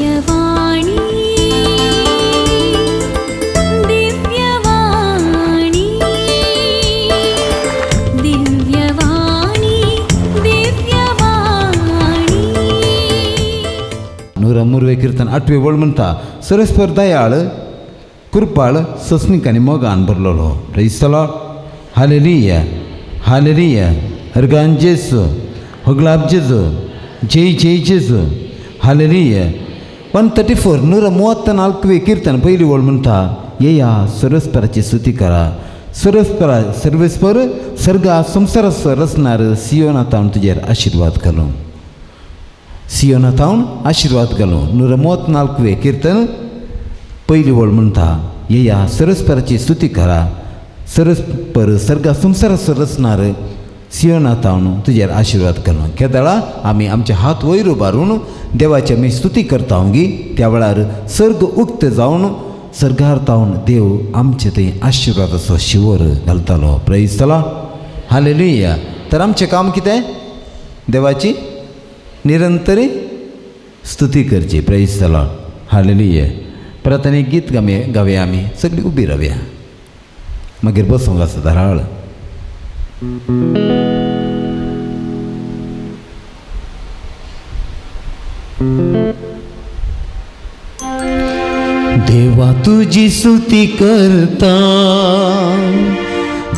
दिव्यवाणी दिव्यवाणी दिव्यवाणी दिव्यवाणी. 103वे कीर्तन 8वे वळ म्हणता, सरस्पर दयाळ कृपाळ सस्निक आनी मोगान भरलेलो. Praise the lord. Hallelujah hallelujah. हरगान जेजू होगलाब जेजू जय जय जेजू. हालेलुया. 134 134वे कीर्तन पयली वळ म्हणटा, येया सरस्पराची स्तुती करा. सरस्परा सर्वेस्पर सर्गा संवसाराचो रचणार सियोना तावन तुजेर आशिर्वाद घालूं. सियोना तावन आशिर्वाद घालूं. 134वे कीर्तन पयली वळ म्हणटा, येया सरस्पराची स्तुती करा. सरस्पर सर्गा संवसाराचो रचणार सियोना तावन तुजेर आशिर्वाद घालूं. केदळा आमी आमचे हात वयर उबारून देवाची आमी स्तुती करता गी, त्या वेळार सर्ग उक्ते जावन सर्गार तावन देव आमचे थंय आशिर्वादाचो शिवर घालतालो. Praise the lord. Hallelujah. तर आमचें काम कितें? देवाची निरंतरी स्तुती करची. Praise the lord. Hallelujah. परत आनी गीत गावया आमी सगळीं उबी रावया, मागीर बसूंक आसा धाराळ. देवा तुजी स्तुती करता,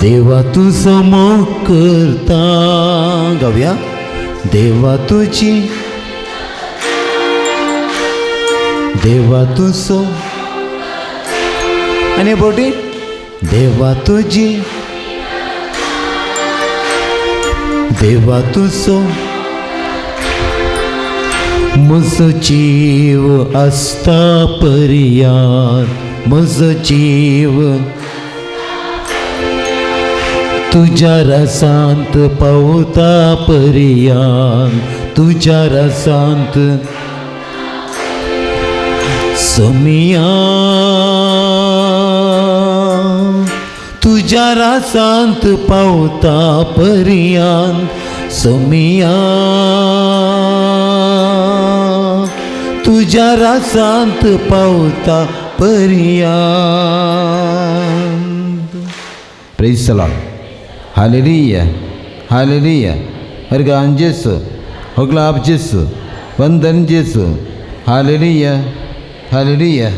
देवा तुजो मोग करता. गावया. देवा तुजी, देवा तुजो आनी बोटी, देवा तुजी, देवा तुजो म्हजो जीव आसता पर्यान, म्हजो जीव तुज्या रसांत पावता पर्यान, तुज्या रसांत सोमिया, तुज्या रासांत पावता पर्यान सोमिया, तुज्या रासांत पावता पर्यान. Praise the lord. Hallelujah hallelujah. हरगान जेसू होगलाब जेसू वंदन जेसू. Hallelujah hallelujah.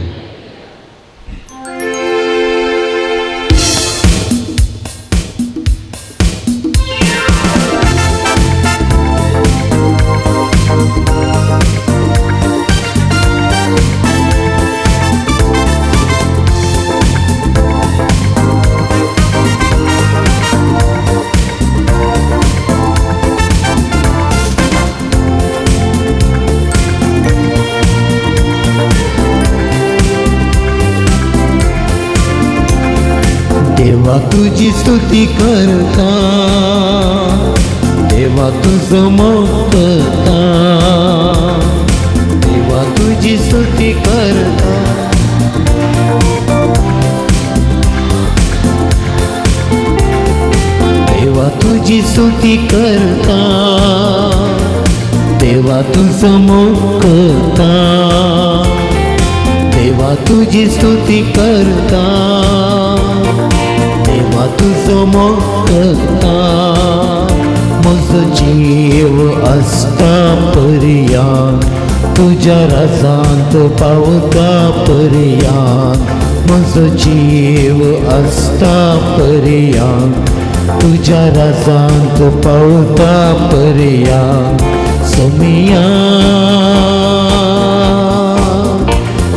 देवा तुजी स्तुती करता, देवा तुजो मोग करता, देवा तुजी स्तुती करता, देवा तुजी स्तुती करता, देवा तुजो मोग करता, देवा तुजी स्तुती करता, देवा तुजो मोग करता. म्हजो जीव आसता पर्यान, तुज्या राजांत पावता पर्यान, म्हजो जीव आसता पर्यान, तुज्या राजांत पावता पर्यान. सोमिया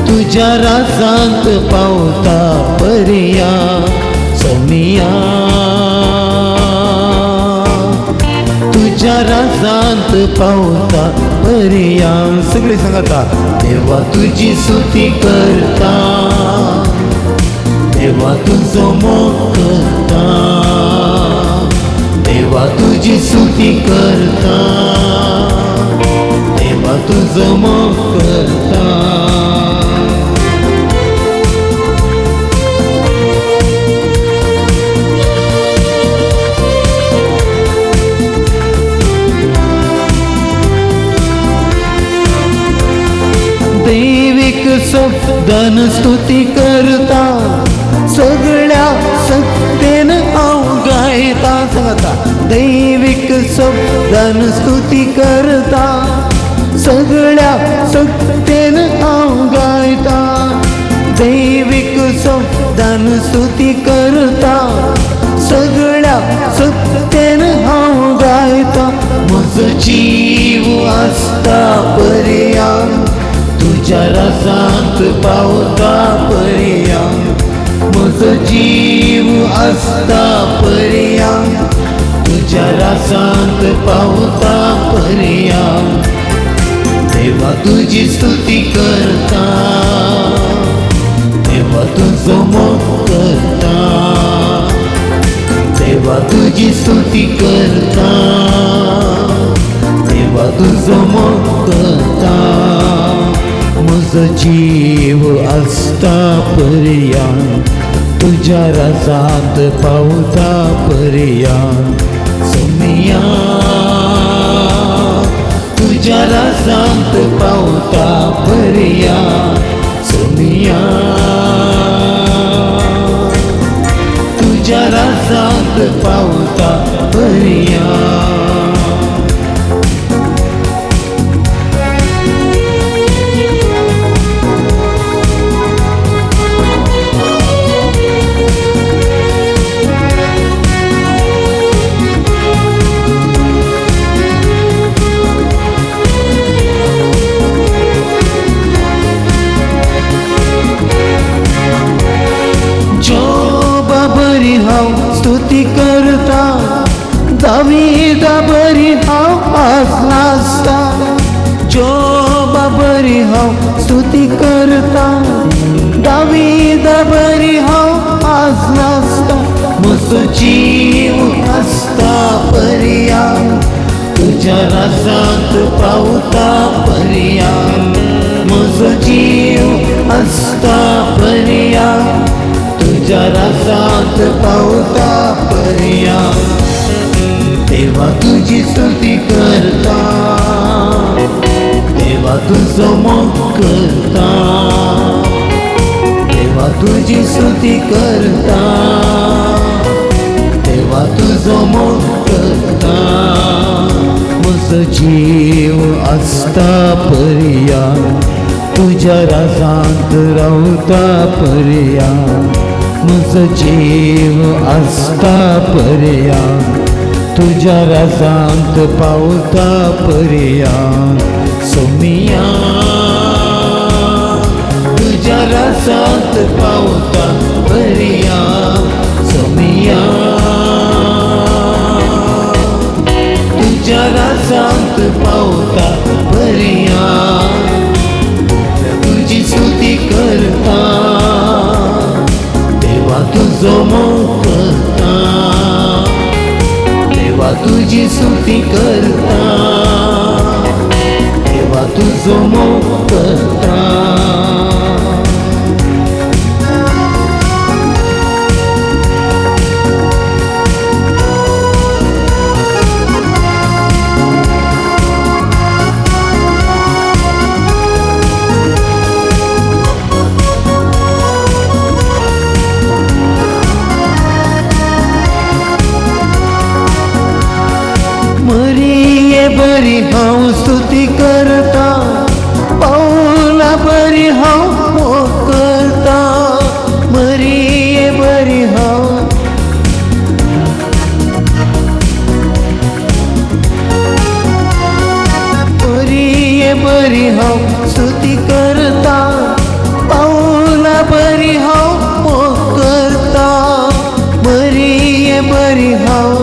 तुज्या राजांत पावता पर्यान, सोमिया तुज्या राजांत पावता पर्यान. सगळी सांगता, देवा तुजी स्तुती करता, देवा तुजो मोग करता, देवा तुजी स्तुती करता, देवा तुजो मोग करता. दैवीक शब्दान स्तुती करता, सगळ्या सत्तेन हांव गायता. सांगता दैवीक शब्दान स्तुती करता, सगळ्या सत्तेन हांव गायता. दैवीक शब्दान स्तुती करता, सगळ्या सत्तेन हांव गायता. म्हजो जीव आसता पर्या तुज्या रसांत पावता पर्या, म्हजो जीव आसता पर्या तुज्या रसांत पावता पर्या. देवा तुजी स्तुती करता, देवा तुजो मोग करता, देवा तुजी स्तुती करता, देवा तुजो मोग करता. म्हजो जीव आसता पर्या तुज्या रसांत पावता पर्या, सोमिया तुज्या रसांत पावता पर्या, सोमिया तुज्या रसांत पावता पर्या. जोबा बरी हांव स्तुती करता, दावीदा बरी हांव आसनासता. जोबा बरी हांव स्तुती करता, दावीदा बरी हांव आसनासता. म्हजो जीव आसता पर्या तुज्या रसांत पावता पर्या, म्हजो जीव आसता पर्या तुज्या रसांत पावता पर्या. देवा तुजी स्तुती करता, देवा तुजो मोग करता, देवा तुजी स्तुती करता, देवा तुजो मोग करता. म्हजो जीव आसता पर्या तुज्या रसांत रावता पर्या, म्हजो जीव आसता पर्या तुज्या रसांत पावता पर्या. सोमिया तुज्या रसांत पावता पर्या, सोमिया तुज्या रसांत पावता पर्या. तुजी स्तुती करता, देवा तुजो मोग करता, देवा तुजी स्तुती करता, देवा तुजो मोग करता. मरिये बरी हांव स्तुती करता, पावला बरी हांव मोग करता. मरिये बरी हांव मरिये बरी हांव स्तुती करता, पावला बरी हांव मोग करता. मरिये बरी हांव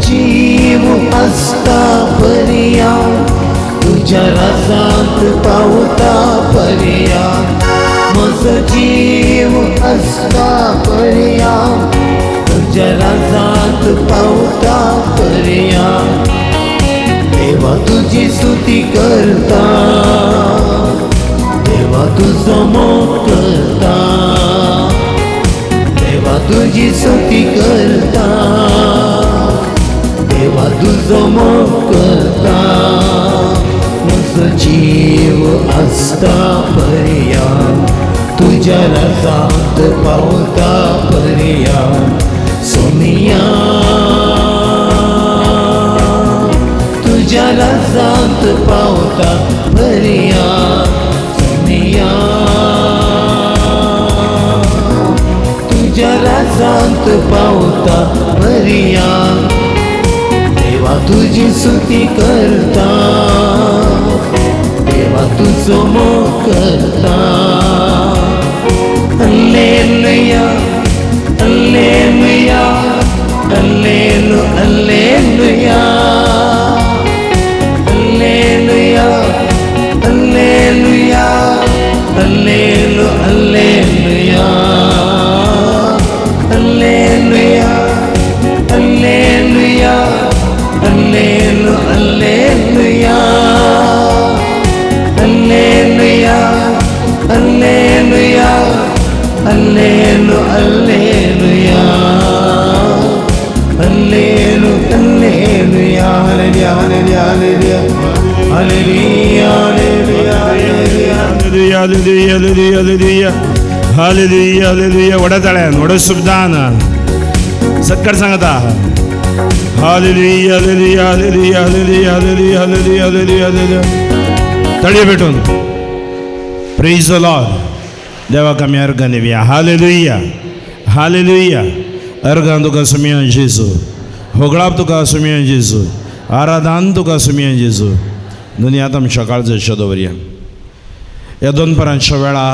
जीव आसता पर्या तुज्या रसांत पावता पर्या, म्हजो जीव आसता पर्या तुज्या रसांत पावता पर्या. देवा तुजी स्तुती करता, देवा तुजो मोग करता, देवा तुजी स्तुती करता, देवा तुजो मोग करता म्हजो जीव आसता पर्यान तुज्या राजांत पावता पर्यान सोनिया तुज्या राजांत पावता पर्यान सोनिया तुज्या राजांत पावता पर्यान देवा तुजी स्तुती करता देवा तुजो मोग करता हल्लेलुया हल्लेलुया हल्लेलु हल्लेलुया हल्लेलुया हल्लेलुया हल्लेलु हल्लेलुया हल्लेलुया हल्लेलुया हल्लेलु हल्लेलुया हल्लेलुया हल्लेलुया हल्लेलु हल्लेलुया हल्लेलु हल्लेलुया hallelujah hallelujah hallelujah hallelujah hallelujah hallelujah hallelujah hallelujah hallelujah व्हडा ताळ्यान व्हडा शब्दान सत्कार सांगता hallelujah hallelujah hallelujah hallelujah hallelujah hallelujah hallelujah hallelujah तळये भेटून प्रेज the Lord देवाक आमी अर्गां दिवया हालेलुया हालेलुया अर्गां तुका सुमया जेजू होगळाप तुका सुमया जेजू आराधान तुका सुमया जेजू दोनी आतां आमच्या काळजाच्या दवरया ह्या दोनपरांच्या वेळा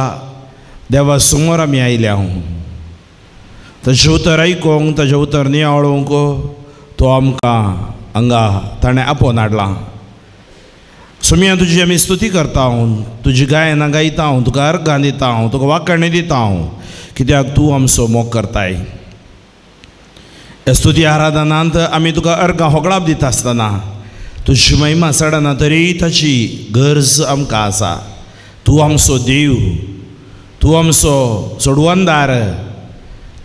देवा समोर आमी आयल्या ताजें उतर आयकूंक ताजें उतर नियाळूंक तो आमकां हांगा ताणें आपोवन हाडलां सोमिया तुजी आमी स्तुती करता तुजी गायनां गायता हांव तुका अर्गां दिता हांव तुका वाखाणी दिता हांव कित्याक तूं आमचो मोग करताय ह्या स्तुती आराधनांत आमी तुका अर्गां होगळाप दिता आसतना तुजी महिमा चडना तरी ताची गरज आमकां आसा तूं आमचो देव तूं आमचो सोडवणदार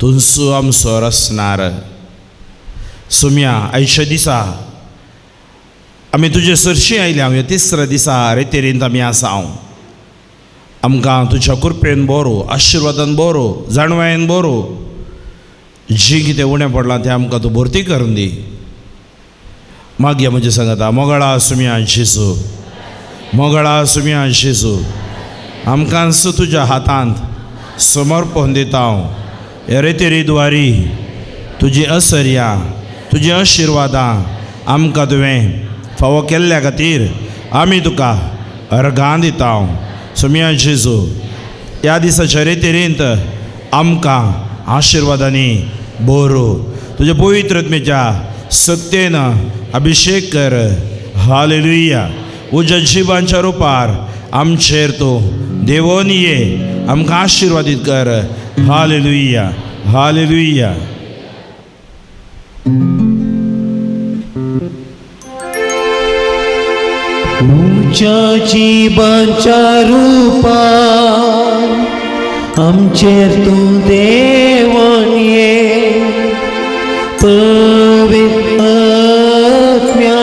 तुंचो आमचो रसणार सोम्या आयच्या दिसा आमी तुजे सरशी आयल्या ह्या तिसऱ्या दिसा रेतेरींत आमी आसा हांव आमकां तुज्या कृपेन बरो आशिर्वादान बरो जाणवायेन बरो जी कितें उणें पडलां तें आमकां तूं भरती करून दी मागया म्हजें सांगता मोगळा सुम्या जेजू मोगळा सुम्या जेजू आमकांच तुज्या हातांत समर्पण दिता हांव ह्या रेतेरी द्वारी तुजी असर्या तुजी आशिर्वादां आमकां तुवें फावो केल्ल्या खातीर आमी तुका अर्गां दिता हांव सोम्या जेजू ह्या दिसाच्या रेतेरींत आमकां आशिर्वादांनी बरो तुज्या पवित्र आत्म्याच्या सक्तेन अभिशेक कर हालेलुया उज्या जिवांच्या रुपार आमचेर तूं देवोन ये आमकां आशिर्वादीत कर हालेलुया हालेलुया उच्या जिबांच्या रुपान आमचेर तूं देवन ये पवित्र आत्म्या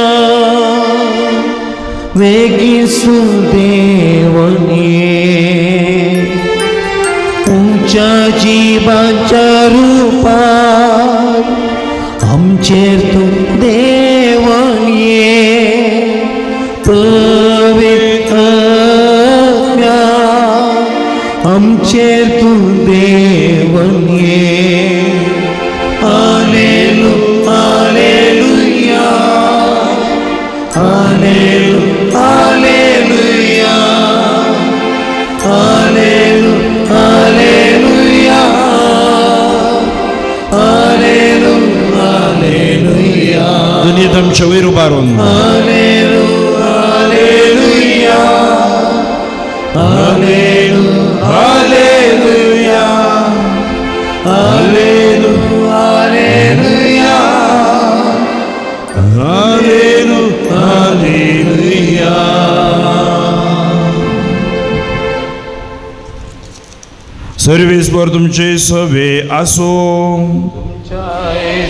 वेगीं देवन ये उच्या जिबांच्या रुपान आमचेर तूं देवन ये पवित्र आत्म्या आमचेर तूं देवन ये हालेलु हालेलुया हालेलु हालेलुया हालेलु हालेलुया हालेलु हालेलुया दुनियेत आमच्या वयर उबारून हालेलु हालेलुया हालेलु हालेलुया हालेलु हालेलुया हालेलु हालेलुया सर्वेस्पर तुमचे सवे आसो तुमच्या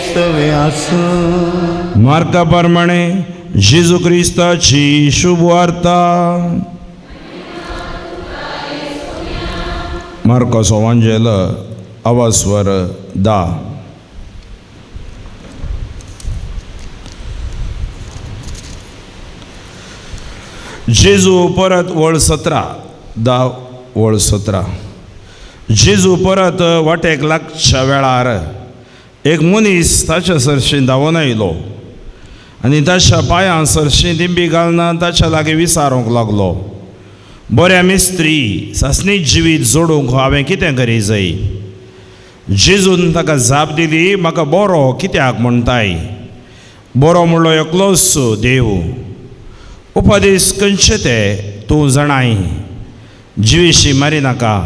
सवे आसूं. मार्का प्रमाणे जेजू क्रिस्ताची शुभ वार्ता. मार्काचो वांजेल आवाजवर 10. जेजू परत वळ 17, 10 वळ 17. जेजू परत वाटेक लागच्या वेळार एक मनीस ताच्या सरशीं धांवून आयलो आनी ताच्या पांयां सरशीं दिंबी घालना ताच्या लागीं विचारूंक लागलो, बऱ्या मिस्त्री, सासणीत जिवीत जोडूंक हांवें कितें करी जाय? जेजून ताका जाप दिली, म्हाका बरो कित्याक म्हणटाय? बरो म्हणलो एकलोच देव. उपदेश खंयचे ते तूं जाणाय. जिवेशी मारी नाका,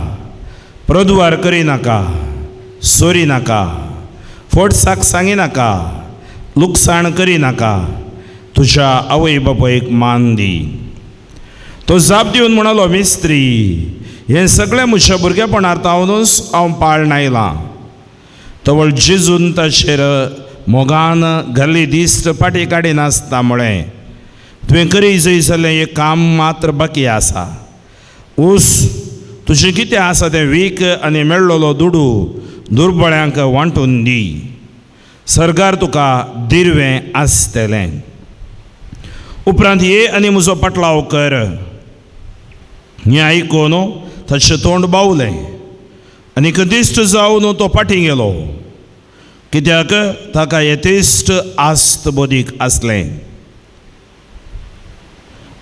प्रद्वार करी नाका, सोरी नाका, फोटसाक सांगी नाका, लुकसाण करी नाका, तुज्या आवय बापायक मान दी. तो जाप दिवन म्हणालो, मिस्त्री, हें सगळें म्हज्या भुरगेपणार तावनूच हांव पाळण आयलां. तवळ जेजून ताचेर मोगान घाल्ली दिश्ट फाटी काडिनासता म्हळें, तुवें करी जंय जाल्लें एक काम मात्र बाकी आसा. ऊस तुजें कितें आसा तें वीक आनी मेळ्ळोलो दुडू दुर्बळ्यांक वांटून दी. सरकार तुका दिरवें आसतलें. उपरांत ये आनी म्हजो पाटलाव कर. हें आयकून ताचें तोंड बावलें आनी कदिश्ट जावन तो फाटीं गेलो, कित्याक ताका येतेश्ट आस्त बदीक आसलें.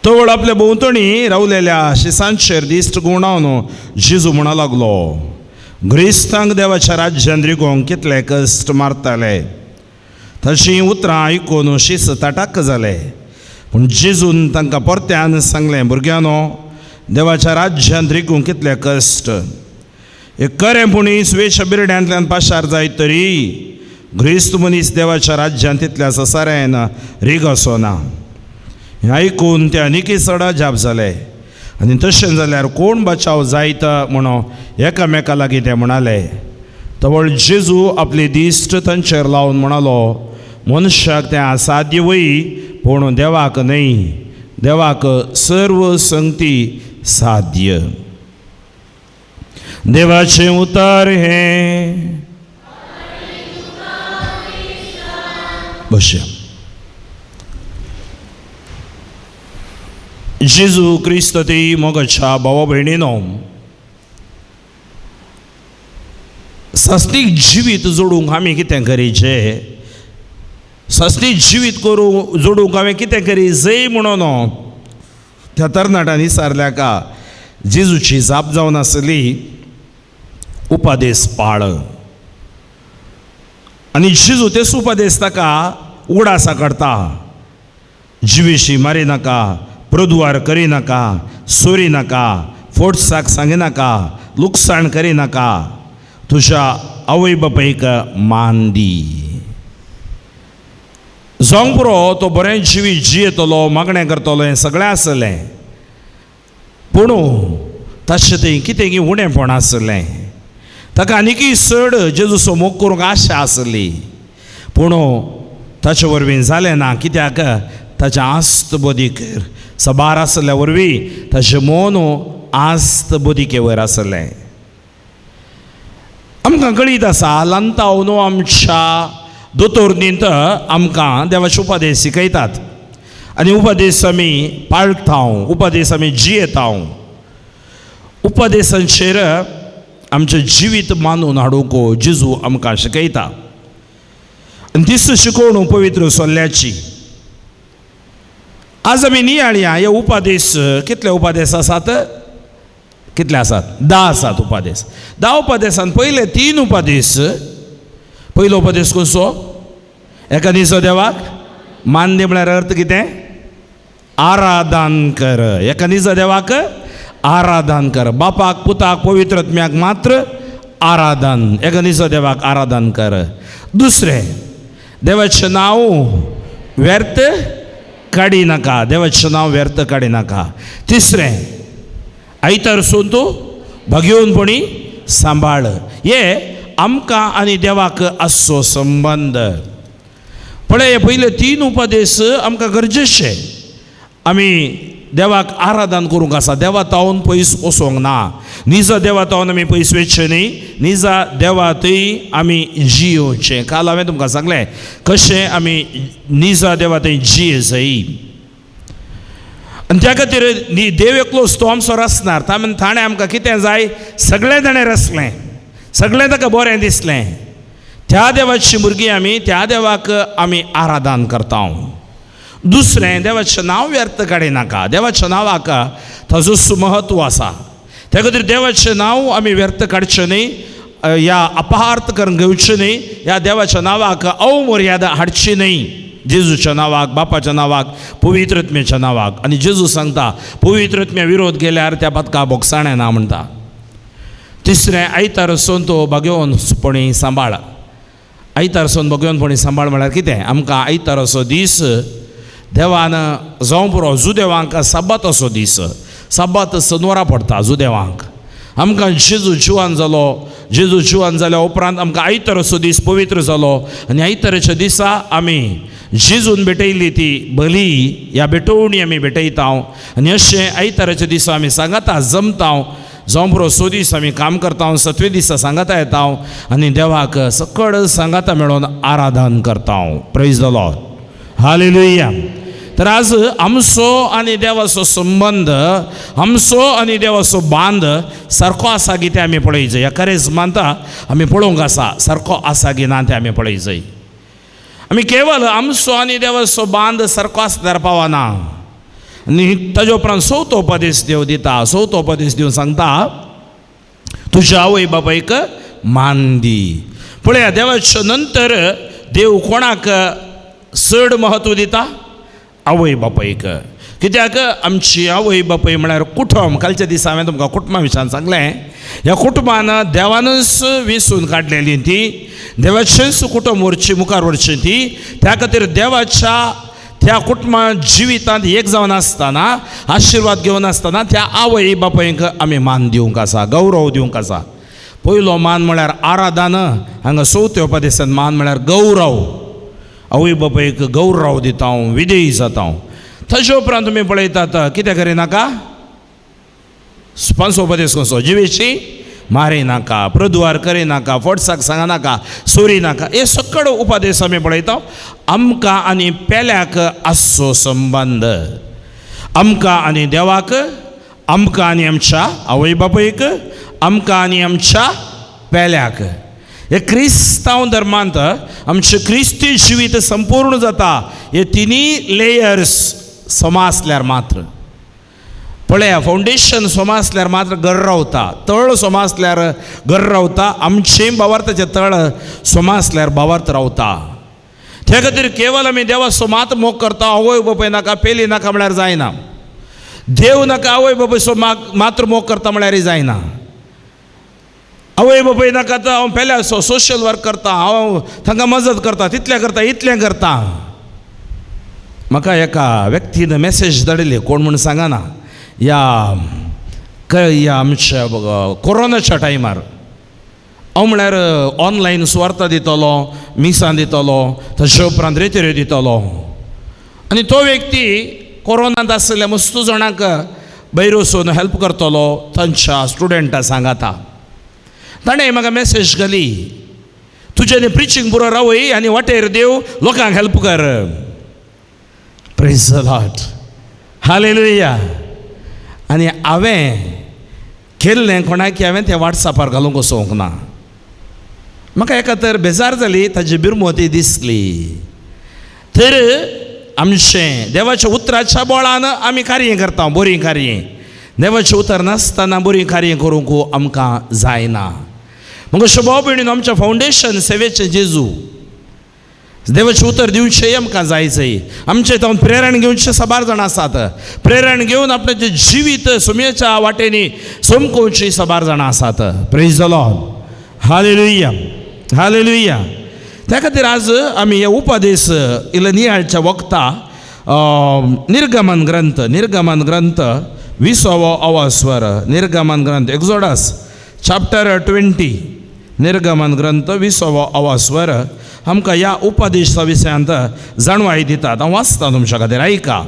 तवळ आपल्या भोंवतणी रावलेल्या शिसांचेर दिश्ट घुंवडावन जेजू म्हणा लागलो, ग्रेस्तांक देवाच्या राज्यान रिगोवंक कितले कश्ट मारताले. तशीं उतरां आयकून शीस ताटाक जाले. पूण जेजून तांकां परत्यान सांगलें, भुरग्यांनो, देवाच्या राज्यांत रिगूंक कितले कश्ट. एक खरें पुणी स्वेच्छ बिरड्यांतल्यान पाशार जायत तरी ग्रेस्त मनीस देवाच्या राज्यांत तितल्या ससाऱ्यान रीग असो ना. हें आयकून ते आनीकय चड अजाप जाले आनी तशें जाल्यार कोण बचाव जायत म्हणून एकामेका लागीं ते म्हणाले. तवळ जेजू आपली दिश्ट तांचेर लावन म्हणालो, मनशाक तें असाध्य वय, पूण देवाक न्हय. देवाक सर्व संगती साध्य. देवाचें उतार हें. बशया. जेजू क्रिस्त ती मोगाच्या भावा भयणीनो, सासणीक जिवीत जोडूंक आमी कितें करीचें? सासणीक जिवीत करूंक जोडूंक हांवें कितें करी जय म्हणून त्या तरणाट्यान विचारल्या का जेजूची जाप जावन आसली, उपादेस पाळ. आनी जेजू तेच उपादेस ताका उगडासा काडटा, जिवेशी मारी नाका, प्रद्वार करी नाका, सोरी नाका, फोटसाक सांगी नाका, लुकसाण करी नाका, तुज्या आवय बापायक मान दी. जावंक पुरो तो बरें जिवीत जियेतलो, मागणें करतलो, हें सगळें आसलें. पूण ताचें थंय कितें उणेंपण आसलें. ताका आनीकय चड जेजूचो मोग करूंक आशा आसली, पूण ताचे वरवीं जालें ना. कित्याक ताचें आस्त बदीक सबार आसल्या वरवीं ताचें मन आस्त बदिके वयर आसलें. आमकां कळीत आसा, ल्हानताव न्हू आमच्या दोतोर्नींत आमकां देवाचे उपदेश शिकयतात आनी उपदेश आमी पाळटा, उपदेश आमी जियेता. उपदेशांचेर आमचें जिवीत मानून हाडूंक जेजू आमकां शिकयता आनी तीच शिकोवण पवित्र सोल्ल्याची. आज आमी नियाळया हे उपदेश. कितले उपदेश आसात? कितले आसात? 10 आसात उपदेश. 10 उपदेशान पयले 3 उपदेश. पयलो उपदेश कसो? एका दिसा देवाक मान दी म्हळ्यार अर्थ कितें? आराधन कर. एका दिसा देवाक आराधन कर. बापाक, पुताक, पवित्र आत्म्याक मात्र आराधन. एका दिसा देवाक आराधन कर. दुसरें, देवाचें नांव व्यर्थ काडी नाका. देवाचें नांव व्यर्थ काडी नाका. तिसरें, आयतार सून तूं भगेवनपणी सांबाळ. हे आमकां आनी देवाक आसचो संबंद. पळय पयले 3 उपदेश आमकां गरजेचे. आमी देवाक आराधन करूंक आसा, देवा तावन पयस वचोंक ना. निजा देवा तावन आमी पयस वचचें न्ही, निजा देवा थंय आमी जियोवचें. काल हांवें तुमकां सांगलें कशें आमी निजा देवा थंय जिये जाय. आनी त्या खातीर देव एकलोच तो आमचो रचणार. ताणें आमकां कितें जाय सगळें ताणें रचलें, सगळें ताका बरें दिसलें. त्या देवाची भुरगीं आमी, त्या देवाक आमी आराधन करता. दुसरें, देवाचें नांव व्यर्थ काडिनाका. देवाच्या नांवाक ताजो महत्व आसा. त्या खातीर देवाचें नांव आमी व्यर्थ काडचें न्ही, ह्या अपहार्थ करून घेवचें न्ही, ह्या देवाच्या नांवाक अवमर्यादा हाडची न्ही. जेजूच्या नांवाक, बापाच्या नांवाक, पवित्र आत्म्याच्या नांवाक. आनी जेजू सांगता पवित्र आत्म्या विरोध गेल्यार त्या पातका बोगसाणें ना म्हणटा. तिसरें, आयतार सोन तो भाग्योवनपणी सांबाळ. आयतार सोन भाग्योवनपणी सांबाळ म्हळ्यार कितें? आमकां आयतार असो दीस देवान जावं पुरो. जुदेवांक साबात असो दीस, साबात सनवारा पडटा जुदेवांक. आमकां जेजू जिवान जालो, जेजू जिवान जाल्या उपरांत आमकां आयतार असो दीस पवित्र जालो. आनी आयताराच्या दिसा आमी जेजून भेटयल्ली ती बली ह्या भेटवणी आमी भेटयता. आनी अशें आयताराच्या दिसा आमी सांगाता जमता. जावं पुरो 6 दीस आमी काम करता, 7वे दिसा सांगाता येता आनी देवाक सकळ सांगाता मेळोन आराधन करता. Praise the Lord, hallelujah. तर आज आमचो आनी देवाचो संबंद, आमचो आनी देवाचो बांद सारको आसा की तें आमी पळय जाय. ह्या करेज मानता आमी पळोवंक आसा सारको आसा की ना तें आमी पळय जाय. आमी केवल आमचो आनी देवाचो बांद सारको आसल्यार पावना. आनी ताजे उपरांत चवथो उपदेश देव दिता. चवथो उपदेश दिवन सांगता तुज्या आवय बापायक मान दी. पळया देवाच्या नंतर देव कोणाक चड म्हत्व दिता? आवय बापायक. कित्याक आमची आवय बापाय म्हळ्यार कुटुंब. कालच्या दिसा हांवें तुमकां कुटुंबा विशयान सांगलें. ह्या कुटुंबान देवानूच वेंचून काडलेली ती, देवाचेंच कुटुंब व्हरची मुखार व्हरची ती. त्या खातीर देवाच्या त्या कुटुंबा जिवितांत एक जावन आसतना, आशिर्वाद घेवन आसतना त्या आवय बापायक आमी मान दिवंक आसा, गौरव दिवंक आसा. पयलो मान म्हळ्यार आराधन, हांगा चवथ्या उपदेशान मान म्हळ्यार गौरव. आवय बापायक गौरव दिता हांव, विधेयी जाता हांव. ताजे उपरांत तुमी पळयतात कितें करिनाका? पांचवो उपदेश कसो? जिवेशी मारिनाका, प्रदुवार करिनाका, फोटसाक सांगनाका, चोरी नाका. हे सकळ उपदेश आमी पळयता. आमकां आनी पेल्याक आसचो संबंद, आमकां आनी देवाक, आमकां आनी आमच्या आवय बापायक, आमकां आनी आमच्या पेल्याक. हे क्रिस्तांव धर्मांत आमचें क्रिस्ती जिवीत संपूर्ण जाता हे तिनूय लेयर्स समा आसल्यार मात्र. पळया फावंडेशन समा आसल्यार मात्र घर रावता, तळ समा आसल्यार घर रावता. आमचें भावार्थाचें तळ समा आसल्यार भावार्थ रावता. त्या खातीर केवल आमी देवाचो मात मोग करता, आवय बापाय नाका, पेली नाका म्हळ्यार जायना. देव नाका आवय बापायचो मात्र मोग करता म्हळ्यारय जायना. आवय बापाय नाका तर हांव पेल्या सोशल वर्क करता, हांव तांकां मजत करता, तितलें करता, इतलें करता. म्हाका एका व्यक्तीन मॅसेज धाडिल्ली, कोण म्हूण सांगना, ह्या ह्या आमच्या कोरोनाच्या टायमार हांव म्हळ्यार ऑनलायन सुवार्ता दितलो, मिसां दितलो, ताचे उपरांत रेतेऱ्यो दितलो. आनी तो व्यक्ती कोरोनांत आशिल्ल्या मस्त जाणांक भायर वचून हेल्प करतलो तांच्या स्टुडंटा सांगाता. ताणें म्हाका मॅसेज घाली, तुज्यानी प्रिचींग पुरो रावय आनी वाटेर देव लोकांक हेल्प कर. Praise the Lord, hallelujah. आनी हांवें केल्लें कोणाक हांवें तें वॉट्सॅपार घालूंक वचोंक ना. म्हाका एका तर बेजार जाली, ताजी बिरमोती दिसली. तर आमचें देवाच्या उतराच्या बळान आमी कार्य करता, बरीं कार्य. देवाचें उतर नासतना बरीं कार्य करूंक आमकां जायना. मग भाव भयणीन आमच्या फावंडेशन सेवेचें जेजू देवाचें उतर दिवचें आमकां जाय जाय. आमचें तातूंत प्रेरण घेवचें साबार जाणां आसात. प्रेरण घेवन आपणाचें जिवीत सुमयेच्या वाटेंनी सोमकोवचीं साबार जाणां आसात. Praise the Lord, hallelujah, hallelujah. त्या खातीर आज आमी हे उपदेश इल्ले नियाळच्या वखता निर्गमन ग्रंथ, निर्गमन ग्रंथ 20वो अवास्वर, निर्गमन ग्रंथ एक्सोडस चॅप्टर 20, निर्गमन ग्रंथ 20वो आवासवर आमकां ह्या उपदेशा विशयांत जाणवाय दितात. हांव वाचता तुमच्या खातीर, आयका.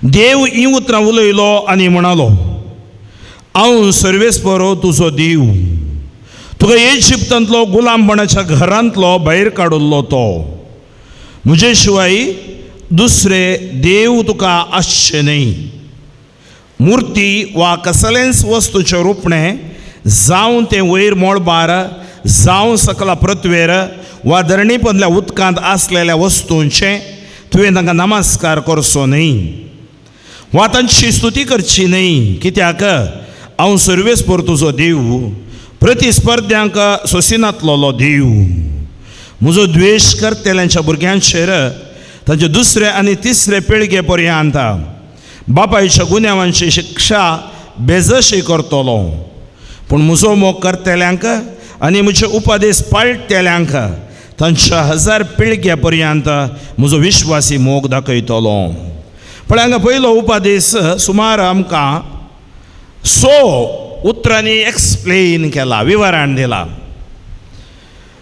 देव ही उतरां उलयलो आनी म्हणालो, हांव सर्वेस्पर तुजो देव, तुका इजिप्तांतलो गुलामपणाच्या घरांतलो भायर काडिल्लो तो. म्हजे शिवाय दुसरे देव तुका आसचे न्हय. मुर्ती वा कसलेंच वस्तूचें रुपणें, जावं तें वयर मळबार, जावं सकला पृथ्वेर वा धरणी पदल्या उदकांत आसलेल्या वस्तूंचें तुवें तांकां नमस्कार करचो न्हय वा तांची स्तुती करची न्हय. कित्याक हांव सर्वेस्पर तुजो देव, प्रतिस्पर्ध्यांक सोसिनातलोलो देव. म्हजो द्वेश करतल्यांच्या भुरग्यांचेर तांचे दुसरे आनी तिसरे पिळगे पर्यंत बापायच्या गुन्यांवांची शिक्षा बेजशी करतलो. पूण म्हजो मोग करतल्यांक आनी म्हजे उपदेश पाळटल्यांक तांच्या 1000 पिळग्या पर्यंत म्हजो विश्वासी मोग दाखयतलो. पळय हांगा पयलो उपदेश सुमार आमकां 100 उतरांनी एक्सप्लेन केला, विवरण दिला.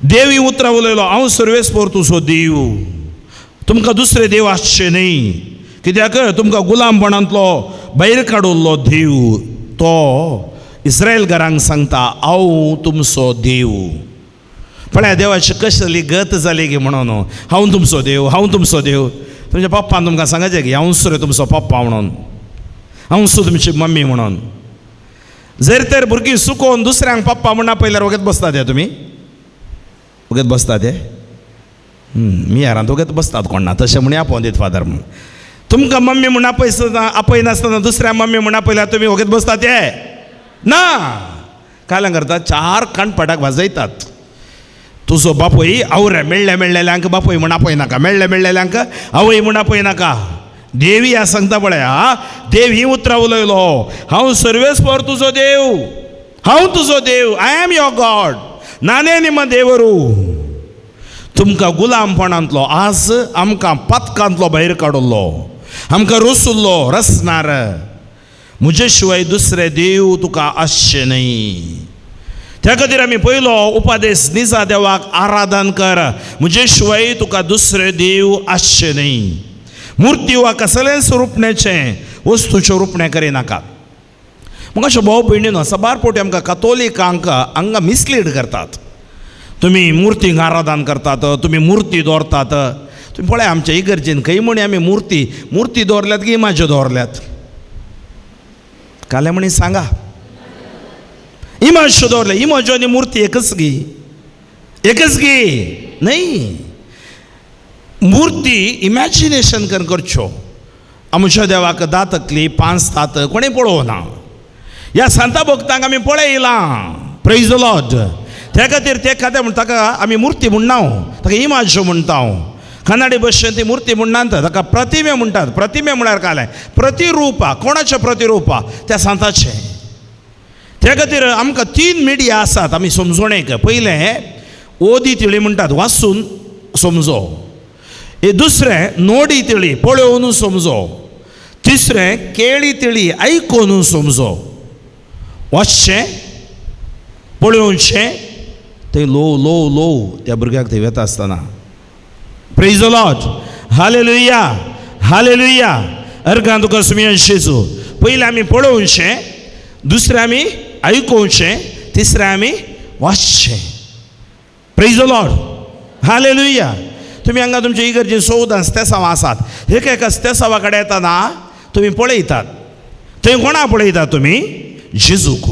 देवी उतरां उलयलो, हांव सर्वेस्पर तुजो देव, तुमकां दुसरे देव आसचे न्हय. कित्याक तुमकां गुलामपणांतलो भायर काडिल्लो देव तो इस्रायल घरांक सांगता, हांव तुमचो देव. पळया देवाची कसली गत जाली की म्हणून, हांव तुमचो देव, हांव तुमचो देव. तुमच्या पप्पान तुमकां सांगाचें की हांव सुरे तुमचो पप्पा म्हणून, हांव सु तुमची मम्मी म्हणून. जर तर भुरगीं चुकोवन दुसऱ्यांक पप्पा म्हणून आपयल्यार वगत बसता ते, तुमी वगत बसता ते मियारांत वगत बसतात कोण ना, तशें म्हण आपोवन दित फादर म्हणून. तुमकां मम्मी म्हूण आपयसतना आपयनासतना दुसऱ्या मम्मी म्हूण आपयल्यार तुमी वगत बसता ते ना. काल्यां करतात 4 कानपाटाक वाजयतात. तुजो बापूय आवरे मेळ्ळे मेळ्ळेल्यांक बापूय म्हूण आपयनाका, मेळ्ळे मेळ्ळेल्यांक आवय म्हूण आपयनाका. देवी ह्या सांगता पळया, देव ही उतरां उलयलो, हांव सर्वेस्पर तुजो देव, हांव तुजो देव, I am your God, नाने निम देवरू. तुमकां गुलामपणांतलो आज आमकां पातकांतलो भायर काडिल्लो, आमकां रसुल्लो रसणार. म्हजे शिवाय दुसरे देव तुका आसचे न्हय. त्या खातीर आमी पयलो उपदेश निजा देवाक आराधन कर, म्हजे शिवाय तुका दुसरे देव आसचे न्हय. मुर्ती वा कसलेंच रुपण्याचें वस्तूचें रुपणें करिनाका. म्हाका अशें भाव भयणीनो साबार फावटी आमकां कातोलिकांक हांगा मिसलीड करतात. तुमी मुर्तींक आराधन करतात, तुमी मुर्ती दवरतात. तुमी पळय आमच्या इगर्जेन खंय म्हणी आमी मुर्ती मुर्ती दवरल्यात की इमाज्यो दवरल्यात? काल्या म्हणी सांगा, इमाज्यो दवरल्या. इमाज्यो आनी मुर्ती एकच गी, एकच गी न्हय. मूर्ती इमॅजिनेशन करून करच्यो. आमच्या देवाक दातकली 5 दात कोणें पळोवना. ह्या सांता भक्तांक आमी पळयलां. Praise the Lord. त्या खातीर ते खात्या म्हण ताका आमी मुर्ती म्हणना, ताका इमाज्यो म्हणटा. कन्नडी भशेन ती मुर्ती म्हणनात, ताका प्रतिमे म्हणटात. प्रतिमे म्हळ्यार कालें प्रतिरूपा. कोणाचें प्रतिरूपा? त्या सांताचें. त्या खातीर आमकां 3 मिडिया आसात आमी समजोणेक. पयलें ओदी तिळी म्हणटात, वाचून समजो. दुसरें नोडी तिळी, पळोवन समजो. तिसरें केळी तिळी, आयकून समजो. वाचचें, पळोवचें, थंय ल्हव ल्हव ल्हव त्या भुरग्याक थंय वेता आसतना. Praise the Lord, hallelujah, hallelujah. अर्गां तुका सुमयन शेजू. पयलें आमी पळोवचें, दुसरें आमी आयकोवचें, तिसरें आमी वाचचें. Praise the Lord, hallelujah. तुमी हांगा तुमच्या इगर्जेन 14 स्तेसांव आसात. एक एका स्तेसांवा कडेन येतना तुमी पळयतात, थंय कोणा पळयतात तुमी? जेजूक.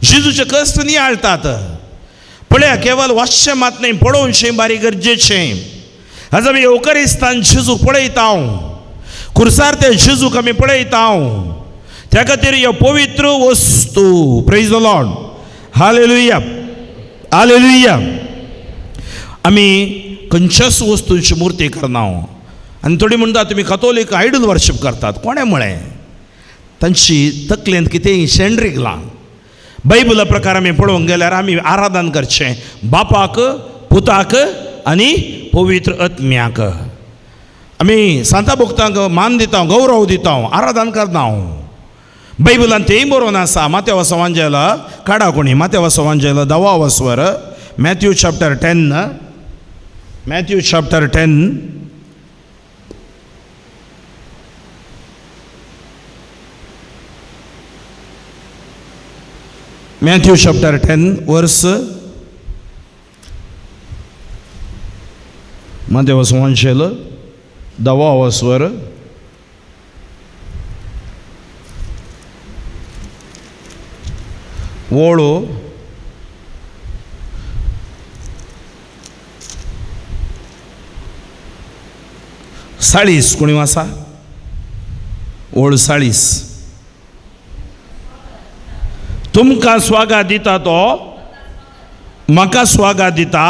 जेजूचे कश्ट नियाळटात. पळया, केवल वाचचें मात न्हय, पळोवचें बारी गरजेचें. आज आमी येवकरिस्तान जेजूक पळयता, खुर्सार ते जेजूक आमी पळयता. त्या खातीर ह्यो पवित्र वस्तू. Praise the Lord, hallelujah, hallelujah. आमी खंयच्याच वस्तूंची मुर्ती करना. आनी थोडी म्हणटा तुमी कातोलीक आयडल वर्शीप करतात. कोणें म्हळें? तांची तकलेंत कितेंय शेण रिगलां. बायबला प्रकार आमी पळोवंक गेल्यार आमी आराधन करचें बापाक, पुताक आनी पवित्र आत्म्याक. आमी सांता भक्तांक मान दिता, गौरव दिता, आराधन करता. बायबलान तेंय बरोवन आसा. मातेवा सवांजेल काडा कोणी, मातेवा सवांजेल 10 वस्वर, Matthew chapter 10, Matthew chapter 10. Matthew chapter 10 verse, मातेवा सवांजेल 10 वस्वर. ओळो 40 कोणी वासा, ओळ 40. तुमकां स्वागत दिता तो म्हाका स्वागत दिता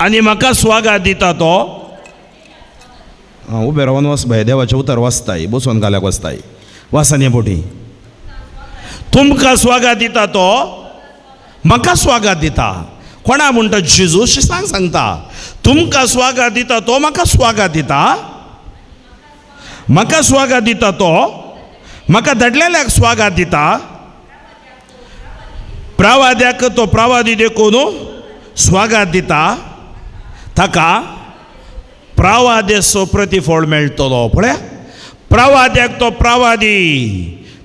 आनी म्हाका स्वागत दिता तो. आं, उबे रावन वच बाय, देवाचें उतर वाचताय, बसोन घाल्याक वाचताय, वासान हे बोटी. तुमकां स्वागत दिता तो म्हाका स्वागत दिता. कोणा म्हणटा? जेजू शिसांक सांगता, तुमकां स्वागत दिता तो म्हाका स्वागत दिता, म्हाका स्वागत दिता तो म्हाका धाडलेल्याक स्वागत दिता. प्रवाद्याक तो प्रवादी देखून स्वागत दिता, ताका प्रवाद्याचो प्रतिफळ मेळटलो. पळया, प्रवाद्याक तो प्रवादी,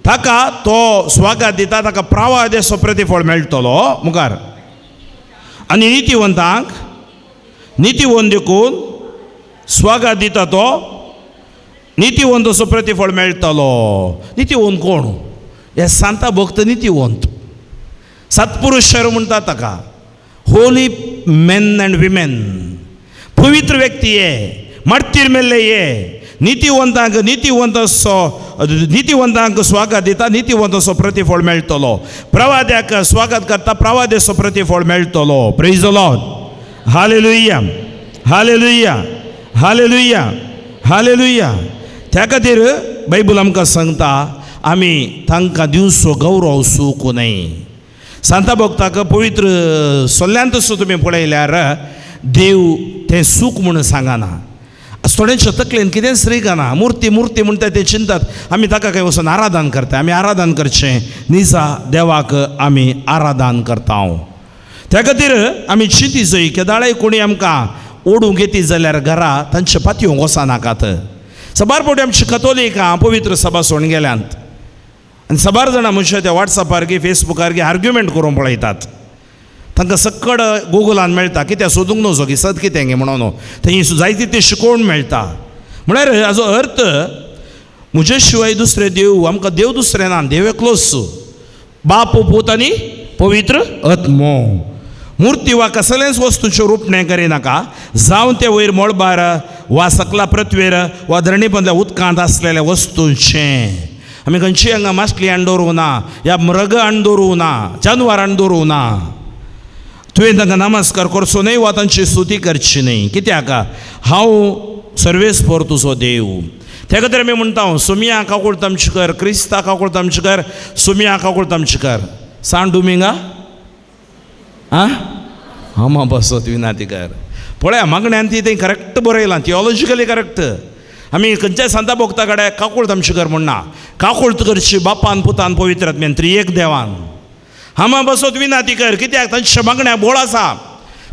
ताका तो स्वागत दिता, ताका प्रवाद्याचो प्रतिफळ मेळटलो. मुखार आनी नितीवंतांक नितीवंत देखून स्वागत दिता तो नितीवंताचो प्रतिफळ मेळटलो. नितीवंत कोण? हे सांता भक्त नितीवंत, सत्पुरुशर म्हणटा ताका, होली मेन अँड विमेन, पवित्र व्यक्ती हे, मार्तीर मेल्ले हे. नितीवंतांक नितीवंताचो नितीवंतांक स्वागत दिता, नितीवंताचो प्रतिफळ मेळटलो. प्रवाद्याक स्वागत करता, प्रवाद्याचो प्रतिफळ मेळटलो. Praise the Lord. Hallelujah, hallelujah, hallelujah, hallelujah. त्या खातीर बायबल आमकां सांगता आमी तांकां दिवचो गौरव चुकूं न्हय. सांता भक्ताक पवित्र सल्ल्यांत सुद्दां तुमी पळयल्यार देव तें सूख म्हणून सांगना. थोड्यांच्या तकलेन कितेंच रिगना, मुर्ती मुर्ती म्हणटा ते चिंतात. आमी ताका खंय वचून आराधन करता, आमी आराधन करचें निजा देवाक आमी आराधन करता. त्या खातीर आमी चिंती जय केदाळाय कोणी आमकां ओडूंक येती जाल्यार घरा तांचे पातयोंक वचनाकात. साबार फावटी आमची कतोलिकां पवित्र सभा सोडून गेल्यांत आनी साबार जाणां मनशां त्या वॉट्सॅपार की फेसबुकार की आर्ग्युमेंट करूंक पळयतात. तांकां सकड गुगलान मेळटा, कित्याक सोदूंक नजो की सत कितें गे म्हणून थंय जायते तें शिकोवन मेळटा. म्हळ्यार हाजो अर्थ म्हजे शिवाय दुसरे देव, आमकां देव दुसरे ना, देव एकलोच, बाप पूत आनी पवित्र आत्मो. मुर्ती वा कसलेंच वस्तूचें रूपणें करिनाका, जावं तें वयर मळबार वा सकला पृथ्वेर वा धरणी पंदल्या उदकांत आसलेल्या वस्तूंचें. आमी खंयची हांगा मासली हाडून दवरूंक ना, ह्या मृग हाडून दवरूंक ना, जानवर हाडून दवरूंक ना. तुवें तांकां नमस्कार करचो न्हय वा तांची स्तुती करची न्हय, कित्याक हांव सर्वेस्पर तुजो देव. त्या खातीर आमी म्हणटा सुमिया काकूळ तामची कर, क्रिस्ता काकूळ तामची कर, सुमिया काकूळ तामची कर. सान डुमिंगा आं हामा बसत विनाती कर. पळया मागण्यान ती तें करेक्ट बरयलां, थियोलॉजिकली करेक्ट. आमी खंयच्याय सांता भोगता कडेन काकूळ तामची कर म्हणना, काकूळ करची बापान पुतान पवित्र आत्म्यान त्रिएक देवान. हामा बसत विनाती कर, कित्याक तांच्या मागण्या बोळ आसा.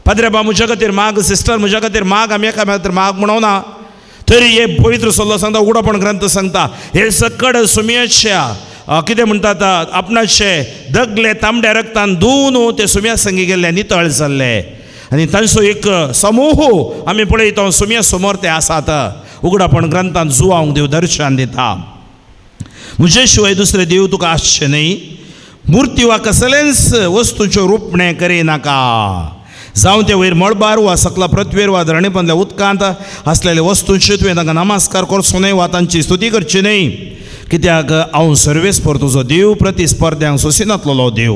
पाद्रे बा म्हज्या खातीर माग, सिस्टर म्हज्या खातीर माग, आमी एकामेका खातीर माग म्हणोना. तरी हे पवित्र सल्लो सांगता, उगडापण ग्रंथ सांगता, हे सकड सुमयाच्या कितें म्हणटात आपणाचे दगले तांबड्या रक्तान धुवन ते सुमया संगी गेल्ले नितळ जाल्ले आनी तांचो एक समूह आमी पळयता सुमया समोर ते आसात. उगडापण ग्रंथान जुवांक देव दर्शन दिता. म्हजे शिवाय दुसरे देव तुका आसचे न्हय. मुर्ती वा कसलेंच वस्तूंच्यो रूपणें करिनाका, जावं तें वयर मळबार वा सकला पृथ्वेर वा धरणे पंदल्या उदकांत आसलेले वस्तूंचे तुवें तांकां नमस्कार करचो न्हय वा तांची स्तुती करची न्हय, कित्याक हांव सर्वेस्पर तुजो देव, प्रतिस्पर्ध्यांक सोंसिनातलेलो देव.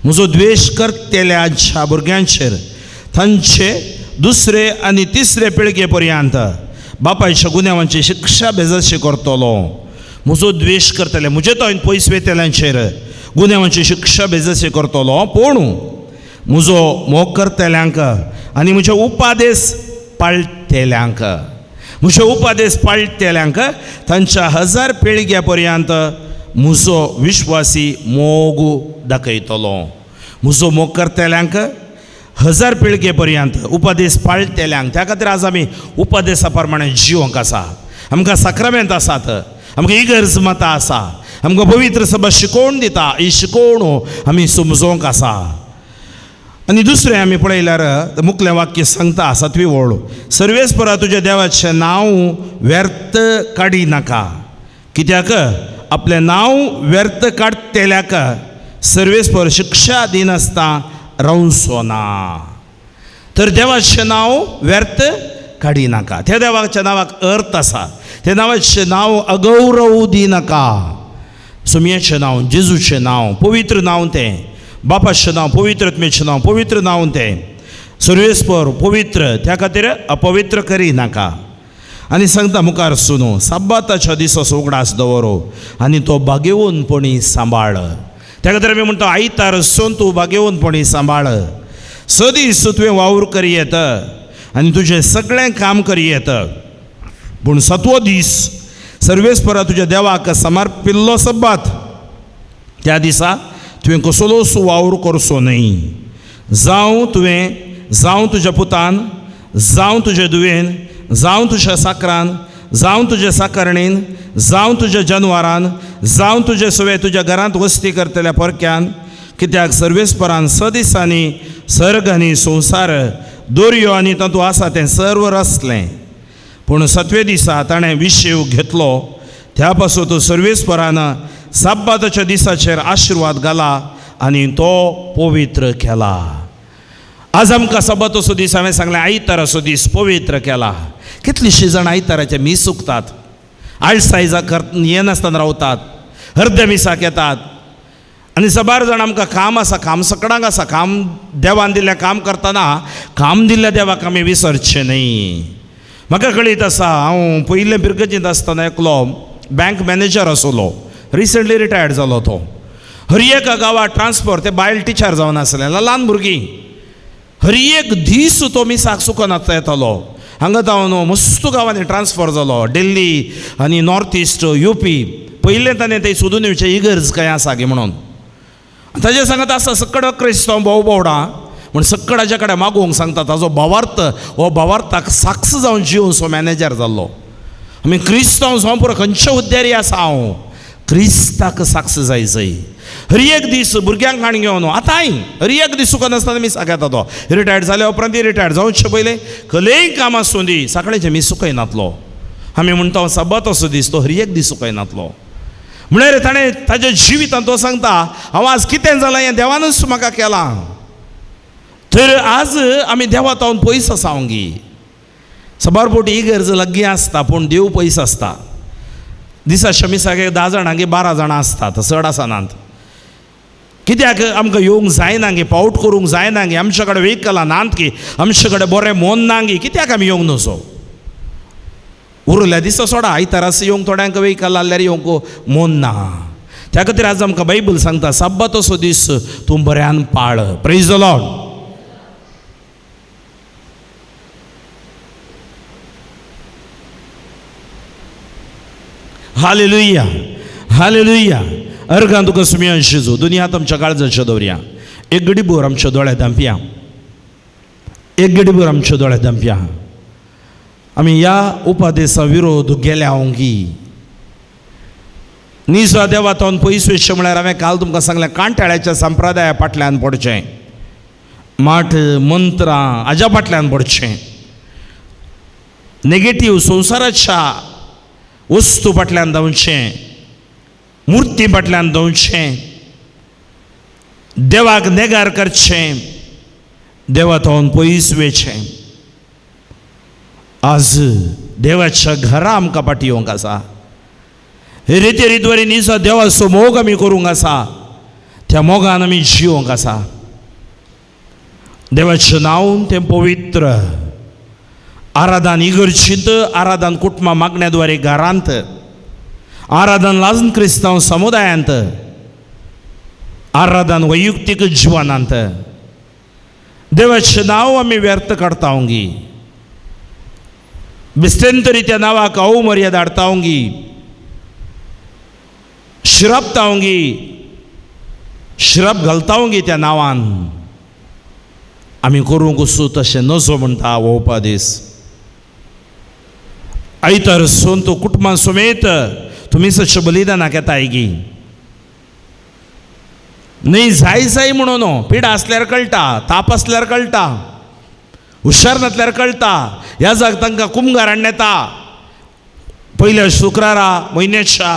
म्हजो द्वेश करतल्याच्या भुरग्यांचेर तांचे दुसरे आनी तिसरे पिळगे पर्यंत बापायच्या गुन्यांवांची शिक्षा बेजाशी करतलो. म्हजो द्वेश करतले म्हजे तो पयस वेतल्यांचेर गुन्यांवांची शिक्षा बेजाशी करतलो, पूण म्हजो मोग करतल्यांक आनी म्हजे उपादेस पाळटेल्यांक म्हजे उपदेश पाळटेल्यांक तांच्या 1000 पिळग्या पर्यंत म्हजो विश्वासी मोग दाखयतलो. म्हजो मोग करतल्यांक 1000 पिळगे पर्यंत उपदेश पाळटेल्यांक. त्या खातीर आज आमी उपदेसा प्रमाणे जिवंक आसा. आमकां साक्रामेंत आसात, आमकां इगर्ज माता आसा, आमकां पवित्र सभा शिकोवन दिता. ही शिकोवण आमी समजोवंक आसा. आनी दुसरें आमी पळयल्यार मुखलें वाक्य सांगता 7वी ओळ, सर्वेस्परा तुज्या देवाचें नांव व्यर्थ काडी नाका. कित्याक आपलें नांव व्यर्थ काडटेल्याक सर्वेस्पर शिक्षा दिनासतना रावचो ना. तर देवाचें नांव व्यर्थ काडी नाका. त्या देवाच्या नांवाक अर्थ आसा. त्या नांवाचें नांव अगौरव दिनाका. सोमयाचें नांव, जेजूचें नांव पवित्र नांव तें, बापाचें नांव पवित्र आत्म्याचें नांव पवित्र नांव तें, सर्वेस्पर पवित्र, त्या खातीर अपवित्र करी नाका. आनी सांगता मुखार सुनो, साबाताच्या दिसाचो उगडास दवरो आनी तो भागेवनपणी सांबाळ. त्या खातीर आमी म्हणटा आयतार सून तूं भागेवनपणी सांबाळ. स दीस तुवें वावर करी येत आनी तुजें सगळें काम करी येत, पूण 7वो दीस सर्वेस्परा तुज्या देवाक समर्पिल्लो सब्बात. त्या दिसा तुवें कसलोच वावर करचो न्हय. जावं तुवें, जावं तुज्या पुतान, जावं तुज्या धुवेन, जावं तुज्या साकरान, जावं तुज्या साकरणेन, जावं तुज्या जनवारान, जावं तुजे सवे तुज्या घरांत वस्ती करतल्या परक्यान. कित्याक सर्वेस्परान स दिसांनी सर्ग आनी संवसार, दोरयो आनी तातूंत आसा तें सर्व रचलें, पूण 7व्या दिसा ताणें विशेव घेतलो. त्या पासून सर्वेस्परान साबाताच्या दिसाचेर आशिर्वाद घाला आनी तो पवित्र केला. आज आमकां साबाताचो दीस, हांवें सांगलें आयताराचो दीस पवित्र केला. कितलींशीं जाणां आयताराचे मीस चुकतात, आळसाय येनासतना रावतात, अर्द्या मिसाक येतात. आनी साबार जाण आमकां काम आसा, काम सकडांक आसा, काम देवान दिल्लें काम करतना काम दिल्ल्या देवाक आमी विसरचें न्हय. म्हाका कळीत आसा, हांव पयलें पिरगजींत आसतना एकलो बँक मॅनेजर आसलो, रिसंटली रिटायर्ड जालो तो. हर एका गांवांत ट्रान्सफर, ते बायल टिचर जावन आसलें, ल्हान भुरगीं. हर एक दीस तो मिसाक चुकनासता येतालो. हांगा जावन मस्त गांवांनी ट्रान्सफर जालो, दिल्ली आनी नॉर्थ इस्ट, युपी. पयलें ताणें थंय सोदून येवचें इगर्ज खंय आसा गी म्हणून. ताजे सांगत आसा सकड क्रिस्तांव भोव भोवडा म्हूण सकडाच्या कडेन मागूंक सांगता. ताजो भावार्थ, हो भावार्थाक साक्ष जावन जिवन मॅनेजर जाल्लो. आमी क्रिस्तांव जावन पुरो खंयच्या हुद्द्यारी आसा हांव क्रिस्ताक साक्ष जाय जय. हर एक दीस भुरग्यांक हाण घेवन आतांय हर एक दीस चुकनासतना मिसाक येता तो. रिटायर्ड जाल्या उपरांत रिटायर्ड जावचे पयलें खंयय काम आसूं दी सकाळचें मीस चुकयनातलो. आमी म्हणटा साबाताचो दीस तो हर एक दीस चुकयनातलो. म्हळ्यार ताणें ताज्या जिवितांत तो सांगता हांव आज कितें जालां हें देवानूच म्हाका केलां. तर आज आमी देवा तावन पयस आसा गी. साबार फावटी इगर्ज लागीं आसता पूण देव पयस आसता. दिसा मिसाक 10 जाणां 12 जाणां आसतात, चड आसनात. कित्याक आमकां येवंक जायना गे, पावट करूंक जायना गे, आमचे कडेन व्हेकलां नात गे, आमचे कडेन बरें मन ना गे, कित्याक आमी येवंक नसो? उरल्या दिसा सोडा, आयतारास येवंक थोड्यांक व्हेकल आहल्यार येवंक मन ना. त्या खातीर आज आमकां बायबल सांगता साबाताचो दीस तूं बऱ्यान पाळ. Praise the Lord. Hallelujah, hallelujah. Organ तुका सुमयान शिजू दुनिया आमच्या काळजाच्या दवरया. एक गडीभर आमच्या दोळ्या धांपया, एक गडीभर आमच्या दोळ्या धांपया. आमी ह्या उपदेसा विरोध गेल्या गी निजवा देवा तावन पयस वयचें म्हळ्यार हांवें काल तुमकां सांगलें कांटाळ्याच्या संप्रदाया फाटल्यान पडचें, माठ मंत्रां हाज्या फाटल्यान पडचें, नेगेटीव संवसाराच्या वस्तू फाटल्यान धांवचें, मुर्ती फाटल्यान धांवचें, देवाक नेगार करचें, देवा तावन पयस वयचें. आज देवाच्या घरा आमकां फाटी येवंक आसा. हे रिते रितवरी निजो देवाचो मोग आमी करूंक आसा, त्या मोगान आमी जिवंक आसा. देवाचें नांव तें पवित्र. आराधन इगर्जींत, आराधन कुटुंबा मागण्या द्वारे घरांत, आराधन लाजन क्रिस्तांव समुदायांत, आराधन वैयक्तीक जिवनांत देवाचें नांव आमी व्यर्थ काडटा गी. बेश्टेन तरी त्या नांवाक अवमर्यादा हाडतावंगी, शिरपतावंगी, शिरप घालतावंगी त्या नांवान आमी करूंक वचूं तशें नजो म्हणटा हो उपदेश. आयतार सून तूं कुटुंबा समेत तुमी सच्च बलिदानाक येताय गी न्हय? जाय जाय म्हणून पिडा आसल्यार कळटा, ताप आसल्यार कळटा, हुशार नासल्यार कळटा. ह्या जाग तांकां कुमगार हाडून येता पयल्या शुक्रारा म्हयन्याच्या,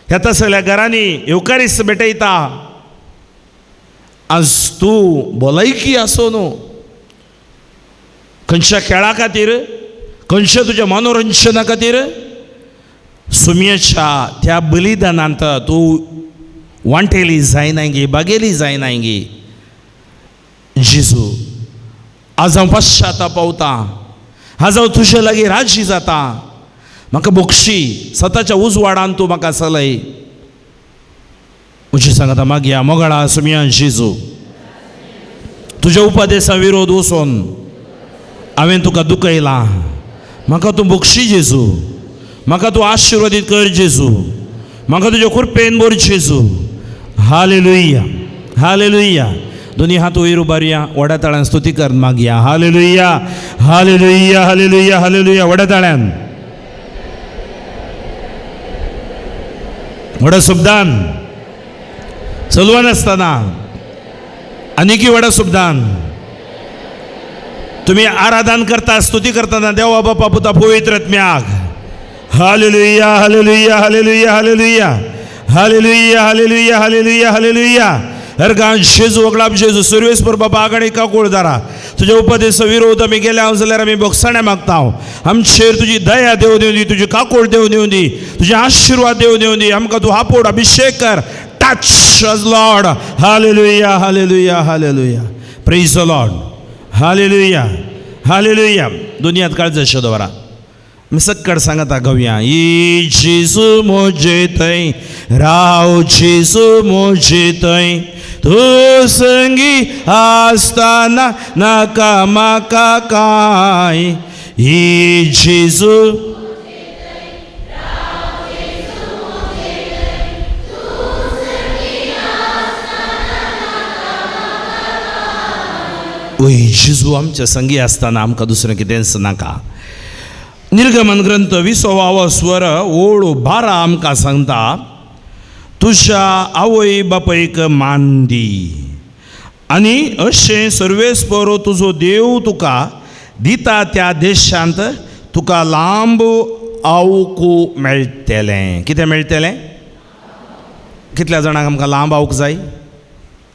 येता सगल्या घरांनी येवकारीस भेटयता. आज तूं भलायकी आसूं न्हू, खंयच्या खेळा खातीर, खंयच्या तुज्या मनोरंजना खातीर सुमयेच्या त्या बलिदानांत तूं वांटेली जायना गी, बागेली जायना गी? जेजू आज हांव पश्चाताप पावतां, आज हांव तुजे लागीं राजी जाता, म्हाका बक्षी सताच्या उजवाडान तूं म्हाका चलय. म्हजी सांगता मागया मोगाळा सुमया जेजू, तुज्या उपदेसा विरोध वचून हांवें तुका दुखयलां, म्हाका तूं बक्षी जेजू, म्हाका तूं आशिर्वादीत कर जेजू, म्हाका तुज्या कृपेन भर जेजू. हालेलुया, हालेलुया. दोनी हात वयर उबारया, व्हडा ताळ्यान स्तुती कर मागया. हालेलुया, हालेलुया, हालेलुया, हालेलुया. व्हडा ताळ्यान, व्हडा शब्दान, चलवन आसतना आनीकय व्हडा शब्दान तुमी आराधन करता, स्तुती करतना देवा बापा पुता पवित्र आत्म्याक. हालेलुया, हालेलुया, हालेलुया, हालेलुया, हालेलुया, हालेलुया, हालेलुया, हालेलुया. हरगान जेजू वगडाप जेजू सर्वेस्पर बाबा आगाणी काकूळ दारा तुज्या उपदेश विरोध आमी गेल्या जाल्यार आमी बोगसाण्या मागता. आमचेर तुजी दया देव दिवं दी, तुजी काकूळ देव दिवं दी, तुजे आशिर्वाद देव दिवं दी. आमकां तूं हापोड अभिशेक कर. Touch us Lord. Hallelujah, hallelujah, hallelujah. Praise the Lord. Hallelujah, hallelujah. दुनियात काळजाचें दवरा. मी सक्कड सांगता गवया. ई जेजू म्हजे थंय राव, जेजू म्हजे थंय, तूं संगी आसतना नाका म्हाका कांय. ई जेजू वय, जेजू आमच्या संगी आसतना आमकां दुसरें कितेंच नाका. निर्गमन ग्रंथ 20 स्वर ओळ 12 आमकां सांगता, तुज्या आवय बापयक मान दी आनी अशें सर्वेस्पर तुजो देव तुका दिता त्या देशांत तुका लांब आवकू मेळटलें. कितें मेळटलें? कितल्या जाणांक आमकां लांब आवक जाय?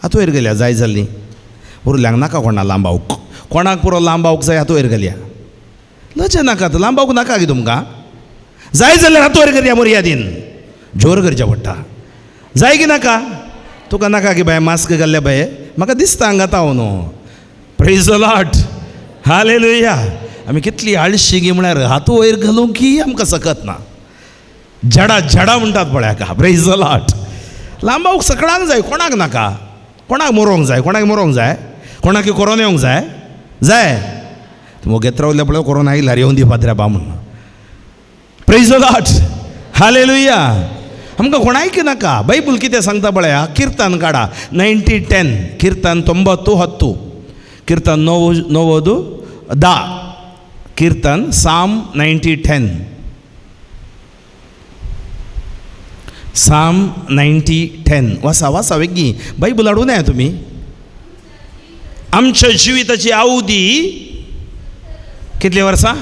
आतां वयर गेल्या जाय जाल्ली उरल्यांक नाका कोणा लांब आवक. कोणाक पुरो लांब आवक जाय? आतां वयर गेल्या लजा नाका, लांब आवक नाका की तुमकां? जाय जाल्यार हात वयर करया मर्यादीन जोर करचें पडटा. जाय की नाका? तुका नाका की बाय मास्क घाल्ल्या बाये म्हाका दिसता हांगा ताव न्हू. Praise the Lord. हालेलुया. आमी कितली आळशी गी म्हळ्यार हात वयर घालूंक की आमकां सकत ना. झडा झडा म्हणटात पळय हाका. Praise the Lord. लांबावक सगळ्यांक जाय, कोणाक नाका? कोणाक मरोंक जाय? कोणाक मरोंक जाय? कोणाक कोरोना येवंक जाय? जाय मोगेत रावल्या पळय कोरोना आयल्यार येवन दी पाद्र्या बा म्हणून. Praise the Lord. हालेलुया. आमकां कोणायक नाका. बायबल कितें सांगता पळया, किर्तन काडा 90:10, किर्तन 90:10, किर्तन 9:10, किर्तन साम 90:10, साम 90:10. वासा वासा वेगीं, बायबल हाडूं नये तुमी. आमच्या जिविताची अवधी कितली वर्सां?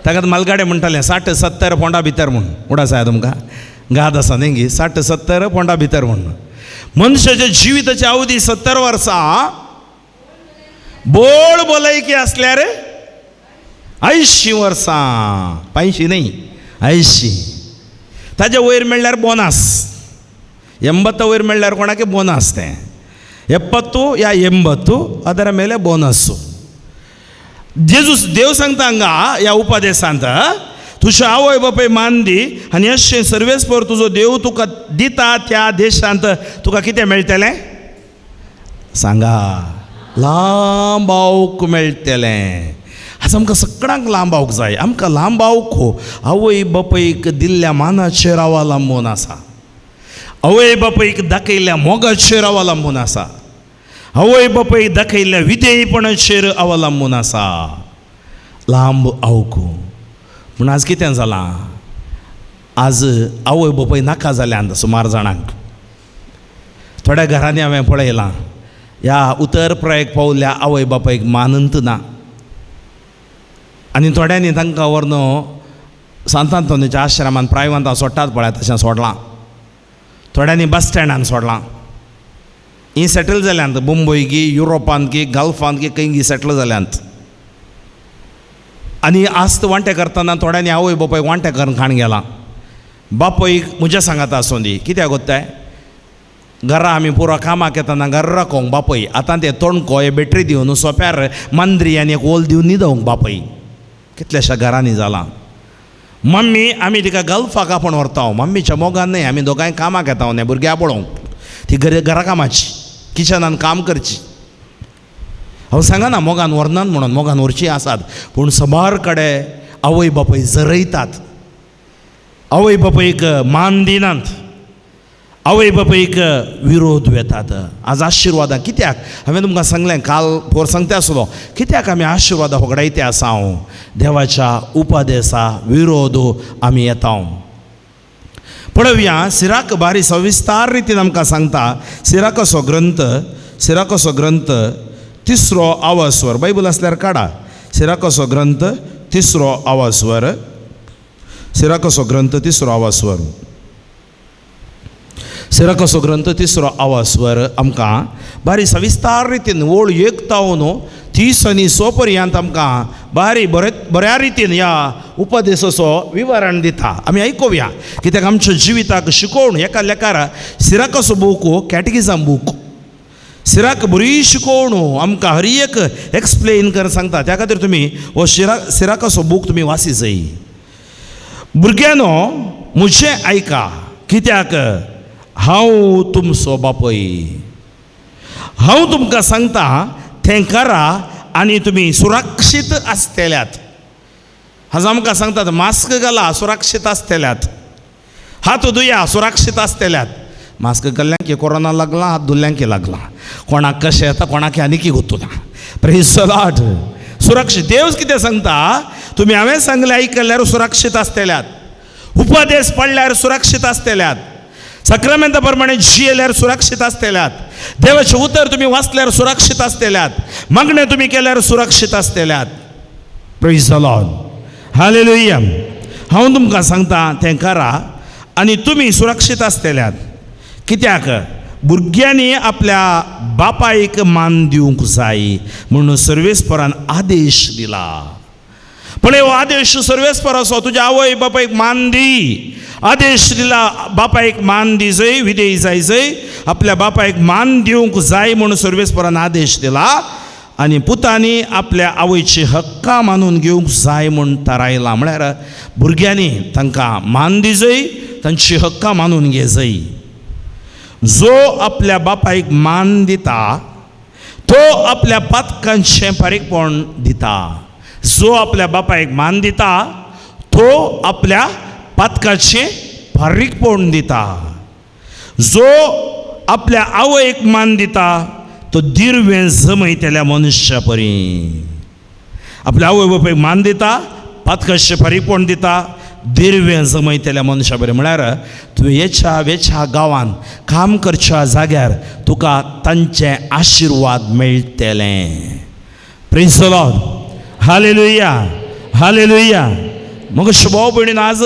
ताका मालगाडे म्हणटाले 60-70 पोंडा भितर म्हूण. उडास आसा तुमकां गाद आसा न्ही गी? 60-70 पोंडा भितर म्हूण. मनशाच्या जिविताची अवधी 70 वर्सां, बोळ भलायकी आसल्यार 80 वर्सां, 85 न्ही 80. ताजे वयर मेळ्ळ्यार बोनास, 80 वयर मेळ्ळ्यार कोणाक बोनास तें, 70 या 80 ಅದರ ಮೇಲೆ ಬೋನಸ್ಸು. जेजूस देव सांगता हांगा ह्या उपदेशांत, तुज्या आवय बापाय मान दी आनी अशें सर्वेस्पर तुजो देव तुका दिता त्या देशांत तुका कितें मेळटलें? सांगा, लांब आवक मेळटलें. आज आमकां सगळ्यांक लांबावक जाय. आमकां लांबावक आवय बापायक दिल्ल्या मानाचेर अवलंबून आसा, आवय बापायक दाखयल्ल्या मोगाचेर अवलंबून आसा, आवय बापायक दाखयल्ल्या विधेयपणाचेर अवलंबून आसा लांब आवक. पूण आज कितें जालां, आज आवय बापाय नाका जाल्यान सुमार जाणांक. थोड्या घरांनी हांवें पळयलां ह्या उतर प्रायेक पावल्ल्या आवय बापायक मानंत ना, आनी थोड्यांनी तांकां व्हरून सांत आंतोनीच्या आश्रमान प्रायवंतां सोडटात पळय तशें सोडलां, थोड्यांनी बस स्टँडान सोडलां. ही सेटल जाल्यांत मुंबय की युरोपांत की गल्फांत की खंय सेटल जाल्यांत. आनी आस्त वांटे करतना थोड्यांनी आवय बापायक वांटे करून खाण गेलां. बापयक म्हज्या सांगाता आसूं दी, कित्याक गोत्ताय घरा आमी पुरो कामाक येतना घरा राखोंक बापय आतां ते तोणको हे बॅटरी दिवन सोप्यार मांद्री आनी एक ओल दिवन न्हिदोवंक बापय. कितल्याश्या घरांनी जालां. मम्मी आमी तिका गल्फाक आपोवन व्हरता, मम्मीच्या मोगान न्हय, आमी दोगांय कामाक येता न्हय भुरग्यां पळोवंक, ती घरा कामाची किचनान काम करची. हांव सांगना मोगान व्हरनात म्हणून, मोगान व्हरची आसात, पूण सबार कडेन आवय बापूय जरयतात, आवय बापायक मान दिनात, आवय बापायक विरोध वेतात. आज आशिर्वादां कित्याक हांवें तुमकां सांगलें काल पोर सांगता आसलो, कित्याक आमी आशिर्वादां होगडायते आसा? हांव देवाच्या उपदेसा विरोध आमी येता. पळोवया सिराक बारी सविस्तार रितीन आमकां सांगता. सिराकाचो ग्रंथ, सिराकाचो ग्रंथ तिसरो आवास्वर, बायबल आसल्यार काडा. सिराकाचो ग्रंथ तिसरो आवास्वर, सिराकाचो ग्रंथ तिसरो आवास्वर, सिराकाचो ग्रंथ तिसरो आवास्वर आमकां बारी सविस्तार रितीन ओळ एक तावन 30 आनी 100 पर्यंत आमकां बारी बरे बऱ्या रितीन ह्या उपदेसाचो विवरण दिता. आमी आयकुया कित्याक आमच्या जिविताक शिकोवन एका लेखार सिराकाचो बूक कॅटगिजम बूक सिराक बरी शिकोवन आमकां हर एक एक्सप्लेन कर सांगता. त्या खातीर तुमी हो सिराकाचो बूक तुमी वासी जाय. भुरग्यांनो म्हजें आयका, कित्याक हांव तुमचो बापूय. हांव तुमकां सांगता तें करा आनी तुमी सुरक्षीत आसतल्यात. हाज आमकां सांगतात मास्क घाला सुरक्षीत आसतल्यात, हात धुया सुरक्षीत आसतल्यात. मास्क घाल्ल्यांक कोरोना लागला, हात धुल्ल्यांक लागला, कोणाक कशें येता कोणाक आनीक गोत्तुना. Praise the Lord. सुरक्षीत देव कितें सांगता, तुमी हांवें सांगलें आयकल्यार सुरक्षीत आसतल्यात, उपदेश पडल्यार सुरक्षीत आसतल्यात, सक्रामेंता प्रमाणे जियेल्यार सुरक्षीत आसतल्यात, देवाचें उतर तुमी वाचल्यार सुरक्षीत आसतल्यात, मागणें तुमी केल्यार सुरक्षीत आसतल्यात. Praise the Lord. हालेलुया. हांव तुमकां सांगता तें करा आनी तुमी सुरक्षीत आसतल्यात. कित्याक भुरग्यांनी आपल्या बापायक मान दिवंक जाय म्हणून सर्वेस्परान आदेश दिला. पळय हो आदेश सर्वेस्पराचो, तुज्या आवय बापायक मान दी. आदेश दिला बापायक मान दी जय, विधेय जाय जय, आपल्या बापायक मान दिवंक जाय म्हणून सर्वेस्परान आदेश दिला. आनी पुतांनी आपल्या आवयची हक्कां मानून घेवंक जाय म्हूण थारायलां. म्हळ्यार भुरग्यांनी तांकां मान दी जय, तांची हक्कां मानून घे जय. जो आपल्या बापायक मान दिता तो आपल्या पातकांचें फारीकपण दिता. जो आपल्या बापायक मान दिता तो आपल्या पातकाचें फारीकपण दिता. जो आपल्या आवयक मान दिता तो दिर्वें जमयतल्या मनुष्या परी. आपल्या आवय बापायक मान दिता, पातकाचें फारीकपण दिता, दिर्वें जमयतल्या मनशा बरें. म्हळ्यार तुवें येच्या वेच्या गांवांत काम करच्या जाग्यार तुका तांचे आशिर्वाद मेळटले. Praise the Lord. Hallelujah. Hallelujah. मग भाव भयणीन आज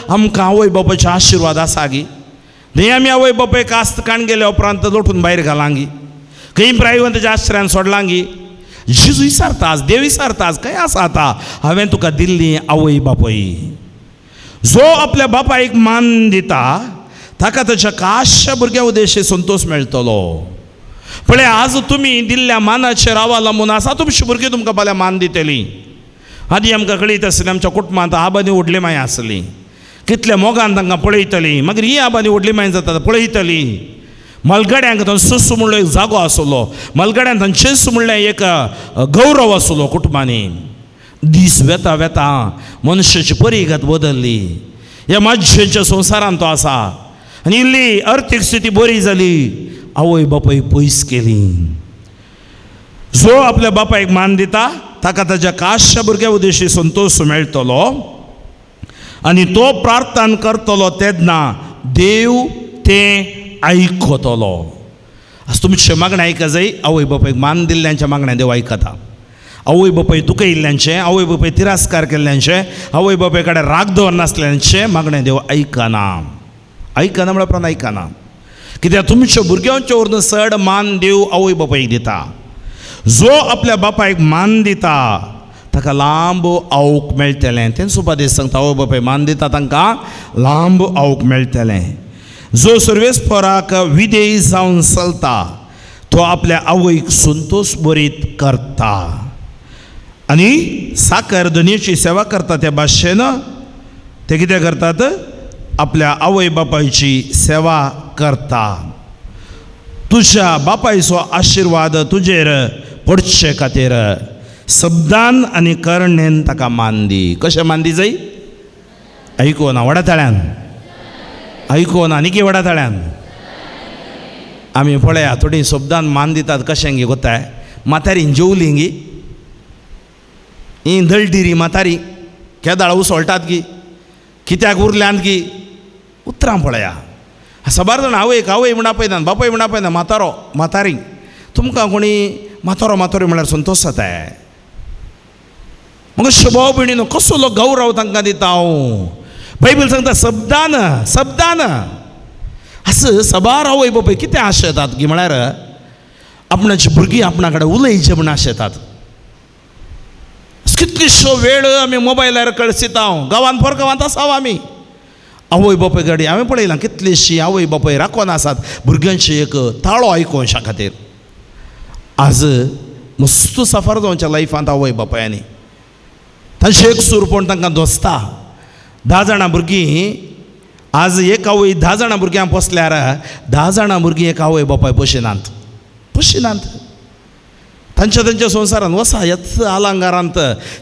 आमकां आवय बापायचे आशिर्वाद आसा गी? न्हय आमी आवय बापायक आस्त काण गेल्या उपरांत लोटून भायर घालांगी, खंय प्रायवंताच्या आश्रयान सोडलांगी. जेजू विचारता आज, देव विचारता आज, खंय आसा आतां हांवें तुका दिल्ली आवय बापूय? जो आपल्या बापायक मान दिता ताका ताच्या काश्या भुरग्यां उद्देशी संतोश मेळटलो. पळय आज तुमी दिल्ल्या मानाचेर अवलंबून आसा तुमची भुरगीं तुमकां फाल्यां मान दितलीं. आदी आमकां कळीत आसलें आमच्या कुटुंबांत आबानी व्हडली माय आसली, कितल्या मोगान तांकां पळयतलीं. मागीर ही आबानी व्हडली माय जाता पळयतली. मलगड्यांक तांचो म्हणलो एक जागो आसलो, मलगड्यांक तांचेच म्हणल्यार एक गौरव आसलो कुटुंबांनी. दीस वेता वेता मनशाची परिगत बदल्ली. ह्या माज्जेच्या संवसारांत तो आसा आनी इल्ली अर्थीक स्थिती बरी जाली, आवय बापायक पयस केली. जो आपल्या बापायक मान दिता ताका ताज्या काश्या भुरग्या उद्देशी संतोश मेळटलो आनी तो प्रार्थना करतलो तेन्ना देव तें आयकतलो. आज तुमचें मागणें आयका जाय. आवय बापायक मान दिल्ल्यांच्या मागण्या देव आयकता. आवय बापाय दुखयिल्ल्यांचें, आवय बापाय तिरस्कार केल्ल्यांचें, आवय बापाय कडेन राग दवरनासल्यांचें मागणें देव आयकना. आयकना म्हळ्यार उपरांत आयकना. कित्याक तुमच्या भुरग्यांच्या वरून चड मान देव आवय बापायक दिता. जो आपल्या बापायक मान दिता ताका लांब आवक मेळटलें. तेंच उपदेश सांगता, आवय बापाय मान दिता तांकां लांब आवक मेळटलें. जो सर्वेस्पराक विधेय जावन चलता तो आपल्या आवयक संतोश बरीत करता आनी साकर धनयेची सेवा करता. त्या भाशेन ते कितें करतात, आपल्या आवय बापायची सेवा करता. तुज्या बापायचो आशिर्वाद तुजेर पडचे खातीर शब्दान आनी करणेन ताका मान दी. कशें मान दी जाय? आयको ना व्हडा ताळ्यान, आयको ना आनी की व्हडा ताळ्यान. आमी पळया थोडीं शब्दान मान दितात कशें गे गोताय. म्हातारी जेवली गी, ही दळडिरी म्हातारी केदाळ उसळटात गी, कित्याक उरल्यांत गी, उतरां पळया. साबार जाण आवयक आवय म्हण आपयनात, बापाय म्हण आपयना, म्हातारो म्हातारी. तुमकां कोणी म्हातारो म्हातारी म्हळ्यार संतोश जाताय. मग शोभाव भयणीनो कसलो गौरव तांकां दिता हांव. बायबल सांगता शब्दान शब्दान. आस साबार आवय बापाय कितें आशेतात गी म्हळ्यार आपणाची भुरगीं आपणा कडेन उलयचें म्हण आशेतात. कितलीसो वेळ आमी मोबायलार कळसिता. गांवांत पोर गांवांत आसा आमी आवय बापाय गाडी हांवें पळयलां कितलीशी आवय बापाय राखोन आसात भुरग्यांची एक ताळो आयकोवच्या खातीर. आज मस्त सफर जावच्या लायफांत आवय बापायांनी तांचें एक सुरपण तांकां दोसता. 10 जाणां भुरगीं आज एक आवय 10 जाणां भुरग्यांक पोसल्यार 10 जाणां भुरगीं एक आवय बापाय पोशिनात पोशिनात. तांच्या तांच्या संवसारांत वसा ह्याच आलांगारांत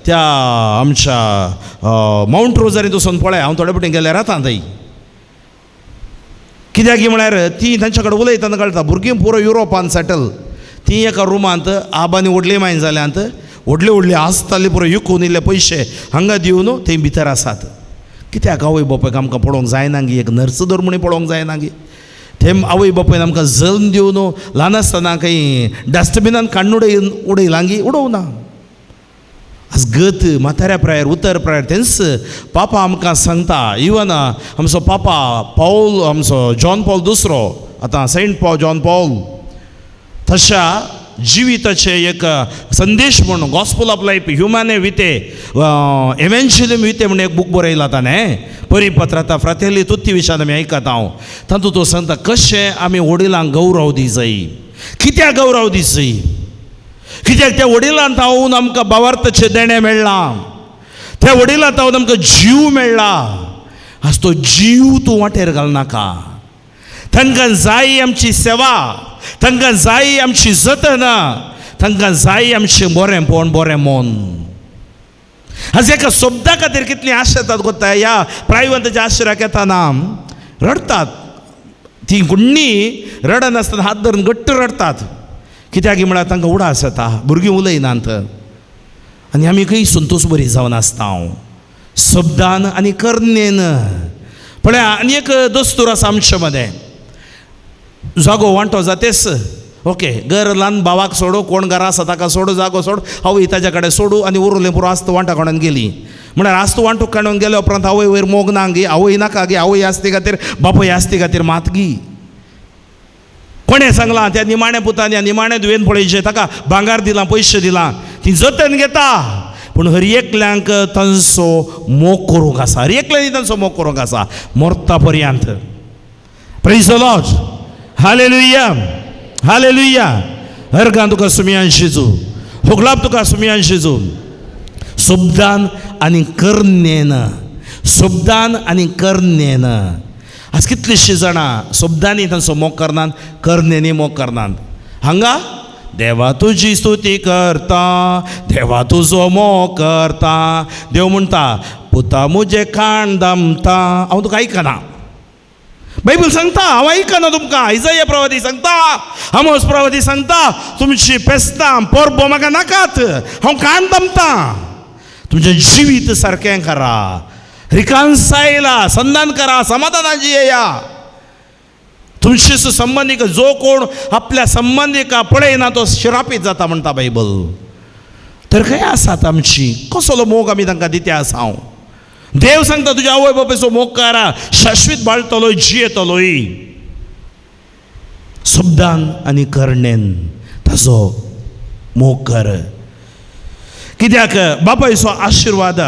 त्या आमच्या मावंट रोजारींत वचून पळय. हांव थोडे फावटी गेल्यार रावता थंय. कित्याक म्हळ्यार ती तांच्या कडेन उलयतना कळटा भुरगीं पुरो युरोपान सेटल. ती एका रुमांत आबांनी व्हडली माय जाल्यांत, व्हडली व्हडली आसताली पुरो विकून इल्ले पयशे हांगा दिवन थंय भितर आसात. कित्याक आवय बापायक आमकां पळोवंक जायना गी, एक नर्स दर म्हूण पळोवंक जायना गी. ते आवय बापायन आमकां जल्म दिवन ल्हान आसतना खंय डस्टबिनान काडून उडयलां गी, उडोवना. आज गत म्हाताऱ्या प्रायर उतर प्रायर तेंच पापा आमकां सांगता. इवन आमचो पापा पावल, आमचो जॉन पॉल दुसरो, आतां सेंट पॉल जॉन पॉल, तशा जिविताचे एक संदेश म्हणून gospel of life Humanae Vitae Evangelium Vitae म्हणून एक बूक बरयला ताणें. परिपत्र आतां फ्रातेली तुत्ती विशयान आमी आयकता हांव. तातूंत तो सांगता कशें आमी वडिलांक गौरव दी जाय. कित्याक गौरव दी जाय? कित्याक त्या वडिलांत हांव आमकां भावार्थाचें देणें मेळ्ळां, त्या वडिलांत हांव आमकां जीव मेळ्ळा. आज तो जीव तूं वाटेर घालनाका. तांकां जाय आमची सेवा, तांकां जाय आमची जतन, तांकां जाय आमचें बरेंपण बरें मन. आज एका शब्दा खातीर कितलीं आशेतात गोता. ह्या प्रायवंताच्या आश्रयाक येतना रडटात ती गुण्णी, रडनासतना हात धरून घट्ट रडटात. कित्याक म्हळ्यार तांकां उडास येता, भुरगीं उलयनात आनी आमी खंय संतोश बरी जावन आसता हांव शब्दान आनी करणेन. पळया आनी एक दस्तूर आसा आमचे मदें, जागो वांटो जातेच ओके, घर ल्हान भावाक सोडू, कोण घरा आसा ताका सोडू, जागो सोड, आवय ताज्या कडेन सोडू आनी उरलें पुरो आस्त वांटा काडून गेली. म्हळ्यार आस्त वांटो काडून गेल्या उपरांत आवय वयर मोग ना गी, आवय नाका गी, आवय आसती खातीर बापूय आसती खातीर मात गी. कोणें सांगलां त्या निमाण्या पुतान ह्या निमाण्या धुवेन पळयचें ताका भांगार दिलां, पयशे दिलां, ती जतन घेता. पूण हर एकल्यांक तांचो मोग करूंक आसा, हर एकल्यांनी तांचो मोग करूंक आसा मरता पर्यंत. Praise the Lord, hallelujah, hallelujah. हरगान तुका सुमयान शिजू, होगलाप तुका सुमयान शिजू. शब्दान आनी करणेन, शब्दान आनी करणेन. आज कितलींशीं जाणां शब्दांनी तांचो मोग करनात, करणेनी मोग करनात. हांगा देवा तुजी स्तुती करता, देवा तुजो मोग करता. देव म्हणटा पुता मुजे कान दामता, हांव तुका आयकना. बायबल सांगता हांव आयकना तुमकां. इजाया प्रवादी सांगता, आमोस प्रवादी सांगता, तुमची पेस्तां परबो म्हाका नाकात, हांव कान दामता. तुमचें जिवीत सारकें करा, रिकांसायला संधान करा, समाधानाची येया. तुमचे संबंदीक जो कोण आपल्या संबंदीका पळयना तो शिरापीत जाता म्हणटा बायबल. तर खंय आसात आमची कसलो मोग आमी तांकां दिते आसा. हांव देव सांगता तुज्या आवय बापायचो मोग करा, शाश्वीत बाळटलोय, जियेतलोय. शब्दान आनी करणेन ताजो मोग कर. कित्याक बापायचो आशिर्वाद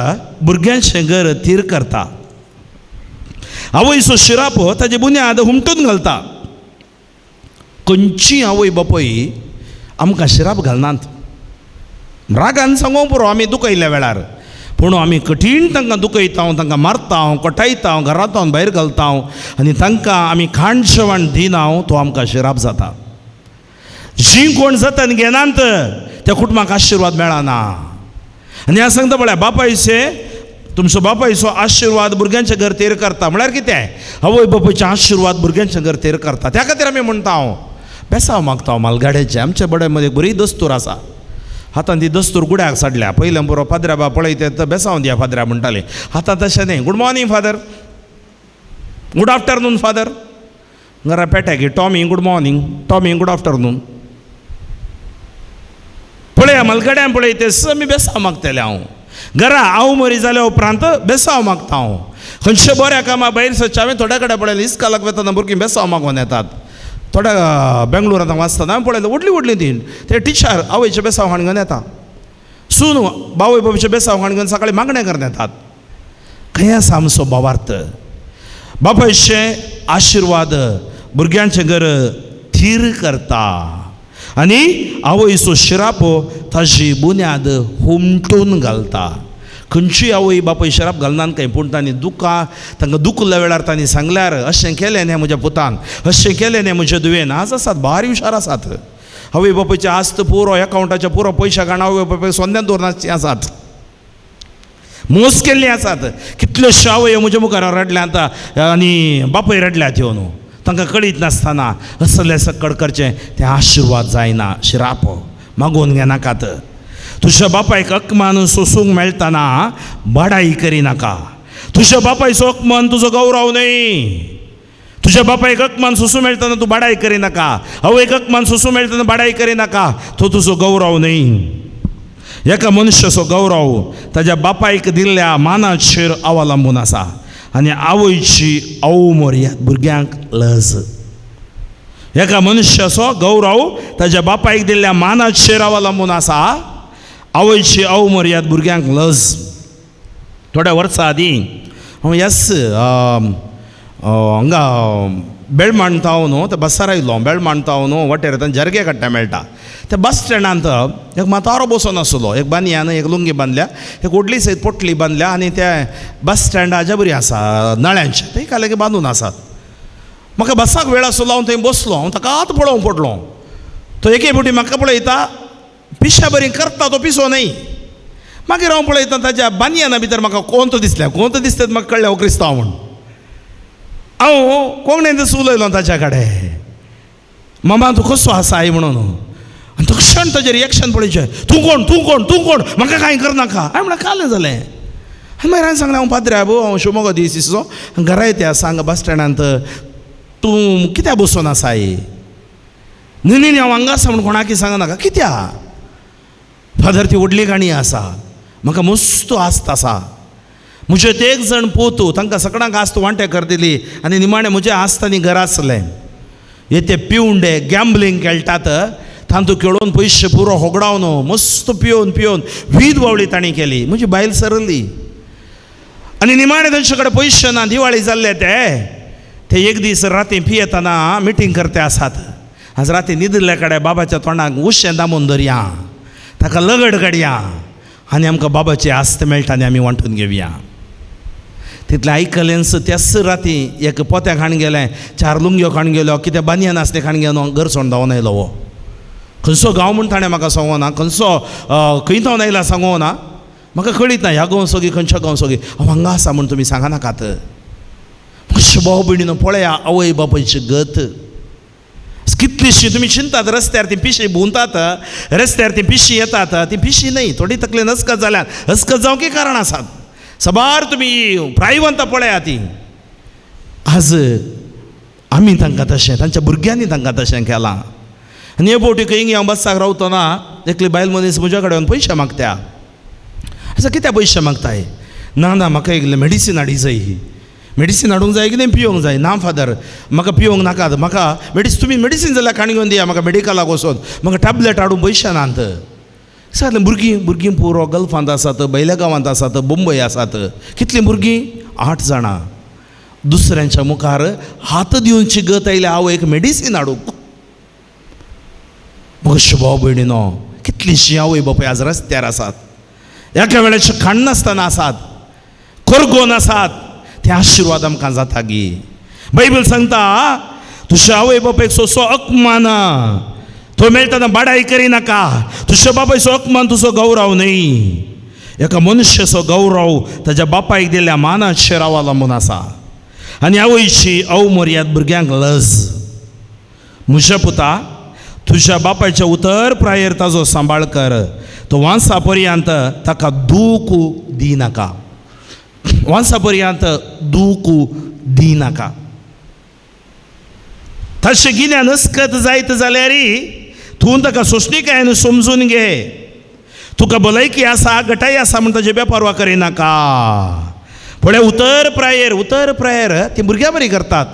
भुरग्यांचें घर थीर करता, आवयचो शिराप ताजे बुन्याद हुमटून घालता. खंयची आवय बापूय आमकां शिराप घालनात. रागान सांगूंक पुरो आमी दुखयल्ल्या वेळार, पूण आमी कठीण तांकां दुखयता, तांकां मारता, कोटायता, घरांत भायर घालता आनी तांकां आमी खाण जेवण दिना, तो आमकां शिराप जाता. जी कोण जतन घेनात त्या कुटुंबाक आशिर्वाद मेळना. आनी हांव सांगता पळय, बापायचे तुमचो बापायचो आशिर्वाद भुरग्यांच्या घर तेर करता. म्हळ्यार कितें? आवय बापायचे आशिर्वाद भुरग्यांच्या घर तेर करता. त्या खातीर आमी म्हणटा हांव बेसांव मागता हांव मालगाड्याचें. आमच्या बड्या मदीं बरी दस्तूर आसा. आतां ती दस्तूर गुड्याक साडल्या. पयलें पुरो फादरा बा पळयते तर बेसांव दिया फादरा म्हणटाले. आतां तशें न्ही. Good morning father, good afternoon father. घरा पेट्याकी Tommy good morning, Tommy good afternoon. पळया मालगाड्यान पळयते आमी बेसांव मागतले. हांव घरा हांव मरी जाल्या उपरांत बेसांव मागता. हांव खंयच्या बऱ्या कामा भायर सरचें हांवें थोड्या कडेन पळयलें, इस्कालाक वतना भुरगीं बेसांव मागून येतात. थोड्या बेंगलोरांत हांव आसतना हांवें पळयलें व्हडली व्हडली ती ते टिचर आवयचे बेसांव हाडून घेवन येता, सून बावय बाबूचे बेसांव हाडून घेवन सकाळी मागणें करून येतात. खंय आसा आमचो भावार्थ? बापायचे आशिर्वाद भुरग्यांचें घर थीर करता आनी आवयचो शिराप ताजी बुन्याद हुमटून घालता. खंयची आवय बापूय शिराप घालनात खंय, पूण तांणी दुकां तांकां दुखल्या वेळार तांणी सांगल्यार अशें केलें न्ही म्हज्या पुतान, अशें केलें न्ही म्हज्या धुवेन. आज आसात भारी हुशार आसात. आवय बापायचे आस्त पुरो एकावंटाचे पुरो पयशे काडून आवय बापूय सोंद्यान दवरनाची आसात, मोस केल्ली आसात. कितल्योश्यो आवय म्हज्या मुखार रडल्यात आनी बापूय रडल्यात येवन, तांकां कळीत नासतना असलें सकड करचें तें आशिर्वाद जायना. शिराप मागोवन घेनाकात. तुज्या बापायक अकमान सोसूंक मेळटना बडाई करिनाका. तुज्या बापायचो अकमान तुजो गौरव न्हय. तुज्या बापायक अकमान सोसूं मेळटना तूं बडाई करिनाका. आवयक अकमान सोसूं मेळटना बडाई करिनाका, तो तुजो गौरव न्हय. एका मनशाचो गौरव ताज्या बापायक दिल्ल्या मानाचेर अवलंबून आसा आनी आवयची अवमर्याद भुरग्यांक लज. एका मनशाचो गौरव ताज्या बापायक दिल्ल्या मानाचेर अवलंबून आसा, आवयची अवमर्याद भुरग्यांक लज. थोड्या वर्सां आदीं हांव येस हांगा बेळमाण तावन न्हू ते बसार आयलो. बेळमाण तावन वाटेर जरगे काडटा मेळटा त्या बस स्टँडांत एक म्हातारो बसून आसलो. एक बानयान एक लुंगी बांदल्या, एक व्हडली सयत पोटली बांदल्या आनी त्या बस स्टँडाच्या बरी आसा नळ्यांचे ते कालें बांदून आसात. म्हाका बसाक वेळ आसलो, हांव थंय बसलो. हांव ताका आतां पळोवंक पडलो. तो एके फावटी म्हाका पळयता, पिश्या बरी करता तो पिसो न्हय. मागीर हांव पळयता ताज्या बानयाना भितर म्हाका कोंत दिसलें. कोंत दिसलें म्हाका कळ्ळें हो क्रिस्तांव म्हूण. हांव कोंकणींत उलयलो ताच्या कडेन, मामा तूं कसो आसाय म्हणून. आनी तो क्षण ताजें रिएक्शन पळयचें, तूं कोण, तूं कोण, तूं कोण, म्हाका कांय करनाका. हांवें म्हणलें कालें जालें. आनी मागीर हांवें सांगलें हांव पाद्रे आबू, हांव शिवमोगो दिसीचो, घरा येते आसा हांगा बस स्टँडांत, तूं कित्याक बसून आसाय? न्ही न्ही हांव हांगा आसा म्हूण कोणाकी सांगनाका. कित्याक फादर ती व्हडली काणी आसा, म्हाका मस्त आस्त आसा. म्हजे ते एक जाण पोतू तांकां सगळ्यांक आस्त वांटे कर दिली आनी निमाणें म्हजें आस्त आनी घरा आसलें. हे ते पिवंडे गॅम्बलींग खेळटात तांतू खेळोवन पयशे पुरो होगडावन मस्त पिवन पिवन वीद वावळी तांणी केली. म्हजी बायल सरली आनी निमाणें तांचे कडेन पयशे ना. दिवाळी जाल्ले ते ते एक दीस राती पियेतना मिटींग करते आसात. आज राती न्हिदिल्ल्या कडेन बाबाच्या तोंडाक उशें दामून धरया, ताका लगड काडया आनी आमकां बाबाची आस्त मेळटा आनी आमी वांटून घेवया. तितलें आयकलेंच त्याच राती एक पोत्या खाण गेलें, 4 लुंग्यो खाण गेलो, कितें बानयान आसलें खाण गेलो, घर सोडून धांवन आयलो. हो खंयचो गांव म्हूण ताणें म्हाका सांगो ना, खंयचो खंय थावन आयला सांगो ना, म्हाका कळीत ना ह्या गांवचो की खंयच्या गांवचो की. हांव हांगा आसा म्हूण तुमी सांगा नाकात. मातशें भाव भयणीनो पळया आवय बापायची गत कितलीशी तुमी चिंतात. रस्त्यार ती पिशी भोंवतात, रस्त्यार ती पिशी येतात, ती पिशी न्हय, थोडी तकलेन हसकत जाल्यार हसकत जावंक कारण आसात. साबार तुमी प्रायवंत पळया ती. आज आमी तांकां तशें, तांच्या भुरग्यांनी तांकां तशें केलां. आनी हे फावटी खंय हांव बसाक रावतना एकली बायल मनीस म्हज्या कडेन पयशे मागता. आसा कित्याक पयशे मागताय? ना ना म्हाका एक मेडिसीन हाडी जाय, मेडिसीन हाडूंक जाय कितें पिवंक जाय. ना फादर म्हाका पिवंक नाकात, म्हाका मेडिसीन तुमी मेडिसीन जाल्यार काणी घेवन दिया म्हाका, मेडिकलाक वचोन म्हाका टॅबलेट हाडूंक पयशे नात. सांगलें भुरगीं भुरगीं पुरो गल्फांत आसात, बैल्या गांवांत आसात, मुंबय आसात. कितलीं भुरगीं? 8 जाणां. दुसऱ्यांच्या मुखार हात दिवची गत आयल्या आवयक मेडिसीन हाडूंक. म्हज्या भाव भयणीनो कितलीशीं आवय बापूय आज रस्त्यार आसात, एका वेळाचें खाण नासतना आसात, कोरगोन आसात. ते आशिर्वाद आमकां जाता गी. बायबल सांगता तुज्या आवय बापायक सोसो अपमान तो मेळटना बाडाय करिनाका. तुज्या बापायचो अपमान तुजो गौरव न्हय. एका मनशाचो गौरव ताज्या बापायक दिल्ल्या मानाचेर अवलंबून आसा. आनी आवयची अवमर्याद भुरग्यांक लज. म्हज्या पुता तुज्या बापायच्या उतर प्रायेर ताजो सांबाळ कर, तो वांसा पर्यंत ताका दूख दिनाका, वांसा पर्यंत दूख दिनाका. तशें गिन्यान अस्कत जायत जाल्यार तूं ताका सोंसणीकायेन समजून घे. तुका भलायकी आसा, गटाय आसा म्हूण ताजे बेपर्वा करिनाका. पळय उतर प्रायेर, उतर प्रायेर ती भुरग्यां बरी करतात.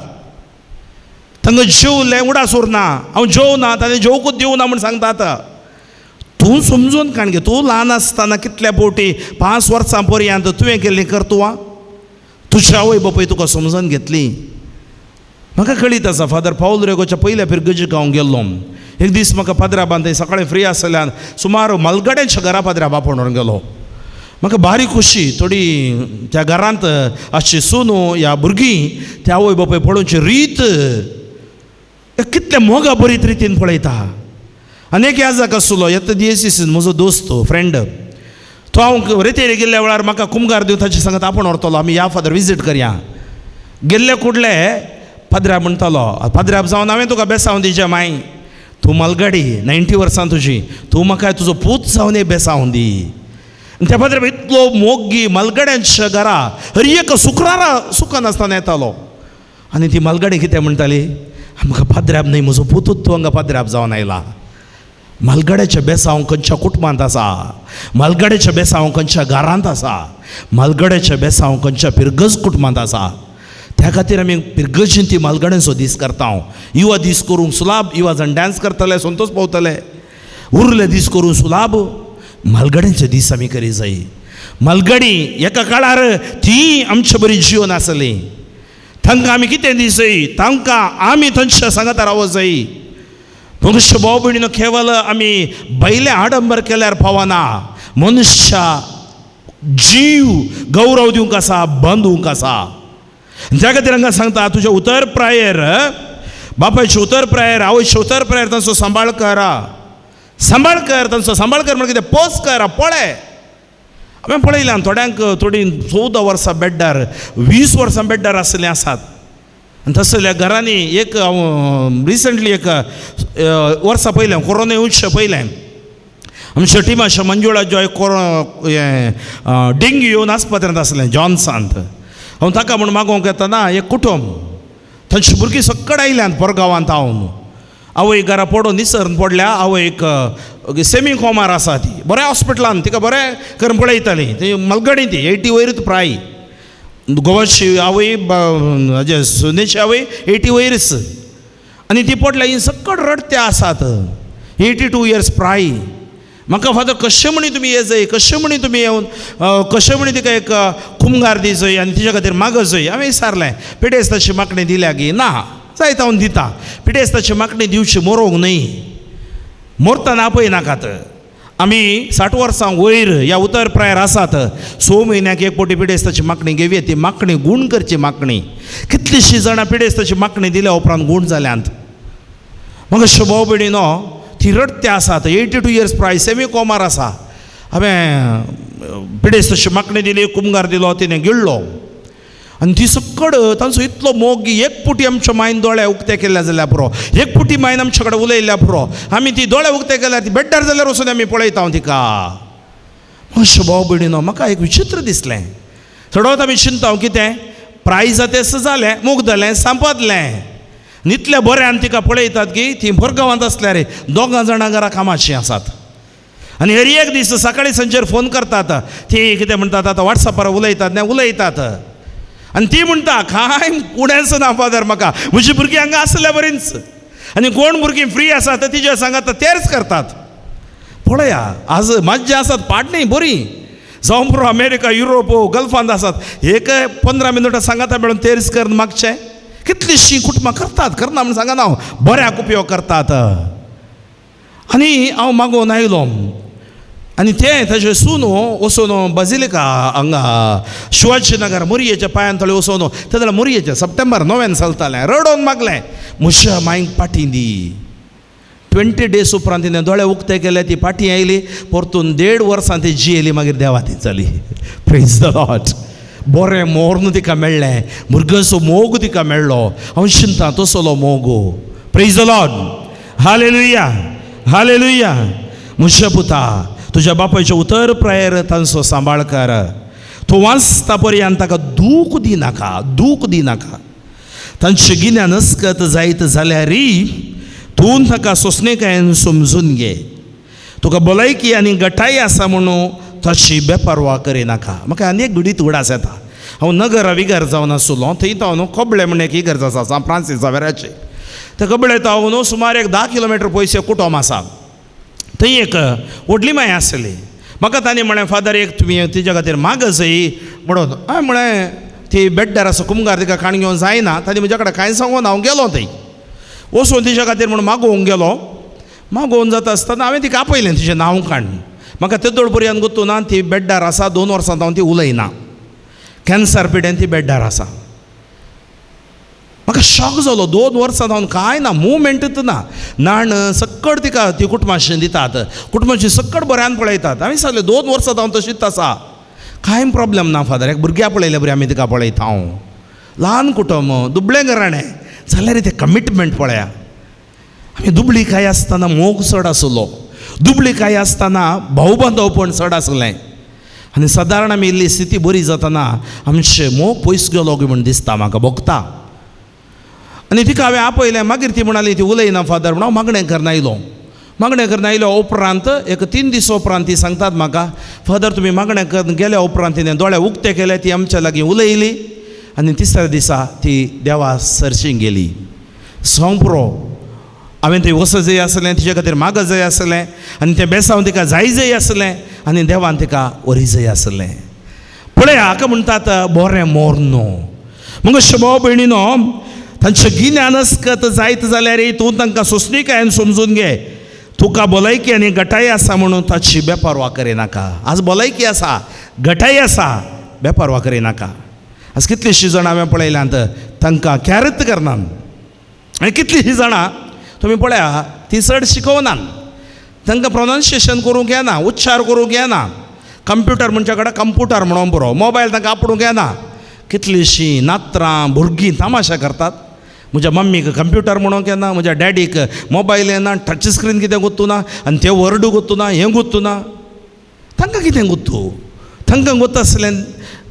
तांकां जेवलें उडास उरना, हांव जेवना ताणें जेवकूच दिवना म्हूण सांगतात. तूं समजून काण घे. तूं ल्हान आसतना कितल्या फावटी 5 वर्सां पर्यंत तुवें केल्लीं कर्तुवां तुज्या आवय बापूय तुका समजून घेतली. म्हाका कळीत आसा फादर पावल रेगोच्या पयल्या फिरगजीक हांव गेल्लो. एक दीस म्हाका पाद्रा थंय सकाळीं फ्री आसल्यान सुमार मालगाड्यांच्या घरा पाद्रा बापोवन व्हरून गेलो. म्हाका बारीक खुशी थोडी त्या घरांत आसची सुनू ह्या भुरगीं त्या आवय बापूय पळोवची रीत कितल्या मोगा बरीत रितीन पळयता. आनी एक याद जाका आसलो येता डीएसीसीन म्हजो दोस्त फ्रेंड, तो हांव रेतेर गेल्ल्या वेळार म्हाका कुमगार दिवन ताचे सांगत आपूण व्हरतलो, आमी या फादर विजीट करया. गेल्ले कुडले पाद्र्या म्हणटालो, पाद्र्याब जावन हांवें तुका बेसांव दिजे माय, तूं मालगाडी 90 वर्सां तुजी, तूं म्हाका तुजो पूत जावन एक बेसांव दी. आनी त्या पाद्र्या इतलो मोगी मालगाड्यांच्या घरा हर एक शुक्रारा सुकनासतना येतालो. आनी ती मालगाडी कितें म्हणटाली, म्हाका पाद्र्याब न्हय म्हजो पुतूच तूं हांगा पाद्र्याब जावन आयला. मालगाड्याचें बेसांव खंयच्या कुटुंबांत आसा, मालगाड्याचें बेसांव खंयच्या घरांत आसा, मालगाड्याचें बेसांव खंयच्या पिरगज कुटुंबांत आसा. त्या खातीर आमी पिरगजीन ती मालगाड्यांचो दीस करता. युवा दीस करूंक सुलाब, युवा जाण डांस करतले संतोष पावतले, उरले दीस करूंक सुलाब, मालगाड्यांचे दीस आमी करी जाय. मालगाडी एका काळार ती आमचे बरी जिवन आसली, तांकां आमी कितें दिसय, तांकां आमी थंयच्या सांगता रावो जाय. मनुष्य भाव भयणीनो केवल आमी बैले आडंबर केल्यार पावना. मनुष्या जीव गौरव दिवंक आसा, बांदूंक आसा. त्या खातीर हांगा सांगता तुज्या उतर प्रायेर, बापायचे उतर प्रायेर, आवयचे उतर प्रायेर तांचो सांबाळ करा, सांबाळ कर, तांचो सांबाळ कर म्हणल्यार कितें पोस कर. पळय हांवें पळयल्यान थोड्यांक थोडीं 14 वर्सां बेड्डार, 20 वर्सां बेड्डार आसलें आसात. आनी तसल्या घरांनी एक हांव रिसंटली एक वर्सां पयलें कोरोना येवचें पयलें आमच्या टिमाच्या मंजुळा जॉय हें डेंग्यू येवन आस्पत्रेंत आसलें जॉन्सांत. हांव ताका म्हूण मागोवंक येतना एक कुटुंब थंयची भुरगीं सक्कड आयल्यान परगांवांत. हांव आवय घरा पडून निसरून पडल्या, आवय एक सेमी कोमार आसा, ती बऱ्या हॉस्पिटलान तिका बरें करून पळयताली. ती मालगडी ती 80 वयरूच प्राय, गोवाची आवय हाजे सुनेची आवय 80 वयरच. आनी ती पडल्या ही सक्कड रडत्या आसात, 82 इयर्स प्राय. म्हाका फादर कशें म्हणी तुमी ये जाय, कशें म्हणी तुमी येवन कशें म्हणी तिका एक कुमगार दी जाय आनी तिच्या खातीर मागो जाय. हांवें विचारलें पिडेस्ताची मागणी दिल्या गी? ना, जायत हांव दिता. पिडेस्ताची मागणी दिवची मरोंक न्हय, मरतना आपय नाकात. आमी 60 वर्सां वयर ह्या उतर प्रायर आसात, 6 म्हयन्याक एक फावटी पिडेस्ताची मागणी घेवया. ती मागणी गूण करची मागणी. कितलीशीं जाणां पिडेस्ताची मागणी दिल्या उपरांत गूण जाल्यांत. म्हाका भाव भयणीनो ती रडते आसात. 82 इयर्स प्राय सेमी कोमार आसा. हांवें पिडेस्त तशी मागणी दिली, कुमगार दिलो, तिणें गिळ्ळो. आनी ती सकड तांचो इतलो मोग की एक पुटी आमच्या मायन दोळे उक्ते केल्या जाल्यार पुरो, एक पुटी मायन आमच्या कडेन उलयल्ल्या पुरो, आमी ती दोळे उक्ते केल्यार ती बेड्डार जाल्यार वचून आमी पळयता तिका. मातशें भाव भयणीनो म्हाका एक विचित्र दिसलें. चडवत आमी चिंता कितें प्रायज तें जालें, मुगदलें, सांपदलें. इतल्या बऱ्यान तिका पळयतात की ती भरगांवांत आसल्यार दोगां जाणां घरा कामाचीं आसात. आनी हर एक दीस सकाळी सांजेर फोन करतात. ती कितें म्हणटात आतां वॉट्सॅपार उलयतात ना उलयतात. आनी ती म्हणटा कांय उणेंच ना फादर म्हाका, म्हजी भुरगीं हांगा आसल्या बरींच. आनी कोण भुरगीं फ्री आसात तिजे सांगात तेच करतात. पळया आज मज्जा आसात पाडणी बरी जावं पुरो अमेरिका युरोप गल्फांत आसात. एक 15 मिनटां सांगाता मेळून तेर्स कर मागचें. कितलींशीं कुटुंबां करतात, करना म्हूण सांगना हांव, बऱ्याक उपयोग करतात. आनी हांव मागोवन आयलो आनी तें ताजे सून वचून बाजिलिका हांगा शिवाजी नगर मोरयेच्या पांयान थोडे वचून ते जाल्यार मोरयेचें सप्टेंबर 9 चलतालें. रडोवन मागलें म्हज्या मांयक पाटी दी. 20 डेज उपरांत तिणें दोळे उक्ते केले, ती पाटी आयली. परतून 1.5 वर्सां ती जियेली, मागीर देवा ती जाली. Praise the Lord. बरें मोर्न तिका मेळ्ळें, भुरग्यांचो मोग तिका मेळ्ळो. हांव चिंता तसलो मोग. Praise the Lord. Hallelujah, hallelujah. म्हज्या पुता तुज्या बापायचें उतर प्रायर तांचो सांबाळ कर. तूं वाचता पर्यंत ताका दूख दिनाका, दूख दिनाका. तांचें गिन्यान अस्कत जायत जाल्यार तूं ताका सोंसणीकायेन समजून घे. तुका भलायकी आनी गटाय आसा म्हणून ताची बेपर्वा करिनाका. म्हाका आनी एक घडीत उगडास येता, हांव नगर विगर जावन आसलो थंय हांव न्हू कोबळे म्हण एक इगर्ज आसा सान फ्रांसीस जावेराचे. त्या कोबळे हांव न्हू सुमार एक 10 किलोमिटर पयस एक कुटुंब आसा. थंय एक व्हडली माय आसली. म्हाका तांणी म्हळें फादर एक तुमी तिच्या खातीर माग जाय म्हणून. हांवें म्हळें ती बेड्डार आसा कुमगार तिका काण घेवन जायना. तांणी म्हज्या कडेन कांय सांगून हांव गेलो थंय वचून तिच्या खातीर म्हणून मागोवंक गेलो. मागोवन जाता आसतना हांवें तिका आपयलें तिचें नांव काड. म्हाका तेदोळ पर्यंत गोत्तू ना ती बेड्डार आसा, 2 वर्सां हांव ती उलयना, कॅन्सर पिडेन ती बेड्डार आसा. म्हाका शॉक जालो. 2 वर्सां हांव कांय ना, मुवमेंटूच ना. नाण सक्कड तिका ती कुटुंबाशी दितात, कुटुंबाशी सक्कड बऱ्यान पळयतात. हांवें सांगलें 2 वर्सां हांव तशीच आसा, कांय प्रॉब्लम ना फादर. एक भुरग्या पळयल्या बरी आमी तिका पळयता. हांव ल्हान कुटुंब, दुबळें घराणें जाल्यार तें कमिटमेंट पळया. आमी दुबळी काय आसतना मोग चड आसलो, दुबळी काय आसतना भाव बांधवपण चड आसलें. आनी सादारण आमी इल्ली स्थिती बरी जातना आमचें मोग पयस गेलो म्हूण दिसता म्हाका, भोगता. आनी तिका हांवें आपयलें. मागीर ती म्हणाली ती उलयना फादर म्हण. हांव मागणें करना आयलो. मागणें करना आयलो उपरांत एक 3 दीस उपरांत ती सांगतात म्हाका, फादर तुमी मागणें करून गेल्या उपरांत तिणें दोळे उक्ते केले, ती आमच्या लागीं उलयली आनी तिसऱ्या दिसा ती देवा सरशी गेली. सोंपरो हांवें थंय वचत जाय आसलें, तिचे खातीर मागत जाय आसलें आनी तें बेसांव तिका जाय जाय आसलें आनी देवान तिका वरी जाय आसलें. पळय हाका म्हणटात बरें मोर न्हू. मग भाव भयणीनो तांचें गिन्यान अस्कत जायत जाल्यार तूं तांकां सोंसणीकायेन समजून घे. तुका भलायकी आनी गटाय आसा म्हणून ताची बेपर्वा करिनाका. आज भलायकी आसा, गटाय आसा, बेपर्वा करिनाका. आज कितलींशीं जाणां हांवें पळयल्यांत तांकां कॅरत करनात. आनी कितलींशीं जाणां तुमी पळया ती चड शिकोवनात, तांकां प्रोनावन्सिएशन करूंक येना, उच्चार करूंक येना. कंप्युटर म्हणच्या कडेन कंप्युटर म्हणून पुरो, मोबायल तांकां आपडूंक येना. कितलींशीं नात्रां भुरगीं तामाशा करतात. म्हज्या मम्मीक कंप्युटर म्हणूंक येना, म्हज्या डॅडीक मोबायल येना, टच स्क्रीन कितें गोत्तू ना, आनी तें वर्ड गोत्तू ना, हें गोत्तू ना. तांकां कितें गोत्तू? तांकां गोत्त आसलें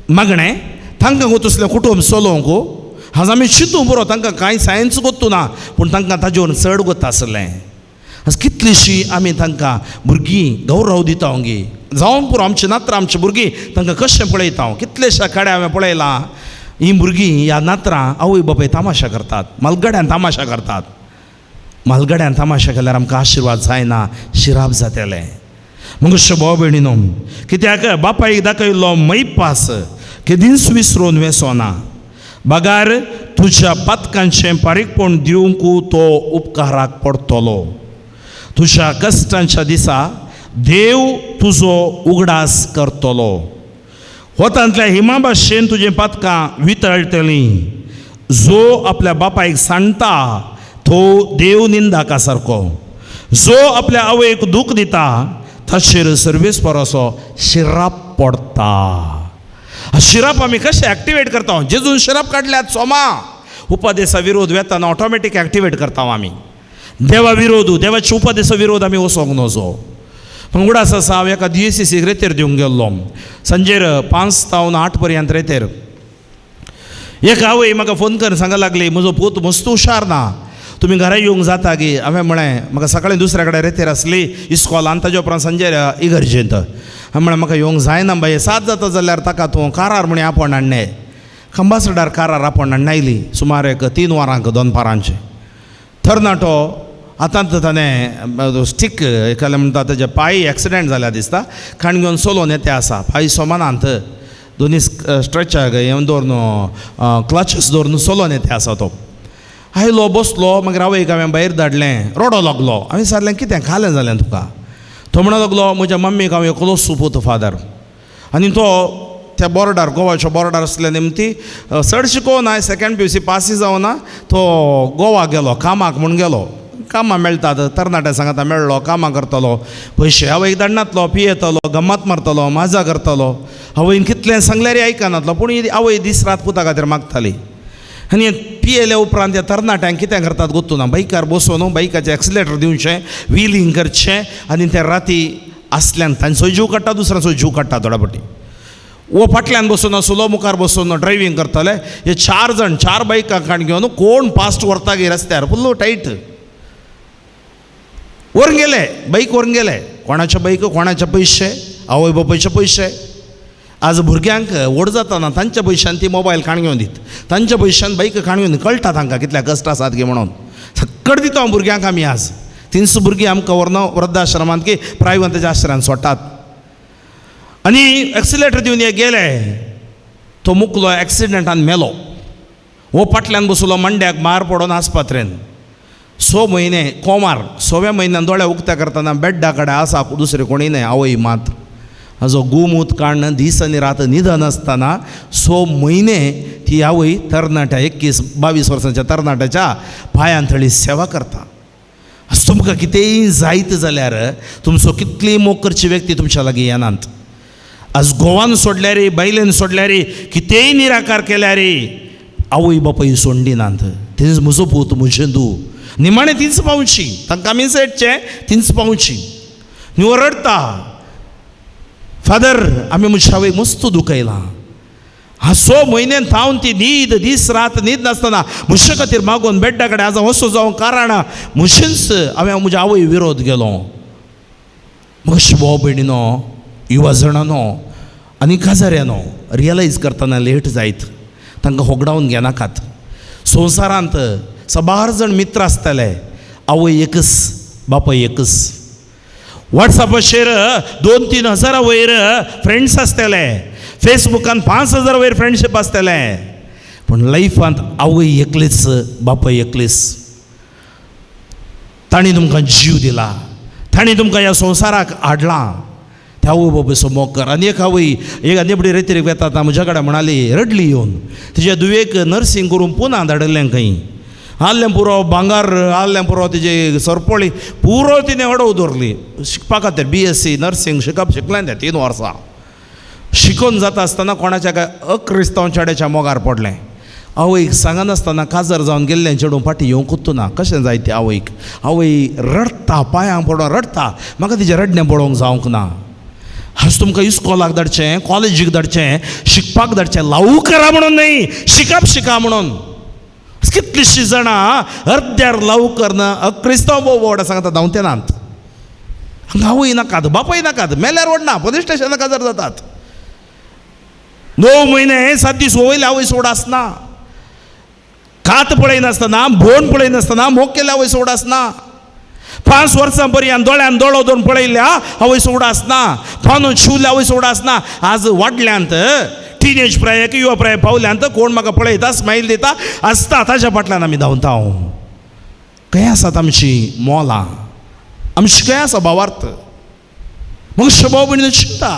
मागणें, तांकां गोत्त आसलें कुटुंब चलोवंक. आज आमी चिंतूं पुरो तांकां कांय सायन्स गोत्तू ना, पूण तांकां ताजे वयर चड गोत्त आसलें. आज कितलींशीं आमी तांकां भुरगीं गौरव दिता गे जावन पुरो. आमची नात्रां आमची भुरगीं तांकां कशें पळयता हांव. कितलेश्या कडेन हांवें पळयलां हीं भुरगीं ह्या नात्रां आवय बापाय तामाशा करतात, मालगड्यान तामाशा करतात. मालगड्यान तामाशा केल्यार आमकां आशिर्वाद जायना, शिराप जातलें. मग भाव भयणीनो कित्याक बापायक दाखयल्लो मैपास केदींच विसरून वेसोना. बगार तुज्या पातकांचें पारीकपण दिवंक तो उपकाराक पडटलो. तुज्या कश्टांच्या दिसा देव तुजो उगडास करतलो. वतांतल्या हिमा भाशेन तुजें पातकां वितळटलीं. जो आपल्या बापायक सांडटा तो देव निंदाका सारको. जो आपल्या आवयक दूख दिता ताचेर सर्वेस्पराचो शिराप पडटा. शिराप आमी कशें एक्टिवेट करता? जेजून शिराप काडल्यात सोमा उपदेसा विरोध वेताना ऑटोमॅटीक एक्टिवेट करता आमी. देवा विरोध, देवाच्या उपदेसा विरोध आमी वचोंक नजो. पूण उडास आसा, हांव एका DSCC रेतेर दिवंक गेल्लो सांजेर 5 तावन 8 पर्यंत रेतेर. एक आवय म्हाका फोन कर सांगा लागली, म्हजो पूत मस्त हुशार ना, तुमी घरा येवंक जाता की? हांवें म्हळें म्हाका सकाळीं दुसऱ्या कडेन रेतेर आसली इस्कॉलान, ताज्या उपरांत सांजेर इगर्जेंत. हांवें म्हळें म्हाका येवंक जायना बाये, 7 जाता जाल्यार ताका तूं कारार म्हणी आपोवन हाडणे. खंबासडार कारार आपोवन हाडून आयली सुमार एक 3 वरांक दनपारांचें. तरणाटो आतां ताणें स्टीक एकालें म्हणटा ताजे पांय एक्सिडेंट जाल्या दिसता, खाण घेवन चलोवन येते आसा, पांय सोमानांत दोनी स्ट्रेचाक हें दवरून क्लचीस दवरून चलोवन येते आसा. तो आयलो बसलो, मागीर आवयक हांवें भायर धाडलें, रडो लागलो. हांवें विचारलें कितें खालें जालें तुका? तो म्हणो लागलो म्हज्या मम्मीक हांव एकलोच सुपूत फादर. आनी तो त्या बोर्डार, गोवाच्या बोर्डार आसल्या निमती चड शिकोवना, सेकेंड PUC पासी जावना, तो गोवा गेलो कामाक म्हूण गेलो. कामां मेळटात तरणाट्या सांगाता मेळ्ळो, कामां करतलो, पयशे आवयक धाडनातलो, पियेतलो, गम्मत मारतलो, माजा करतलो. आवयन कितलें सांगल्यार आयकनातलो, पूण आवय दीस रात पुता खातीर मागताली. आनी पियेल्या उपरांत त्या तरणाट्यांक कितें करतात गोत्तू ना, बायकार बसोन बायकाचें एक्सिलेटर दिवचें, व्हिलींग करचें, आनी ते राती आसल्यान तांचोय जीव काडटा, दुसऱ्यांचो जीव काडटा. थोड्या फावटी वो फाटल्यान बसून आसलो, मुखार बसून ड्रायव्हींग करताले. हे 4 जाण 4 बायकां काण घेवन कोण फास्ट व्हरता गे रस्त्यार, फुल्ल टायट व्हरून गेले, बाईक व्हरून गेले. कोणाचे बाईक, कोणाचे पयशे, आवय बापायचे पयशे. आज भुरग्यांक व्हड जाताना तांच्या पयशान ती मोबायल काण घेवन दित, तांच्या पयशान बाईक काण घेवन कळटा तांकां कितल्या कश्ट आसात गे म्हणून. सक्कड दिता हांव भुरग्यांक आमी. आज 300 भुरगीं आमकां व्हरना वृद्धाश्रमांत की प्रायवंताच्या आश्रमांत सोडटात. आनी एक्सिलेटर दिवन हे गेले, तो मुकलो एक्सिडेंटान मेलो. हो फाटल्यान बसलो, मांड्याक मार पडोन आस्पत्रेन 6 म्हयने कोमार. 6व्या म्हयन्यान दोळे उक्ते करतना बेड्डा कडेन आसा दुसरे कोणी न्हय, आवय मात. हाजो गुमूत काडून दीस आनी रात न्हिदनासतना 6 म्हयने ती आवय तरणाट्या 21-22 वर्सांच्या तरणाट्याच्या पांयां थळी सेवा करता. तुमकां कितेंय जायत जाल्यार तुमचो कितली मोग करची व्यक्ती तुमच्या लागीं येनात. आज घोवान सोडल्यार, बायलेन सोडल्यार, कितेंय निराकार केल्यार आवय बापाय सोंडिनात. तीच म्हजो पूत, म्हजें धूव, निमाणें तीच पावची, तांकां आमी सेटचें तीच पावची. न्ही रडटा, फादर आमी म्हज्या आवयक मस्त दुखयलां. हा 6 म्हयन्यान थावन ती न्हीद दीस रात न्हीद नासतना म्हजे खातीर मागून बेड्डा कडेन आज वचो जावं कारण म्हजेंच हांवें म्हज्या आवय विरोध गेलो. म्हजे भाव भयणीनो, युवा जाणांनो आनी काजाऱ्यानो, रियलायज करतना लेट जायत, तांकां होगडावन घेनाकात. संवसारांत सबार जाण मित्र आसतले, आवय एकच, बापाय एकच. वॉट्सएपाचेर 2-3 हजारा वयर फ्रेंड्स आसतले, फेसबुकान 5,000 वयर फ्रेंडशीप आसतले, पूण लायफांत आवय एकलीच, बापाय एकलीच. तांणी तुमकां जीव दिला, तांणी तुमकां ह्या संवसाराक हाडलां, त्या आवय बापायचो मोग कर. आनी एक आवय एक आनी रेतीक वेता म्हज्या कडेन म्हणाली, रडली येवन, तिच्या धुवेक नर्सिंग करून पुना धाडिल्लें खंय, आहलें पुरो भांगार, आहलें पुरो तिजे सरपळी पुरो तिणें अडोव दवरली शिकपा खातीर. BSc nursing शिकप शिकलें तें 3 वर्सां. शिकोवन जाता आसतना कोणाच्या काय अक्रिस्तांव चेड्याच्या मोगार पडलें. आवयक सांगनासतना काजर जावन गेल्लें चेडूं फाटीं येवंकूच ना. कशें जाय तें आवयक? आवय रडटा, पांयांक पडोन रडटा. म्हाका तिजें रडणें पळोवंक जावंक ना. आज तुमकां इस्कॉलाक धाडचें, कॉलेजीक धाडचें, शिकपाक धाडचें, लावू करा म्हणून न्हय, शिकप शिका म्हणून. कितलींशीं जाणां अर्द्यार लावू करना अक्रिस्तांव भोव व्हड सांगता धांवते नात. हांगा आवय नाकात, बापूय नाकात, मेल्यार व्हडना, पोलीस स्टेशनाक काजार जातात. 9 म्हयने 7 दीस वयले आवय सोड आसना, कात पळयनासतना, भोण पळयनासतना मोग केल्या आवय सोड आसना. 5 वर्सां पर्यंत दोळ्यान दोळो दवरून पळयल्या आवय सोड आसना, पानो शिवल्या आवय सोड आसना. आज वाडल्यांत टिनेज प्रायक युवा प्राय पावल्यांत कोण म्हाका पळयता, स्मायल दिता आसता, ताच्या फाटल्यान आमी धांवता. खंय आसात आमची मोलां, आमची खंय आसा भावार्थ? मग भाव भयणीन चिंता.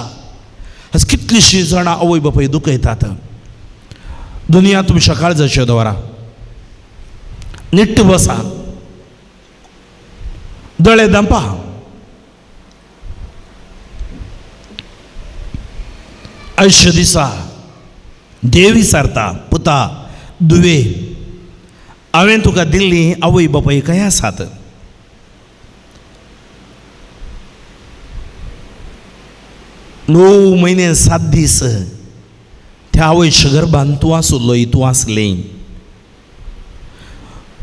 आज कितलींशीं जाणां आवय बापूय दुखयतात. दुनिया तुमच्या काळजाचेर दवरा, निट्ट बसा. दोळे धांपा. आयच्या दिसा देव विचारता, पुता दुवे, हांवें तुका दिल्ली आवय बापाय खंय आसात? णव म्हयने 7 दीस त्या आवयच्या गर्भान तूं आसलोय, तूं आसलें.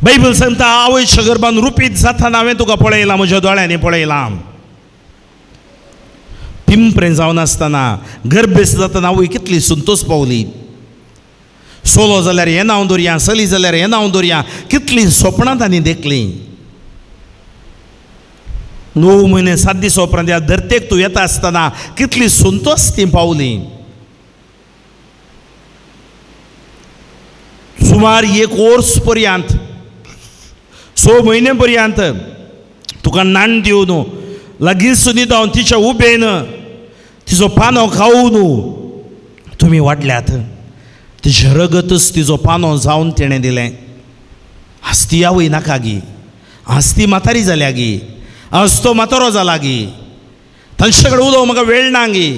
बायबल सांगता आवयच्या गर्भान रुपीत जातना हांवें तुका पळयलां, म्हज्या दोळ्यांनी पळयलां. पिंपरें जावन आसतना, गर्भेस्त जातना आवय कितली संतोष पावली. सोलो जाल्यार हें नांव दवरया, चली जाल्यार हें नांव दवरया, कितलीं सपनां तांणी देखलीं. 9 म्हयने 7 दीस उपरांत ह्या धरतेक तूं येता आसतना कितली संतोष ती पावली. सुमार 1 वर्स पर्यंत, 6 म्हयने पर्यंत तुका नाण दिवन, लागींच न्हिदोवन, तिच्या उबेन तिचो पानो खावन तुमी वाडल्यात. तिचें रगतच तिचो पानो जावन तिणें दिलें. आज ती आवय नाका गी, आज ती म्हातारी जाल्या गी, आज तो म्हातारो जाला गी, तांचे कडेन उलोवंक म्हाका वेळ ना गी.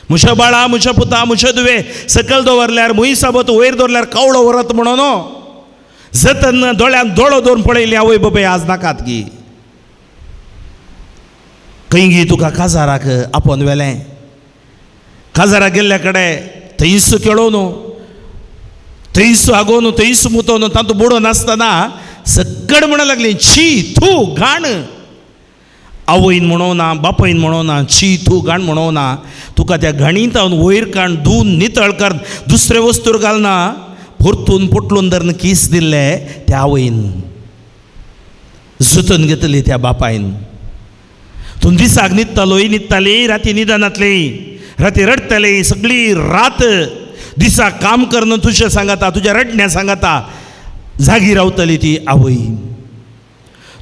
म्हज्या बाळा, म्हज्या पुता, म्हज्या दुवे सकयल दवरल्यार म्हूय साबत, वयर दवरल्यार कावळो व्हरत म्हणून जतन दोळ्यान दोळो दवरून पळयली आवय बापाय आज नाकात गी. खंय गी तुका काजाराक आपोवन व्हेलें, काजाराक गेल्ल्या कडेन थंयच खेळोवन, थंयच हागोवन, थंयच मुतोवन, तातूंत बुडोवन आसतना सकड म्हणूंक लागली, छी थू घाण. आवयन म्हणोना, बापायन म्हणोना, छी थू घाण म्हणोना, तुका त्या घाणींत हांव वयर काण धुवन नितळ कर, दुसरे वस्तूर घालना, परतून पोटलून धरून कीस दिल्ले त्या आवयन, जतन घेतली त्या बापायन. तूं दिसाक न्हिदतालो, न्हिदताली, राती न्हिदनातली, राती रडटली सगळी रात. दिसाक काम करून तुजें सांगता, तुज्या रडण्या सांगता जागी रावतली ती आवय.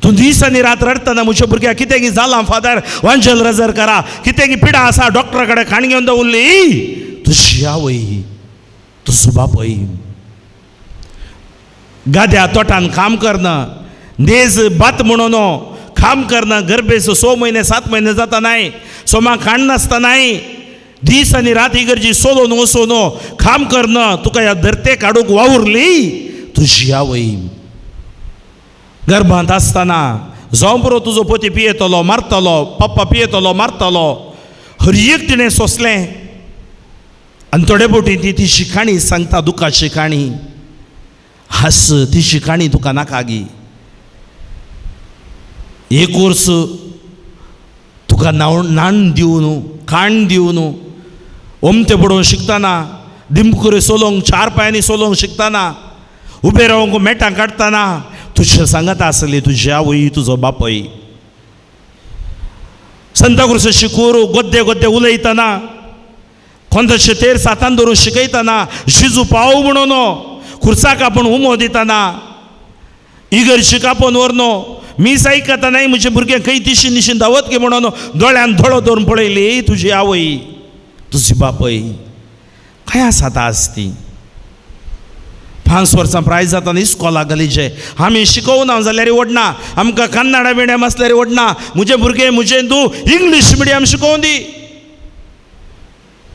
तूं दीस आनी रात रडटना म्हज्या भुरग्याक कितें जालां फादर, वांजल रजर करा, कितें पिडा आसा, डॉक्टरा कडेन खाण घेवन दवरली. तुजी आवय, तुजो बापूय गाद्या तोटान काम करना, नेज भात म्हणून काम करना, गर्भेस 6 म्हयने 7 म्हयने जाता नाय, सोमा खाण नासता नाय, दीस आनी रात इगर्जी सोलोन वचून काम करना, तुका ह्या धरतेक हाडूंक वावुरली तुजी आवय. गर्भांत आसतना जावं पुरो तुजो पती पियेतलो मारतलो, पप्पा पियेतलो मारतलो, हर एक तिणें सोंसलें. आनी थोडे फावटी ती तिची काणी सांगता, दुखाची काणी. हास तिची काणी तुका नाका गी. 1 वर्स तुका नाण दिवन, खाण दिवन, ओमते पडोवन शिकतना, दिमकुरे सोलोंक, 4 पांयांनी सोलोंक शिकतना, उबे रावंक मेटां काडटना तुजें सांगता आसली तुजी आवय, तुजो बापूय. संताक्रुज शिकूर गोद्दे गोद्दे उलयतना, कोंताचे तेर सातान धरून शिकयतना, जिजू पाव म्हणून खुर्साक आपूण उमो दितना, इगर्जीक आपोवन व्हरनो, मीस आयकता नाय म्हजे भुरगें खंय दिशीन दिशीन धांवत गे म्हणून दोळ्यान दोळो दवरून पळयली तुजी आवय, तुजी बापूय. खंय आसात आज ती? 5 वर्सां प्राय जातना इस्कोलाक घालीचे, आमी शिकोवना जाल्यार वडना, आमकां कन्नडा मिडियम आसल्यार वडना, म्हजे भुरगे म्हजें तूं इंग्लीश मिडियम शिकोवन दी.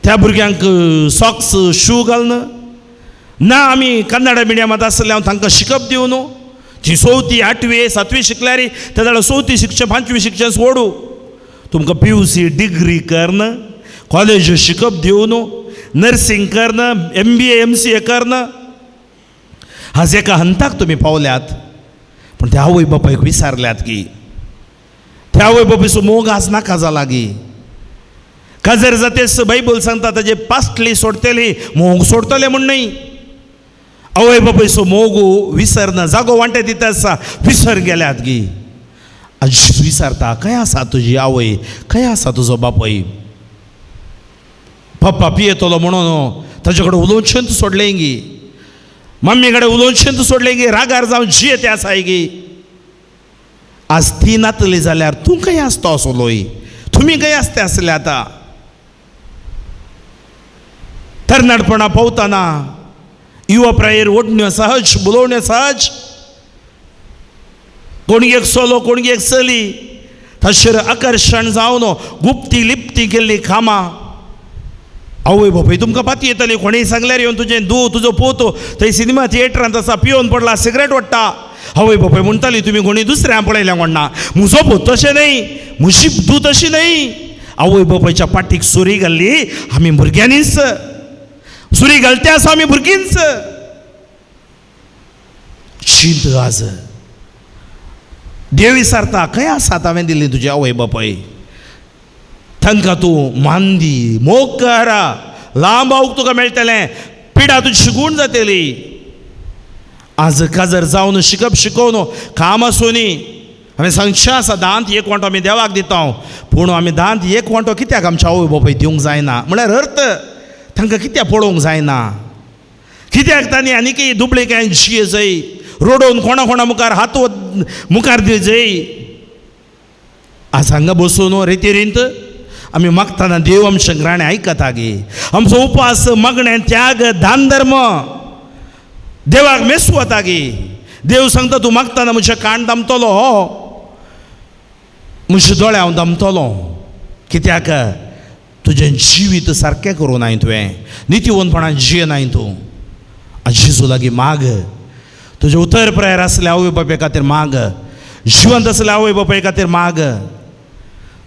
त्या भुरग्यांक सॉक्स शू घालना ना. आमी कन्नडा मिडियमांत आसले हांव तांकां शिकप दिवन न्हू, ती 4थी 8वी 7वी शिकल्यार ते जाल्यार 4थी शिकचें 5वी शिकचें सोडू, तुमकां PUC degree करून कॉलेज शिकप दिवन नर्सिंग करून MBA MCA करून आज एका हंताक तुमी पावल्यात. पूण त्या आवय बापायक विसारल्यात की त्या आवय बापायचो मोग आज नाका जाला गी. काजार जातेस बायबल सांगता ताजे पास्टली सोडटली, मोग सोडटले म्हूण न्हय. आवय बापायचो मोग विसरना, जागो वांटे दिता आसा विसर गेल्यात गी. आज विसरता खंय आसा तुजी आवय, खंय आसा तुजो बापूय. पप्पा पियेतलो म्हणून ताजे कडेन उलोवचें सोडलें गी, मम्मी कडेन उलोवचें सोडलें गी, रागार जावन जियेते आसाय गी. आज ती नातली जाल्यार तूं खंय आसता असलोय, तुमी खंय आसते आसले. आतां तरणाटपणा पावतना युवा प्रायेर ओडण्यो सहज, बोलोवण्यो सहज, कोणगेक सोलो कोणगेक चली ताचेर आकर्शण जावन गुप्ती लिप्ती केल्ली कामां. आवय बापूय तुमकां पाती येतली, कोणीय सांगल्यार येवन तुजें दू तुजो पूत थंय सिनेमा थिएटरांत आसा, पियोवन पडला, सिगरेट ओडटा. आवय बापूय म्हणटाली तुमी कोणी दुसऱ्या पळयल्या कोणा, म्हजो पूत तशें न्हय, म्हजी धूव तशी न्हय. आवय बापायच्या पाटीक सुरी घाल्ली आमी भुरग्यांनीच, सुरी घालते आसा आमी भुरगींच. चिंत आज देव विचारता खंय आसात हांवें दिल्ली तुजी आवय बापाय, तांकां तूं मान दी, मोग कर, लांब आवक तुका मेळटलें, पिडा तुजी शिकूण जातली. आज काजर जावन शिकप शिकोवन काम आसूनी हांवें सांगचें आसा, दांत एक वांटो आमी देवाक दिता, पूण आमी दांत एक वांटो कित्याक आमच्या आवय बापाय दिवंक जायना? म्हळ्यार अर्थ तांकां कित्याक पळोवंक जायना? कित्याक तांणी आनीकय दुबळे काय जिये जाय, रोडोवन कोणा कोणा मुखार हात मुखार दी जाय. आज हांगा बसून रेतीरींत आमी मागतना देव आमच्या घराणें आयकता गे. आमचो उपास मागणें त्याग दान धर्म देवाक मेस वता गे. देव सांगता तूं मागतना म्हज्या कान दामतलो, हो म्हज्या दोळे हांव दामतलो, कित्याक तुजें जिवीत सारकें करूं नाय तुवें, नितीवंतपणान जियेनाय तूं. जेजू लागीं माग, तुजें उतर प्रायर आसलें आवय बापाय खातीर माग, जिवंत आसलें आवय बापाय खातीर माग.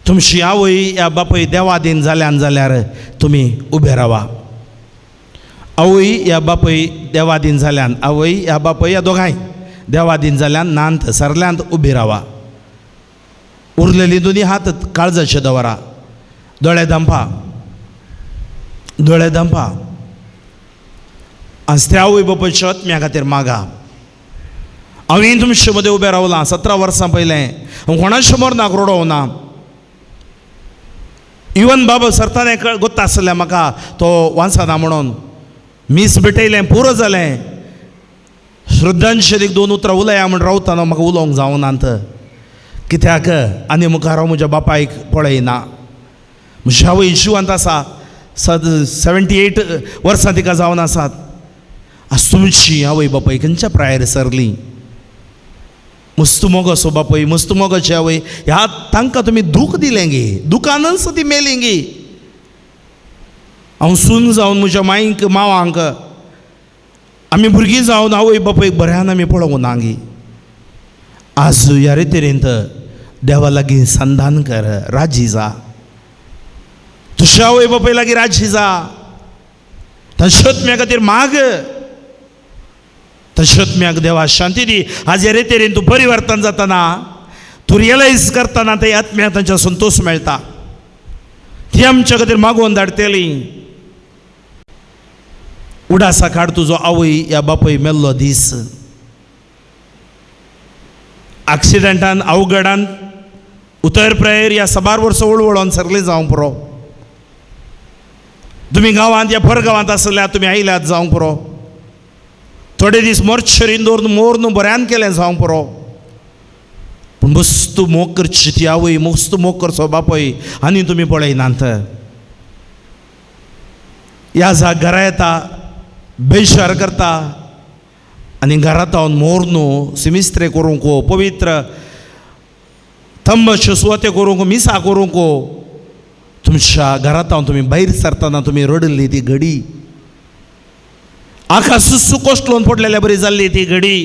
तुमची आवय या बापूय देवादीन जाल्यान जाल्यार तुमी उबे रावा. आवय या बापूय देवादीन जाल्यान, आवय या बापूय या दोगांय देवादीन जाल्यान नांत सरल्यांत उबी रावा. उरलेली दोनी हात काळजाचे दवरा, दोळे दांपा, दोळे दांपा. आज त्या आवय बापायच्या आत्म्या खातीर मागा. हांवें तुमचे मदें उबें रावलां 17 वर्सां पयलें, हांव कोणा समोर ना रडोवं ना. इवन बाबा सरताना गोत्ता आसलें म्हाका तो वाचना म्हणून मीस भेटयलें पुरो जालें. श्रद्धांजलीक दोन उतरां उलया म्हण रावतना म्हाका उलोवंक जावनात, कित्याक आनी मुखार हांव म्हज्या बापायक पळयना. म्हज्या आवय जिवंत आसा, 78 वर्सां तिका जावन आसात. आज तुमची आवय बापाय खंयच्या प्रायर सरली? मस्त मोगसो बापूय, मस्त मोगाची आवय, ह्या तांकां तुमी दूख दिलें गे, दुकानच ती मेली गे. हांव सून जावन म्हज्या मांयक मावांक आमी भुरगीं जावन आवय बापायक बऱ्यान आमी पळोवंक ना गे. आज ह्या रितीरींत देवा लागीं संधान कर, राजी जा, तुज्या आवय बापाय लागीं राजी जा, तांच्या आत्म्या खातीर माग, तांच्या आत्म्याक देवा शांती दी. आज ह्या रितीरीन तूं परिवर्तन जातना, तूं रियलायज करतना ते आत्म्याक तांच्या संतोश मेळटा, ती आमच्या खातीर मागोवन धाडटली. उडासा काड तुजो आवय या बापूय मेल्लो दीस, एक्सिडंटान अवघडान उतर प्रायर या साबार वर्सां वळवळोन सरले जावंक पुरो. तुमी गांवांत या परगांवांत आसल्यार तुमी आयल्यात जावंक पुरो. थोडे दीस मोर्चरीन दवरून मोर्न बऱ्यान केलें जावंक पुरो. पूण मस्त मोग करची ती आवय, मस्त मोग करचो बापूय आनी तुमी पळयनात. ह्या जाग घरा येता, बेजार करता आनी घरांत हांव मोर्न सिमिस्त्रे करूंक, पवित्र तंबच्यो सुवाते करूंक, मिसा करूंक, तुमच्या घरांत हांव तुमी भायर सरतना तुमी रडली ती घडी, आकाश कोसळून पडलेल्या बरी जाल्ली ती घडी,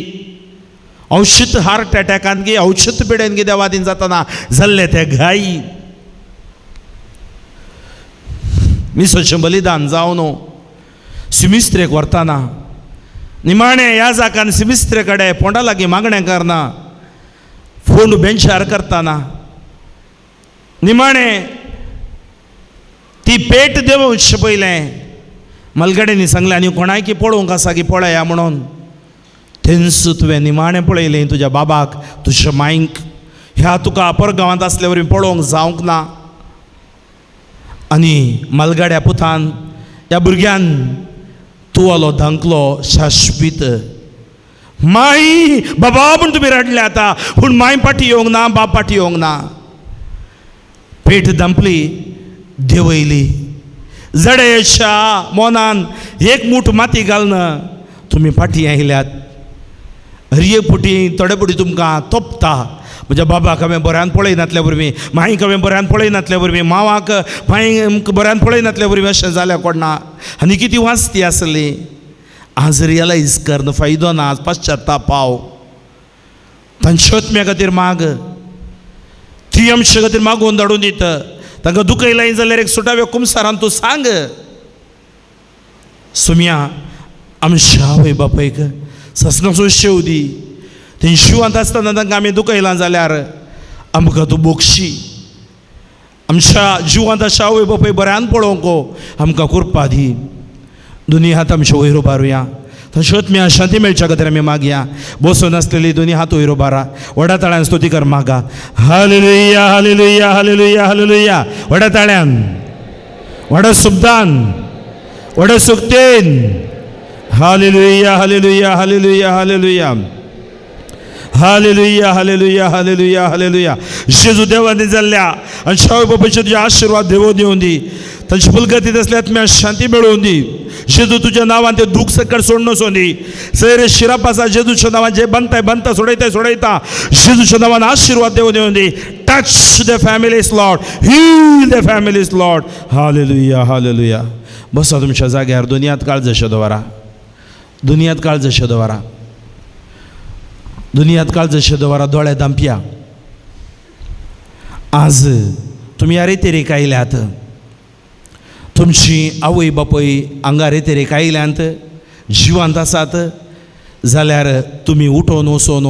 औशीत हार्ट अटॅकान गे, औशीत पिडेन गे देवादीन जातना जाल्ले ते घाई, मिसाचें बलिदान जावन सिमिस्त्रेक व्हरतना निमाणें ह्या जाकान सिमिस्त्रे कडेन फोंडा लागीं मागणें करना, फोंड बेंचार करतना निमाणें ती पेट देवचे पयलें मलगड्यांनी सांगलें आनी कोणायकी पळोवंक आसा की पळया म्हणून. तेंच तुवें निमाणें पळयलें तुज्या बाबाक, तुज्या मांयक, ह्या तुका परगांवांत आसले वरी पळोवंक जावंक ना. आनी मलगाड्या पुतान ह्या भुरग्यान तुवालो धांकलो शाश्वीत माई बाबा म्हूण तुमी रडले आतां, पूण माय पाटी येवंक ना, बाप पाटी येवंक ना. पेट धांपली, देंवयली, जडेच्या मोनान एक मूठ माती घालून तुमी फाटीं आयल्यात. हरये पुटी थोडे पुटी तुमकां तोपता, म्हज्या बाबाक हांवें बऱ्यान पळयनातल्या वरवीं, माईक हांवें बऱ्यान पळयनातल्या वरवीं, मावाक माई बऱ्यान पळयनातल्या वरवीं अशें जालें कोणा. आनी कितें वाचती आसली. आज रियलायज करन फायदो ना. आज पश्चाताप पाव तांच्या आत्म्या खातीर माग. ती आमचे खातीर मागून धाडून दिता. तांकां दुखयलाय जाल्यार एक सुटाव्या कुमसारान तूं सांग. सुम्या आमच्या आवय बापायक ससनाचो शेव दी. थंय शिवांत आसतना तांकां आमी दुखयलां जाल्यार आमकां तूं बोगशी. आमच्या जिवांत आशा आवय बापाय बऱ्यान पळोवंक आमकां कृपा दी. दोनी हात आमचे वयर उबारुया. तशेंच मी शांती मेळच्या खातीर आमी मागया. बसून आसलेली दोनी हात वयर उबारा. व्हडा ताळ्यान स्तुती कर मागा. हालेलुया हालेलुया हालेलुया हालेलुया. व्हडा ताळ्यान, व्हडा शब्दान, व्हडा सुक्तेन. Hallelujah hallelujah hallelujah hallelujah hallelujah hallelujah hallelujah hallelujah. जेजू देवानी जाल्ल्या आनी शाव बाबाचे तुजे आशिर्वाद देवोन येवन दी. तांचे फुलगतीत आसल्या आत्म्या शांती मेळोवन दी. जेजू तुज्या नांवान ते दूख सकट सोडून वचून दी. सैरे शिरापासा जेजूच्या नांवान जे बांदताय बांदता, सोडयताय सोडयता. जेजूच्या नांवान आशिर्वाद देवोन येवन दी. Touch the families Lord, heal the families Lord. Hallelujah hallelujah. बसा तुमच्या जाग्यार. दुनियात काळ जशे दवरा, दुनियात काळ जशे दवरा, दुनियात काळ जशे दवरा. दोळे दांपया. आज तुमी ह्या रेतेरेक आयल्यात. तुमची आवय बापूय हांगा रेतेरेक आयल्यांत, जिवांत आसात जाल्यार तुमी उठोवन वचोन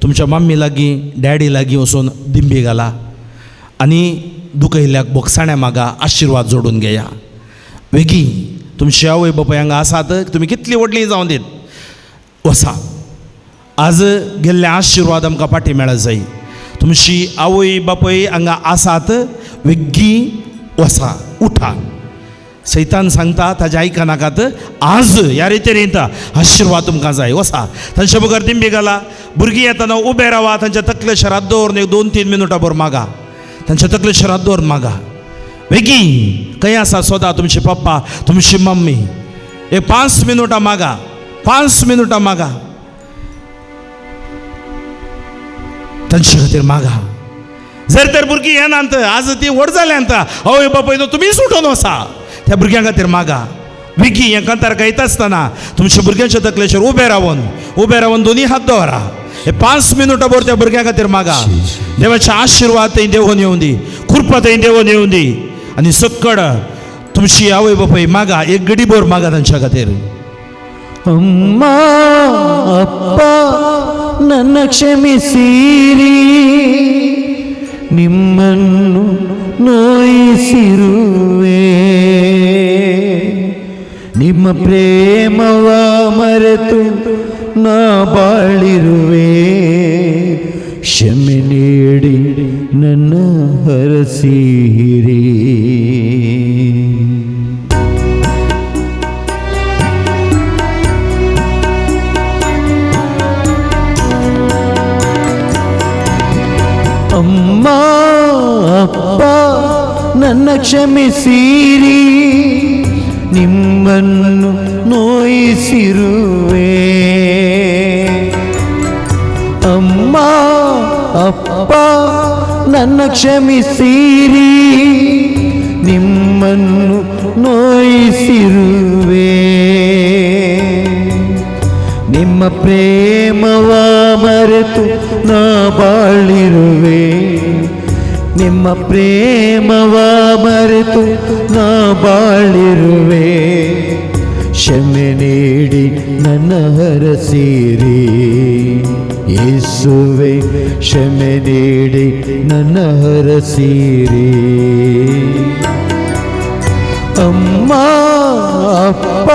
तुमच्या मम्मी लागीं डॅडी लागीं वचोन दिंबी घाला आनी दुखयल्ल्याक बोगसाण्या मागा आशिर्वाद जोडून घेया. वेगीं तुमची आवय बापूय हांगा आसात, तुमी कितली व्हडली जावन दीत वसा. आज गेल्ले आशिर्वाद आमकां फाटीं मेळत जाय. तुमची आवय बापूय हांगा आसात, वेगीं वसा, उठा. सैतान सांगता ताजें आयकनाकात. आज ह्या रितीन येता आशिर्वाद तुमकां जाय. वसा तांच्या बगर दिंबी घाला. भुरगीं येतना उबे रावा. तांच्या तकलेचेर हात दवरून एक 2-3 मिनटां भर मागा. तांच्या तकलेचेर हात दवरून मागा. वेगीं खंय आसा सोदा तुमची पप्पा तुमची मम्मी. एक 5 मिनटां मागा, 5 मिनटां मागा तांचे खातीर मागा. जर तर भुरगीं येनात, आज ती व्हड जाल्यांत, आवय बापाय तुमीच उठोवन वसा. त्या भुरग्यां खातीर मागा. वेगीं हें कांतार गायता आसतना तुमच्या भुरग्यांच्या तकलेचेर उबे रावन, उबे रावन दोनी हात दवरा. हे 5 मिनटां भर त्या भुरग्यां खातीर मागा. देवाचे आशिर्वाद थंय देवोन येवन दी, कृपा थंय देवोन येवन दी. आनी सक्कड तुमची आवय बापाय मागा, एक गडी भर मागा तांच्या खातीर. अम्मा अप्पा ನನ್ನ ಕ್ಷಮಿಸಿರಿ, ನಿಮ್ಮನ್ನು ನೋಯಿಸಿರುವೆ. ನಿಮ್ಮ ಪ್ರೇಮವ ಮರೆತು ನಾ ಬಾಳಿರುವೆ. ಕ್ಷಮೆ ನೀಡಿ ನನ್ನ ಹರಸಿರಿ. ಅಮ್ಮ ಅಪ್ಪ ನನ್ನ ಕ್ಷಮಿಸಿರಿ, ನಿಮ್ಮನ್ನು ನೋಯಿಸಿರುವೆ. ಅಮ್ಮ ಅಪ್ಪ ನನ್ನ ಕ್ಷಮಿಸಿರಿ, ನಿಮ್ಮನ್ನು ನೋಯಿಸಿರುವೆ. ನಿಮ್ಮ ಪ್ರೇಮವ ಮರೆತು ನಾ ಬಾಳಿರುವೆ. ನಿಮ್ಮ ಪ್ರೇಮವ ಮರೆತು ನಾ ಬಾಳಿರುವೆ. ಕ್ಷಮೆ ನೀಡಿ ನನ್ನ ಹರಸಿರಿ ಯೇಸುವೆ, ಕ್ಷಮೆ ನೀಡಿ ನನ್ನ ಹರಸಿರಿ. ಅಮ್ಮ ಅಪ್ಪ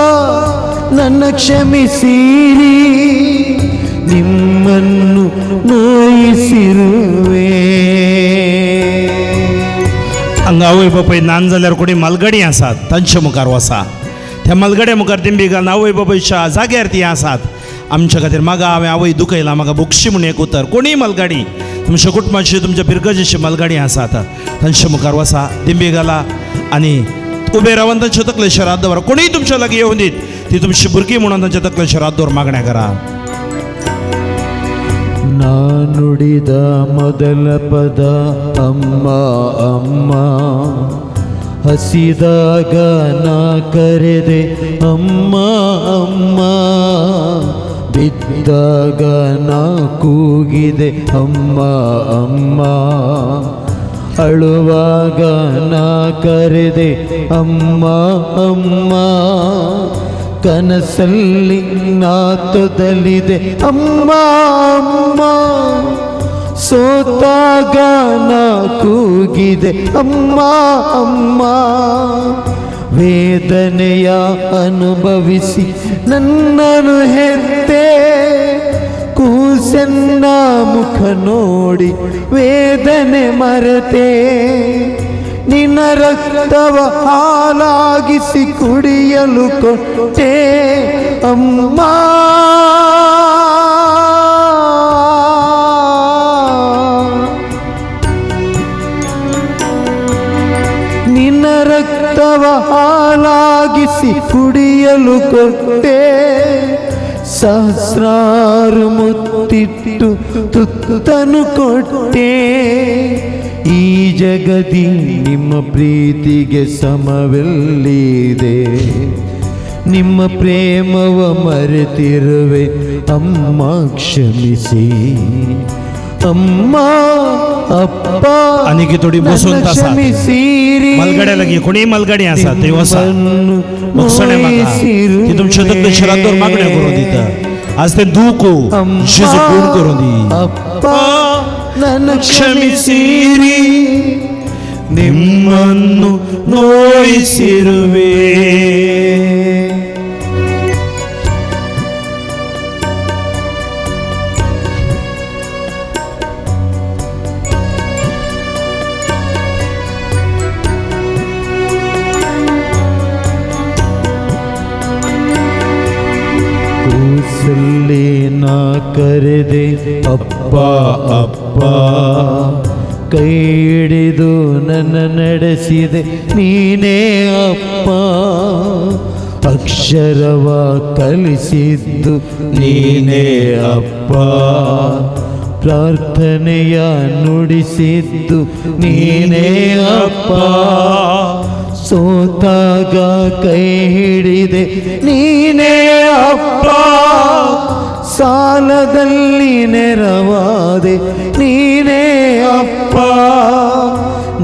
ನನ್ನ ಕ್ಷಮಿಸಿರಿ, ನಿಮ್ಮನ್ನು ನೋಯಿಸಿರುವೆ. हांगा आवय बापाय नान जाल्यार कोणी मालगडी आसात तांचे मुखार वसा. त्या मालगड्या मुखार दिंबी घालून आवय बापायच्या जाग्यार ती आसात. आमच्या खातीर मागा, हांवें आवय दुखयला म्हाका बोगशी म्हूण एक उतर. कोणीय मालगाडी तुमच्या कुटुंबाची तुमच्या पिरगजेची मालगाडी आसात तांच्या मुखार वसा, दिंबी घाला आनी उबे रावन तांच्या तकलेचेर हात दवर. कोणीय तुमच्या लागीं येवन दीत ती तुमची भुरगीं म्हणून तांच्या तकलेचेर हात दवर मागण्या करा. ನಾನು ನುಡಿದ ಮೊದಲ ಪದ ಅಮ್ಮ ಅಮ್ಮ, ಹಸಿದಾಗ ನಾ ಕರೆದೆ ಅಮ್ಮ ಅಮ್ಮ, ಬಿದ್ದಾಗ ನಾ ಕೂಗಿದೆ ಅಮ್ಮ ಅಮ್ಮ, ಅಳುವಾಗ ನಾ ಕರೆದೆ ಅಮ್ಮ ಅಮ್ಮ, ಕನಸಲ್ಲಿ ನಾ ತೊದಲಿದೆ ಅಮ್ಮ ಅಮ್ಮ, ಸೋತಾಗ ನಾ ಕೂಗಿದೆ ಅಮ್ಮ ಅಮ್ಮ, ವೇದನೆಯ ಅನುಭವಿಸಿ ನನ್ನನು ಹೆತ್ತೆ, ಕೂಸನ್ನ ಮುಖ ನೋಡಿ ವೇದನೆ ಮರೆತೆ, ನಿನ್ನ ರಕ್ತವ ಹಾಲಾಗಿಸಿ ಕುಡಿಯಲು ಕೊಟ್ಟೆ ಅಮ್ಮ. ನಿನ್ನ ರಕ್ತವ ಹಾಲಾಗಿಸಿ ಕುಡಿಯಲು ಕೊಟ್ಟೆ, ಸಹಸ್ರಾರು ಮುತ್ತಿಟ್ಟು ತುತ್ತನು ಕೊಟ್ಟೆ, ಈ ಜಗದಿ ನಿಮ್ಮ ಪ್ರೀತಿಗೆ ಸಮವೆಲ್ಲಿದೆ, ನಿಮ್ಮ ಪ್ರೇಮವ ಮರೆತಿರುವೆ ಅಮ್ಮ ಕ್ಷಮಿಸಿ, ಅಮ್ಮ ಅಪ್ಪ आनीक थोडी बसून ನನ್ನ आसा ಕ್ಷಮಿಸಿರಿ, मलगड्या लागीं कोणीय मलगडी आसा थंय वसा भोगसणें म्हाका ती तुमच्या तकले शिरांतोर मागण्यो करूं दिता. आज तें दूख जेजू गुण करूं दी. ಅಪ್ಪ ನನ್ನ ಕ್ಷಮಿಸಿರಿ, ನಿಮ್ಮನ್ನು ನೋಯಿಸಿರುವೆ. ಕೂಸಲ್ಲಿ ನಾ ಕರೆದೆ ಅಪ್ಪ ಅಪ್ಪ, ಕೈ ಹಿಡಿದು ನನ್ನ ನಡೆಸಿದೆ ನೀನೇ ಅಪ್ಪ, ಅಕ್ಷರವ ಕಲಿಸಿದ್ದು ನೀನೇ ಅಪ್ಪ, ಪ್ರಾರ್ಥನೆಯ ನುಡಿಸಿದ್ದು ನೀನೇ ಅಪ್ಪ, ಸೋತಾಗ ಕೈ ಹಿಡಿದೆ ನೀನೇ ಅಪ್ಪ, ಸಾಲದಲ್ಲಿ ನೆರವಾದೆ ನೀನೇ ಅಪ್ಪ,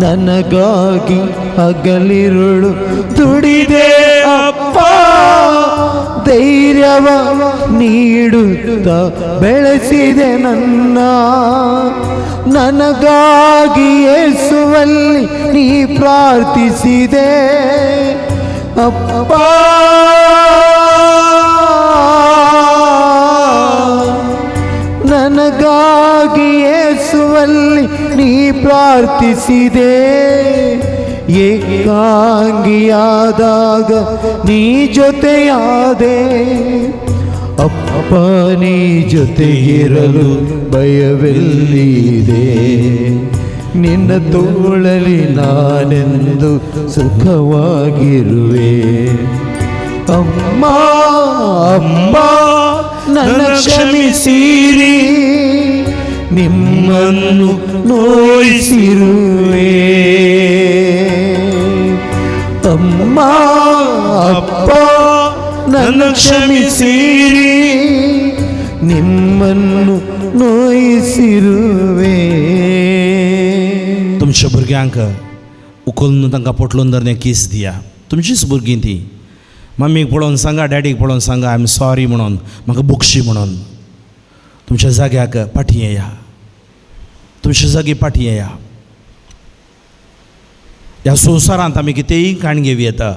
ನನಗಾಗಿ ಹಗಲಿರುಳು ದುಡಿದೆ ಅಪ್ಪ, ಧೈರ್ಯವ ನೀಡುತ್ತ ಬೆಳೆಸಿದೆ ನನ್ನ, ನನಗಾಗಿ ಯೇಸುವಲ್ಲಿ ನೀ ಪ್ರಾರ್ಥಿಸಿದೆ ಅಪ್ಪ, ನನಗಾಗಿ ಯೇಸುವಲ್ಲಿ ನೀ ಪ್ರಾರ್ಥಿಸಿದೆ, ಏಕಾಂಗಿಯಾದಾಗ ನೀ ಜೊತೆಯಾದೆ ಅಪ್ಪ, ನೀ ಜೊತೆಗಿರಲು ಭಯವೆಲ್ಲಿದೆ, ನಿನ್ನ ತೋಳಲಿ ನಾನೆಂದು ಸುಖವಾಗಿರುವೆ ಅಮ್ಮ ಅಮ್ಮ ನನ್ನ ಕ್ಷಮಿಸಿರಿ, ನಿಮ್ಮನ್ನು ನೋಯಿಸಿರುವೆ ಅಮ್ಮ ಅಪ್ಪ ನನ್ನ ಕ್ಷಮಿಸಿರಿ, ನಿಮ್ಮನ್ನು ನೋಯಿಸಿರುವೆ. तुमच्या भुरग्यांक उखलून तांकां पोटलून धरणे कीस दिया. तुमचीच भुरगीं ती. मम्मीक पळोवन सांगा, डॅडीक पळोवन सांगा, I am sorry म्हणून, म्हाका बोगशी म्हणून. तुमच्या जाग्याक फाटीं येया, तुमच्या जागी फाटीं येया. ह्या संवसारांत आमी कितेंय काण घेवं येता,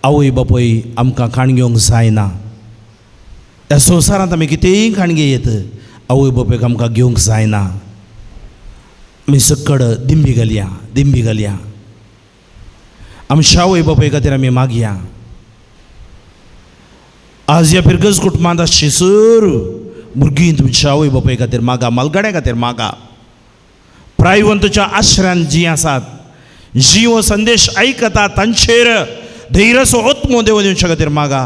आवय बापूय आमकां काण घेवंक जायना. ह्या संवसारांत आमी कितेंय काण घेयत, आवय बापूयक आमकां घेवंक जायना. आमी सकड दिंबी घालया, दिंबी घालया. आमच्या आवय बापूय खातीर आमी मागया. आज ह्या फिरगज कुटुंबांत आसची सर भुरगीं तुमच्या आवय बापूय खातीर मागा, मालगाड्या खातीर मागा. प्रायवंतच्या आश्र्यान जीं आसात, जीं हो संदेश आयकता तांचेर धैर्याचो आत्मो देव दिवच्या खातीर मागा.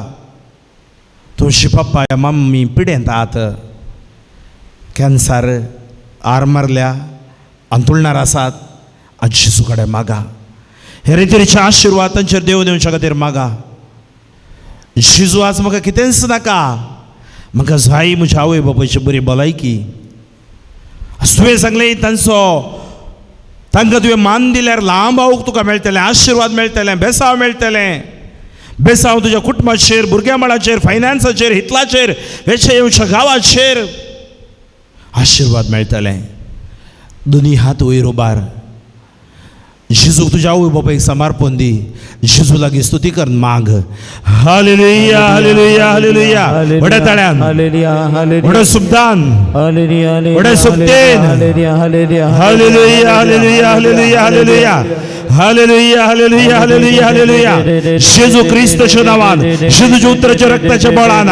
तुमची पप्पा मम्मी पिडेंत आत, कॅन्सर, आर मारल्या अंतुळणार आसात आज जेजू कडेन मागा. हे रितीचे आशिर्वाद तांचेर देव दिवच्या खातीर मागा. जेजू आज म्हाका कितेंच नाका, म्हाका जाय म्हज्या आवय बापायची बरी भलायकी. तुवें सांगलें तांचो तांकां तुवें मान दिल्यार लांब आवक तुका मेळटलें, आशिर्वाद मेळटलें, बेसांव मेळटलें. बेसांव तुज्या कुटुंबाचेर, भुरग्या मळाचेर, फायनान्साचेर, हितलाचेर, वेचे येवच्या गांवाचेर आशिर्वाद मेळटलें. दोनी हात वयर उबार. जेजूक तुज्या आवय बापायक समर्पण दी. जेजू लागीं स्तुती कर माग. हालेलुया हालेलुया हालेलुया. व्हड्या ताळ्यान, व्हड्या सुबदान, व्हड्या सुबतेन. Hallelujah hallelujah hallelujah hallelujah hallelujah hallelujah hallelujah hallelujah. जेजू क्रिस्ताच्या नांवान, जेजूच्या उतराच्या रक्ताच्या बळान,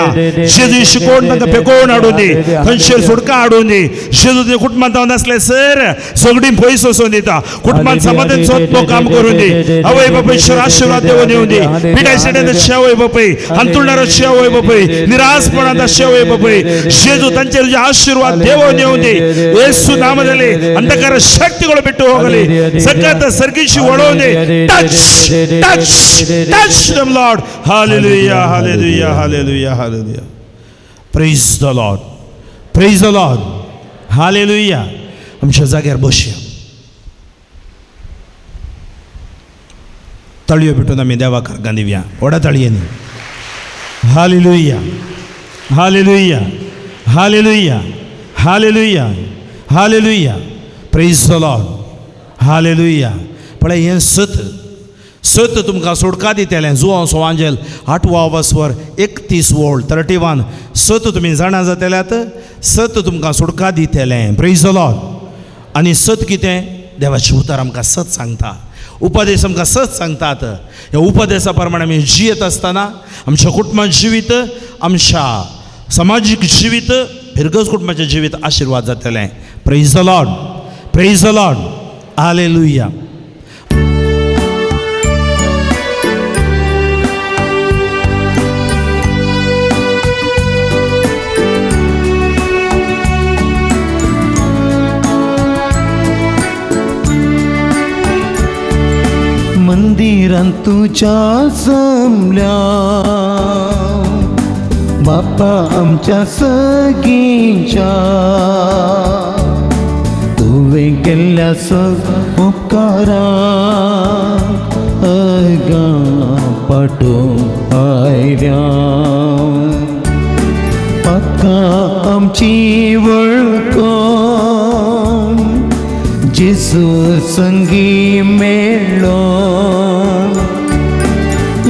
जेजू शिकोवन तांकां फेकोवन हाडून दी, थंयचेर सुटका हाडून दी. जेजू तुज्या कुटुंबांत जावन आसलें सर सगळीं पयस वचून दिता. कुटुंबांत समाधान सोदपो काम करून दी. आवय बापायचेर आशिर्वाद देवून येवन दी. पिड्या आसचे आवय बापाय, हांतुळणार आसचे आवय बापाय, निराशपणांत आसचे आवय बापाय, जेजू तांचेर तुजे आशिर्वाद देवून येवन दी. येसू नामದಲ್ಲಿ ಅಂಧಕಾರ ಶಕ್ತಿಗಳು ಬಿಟ್ಟು ಹೋಗಲಿ. ಸಖತ್ ಸರ್ಗಿಸಿ ಒಡೋನೆ. Touch touch touch them Lord. Hallelujah hallelujah hallelujah hallelujah. Praise the Lord, praise the Lord. Hallelujah. आमच्या जाग्यार बसया. तळयो भेटून आमी देवाक अर्गां दिवया. व्हडा ताळयेंनी. Hallelujah hallelujah hallelujah hallelujah hallelujah. Praise the Lord. Hallelujah. पळय हें सत सत तुमकां सोडका दितलें. जुवांव सोवांजेल 8 वस्वर 31 वोल्ड 31. सत तुमी जाणा जातल्यात, सत तुमकां सोडका दितलें. Praise the Lord. आनी सत कितें? देवाचें उतर आमकां सत सांगता, उपदेश आमकां सत सांगतात. ह्या उपदेसा प्रमाणे आमी जियेत आसतना आमच्या कुटुंबात जिवीत, आमच्या समाजीक जिवीत, फिरगज कुटुंबाचें जिवीत आशिर्वाद जातलें. Praise the Lord, praise the Lord. Hallelujah. मंदिरांत तुज्या जमल्या बापा आमच्या सगींच्या, तुवें केल्ल्या सग उपकाराक अर्गां पाठोवंक आयल्या. पातकां आमची वळखून जेजू संगी मेळ्ळो,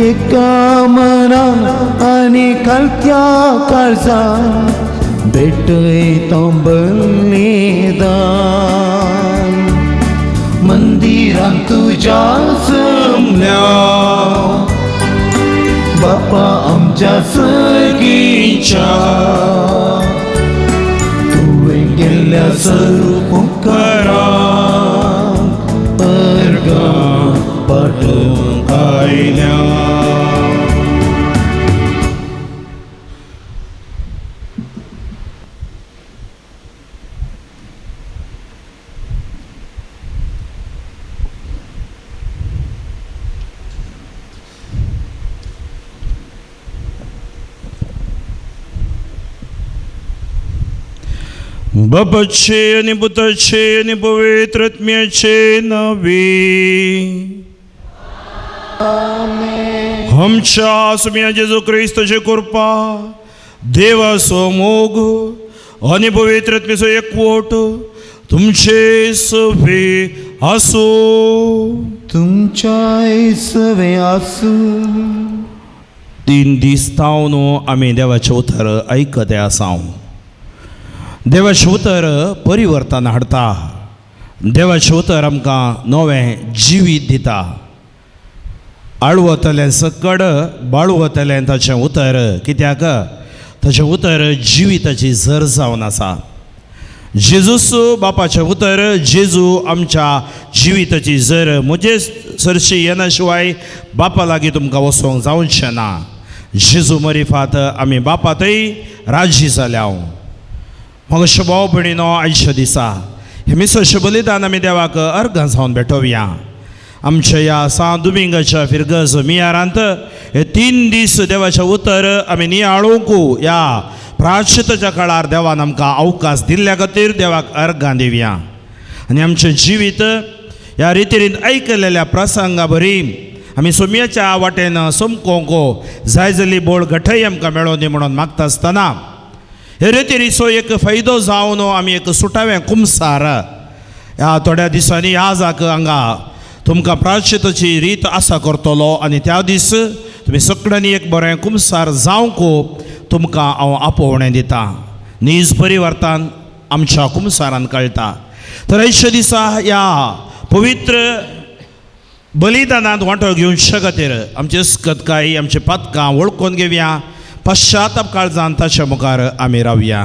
एका मनान आनी खालत्या काळजान भेटयता बलिदान. मंदिरांत तुज्या जमल्या बापा आमच्या सगींच्या, तुवें केल्ल्या सर्व उपकाराक अर्गां पाठोवंक आयल्या. बापाचे आनी पुताचे आनी पवित्र आत्म्याचे नांवे. आमच्या सुम्या जेजू क्रिस्ताचे कृपा, देवाचो मोग आनी पवित्र आत्म्याचो एकवट तुमचे सवे आसूं. तुमच्याय सवे आसूं. 3 दीस तावन आमी देवाचें उतर आयकते आसा. देवाचें उतर परिवर्तन हाडटा. देवाचें उतर आमकां नवें जिवीत दिता. आळवतलें सकड बाळवतलें ताचें उतर, कित्याक ताचें उतर जिविताची झर जावन आसा. जेजूस बापाचें उतर, जेजू आमच्या जिविताची झर. म्हजे सरशी येना शिवाय बापा लागीं तुमकां वचोंक जावचें ना. जेजू मरिफात आमी बापातय राजी जाल्या. मग भाव भयणीनो, आयच्या दिसा हे मिसाचें बलिदान आमी देवाक अर्गां जावन भेटोवया. आमच्या ह्या सांत दुमिंगाच्या फिरगज मियारांत हे 3 दीस देवाचें उतर आमी नियाळूंक ह्या प्रायश्चिताच्या काळार देवान आमकां अवकाश दिल्ल्या खातीर देवाक अर्गां दिवया. आनी आमचें जिवीत ह्या रितीरीन आयकलेल्या प्रसंगा बरी आमी सोम्याच्या वाटेन समकोंक जाय जाल्ली बोळ घटय आमकां मेळोवन दी म्हणून मागता आसतना हे रितीरीचो एक फायदो जावन आमी एक सुटावें कुमसार ह्या थोड्या दिसांनी ह्या जाक हांगा तुमकां प्रायश्चिताची रीत आसा करतलो आनी त्या दीस तुमी सगळ्यांनी एक बरें कुमसार जावंक तुमकां हांव आपोवणें दितां. नीज परिवर्तन आमच्या कुमसारान कळटा. तर आयच्या दिसा ह्या पवित्र बलिदानांत वांटो घेवचे खातीर आमची अस्कतकाय आमची पातकां वळखून घेवया. पश्चाताप काळजान ताच्या मुखार आमी रावया.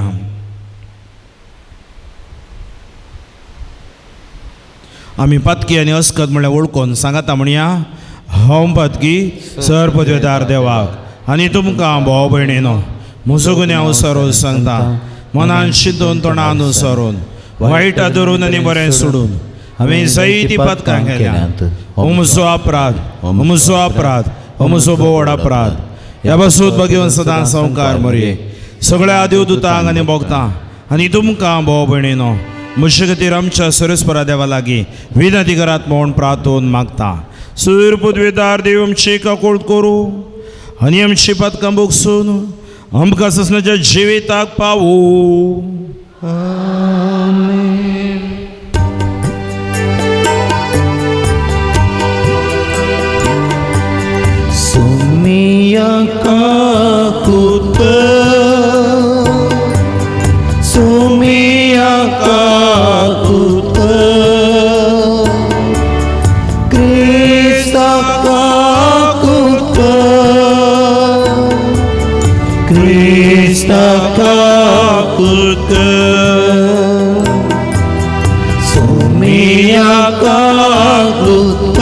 आमी पातकी आनी अस्कत म्हणल्यार वळखून सांगाता म्हणया, हांव पातकी सर पदवेदार देवाक आनी तुमकां भाव भयणीनो म्हजो गुन्यांव सरून सांगता, मनान शिंदून तोंडान सरून वायट धरून आनी बरें सोडून हांवें जायतीं पातकां केल्यांत. हो म्हजो अपराध, हो म्हजो अपराध, हो म्हजो बोवड अपराध. ह्या पासून बगेवन सदां संवकार मरये सगळ्या देवदूतांक आनी भोगतां आनी तुमकां भाव भयणीनो म्हजे खातीर आमच्या सरस्परा देवा लागीं विनंती करात म्हूण प्रार्थून मागता. सूर पदवेदार देव आमची काकूळ करूं आनी आमची पातकां भोगसून आमकां ससनाच्या जिविताक पावूं. आमेन. सुमिया काकुत, सुमिया काकुत, क्रिस्ता काकुत, क्रिस्ता काकुत, सुमिया काकुत,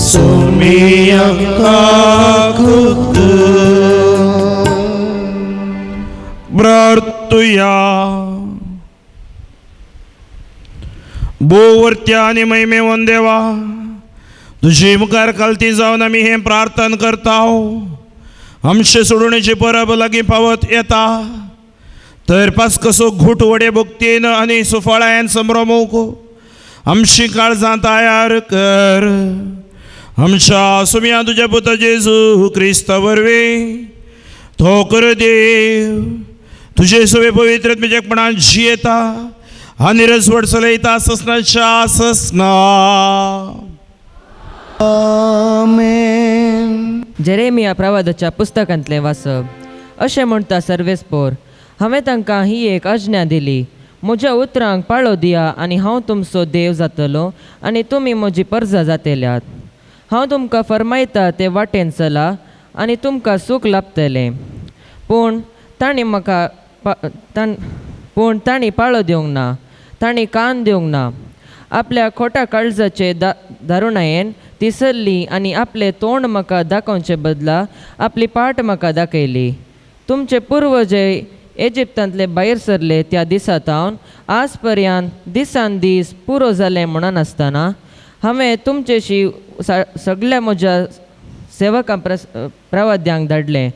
सुमिया काकुत. प्रार्थुया. भोवरत्या आनी महिमेवन देवा, तुजे मुखार खालती जावन आमी हें प्रार्थना करता. आमचे सोडोवणेची परब लागीं पावत येता तर पास कसो घूट वडे भक्तीन आनी सुफळायन संभ्रमूंक आमची काळजां तयार कर. आमच्या सुम्या तुज्या पुता जेजू क्रिस्ता वरवीं तो कर देव तुजे सवे पवित्र तुजेपणान जियेता आनी रजवड चलयता ससनाच्या ससना. आमेन. जेरेमिया प्रवादाच्या पुस्तकांतलें वाचप. अशें म्हणटा सर्वेस्पोर, हांवें तांकां ही एक आज्ञा दिली, म्हज्या उतरांक पाळो दिया आनी हांव तुमचो देव जातलो आनी तुमी म्हजी परजा जातेल्यात. हांव तुमकां फरमायता ते वाटेन चला आनी तुमकां सूख लाभतलें. पूण तांणी म्हाका पूण तांणी पाळो दिवंक ना, तांणी कान दिवंक ना. आपल्या खोट्या काळजाचे दारुणायेन ती सरली आनी आपलें तोंड म्हाका दाखोवचे बदला आपली पाट म्हाका दाखयली. तुमचे पुर्वजे इजिप्तांतले भायर सरले त्या दिसा तावन आज पर्यंत दिसान दीस पुरो जालें म्हणून आसतना हांवें तुमचेशी सगळ्या म्हज्या सेवकां प्रवाद्यांक धाडलें,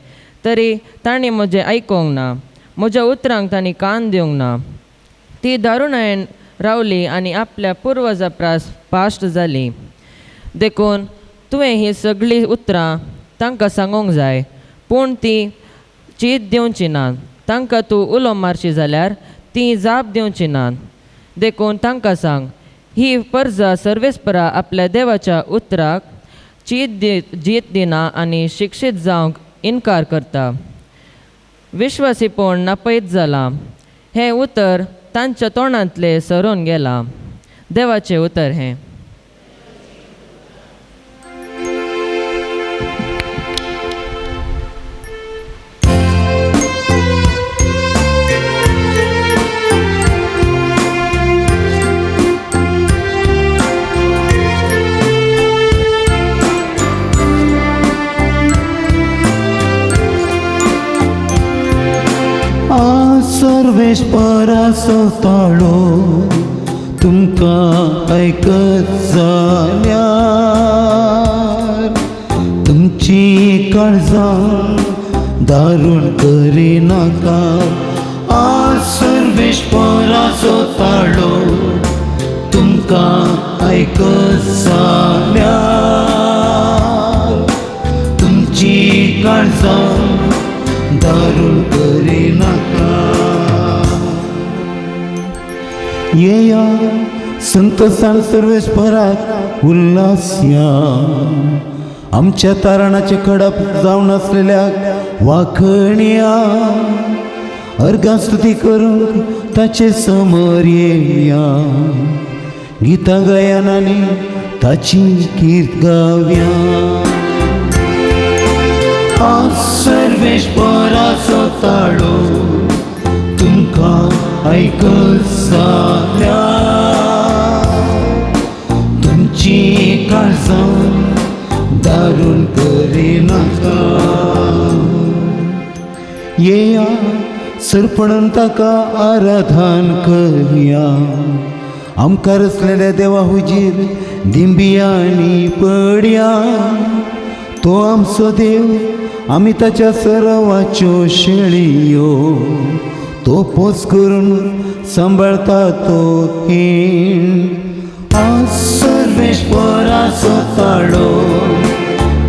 तरी तांणी म्हजें आयकूंक ना, म्हज्या उतरांक तांणी कान दिवंक ना. ती दारुणायेन रावली आनी आपल्या पुर्वजा प्रास पाश्ट जाली. देखून तुवें ही सगळीं उतरां तांकां सांगूंक जाय, पूण ती चीत दिवची ना. तांकां तूं उलो मारशी जाल्यार ती जाप दिवची ना. देखून तांकां सांग, ही परजा सर्वेस्परा आपल्या देवाच्या उतराक चीत जीत दिना आनी शिक्षीत जावंक इनकार करता. विश्वासीपण नापयत जालां, हें उतर तांच्या तोंडांतलें सरून गेलां. देवाचें उतर हें. आज सर्वेस्पराचो ताळो तुमकां आयकत जाल्यार तुमची काळजां दारूण करिनाका. आज सर्वेस्पराचो ताळो तुमकां आयकत जाल्यार तुमची काळजां दारूण करिनाका. येया संतोसान सर्वेस्पराक उल्हास या, आमच्या तारणाचे खडप जावन आसलेल्या वाखणया. अर्घां स्तुती करूंक ताचे समोर येया, गीतां गायनांनी ताची कीर्त गावया. आज सर्वेस्पराचो ताळो तुमकां आयकत जाल्यार तुमची काळजां दारूण करिनाका. येया सरपणून ताका आराधन करया, आमकां रचलेल्या देवा हुजीर दिंबियांनी पडया. तो आमचो देव, आमी ताच्या सर्वाच्यो शेळयो, तो पोस करून सांबाळता तो हीण. आज सर्वेस्पराचो ताळो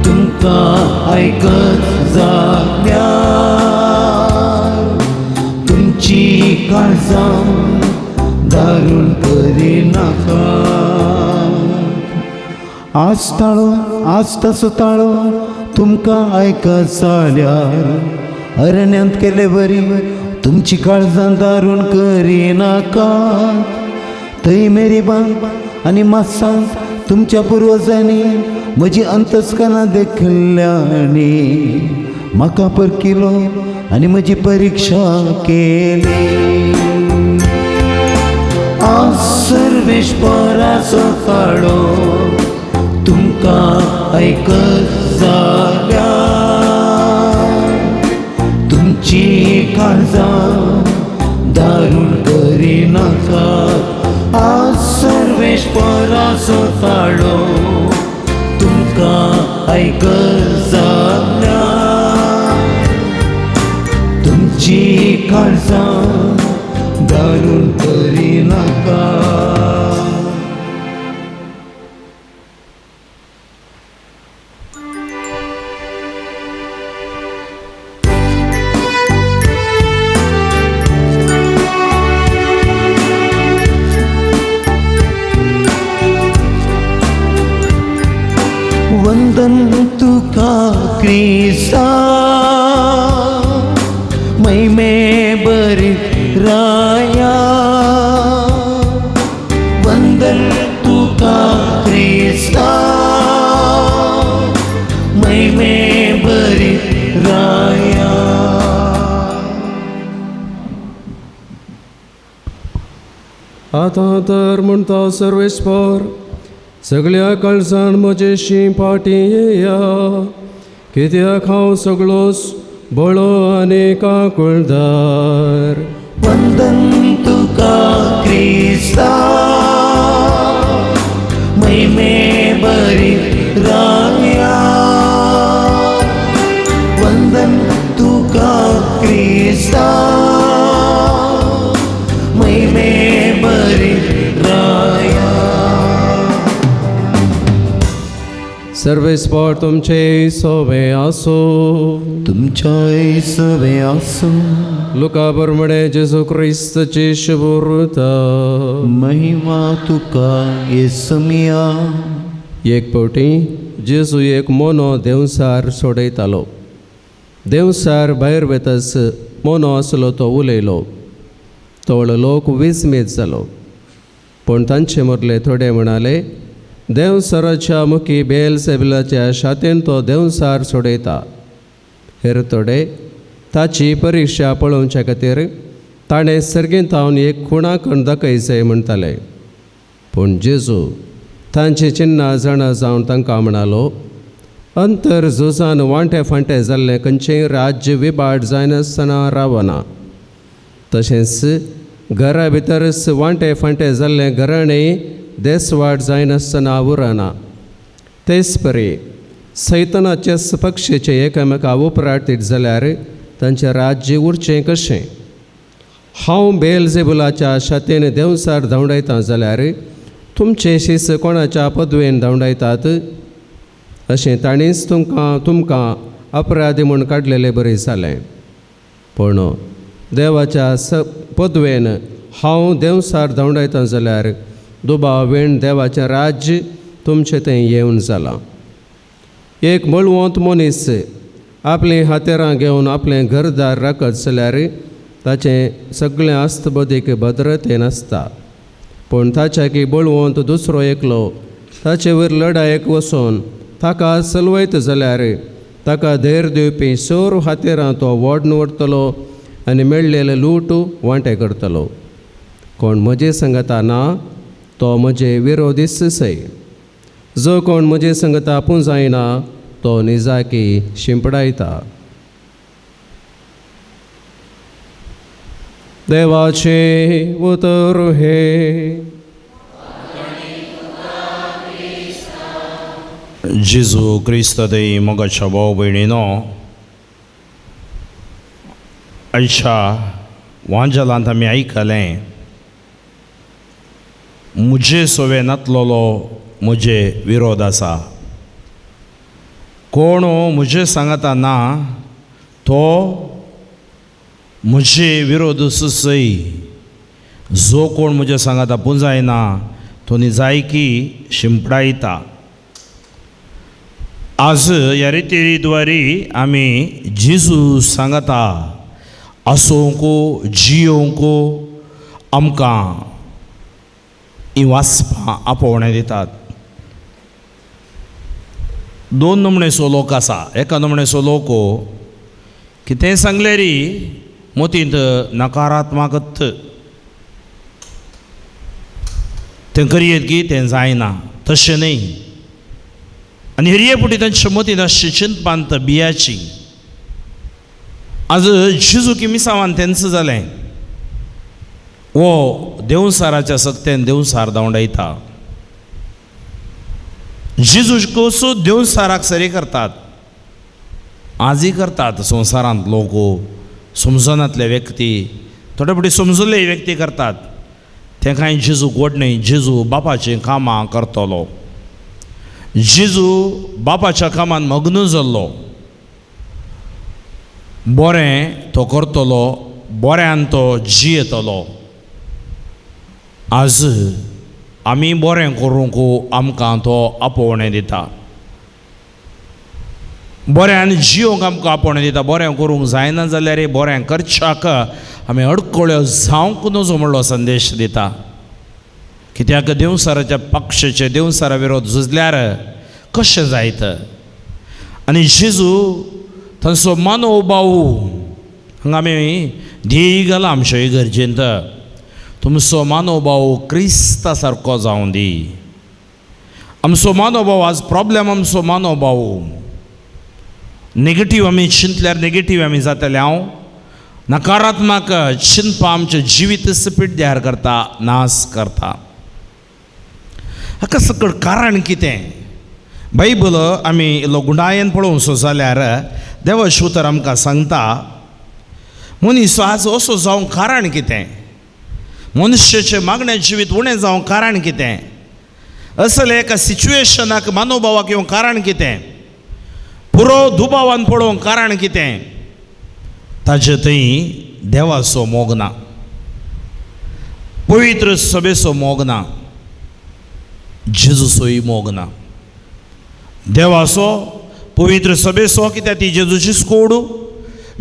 तुमकां आयकत जाल्यार तुमची काळजां दारूण करिनाका. आज ताळो, आज ताचो ताळो तुमकां आयकत जाल्यार अरण्यांत केले बरी तुमची काळजां दारूण करिनाका. थंय मेरीबान आनी मासांत तुमच्या पुर्वजांनी म्हजी अंतस्करणां देखल्यानी म्हाका परकिलो आनी म्हजी परिक्षा केली. आज सर्वेस्पराचो ताळो तुमकां आयकत जाल्यार तुमची काळजां दारूण करिनाका. आज सर्वेस्पराचो ताळो तुमकां आयकत जाल्यार तुमची काळजां दारूण करिनाका. वंदन तुका क्रिस्ता महिमे बरी राया. वंदन तुका क्रिस्ता महिमे बरी राया. आतां तर म्हणटा सर्वेस्पर, सगळ्या काळजान म्हजेशी फाटीं येया, कित्याक हांव सगळोच बळो आनी काकुळदार. वंदन तुका क्रिस्ता महिमे बरी राया. वंदन तुका क्रिस्ता महिमे बरी राया. सर्वेस्पर तुमचे सोवे आसो. तुमच्याय सवे आसो. लुका बरमणे जेजू क्रिस्तची शुभुर्ता. महिमा तुका येसमिया. एक फावटी जेजू एक मोनो देंवसार सोडयतालो. देंवसार भायर वेतच मोनो आसलो तो उलयलो. थोडो लोक विस्मीत जालो, पूण तांचे मदले थोडे म्हणाले, देंवसाराच्या मुखी बेल सेबलाच्या शातेन तो देंवसार सोडयता. हेर थोडे ताची परिक्षा पळोवच्या खातीर ताणें सर्गेंत एक खुणा करून दाखयचें म्हणटाले. पूण जेजू तांची चिन्नां जाणा जावन तांकां म्हणालो, अंतर झुजान वांटे फांटे जाल्लें खंयचेंय राज्य विभाट जायनासतना रावना. तशेंच घरा भितरच वांटे फांटे जाल्लें घराणें देसवाट जायनासतना उरना. तेच परी सैतनाचेच पक्षेचे एकामेका उपराटीत जाल्यार तांचें राज्य उरचें कशें? हांव बेलजेबुलाच्या शातेन देंवसार धांवडायता जाल्यार तुमचे शीस कोणाच्या पदवेन धांवडायतात? अशें ताणीच तुमकां अपराधी म्हूण काडलेले बरें जालें. पूण देवाच्या स पदवेन हांव देंवसार धांवडायता जाल्यार दुबाव वेण देवाचें राज्य तुमचें तें येवन जालां. एक बळवंत मनीस आपलीं हातेरां घेवन आपलें घरदार राखत जाल्यार ताचें सगळें आस्तबदीक भद्रतेन आसता. पूण ताच्याकी बळवंत दुसरो एकलो ताचे वयर लडायेक वचून ताका चलवयत जाल्यार ताका धैर्य दिवपी सोर हातेरां तो वोडन व्हरतलो आनी मेळ्ळेले लूट वांटे करतलो. कोण म्हजे संगता ना तो म्हजे विरोधीच सय. जो कोण म्हजे संगता पुंजायना तो निजाकी शिंपडायता. देवाचे उतर हे. जेजू क्रिस्त थंय मोगाच्या भाव भयणीनो, आयच्या वांजलांत आमी आयकलें, म्हजे सोवे नातलोलो म्हजे विरोध आसा. कोण म्हजे सांगता ना तो म्हजे विरोध सय. जो कोण म्हजे सांगता पुंजायना तो निजायकी शिंपडायता. आज ह्या रितीद्वारी आमी जेजू सांगता आसूंक जियोंक आमकां हीं वाचपां आपोवणें दितात. दोन नमणेचो लोक आसा. एका नमणेचो लोक कितेंय सांगल्यार मतींत नकारात्मकत तें करयेत की तें जायना, तशें न्हय. आनी हेरये पुटी तांच्या मतींत आसची चिंतपांत बियाची. आज जेजू की मिसावान तेंच जालें. वो देवसाराच्या सक्तेन देवसार धांवडायता. जेजू कसो देवसाराक सरी करतात, आजय करतात संवसारांत लोक, समजनातले व्यक्ती, थोडे फावटी समजल्ले व्यक्ती करतात. तें कांय जेजू गोड न्हय. जेजू बापाचीं कामां करतलो. जेजू बापाच्या कामान मग्न जाल्लो. बरें तो करतलो, बऱ्यान तो जियेतलो. आज आमी बरें करूंक आमकां तो आपोवणें दिता. बऱ्यान जियोंक आमकां आपोवणें दिता. बरें करूंक जायना जाल्यार बरें करच्याक आमी अडकळ्यो जावंक नजो म्हणलो संदेश दिता. कित्याक देवसाराच्या पक्षाचे देवसारा विरोध झुजल्यार कशें जायत? आनी जेजू तांचो मानव भाव हांगा आमी ध्येय घाला आमच्या इगर्जेंत, तुमचो मानव भाव क्रिस्ता सारको जावं दी. आमचो मानव भाव आज प्रॉब्लेम, आमचो मानव भाव नेगेटीव आमी चिंतल्यार नेगेटीव आमी जातले. हांव नकारात्मक चिंतपा आमचें जिवीत पिड्ड्यार करता, नाश करता. हाका सकट कारण कितें? बायबल आमी इल्लो गुंडायेन पळोवचो जाल्यार देवाचें उतर आमकां सांगता, मनीस आज असो जावंक कारण कितें? मनशाचें मागणें जिवीत उणें जावंक कारण कितें? असले एका सिच्युएशनाक मानवभावाक येवंक कारण कितें? पुरो दुबावान पळोवंक कारण कितें? ताजे थंय देवाचो मोग ना, पवित्र सभेचो मोग ना, जेजूचोय मोग ना. देवाचो पवित्र सभेचो कित्याक ती जेजूची कोड.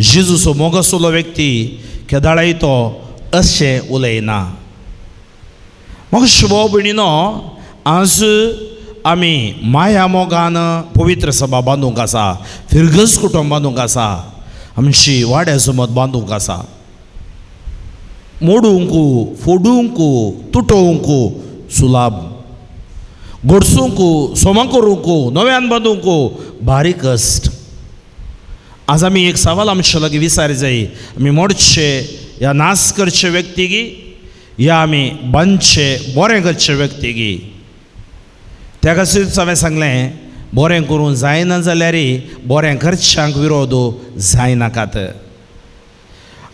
जेजूचो मोग आसलो व्यक्ती केदाळाय तो अशें उलयना. म्हाका भाव भयणीनो, आज आमी माया मोगान पवित्र सभा बांदूंक आसा, फिरगज कुटुंब बांदूंक आसा, आमची वाड्या जमत बांदूंक आसा. मोडूंक, फोडूंक, तुटोवंक सुलाब, गोडसूंक, सोमा करूंक, नव्यान बांदूंक भारी कश्ट. आज आमी एक सवाल आमचे लागीं विचार जाय, आमी मोडचे या नाश करचे व्यक्तीगी या आमी बांदचे बरें करचे व्यक्तीगी. त्या खातीरूच हांवें सांगलें बरें करूंक जायना जाल्यार बरें करच्यांक विरोध जायनाकात.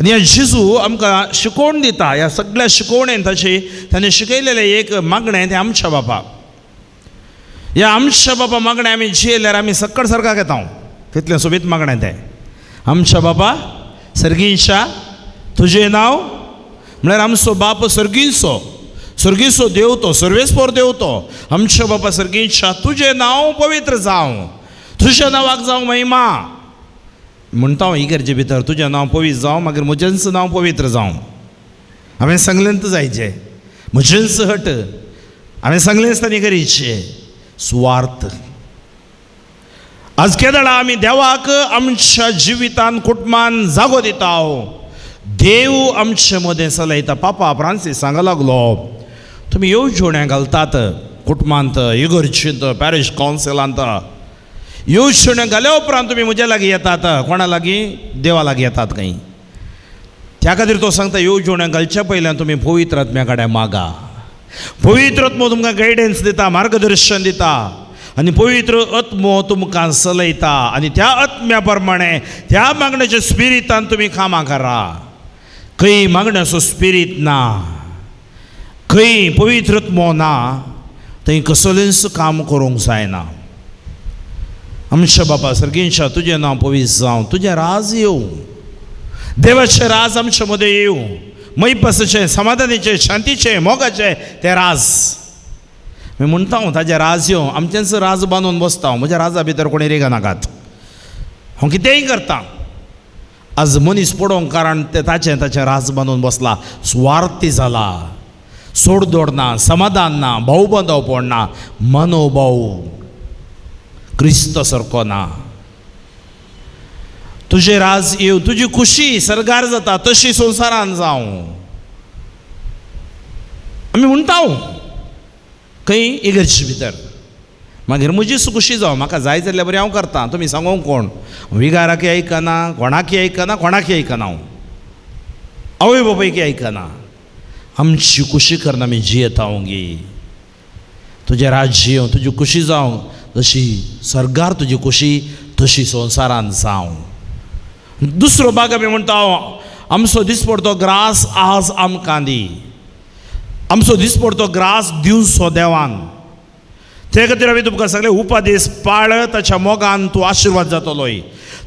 आनी ह्या जेजू आमकां शिकोवण दिता. ह्या सगळ्या शिकोवणेन ताची ताणें शिकयलेलें एक मागणें तें आमच्या बापा. ह्या आमच्या बापा मागणें आमी जियेल्यार आमी सक्कड सारकाक येता. तितलें सोबीत मागणें तें. आमच्या बापा सर्गींच्या तुजें नांव म्हळ्यार आमचो बाप सर्गींचो, सर्गींचो देव तो, सर्वेस्पोर देव तो. आमच्या बापा सर्गींच्या तुजें नांव पवित्र जावं, तुज्या नांवाक जावं महिमा. म्हणटा हांव इगर्जे भितर तुजें नांव पवित्र जावं, मागीर म्हजेंच नांव पवित्र जावं. हांवें सांगलेंच जायचें, म्हजेंच हट हांवें सांगलेंच तांणी करीचें. सुवार्थ. आज केदळा आमी देवाक आमच्या जिवितान कुटुंबान जागो दिता. देव आमचे मदें चलयता. पापा फ्रांसीस सांगा लागलो तुमी येवजण्या घालतात कुटुंबांत, इगर्जेंत, पॅरिश कावन्सिलांत. येवजण्या घाल्या उपरांत तुमी म्हज्या लागीं येतात. कोणा लागीं? देवा लागीं येतात खंय. त्या खातीर तो सांगता येवजण्या घालच्या पयल्यान तुमी पवित्र आत्म्या कडेन मागा. पवित्र आत्मो तुमकां गायडन्स दिता, मार्गदर्शन दिता आनी पवित्र आत्मो तुमकां चलयता आनी त्या आत्म्या प्रमाणे त्या मागण्याच्या स्पिरितान तुमी कामां करा. खंय मागण्याचो स्पिरीत ना, खंय पवित्र आत्मो ना, थंय कसलेंच काम करूंक जायना. आमच्या बापा सर्गींच्या तुजें नांव पवित्र जावं, तुजें राज येवं, देवाचें राज आमच्या मदें येवं, मैपासाचें, समाधानाचें, शांतीचें, मोगाचें तें राज. मी म्हणटा हांव ताजें राज येवं, आमचेंच राज बांदून बसता हांव. म्हज्या राजा भितर कोणी रेगा नाकात. हांव कितेंय करता. आज मनीस पडोवंक कारण तें ताचें ताचें राज बांदून बसला. सुवार्थी जाला, सोडदोड ना, समाधान ना, भाव बांदवपण ना, मनोभाव क्रिस्त सारको ना. तुजें राज येवं, तुजी खुशी सरगार जाता तशी संवसारान जावं. आमी म्हणटा खंय इगर्जे भितर मागीर म्हजी खुशी जावं, म्हाका जाय जाल्यार बरें हांव करता. तुमी सांगूंक कोण? विगाराकय आयकना, कोणाकय आयकना, कोणाकय आयकना. हांव आवय बापायकय आयकना. आमची खुशी करना आमी जियेता गी. तुजें राज्य येवं, तुजी खुशी जावं, जशी सर्गार तुजी खुशी तशी संवसारान जावं. दुसरो भाग आमी म्हणटा आमचो दिसपडतो ग्रास आज आमकां दी. आमचो दिसपडतो ग्रास दिवचो देवान. ते खातीर हांवें तुमकां सगळे उपदेश पाळ, ताच्या मोगान तूं आशिर्वाद जातलोय,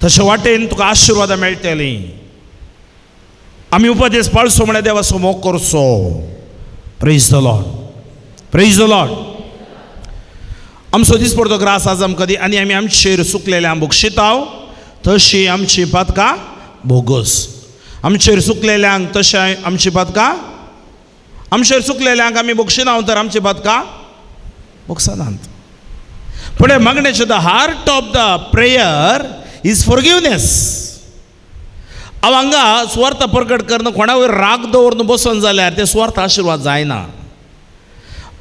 तशे वाटेन तुका आशिर्वादां मेळटलीं. आमी उपदेश पाळचो म्हळ्यार देवाचो मोग करचो. Praise the Lord, praise the Lord. आमचो दिसपडतो ग्रास आज आमकां दी आनी आमी आमचेर सुकलेल्या भोगशिताव तशी आमची पातकां भोगोस. आमचेर सुकलेल्यांक तशें आमची पातकां, आमचेर सुकलेल्यांक आमी भोगशिनाव तर आमची पातकां भोगसनात. पूण मागण्याचें the heart of the prayer is forgiveness. हांव हांगा सुवार्थ प्रकट करून कोणा वयर राग दवरून बसून जाल्यार ते सुवार्थ आशिर्वाद जायना.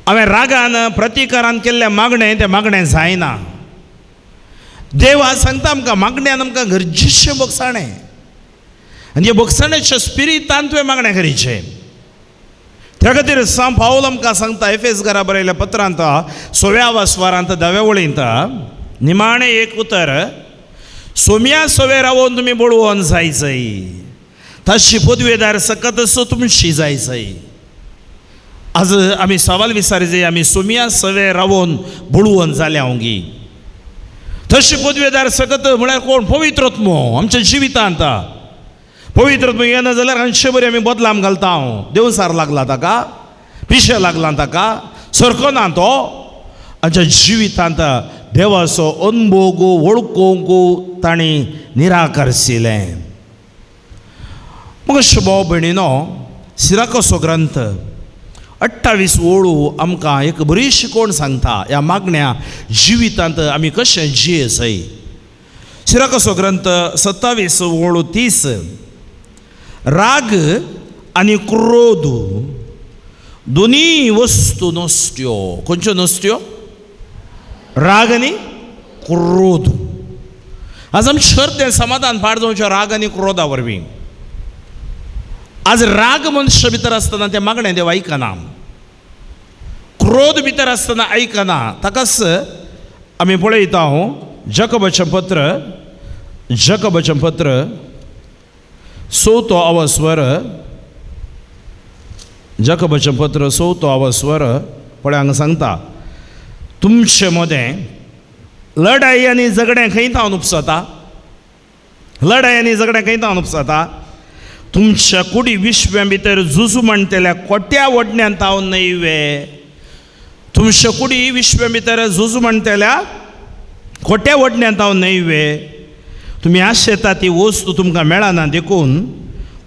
हांवें रागान प्रतिकारान केल्लें मागणें तें मागणें जायना. देव आज सांगता आमकां मागण्यान आमकां गरजेचें भोगसाणें आनी हे भोगसाण्याच्या स्पिरितान तुवें मागणें करीचें. त्या खातीर सांत पावल आमकां सांगता एफेस घरा बरयल्या पत्रांत सव्या वासवारांत धाव्या वळींत निमाणें एक उतर, सोम्या सवे रावोन तुमी बळवोन जायचय, ताची पदवेदार सकत सो तुमची जायचय. आज आमी सवाल विचारचे आमी सोम्या सवे रावोन बळवोन जाल्या हांव. तशी पदवेदार सकत म्हळ्यार कोण? पवित्र आत्मो आमच्या जिवितांत. पवित्र आत्मो येना जाल्यार हांचे बरी आमी बदलाम घालता. हांव देवसार लागला ताका, पिशें लागला ताका, सरको ना तो. आमच्या जिवितांत देवाचो अनभोग वळखूंक तांणी निराकरशिलें. मग भाव भयणीनो, सिराकोसो ग्रंथ 28 ओळू आमकां एक बरी शिकवण सांगता ह्या मागण्या जिवितांत आमी कशें जियेसय. सिराकोसो ग्रंथ 27 ओळू 30, राग आनी क्रोध दोनी वस्तू नसत्यो. खंयच्यो नसत्यो? राग आनी क्रोध. आज आमचें अर्दें समाधान पाड जावचें राग आनी क्रोधा वरवीं. आज राग मनशा भितर आसतना तें मागणें देव आयकना, क्रोध भितर आसतना आयकना. ताकाच आमी पळयता जकबाचें पत्र, जकबाचें पत्र चवथो अवस्वर, जकबाचें पत्र चवथो अवस्वर पळय हांगा सांगता, तुमचे मदें लढाई आनी झगडें खंय तावन उपसता? लढाई आनी झगडें खंय तावन उपसता? तुमच्या कुडी विश्व्या भितर झुजू म्हणटल्या कोट्या वडण्यान तावन न्हय वे? तुमच्या कुडी विश्व्या भितर झुजू म्हणटल्या खोट्या वडण्यान तावन न्हय वे? तुमी आशेता ती वस्तू तुमकां मेळना देखून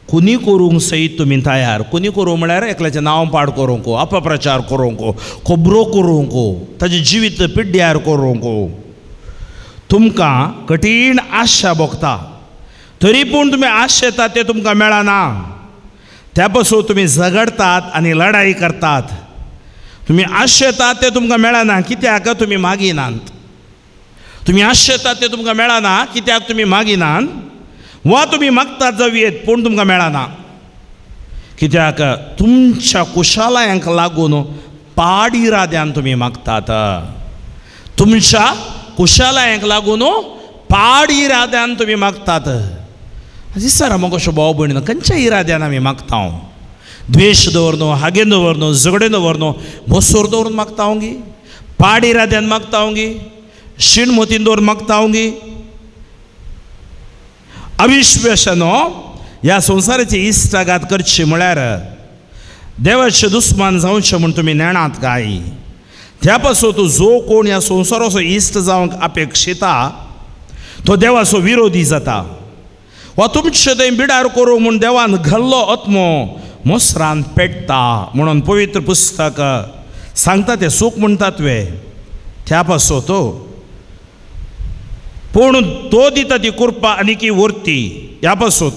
कुनी करूंक सयत तुमी तयार. कुनी करूंक म्हळ्यार एकल्याचें नांव पाड करूंक, अपप्रचार करूंक, खबरो करूंक, ताजें जिवीत पिड्ड्यार करूंक. तुमकां कठीण आशा भोगता तरी पूण तुमी आशेता तें तुमकां मेळना. त्या पासून तुमी झगडतात आनी लढाई करतात. तुमी आशेतात तें तुमकां मेळना कित्याक तुमी मागिनात. तुमी आशेतात तें तुमकां मेळना कित्याक तुमी मागिनात, वा तुमी मागतात जावयेत पूण तुमकां मेळना कित्याक तुमच्या कुशालायांक लागून पाड इराद्यान तुमी मागतात. तुमच्या कुशालायांक लागून पाड इराद्यान तुमी मागतात. दिसता म्हाका अशें भाव भयणीन खंयच्या इराद्यान आमी मागता? द्वेश दवरनो, हागेन दवरनो, झगडें दवरनो, मोसोर दवरून मागता गी, पाड इराद्यान मागता गी, शीण मोतीन दवरून मागता गी? अविश्वासानो ह्या संवसाराची इश्टागात करची म्हळ्यार देवाचे दुस्मान जावचें म्हूण तुमी नेणात काय? त्या पासून तूं जो कोण ह्या संवसाराचो इश्ट जावंक अपेक्षिता तो देवाचो विरोधी जाता. वा तुमचे थंय बिडार करूंक म्हूण देवान घाल्लो आत्मो मोसरान पेट्टा म्हणून पवित्र पुस्तक सांगता. तें सूख म्हणटात वे त्या पासून तो पूण तो दिता ती कृपा आनी की वर्ती. ह्या पासून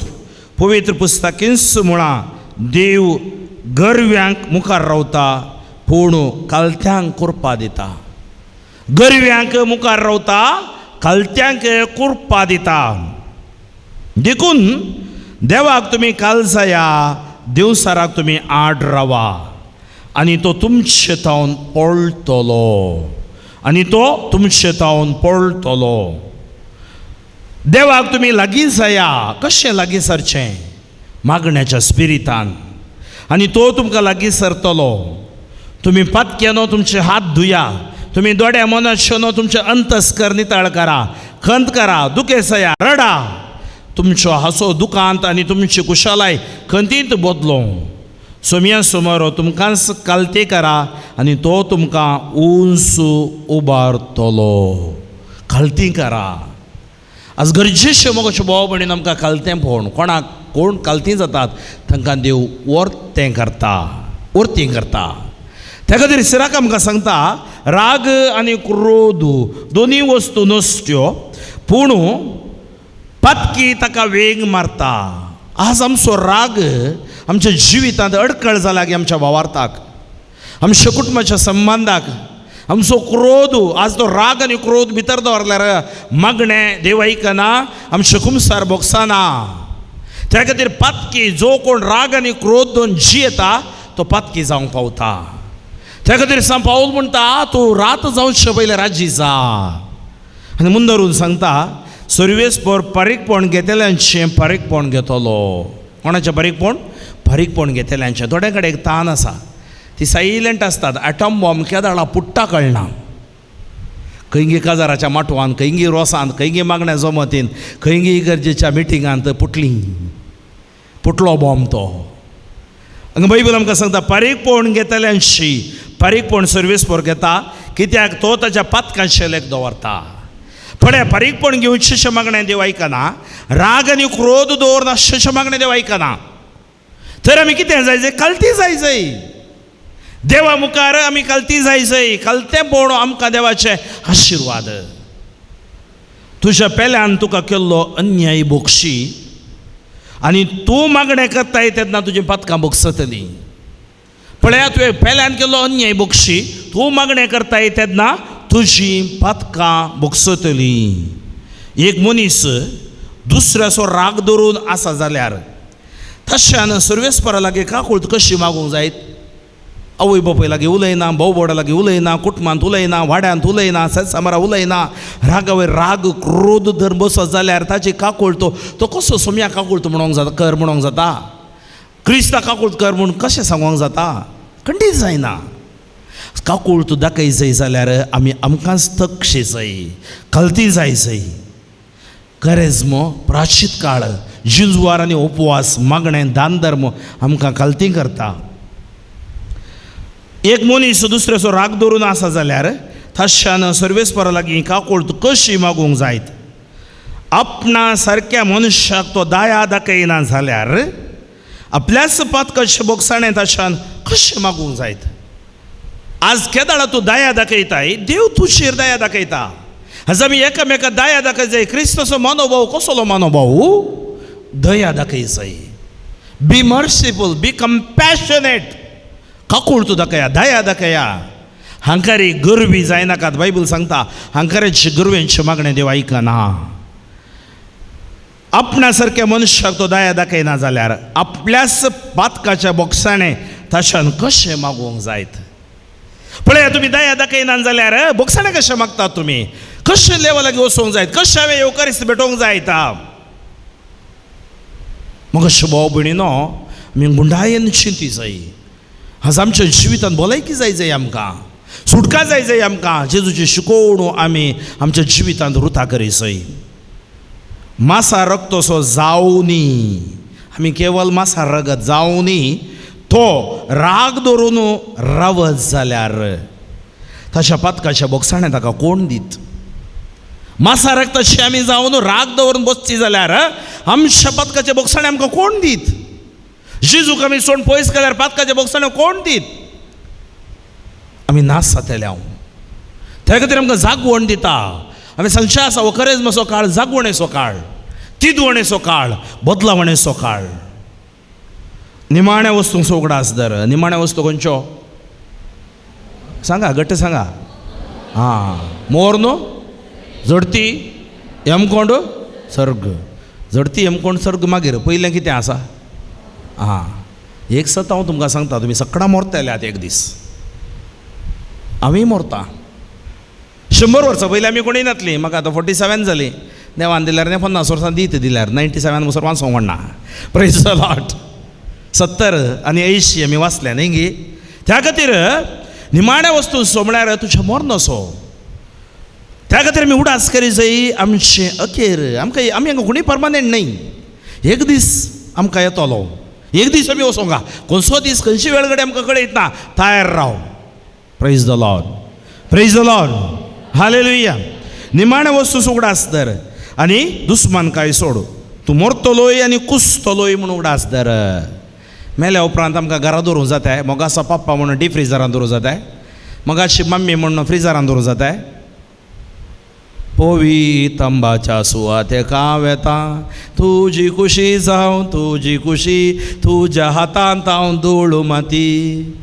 पवित्र पुस्तकींच म्हळां देव गरव्यांक मुखार रावता पूण कालत्यांक कृपा दिता. गरव्यांक मुखार रावता, कालत्यांक कृपा दिता. देखून देवाक तुमी कालजाया, देवसाराक तुमी आड रावा आनी तो तुमचे तावन पळटलो, आनी तो तुमचे तावन पळटलो. देवाक तुमी लागीं जाया. कशें लागीं सरचें? मागण्याच्या स्पिरितान, आनी तो तुमकां लागीं सरतलो. तुमी पातक्यानो तुमचे हात धुया, तुमी दोड्या मनाशेनो तुमचें अंतस्कर नितळ करा, खंत करा, दुखेसया, रडा. तुमचो हांसो दुकांत आनी तुमची कुशालाय खंतींत बदलो. सोमया सुमारो तुमकांच कालते करा आनी तो तुमकां उंच उबारतलो. कालती करा. आज गरजेचें मोगाचे भाव भयणीन आमकां कालतें पळोवन कोणाक कोण कालतीं जातात तांकां देव वर्तें करता, वर्तीं करता. त्या खातीर सिराक आमकां सांगता राग आनी क्रोध दोनूय वस्तू नसत्यो पूण पातकी ताका वेग मारता. आज आमचो राग आमच्या जिवितांत अडकळ जाला की आमच्या भावार्थाक, आमच्या कुटुंबाच्या संबंदाक. आमचो क्रोध आज तो राग आनी क्रोध भितर दवरल्यार मागणें देव आयकना, आमचें कुमसार भोगसना. त्या खातीर पातकी जो कोण राग आनी क्रोध दोन जियेता तो पातकी जावंक पावता. त्या खातीर सांग पावल म्हणटा तूं रात जावचे पयलें राजी जा. आनी मुंदरून सांगता सर्वेस्पर पारीकपण घेतल्यांचें पारीकपण घेतलो. कोणाचें पारीकपण? पारीकपण घेतल्यांचें. थोड्या कडेन एक तान आसा, ती सायलंट आसतात. एटम बॉम्ब केदाळा पुट्टा कळना. खंयगी काजाराच्या माटवान, खंयगी रोसान, खंयगी मागण्या जमतीन, खंयगी इगर्जेच्या मिटिंगांत पुटली, पुटलो बॉम्ब तो. हांगा बायबल आमकां सांगता पारीकपण घेतल्यांशी पारीकपण सर्वेस्पर घेता कित्याक तो ताच्या पातकांचें लेख दवरता. पळय पारीकपण घेवचें मागणें देव आयकना, राग आनी क्रोध दवरनाशें मागणें देव आयकना. तर आमी कितें जाय जाय? कालती जाय जाय. देवा मुखार आमी कालती जाय जाय. कालतें पळोवन आमकां देवाचे आशिर्वाद. तुज्या पेल्यान तुका केल्लो अन्याय भोगशी आनी तूं मागणें करताय तेन्ना तुजी पातकां भोगसतलीं. पळया तुवें पेल्यान केल्लो अन्याय भोगशी, तूं मागणें करताय तेन्ना तुजी पातकां भोगसतलीं. एक मनीस दुसऱ्याचो राग धरून आसा जाल्यार तश्यान सर्वेस्परा लागीं काकूळत कशी मागूंक जायत? आवय बापूय लागीं उलयना, भाव भोवडा लागीं उलयना, कुटुंबांत उलयना, वाड्यांत उलयना, सामारा उलयना, रागावयर राग क्रोध धरून बसत जाल्यार ताची काकूळत तो कसो सोम्या काकूळत म्हणोंक जाता, कर म्हणोंक जाता? क्रिस्ता काकूळत कर म्हूण कशें सांगोंक जाता? खंडीत जायना. काकूळत दाखय जाय जाल्यार आमी आमकांच तक्षे जाय, कलती जाय जाय. करेज्म प्राचीत काळ जिंजवार आनी उपवास मागणें दान धर्म आमकां कलती करता. एक मनीस दुसऱ्याचो राग धरून आसा जाल्यार तश्यान सर्वेस्परा लागीं काकूळत कशी मागूंक जायत? आपणा सारक्या मनशाक तो दया दाखयना जाल्यार आपल्याच पातकाचे बोगसाणें तश्यान कशें मागूंक जायत? आज केदाळा तूं दया दाखयताय, देव तुजेर दया दाखयता. आज आमी एकामेका दया दाखय जाय. क्रिस्ताचो मनोभाव कसलो मनोभाव? दया दाखय जाय. बी मर्सिफूल, बी कंपॅशनेट. काकूळत दाखया, दया दाखया. हांकारी गरबी जायनाकात. बायबल सांगता हांकाराचे गरवेंचे मागणें देव आयकना. आपणा सारक्या मनशाक तो दया दाखयना जाल्यार आपल्याच पातकाच्या बोगसाणें तशान कशें मागूंक जायत? पळया तुमी दया दाखयना जाल्यार बोगसाणें कशें मागतात तुमी? कशें लेवा लागीं वचूंक जायत? कशें हांवें येवकारीस्त भेटोवंक जायता? मग अशें भाव भयणीनो आमी गुंडायेन चिंती जाय. आज आमच्या जिवितांत भलायकी जाय जाय, आमकां सुटका जाय जाय. आमकां जेजूची शिकोवण आमी आमच्या जिवितांत रुता करी जाय. मासा रक्तसो जावनी, आमी केवल मासा रगत जावनी तो राग धरून रावत जाल्यार ताच्या पातकाच्या बोगसाणें ताका कोण दीत? मासा रक्ताशी आमी जावन राग दवरून बसची जाल्यार आमच्या पातकाच्या बोगसाणें आमकां कोण दीत? जेजूक आमी सोड पयस केल्यार पातकाच्या बोगसाणें कोण दीत? आमी नास जातले हांव. त्या खातीर आमकां जागवण दिता. आमी सांगचें आसा हो करेजमाचो काळ, जागवणेचो काळ, तिदवणेचो काळ, बदलावणेचो काळ. निमाण्या वस्तूंचो उगडास धर. निमाण्या वस्तू खंयच्यो सांगा, घट्ट सांगा. आं, मोर न्हू, झडती, यमकोंड, सर्ग. झडती, यमकोंड, सर्ग. मागीर पयलें कितें आसा? आं, एक सत हांव तुमकां सांगता, तुमी सगळां मोरतले आतां एक दीस. आमी मोरता. 100 वर्सां पयलीं आमी कोणूय नातलीं. म्हाका आतां 47 जालीं. देवान दिल्यार न्ही 50 वर्सां दीत दिल्यार 97 वसर वाचोंक म्हणना. Praise the Lord. 70 आनी 80 आमी वाचले न्ही गी? त्या खातीर निमाण्या वस्तू म्हळ्यार तुजें मरणाचो. त्या खातीर आमी उडास करी जाय आमचें अखेर. आमकां आमी हांगा कोणूय परमनंट न्ही. एक दीस आमकां येतलो, एक दीस आमी वचोंक. खंयचो दीस खंयची वेळ घडी आमकां कळयत ना. तयार राव. Praise the Lord, praise the Lord, hallelujah. निमाण्या वस्तू उगडास धर आनी दुस्मान काय सोड. तूं मरतलोय आनी कुसतलोय म्हूण उगडास धर. मेल्या उपरांत आमकां घरा दवरूंक जाताय. मोगाचो पप्पा म्हणून डीप फ्रिजरान दवरूंक जाताय, मोगाची मम्मी म्हणून फ्रिजरान दवरूंक जाताय. पोवी तंबाच्या सुवातेक हांव येता, तुजी खुशी जावं, तुजी खुशी, तुज्या हातांत हांव धूळ माती.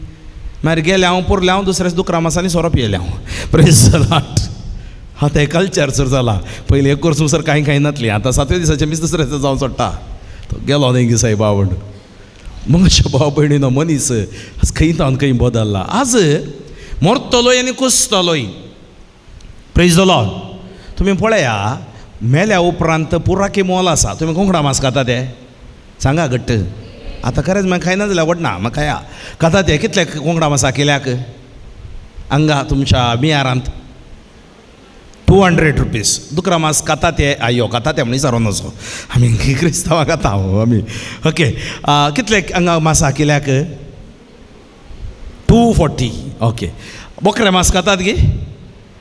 मागीर गेलें हांव, पुरलें हांव, दुसऱ्याच दुकरा मासांनी सोरो पियेलें हांव. Praise the Lord. आतां हें कल्चर सर जाला. पयलीं एक वर्स सर कांय खायनातलीं, आतां 7व्या दिसाचें मीस दुसऱ्याचें जावं सोडटा. तो गेलो न्ही गी सायबा म्हण. मग अशें भाव भयणीनो मनीस आज खंय तावन खंय बदल्ला. आज मरतलोय आनी कुसतलोय. Praise the Lord. तुमी पळया मेल्या उपरांत पुराकी मोल आसा. तुमी कोंकडा मांस खाता ते सांगा घट्ट. आतां खरेंच म्हाका खायना जाल्यार आवडना म्हाका खाया. खाता ते कितले कोंकडा मासा किल्याक हांगा तुमच्या मियारांत? 200 रुपीज. दुकरा मांस खाता ते? आयो खाता ते म्हण विचारून वचो. आमी क्रिस्तांवां खाता आमी. ओके, कितले हांगा मासा किल्याक? 240. ओके, बोकरे मांस खातात गी?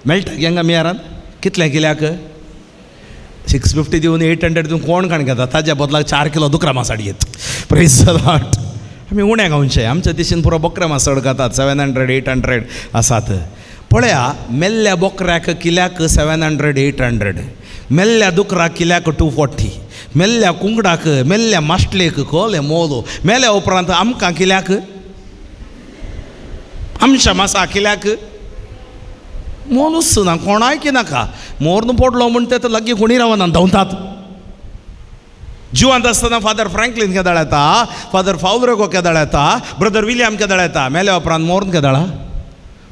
मेळटा गी हांगा मियारांत? कितले किल्याक? 650 दिवन 800 दिवन कोण खाण घेता? ताज्या बदलाक 4 किलो दुकरा मांस हाडयेत. Praise the Lord. आमी उणें खावचें. आमच्या दिशेन पुरो बोकरे मांस चड खातात. 700 800 आसात. पळया मेल्ल्या बोकऱ्याक किल्याक 700 800, मेल्ल्या दुकराक किल्याक 240, मेल्ल्या कुंकडाक, मेल्ल्या मासलेक कोले मोलो. मेल्या उपरांत आमकां किल्याक, आमच्या मासा किल्याक मोलूच ना. कोणाय की नाका. मोर्न पडलो म्हण ते लागीं कोणी रावना, धांवतात. जिवंत आसतना फादर फ्रँकलीन केदळ येता, फादर फावलरेगो केदळ येता, ब्रदर विलियम केदळ येता, मेल्या उपरांत मोर्न केदळा,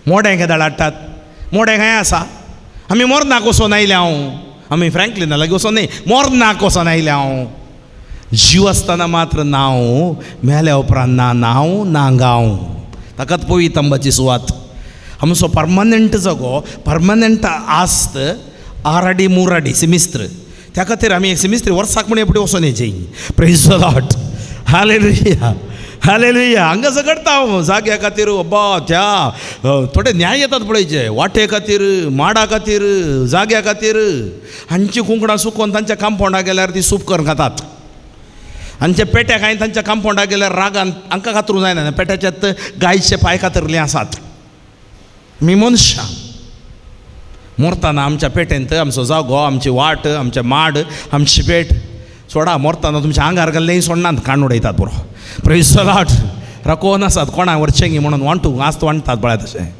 मोडें केदळ हाडटात, मोडें खंय आसा? आमी मोर्नाक वचोन आयल्या हांव, आमी फ्रँकलिना लागीं वचोन न्ही, मोर्नाक वचोन आयल्या हांव. जीव आसतना मात्र नांव, मेल्या उपरांत ना नांव ना गांव. ताकाच पवितंबाची सुवात. आमचो परमनंट जागो, परमनंट आस्त आराडी मुराडी सिमिस्त्र. त्या खातीर आमी एक सिमिस्त्री वर्साक म्हण फुडें वचोन येची. Praise the Lord, hallelujah, hallelujah. हांगा झगडटा हांव जाग्या खातीर, अब्बा त्या थोडे न्याय येतात पळयचे, वाटे खातीर, माडा खातीर, जाग्या खातीर. हांची कुंकडां सुकोवन तांच्या कांपावंडा गेल्यार ती सूप करून खातात. हांचे पेट्याक हांवें तांच्या कांपावंडा गेल्यार रागान हांकां कातरूंक जायना, पेट्याच्यात गायचे पांय कातरले आसात. मी मनशां मोरतना आमच्या पेटेंत आमचो जागो, आमची वाट, आमचें माड, आमची पेट सोडा, मोरतना तुमच्या आंगार घाल्लेंय सोडनात, काण उडयतात बरो. प्रेज the Lord. रकोवन आसात कोणाक व्हरचें म्हणून वांटूंक आस्त वांटतात पळय. तशें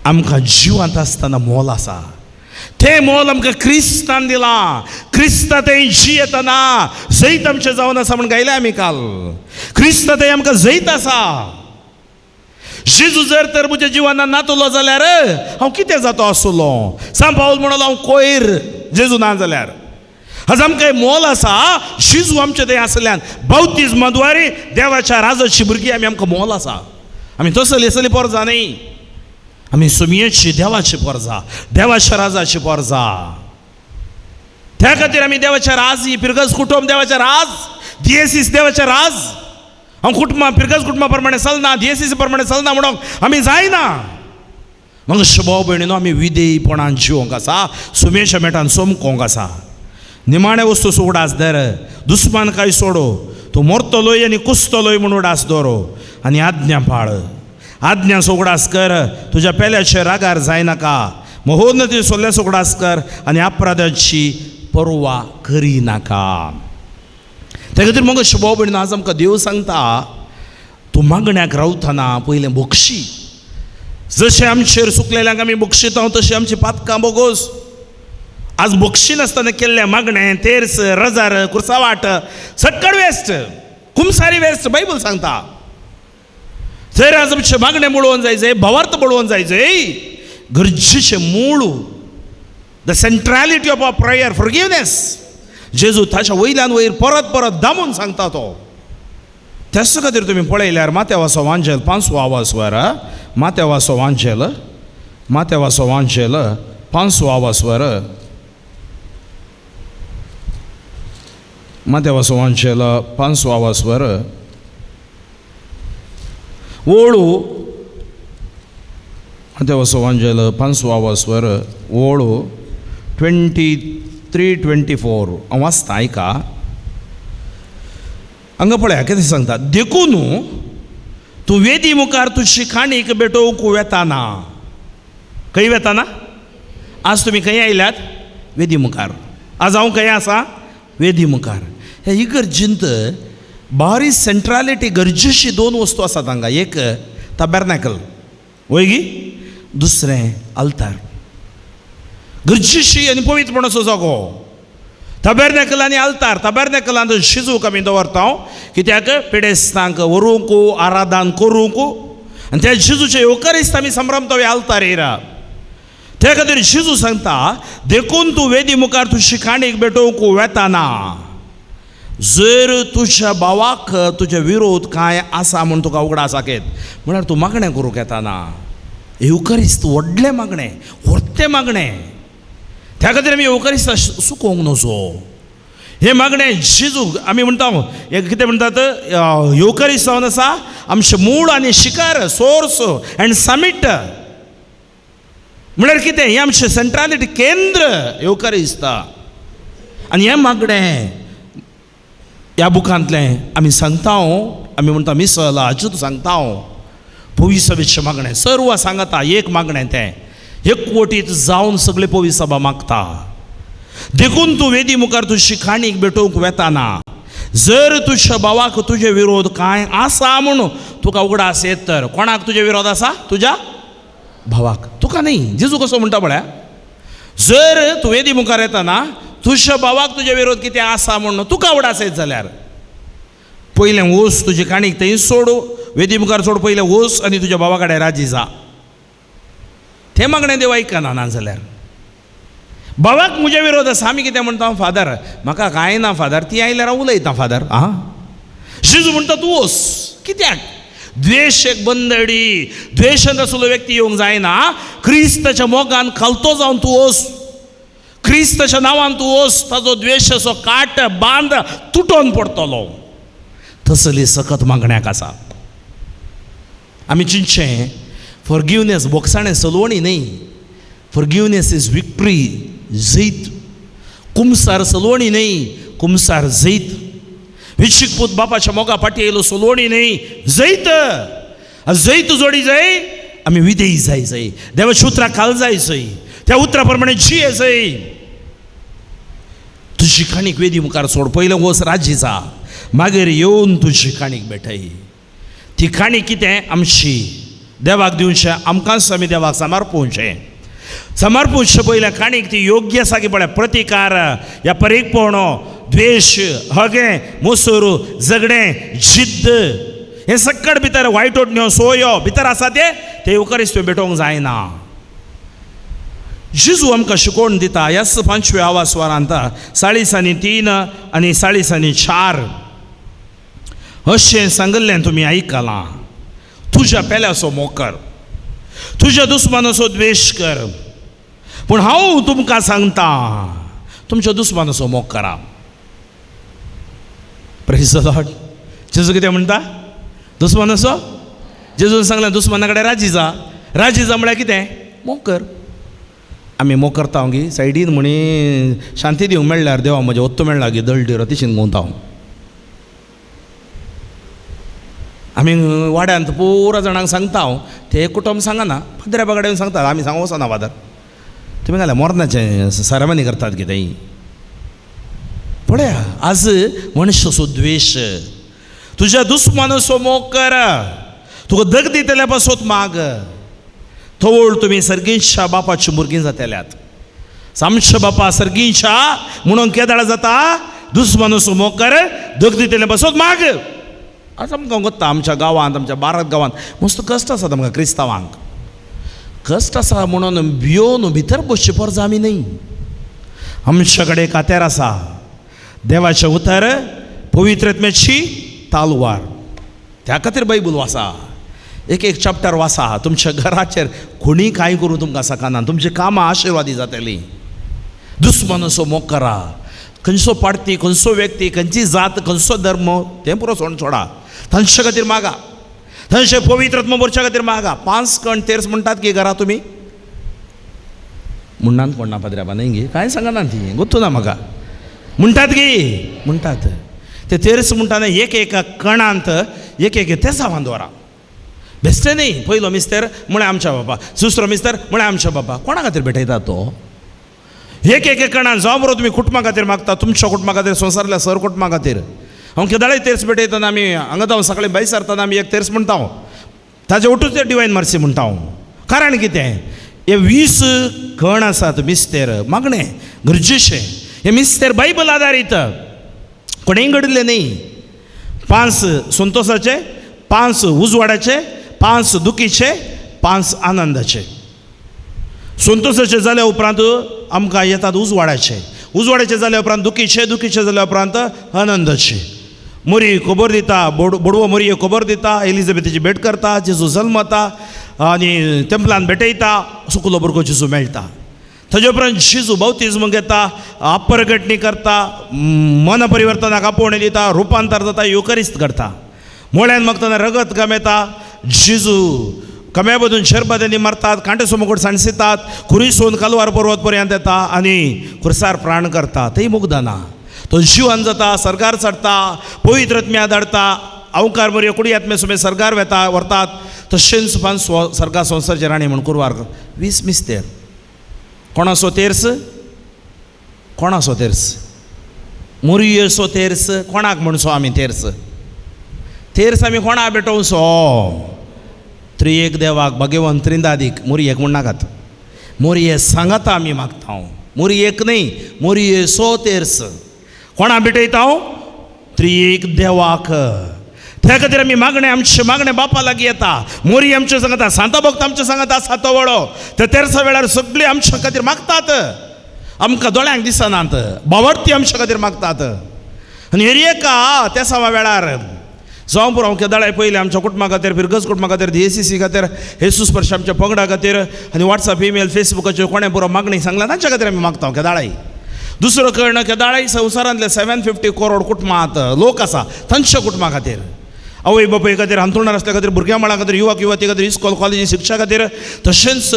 आमकां जिवांत आसतना मोल आसा, तें मोल आमकां क्रिस्तान दिलां. क्रिस्ता तें जियेतना जैत आमचें जावन आसा म्हण गायलें आमी काल. क्रिस्ता तें आमकां जैत आसा. जेजू जर तर म्हज्या जिवाना नातलो जाल्यार हांव कितें जातो आसलो? सांत पावल म्हणलो हांव कोयर जेजू ना जाल्यार. आज आमकां मोल आसा, जेजू आमचें तें आसल्यान बावतिज्मा द्वारे देवाच्या राजाची भुरगीं आमी, आमकां मोल आसा. आमी तसली असली पोरजा न्ही, आमी सुमयेची देवाची पोरजा, देवाच्या राजाची पोरजा. त्या खातीर आमी देवाच्या राज, ही पिरगज कुटुंब देवाच्या राज, दियेसीस देवाच्या राज. हांव कुटुंबा पिरगज कुटुंबा प्रमाणे चलना, दियेसीस प्रमाणे चलना म्हणून आमी जायना. मग भाव भयणीनो, आमी विधेयपणान जिवंक आसा, सुमेच्या मेटान सोमकोंक आसा. निमाणे वस्तू उडास धर, दुस्मान काय सोडो, तूं मरतलोय आनी कुसतलोय म्हूण उडास दवरो आनी आज्ञा पाळ. आज्ञा उगडास कर, तुज्या पेल्याचे रागार जायनाका. महोन्नती सोल्ल्याचो उगडास कर आनी अपराधाची परवा करिनाका. त्या खातीर मग भाव भयणीनो, आज आमकां देव सांगता, तूं मागण्याक रावतना पयलें बक्षी. जशें आमचेर चुकलेल्यांक आमी बक्षिता तशें आमची पातकां बोगोस. आज बक्षी नासतना केल्लें मागणें, तेर्स, रजार, कुर्सावाट सटकड वेस्ट, कुमसारी वेस्ट, बायबल सांगता. जर आज आमचें मागणें बळोवन जायचें, भावार्थ बळोवन जायचें, गरजेचें मूळ the centrality of our prayer forgiveness. जेजू ताच्या वयल्यान वयर परत परत दामून सांगता तो. त्याच खातीर तुमी पळयल्यार माथ्यावाचो वांजेल पांचवो आवाजवर, माथ्यावाचो वांजेल, माथ्यावाचो वांजेल पांचवो आवाजवर, माथ्यावाचो वांजेल पांचवो आवाजवर ओळू, माथ्यावाचो वांजेल पांचवो आवाजवर ओळू 23 24 हांव वाचता आयका. हांगा पळया कितें सांगता, देखून तूं वेदी मुखार तुजी काणीक भेटोवंक वेताना. खंय वेताना? आज तुमी खंय आयल्यात? वेदी मुखार. आज हांव खंय आसा? वेदी मुखार. हे इगर्जींत बारी सेंट्रालिटी गरजेची दोन वस्तू आसात हांगा. एक ताबेरनॅकल वय गी, दुसरें आल्तार. गरजेची आनी पवित्रपणाचो जागो ताबेरनॅकल आनी आल्तार. ताबेरनॅकलांत शिजूक आमी दवरता कित्याक पिडेस्तांक व्हरूंक, आराधन करूंक, आनी त्या जेजूचे येवकारिस्त आमी संभ्रमता आल्तार. त्या खातीर जेजू सांगता, देखून तूं वेदी मुखार तुजी काणीक भेटोवंक वेताना जर तुज्या भावाक तुजे विरोध कांय आसा म्हूण तुका उगडास आकेत म्हळ्यार तूं मागणें करूंक येताना येवकारिस्त व्हडलें मागणें, व्हडतें मागणें. त्या खातीर आमी येवकारिस्त चुकोवंक नजो. हें मागणें जेजू आमी म्हणटा, हें कितें म्हणटात, येवकारिस्त जावन आसा आमचें मूळ आनी शिकार, सोर्स एंड समीट. म्हळ्यार कितें, हें आमचें सेंट्रालिटी केंद्र येवकारिस्त. आनी हें मागणें ह्या बुकांतलें आमी सांगता, आमी म्हणटा मिसल अजून सांगता, पविसभेचें मागणें सर्व सांगता. एक मागणें तें एकवटीत जावन सगळे पविसभा मागता. देखून तूं वेदी मुखार तुजी काणीक भेटोवंक वेताना जर तुज्या भावाक तुजे विरोध कांय आसा म्हूण तुका उगडास येत तर कोणाक तुजे विरोध आसा? तुज्या भावाक, तुका न्ही. जेजू कसो म्हणटा पळया, जर तूं वेदी मुखार येताना तुज्या भावाक तुजे विरोध कितें आसा म्हणून तुका आवड आसत जाल्यार पयलें वोस तुजी काणीक थंय सोडू, वेदी मुखार सोड, पयलें वोस आनी तुज्या भावा कडेन राजी जा. तें मागणें देव आयकना. ना जाल्यार भावाक म्हजे विरोध आसा, आमी कितें म्हणटा, फादर म्हाका कांय ना फादर, ती आयल्यार हांव उलयतां फादर. आं, जेजू म्हणटा तूं वोस. कित्याक? द्वेश एक बंदडी, द्वेशान आसलो व्यक्ती येवंक जायना. क्रिस्ताच्या मोगान खालतो जावन तूं वोस, क्रिस्ताच्या नांवान तूं वोस, ताजो द्वेशाचो काट बांद तुटोन पडटलो. तसली सकत मागण्याक आसा. आमी चिंतचें, फॉरगिवनेस बोगसाणें सलवणी न्हय, फॉरगिवनेस is victory, जैत. कुमसार सलवणी न्हय, कुमसार जैत. विशीक पूत बापाच्या मोगा फाटी येयलो, सलवणी न्हय, जैत. जैत जोडी जाय, आमी विधेयी जाय जाय, देवाच्या उतराक खाल जाय जय, त्या उतरा प्रमाणे जिये जय. तुजी काणीक वेदी मुखार सोड, पयलें वच राजी जा, मागीर येवन तुजी काणीक भेटय. ती काणी कितें आमची देवाक दिवचें, आमकांच आमी देवाक समर्पूचें. समर्पूचें पयल्या काणीक ती योग्य आसा की पळय, प्रतिकार या परीकपणो, द्वेश, हगें, मोसोर, झगडें, जिद्द, हें सक्कड भितर वायट ओडण्यो सोयो भितर आसा, ते ते येवकारीच तुवें भेटोवंक जायना. जेजू आमकां शिकोवन दिता ह्याच पांचव्या आवाज वरांत 43 आनी 44 अशें सांगिल्लें तुमी आयकलां, तुज्या पेल्याचो मोग कर, तुज्या दुस्मानाचो द्वेश कर. पूण हांव तुमकां सांगता, तुमच्या दुस्मानाचो मोग करा. Praise the Lord. जेजू कितें म्हणटा? दुस्मानाचो. जेजून सांगलें दुस्माना कडेन राजी जा. राजी जा म्हळ्यार कितें? मोग कर. आमी मोग करता गी सायडीन म्हणी शांती दिवंक मेळ्ळ्यार देवा म्हजें ओत्तो मेळ्ळा गी दळडीर तिशीन गवता. आमी वाड्यांत पुरा जाणांक सांगता हांव, ते कुटुंब सांगना, फादरा कडेन येवन सांगतात, आमी सांगूंक वचना फादर, तुमी घाल्या मरणाचें सेरेमनी करतात कितें. पळया आज मनशाचो द्वेश, तुज्या दुस्मानाचो मोग कर, तुका दग दितल्या पासत माग, थवळ तुमी सर्गींच्या बापाची भुरगीं जातल्यात. आमच्या बापा सर्गींच्या म्हणून केदाळ जाता, दुस्मानाचो मोग कर, दग दितल्या पासत माग. आज आमकां गोत्ता आमच्या गांवांत, आमच्या भारत गांवांत मस्त कश्ट आसात आमकां क्रिस्तांवांक. कश्ट आसा म्हणून भियोन भितर बसचे पोरजा आमी न्हय. आमच्या कडेन कात्यार आसा, देवाचें उतर, पवित्र आत्म्याची तालवार. त्या खातीर बायबल वाचा, एक एक चॅप्टर वाचा. तुमच्या घराचेर कोणी कांय करूं तुमकां सकाना, तुमची कामां आशिर्वादी जातलीं. दुस्मानाचो मोग करा, खंयचो पार्टी, खंयचो व्यक्ती, खंयची जात, खंयचो धर्म, तें पुरो सोड सोडा, तांचे खातीर मागा, तांचे पवित्र आत्मो भरच्या खातीर मागा. 5 कण तेर्स म्हणटात की घरा तुमी म्हणनात कोण ना पाद्र्याबा न्हय गे, कांय सांगना ती गोत्तू ना म्हाका. म्हणटात गी, म्हणटात ते तेर्स म्हणटा एक एका कणांत एक एक तेसावान दवरा. बेश्टें न्हय, पयलो मिस्तर म्हळ्यार आमच्या बाबा, दुसरो मिस्तर म्हळ्यार आमच्या बाबा. कोणा खातीर भेटयता तो? एक एक कणान जावं बरो तुमी कुटुंबा खातीर मागता, तुमच्या कुटुंबा खातीर, संवसारांतल्या सर कुटुंबा खातीर. हांव केदाळय तेर्स भेटयतना आमी हांगा हांव सकाळीं भायर सरतना आमी एक तेर्स म्हणटा हांव, ताजे ओटूच ते डिवायन मर्सी म्हणटा हांव. कारण कितें? हे 20 कण आसात मिस्तेर मागणें गरजेचें. हे मिस्तेर बायबल आदारीत, कोणेंय घडिल्लें न्हय. 5 संतोसाचे, 5 उजवाडाचे, 5 दुखीचे, 5 आनंदाचे. संतोसाचे जाल्या उपरांत आमकां येतात उजवाडाचे, उजवाडाचे जाल्या उपरांत दुखीचे, दुखीचे जाल्या उपरांत आनंदाचे. मोरी खबर दिता, बोडवो मोरी खबर दिता, एलिझाबेथीची भेट करता, जेजू जल्मता आनी टेंपलान भेटयता, सुकुलो भुरगो जेजू मेळटा. ताजे उपरांत जेजू बाप्तिज्म घेता, अपरगटणी करता, मन परिवर्तनाक आपोवणें दिता, रुपांतर जाता, युकरिस्त करता. मोळ्यान मागतना रगत गमेता, जेजू कम्या बदून शरबतांनी मारतात, कांटे सोमकोट सांडसितात, खुरीसून कालवार पर्वत पर्यंत येता आनी खुरसार प्राण करता. थंय मुग्दना तो जिवन जाता, सरकार चडटा, पवित्र आत्म्या धाडटा, अवकार बरी कुडी आत्मे सुमे सरकार वेता व्हरतात. तशेंच पान सरकार संवसारचे राणी म्हूण कुरवार 20 मिस्तेर. कोणाचो तेर्स? कोणाचो तेर्स? मोरयेचो तेर्स. कोणाक म्हणचो आमी तेर्स? तेर्स आमी कोणाक भेटोवचो? त्रिएक देवाक, भगवंत त्रिंदादीक. मोरयेक म्हणनाकात, मोरये सांगाता आमी मागता. मोरी एक न्हय, मोरये सो तेर्स. कोणा भेटयता हांव? त्रिएक देवाक. त्या खातीर आमी मागणें, आमचें मागणें बापा लागीं येता. मोरी आमचे सांगता, सांता भक्त आमचे सांगता, सातवळो त्या तेर्सा वेळार सगळीं आमच्या खातीर मागतात. आमकां दोळ्यांक दिसनात, बावडती आमच्या खातीर मागतात. आनी हेर एका तेसावा वेळार जावं पुरो, हांव केदाळाय पयलें आमच्या कुटुंबा खातीर, फिरगज कुटुंबा खातीर, DACC खातीर, हेसूस स्पर्श आमच्या पंगडा खातीर आनी वॉट्सएप, ईमेल, फेसबुकाचेर कोणें पुरो मागणी सांगला तांच्या खातीर आमी मागता केदाळाय. दुसरो कर्ण केदाळाय संवसारांतले 750 करोड कुटुंबांत लोक आसा तांच्या कुटुंबा खातीर, आवय बापूय खातीर, हांतुळणार आसल्या खातीर, भुरग्यां बाळां खातीर, युवक युवती खातीर, इस्कॉल कॉलेजी शिक्षा खातीर, तशेंच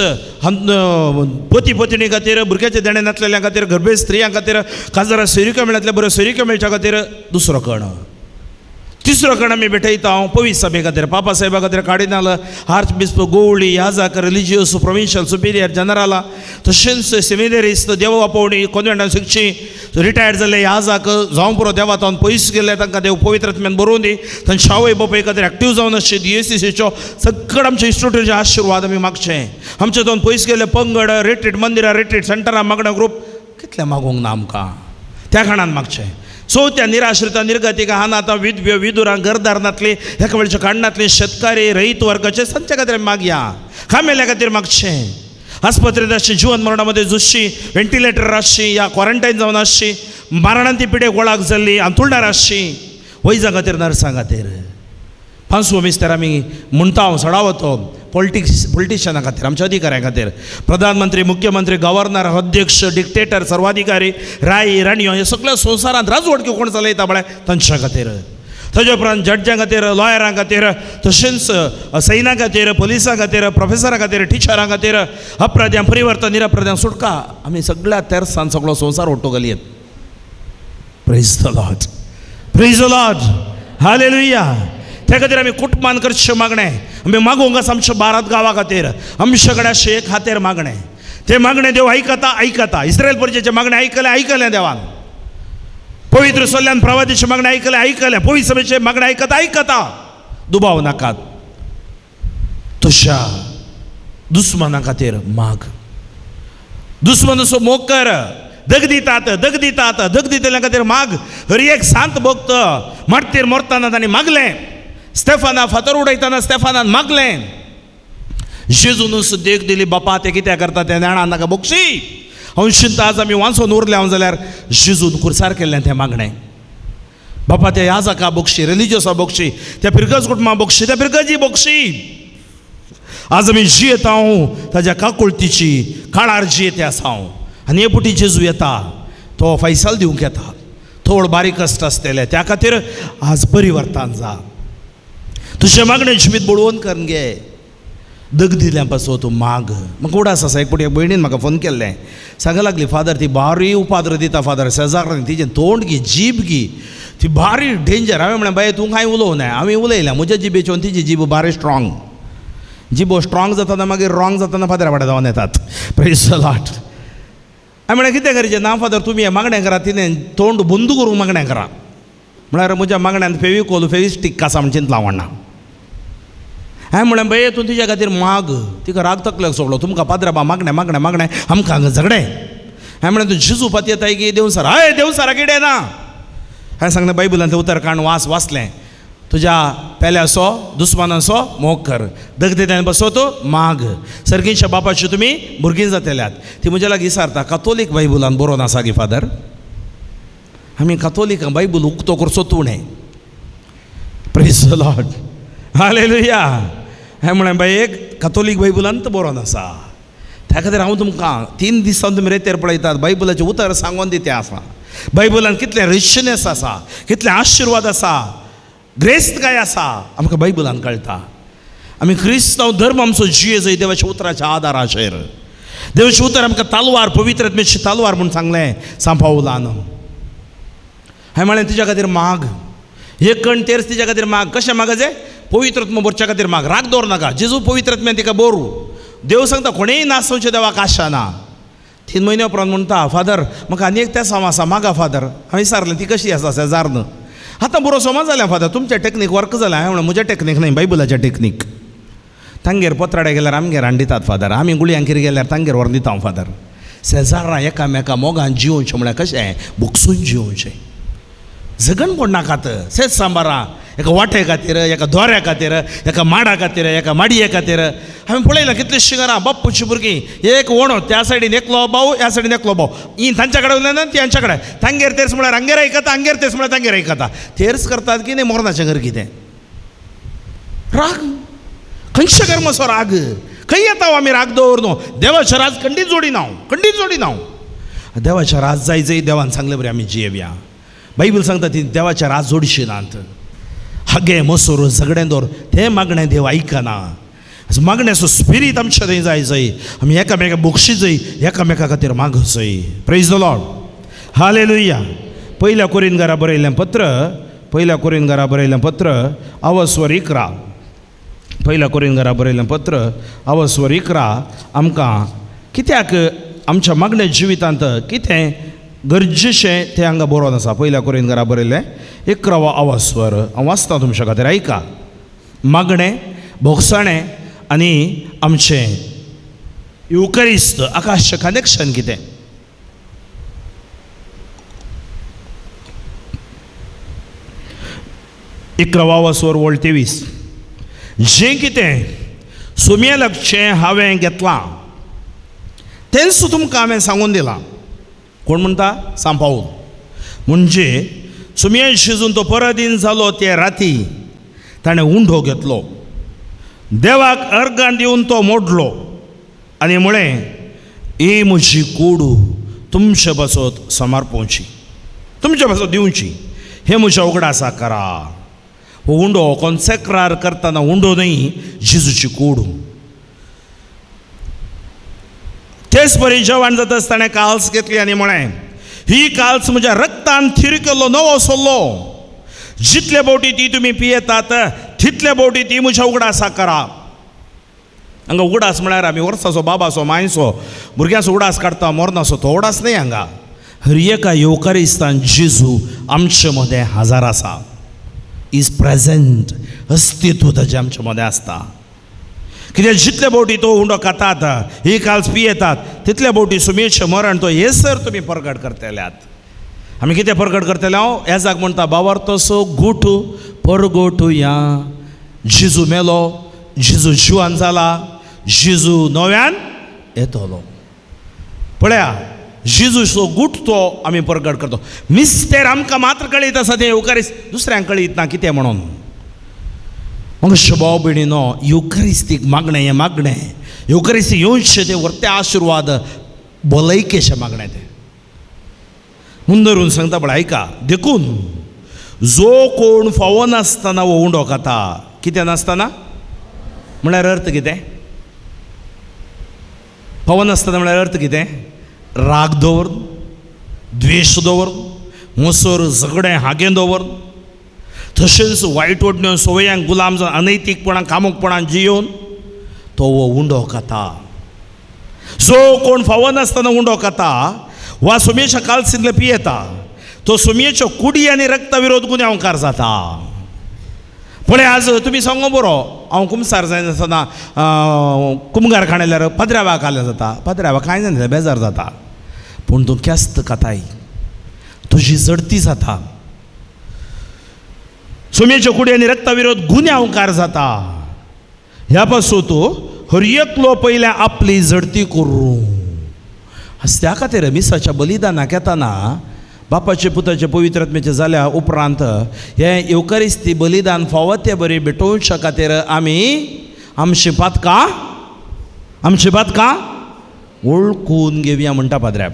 पती पत्नी खातीर, भुरग्याचे देणें नासलेल्या खातीर, गर्भे स्त्रियां खातीर, काजारा सोयरिक्यो मेळतले बऱ्यो सोयरिक्यो मेळच्या खातीर. दुसरो कर्ण. तिसरो कर्ण आमी भेटयता हांव पवीस सभे खातीर, पापा साहेबा खातीर, काडिनाल, आर्च बिस्प, गोवळी, याजाक, रिलिजियस, प्रोविन्शियल, सुपिरियर, जनराला, तशेंच सेमिनेरिस्त, देव आपोवणी, कॉन्वेंटान शिकची, रिटायर्ड जाल्ले याजाक, जावं पुरो देवा तावन पयस गेल्ले तांकां देव पवित्र आत्म्यान बरोवन दी. तांच्या आवय बापूय खातीर एक्टीव जावन आसची DACCचो सगळं आमच्या इन्स्टिट्यूटाचे आशिर्वाद आमी मागचे. आमच्या तावन पयस गेल्ले पंगड, रिट्रीट मंदिरां, रिट्रीट सेंटरां, मागण्या ग्रूप कितलें मागूंक ना आमकां, त्या कारणान मागचें. चवथ्या निराश्रिता, निर्गतिका, अनाथा, विधव्यो, विदुरां, घरदार नातली, एका वेळचे काडनातली, शेतकारी, रयत वर्गाचे तांच्या खातीर मागया. कामेल्या खातीर मागचें. आस्पत्रेंत आसची, जिवन मरणा मदें झुजची, व्हेंटिलेटर आसची या क्वॉरंटायन जावन आसची, मारणांती पिडेक वळाक जाल्ली, आंतुळणार आसची, वैजां खातीर, नर्सां खातीर. पांचवो मिस्तर आमी म्हणटा हांव सडावतो पॉलिटिशियना खातीर, आमच्या अधिकाऱ्यां खातीर, प्रधानमंत्री, मुख्यमंत्री, गव्हर्नर, अध्यक्ष, डिक्टेटर, सर्वाधिकारी, राय, राणयो, हे सगळ्या संवसारांत राजवटक्यो कोण चलयता पळय तांच्या खातीर. ताज्या उपरांत जज्जां खातीर, लॉयरां खातीर, तशेंच सैना खातीर, पोलिसां खातीर, प्रोफेसरां खातीर, टिचरां खातीर, अपराध्यां परिवर्तन, निरपराध्यां सुटका. आमी सगळ्या तेर्सान सगळो संवसार Otto घालयत. Praise the Lord, praise the Lord, hallelujah. त्या खातीर आमी कुटुंबान करचें मागणें, आमी मागूंक आसा आमच्या भारत गांवा खातीर, आमच्या कडेन अशें एक खातीर मागणें. तें मागणें देव आयकता, आयकता. इस्रायल परजेचें मागणें आयकलें, आयकलें देवान. पवित्र सोल्ल्यान प्रवादीचें मागणें आयकलें, आयकलें. पवित्र सभेचें मागणें आयकता, आयकता. दुबाव नाकात. तुज्या दुस्माना खातीर माग, दुस्मनाचो मोग कर. दग दितात, दग दितात, दग दितल्या खातीर माग. हर एक सांत भक्त मार्तीर मरतना तांणी मागलें, स्टेफाना फातर उडयतना स्टेफानान मागलें, जेजूनच देख दिली, बापा ते कित्याक करता तें जाणा, नाका बोक्षी. हांव चिंता आज आमी वांचोन उरले हांव जाल्यार जेजून खुर्सार केल्लें तें मागणें, बापा ते याजाका बोक्षी, रिलिजियसा बोक्षी, त्या फिरगज कुटुंबा बोक्षी, त्या फिरगजी बोक्षी. आज आमी जियेता हांव ताज्या काकुळतीची काळार जियेते आसा हांव. आनी हे पुटी जेजू येता, तो फैसल दिवंक येता, थोड बारीक कश्ट आसतले, त्या खातीर आज परिवर्तन जा. तुजें मागणें जिवीत बळवंत करून घे. दग दिल्या पासून तूं माग. म्हाका उडास आसा, एक फावटी एक भयणीन म्हाका फोन केल्लें, सांगा लागली, फादर ती भारी उपाद्र दिता फादर, शेजारान तिजें तोंड गी, जीब गी, ती भारी डेंजर. हांवें म्हणलें, बाये तूं कांय उलोवं नाय, हांवें उलयलें, म्हज्या जिबेच्यो आनी तिजी जीब भारी स्ट्रॉंग. जिबो स्ट्रॉंग जाताना मागीर रॉंग जाताना फादरा फाटल्यान जावन येतात. Praise the Lord. हांवें म्हणलें, कितें करचें ना फादर, तुमी हें मागणें करात, तिणें तोंड बंद करूंक मागणें करा. म्हळ्यार म्हज्या मागण्यान फेविकोल, फेविस्टीक आसा म्हण चिंतलां हांव. हांवें म्हणलें, बाये तूं तिज्या खातीर माग, तिका राग तकलेक सोडलो, तुमकां पाद्राबा मागणें मागणें मागणें, आमकां हांगा झगडें. हांवें म्हणलें, तूं जेजू पातयेताय की देवसार? हय देवसारा कितें ना. हांवें सांगलें, बायबलांतलें उतर काण वास वाचलें, तुज्या पेल्याचो दुस्मानाचो मोग कर, दगदेत्यान बसो तूं माग, सर्गींच्या बापाची तुमी भुरगीं जातल्यात. ती म्हज्या लागीं विचारता, कातोलीक बायबलान बरोवन आसा गी फादर? आमी कातोलिकां बायबल उक्तो करचो तूं न्हय. Praise the Lord, hallelujah. हांवें म्हणलें, बाय एक कातोलीक बायबलान तर बरोवन आसा, त्या खातीर हांव तुमकां 3 दिसां तुमी रेतेर पळयतात, बायबलाचें उतर सांगोन दितें आसा. बायबलान कितलें रिचनेस आसा, कितलें आशिर्वाद आसा, ग्रेस्त काय आसा, आमकां बायबलान कळटा. आमी क्रिस्तांव धर्म आमचो जिये जंय देवाच्या उतराच्या आदाराचेर. देवाचें उतर आमकां तालवार, पवित्र आत्म्याची तालवार म्हूण सांगलें सांत पावलान. हांवें म्हणलें, तिज्या खातीर माग, एक कण तेर्स तिज्या खातीर माग. कशें मागचें? पवित्र आत्मो भरच्या खातीर माग, राग दवर नाका. जेजू पवित्र आत्म्यान तिका बोरू. देव सांगता, कोणेय नासोवचें देवाक आशा ना. 3 म्हयन्या उपरांत म्हणटा, फादर म्हाका आनी एक तेसांव आसा, मागा फादर. हांवें विचारलें, ती कशी आसा शेजार्न? आतां बरो समज जालें फादर, तुमचें टॅक्नीक वर्क जालें. हांवें म्हणलें, म्हजें टॅक्नीक न्हय, बायबलाचें टॅक्नीक. तांगेर पोत्राडे गेल्यार आमगेर हाडून दितात फादर, आमी गुळयांकीर गेल्यार तांगेर व्हरून दिता हांव फादर. शेजारां एकामेका मोगान जिवचें म्हळ्यार कशें बुकसून जिवचें, झगण पडनाकात. शेत सांबारां एका वांटे खातीर, एका दोऱ्या खातीर, एका माडा खातीर, एका माडये खातीर. हांवें पळयलां कितलींशीं घरां बाप्पूची भुरगीं एक वणो त्या सायडीन एकलो भाव, ह्या सायडीन एकलो भाव, ही तांच्या कडेन उलयना ती हांच्या कडेन, तांगेर तेर्स म्हळ्यार हांगेर आयकता, हांगेर तेर्स म्हळ्यार तांगेर आयकता. तेर्स करतात की न्ही मोरनाचें घर कितें राग, खंयच्या कर्माचो राग, खंय येता आमी राग दवर न्हू. देवाच्या राज खंडीत जोडिना, खंडीत जोडिना. देवाच्या राज जाय जाय देवान सांगले बरें आमी जियेवया. बायबल सांगता ती देवाच्या राज जोडशी नात. हागे मसूर झगडें दवर तें मागणें देव आयकना. मागण्याचो स्पिरीत आमच्या थंय जाय जाय, आमी एकामेका बक्षी जाय, एकामेका खातीर मागचय. Praise the Lord, hallelujah. पयल्या कोरिंदकारा बरयल्लें पत्र, पयल्या कोरिंदकारा बरयल्लें पत्र आवस्वर 11, पयल्या कोरिंदकारा बरयल्लें पत्र आवस्वर 11 आमकां कित्याक आमच्या मागण्या जिवितांत कितें गरजेचें तें हांगा बरोवन आसा. पयल्या कोरिंदकारा बरयल्लें 11वो आवस्वर हांव वाचता तुमच्या खातीर, आयका. मागणें, भोगसाणें आनी आमचें युकरिस्त आकाश कनेक्शन कितें. इकरावो आवस्वर वळ 23, जें कितें सुमये लागचें हांवें घेतलां तेंच तुमकां हांवें सांगून दिलां. कोण म्हणटा? सांग पावल. म्हणजे सुमये शिजून तो परदीन जालो ते राती ताणें उंडो घेतलो, देवाक अर्गां दिवन तो मोडलो आनी म्हळें, ही म्हजी कोडू तुमचे पासत समर्पोवची, तुमचे पासत दिवची, हें म्हज्या उगडासा करा. हो उंडो कॉन्सेक्रार करतना उंडो न्हय, जेजूची कोडू. तेच परी जेवण जाता ताणें काल्स घेतली आनी म्हळें, ही काल्स म्हज्या रक्तान थीर केल्लो नवो सल्लो, जितले बोटी ती तुमी पियेतात तितले बोटी ती म्हज्या उगडासा करा. हांगा उगडास म्हळ्यार आमी वर्साचो बाबाचो मांयचो भुरग्यांचो उगडास काडटा, मोरनाचो तो उगडास न्हय. हांगा हर एका येवकारिस्तान जेजू आमचे मदें हाजार आसा, is present, अस्तित्व ताजें आमचे मदें आसता. कित्याक जितले बोटी तो उंडो खातात, ही काल्स पियेतात, तितले बोटी सुमेचें मरण तो येसर तुमी परगट करतल्यात. आमी कितें परगट करतले? हांव हेजाक म्हणटा बाबार तसो गुटू परगोटुया. जेजू मेलो, जेजू जिवान जाला, जेजू नव्यान येतलो. पळया जेजूचो गुट तो आमी परगट करतो. मिस्तेर आमकां मात्र कळीत आसा तें येवकारिस्त, दुसऱ्यांक कळीत ना कितें म्हणून. मग भाव भयणीनो, युकरिस्तीक मागणें हें मागणें, युकरिस्तीक येवचें तें व्हरते आशिर्वाद भलायकेचें मागणें तें. मुंदरून सांगता पळय आयका, देखून जो कोण फावो नासतना हो उंडो खाता, कितें नासतना म्हळ्यार अर्थ कितें? फावो नासतना म्हळ्यार अर्थ कितें? राग दवर, द्वेश दवर, मोसर झगडें हागें दवर, तशेंच वायट ओडण्यो सवयांक गुलाम जावन अनैतीकपणान कामुकपणान जियोवन तो हो उंडो खाता. जो कोण फावो नासतना उंडो खाता वा सुमेच्या कालसिंतले पियेता तो सुमयेच्यो कुडी आनी रक्ता विरोध गुन्यांवकार जाता. पळय आज तुमी सांगो बरो, हांव कुमसार जायनासतना कुमगार खाणल्यार पदरावा खाल्यार जाता, पदरावा कांय जायना, बेजार जाता. पूण तूं केस्त खाताय, तुजी जडती जाता. सुमयेच्यो कुडी आनी रक्ता विरोध गुन्यांवकार जाता. ह्या पासून तूं हर एकलो पयल्या आपली जडती करूं. त्या खातीर मिसाच्या बलिदानाक येतना बापाचे पुताचे पवित्र आत्म्याचे जाल्या उपरांत हें येवकारिस्ती बलिदान फावो ते बरें भेटोवच्या खातीर आमी आमची पातकां, आमची पातकां वळखून घेवया म्हणटा पाद्र्याब.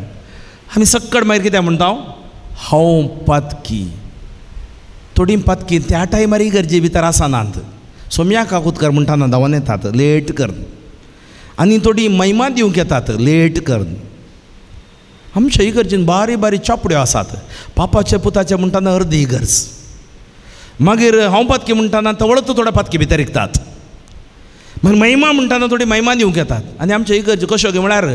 आमी सक्कड मागीर कितें म्हणटा? हांव पातकी. थोडी पातकी त्या टायमार इगर्जे भितर आसनात, सोम्या काकुतकर म्हणटा ना धांवन येतात लेट कर, आनी थोडी महिमा दिवंक येतात लेट कर. आमच्या इगर्जेन बारीक बारीक चापड्यो आसात, पापाचे पुताचे म्हणटाना अर्दी इगर्ज, मागीर हांव पातकी म्हणटाना तवळत थोड्या पातकी भितर रिगतात, मागीर महिमा म्हणटाना थोडी महिमा दिवंक येतात. आनी आमच्या इगर्ज कश्यो गे म्हळ्यार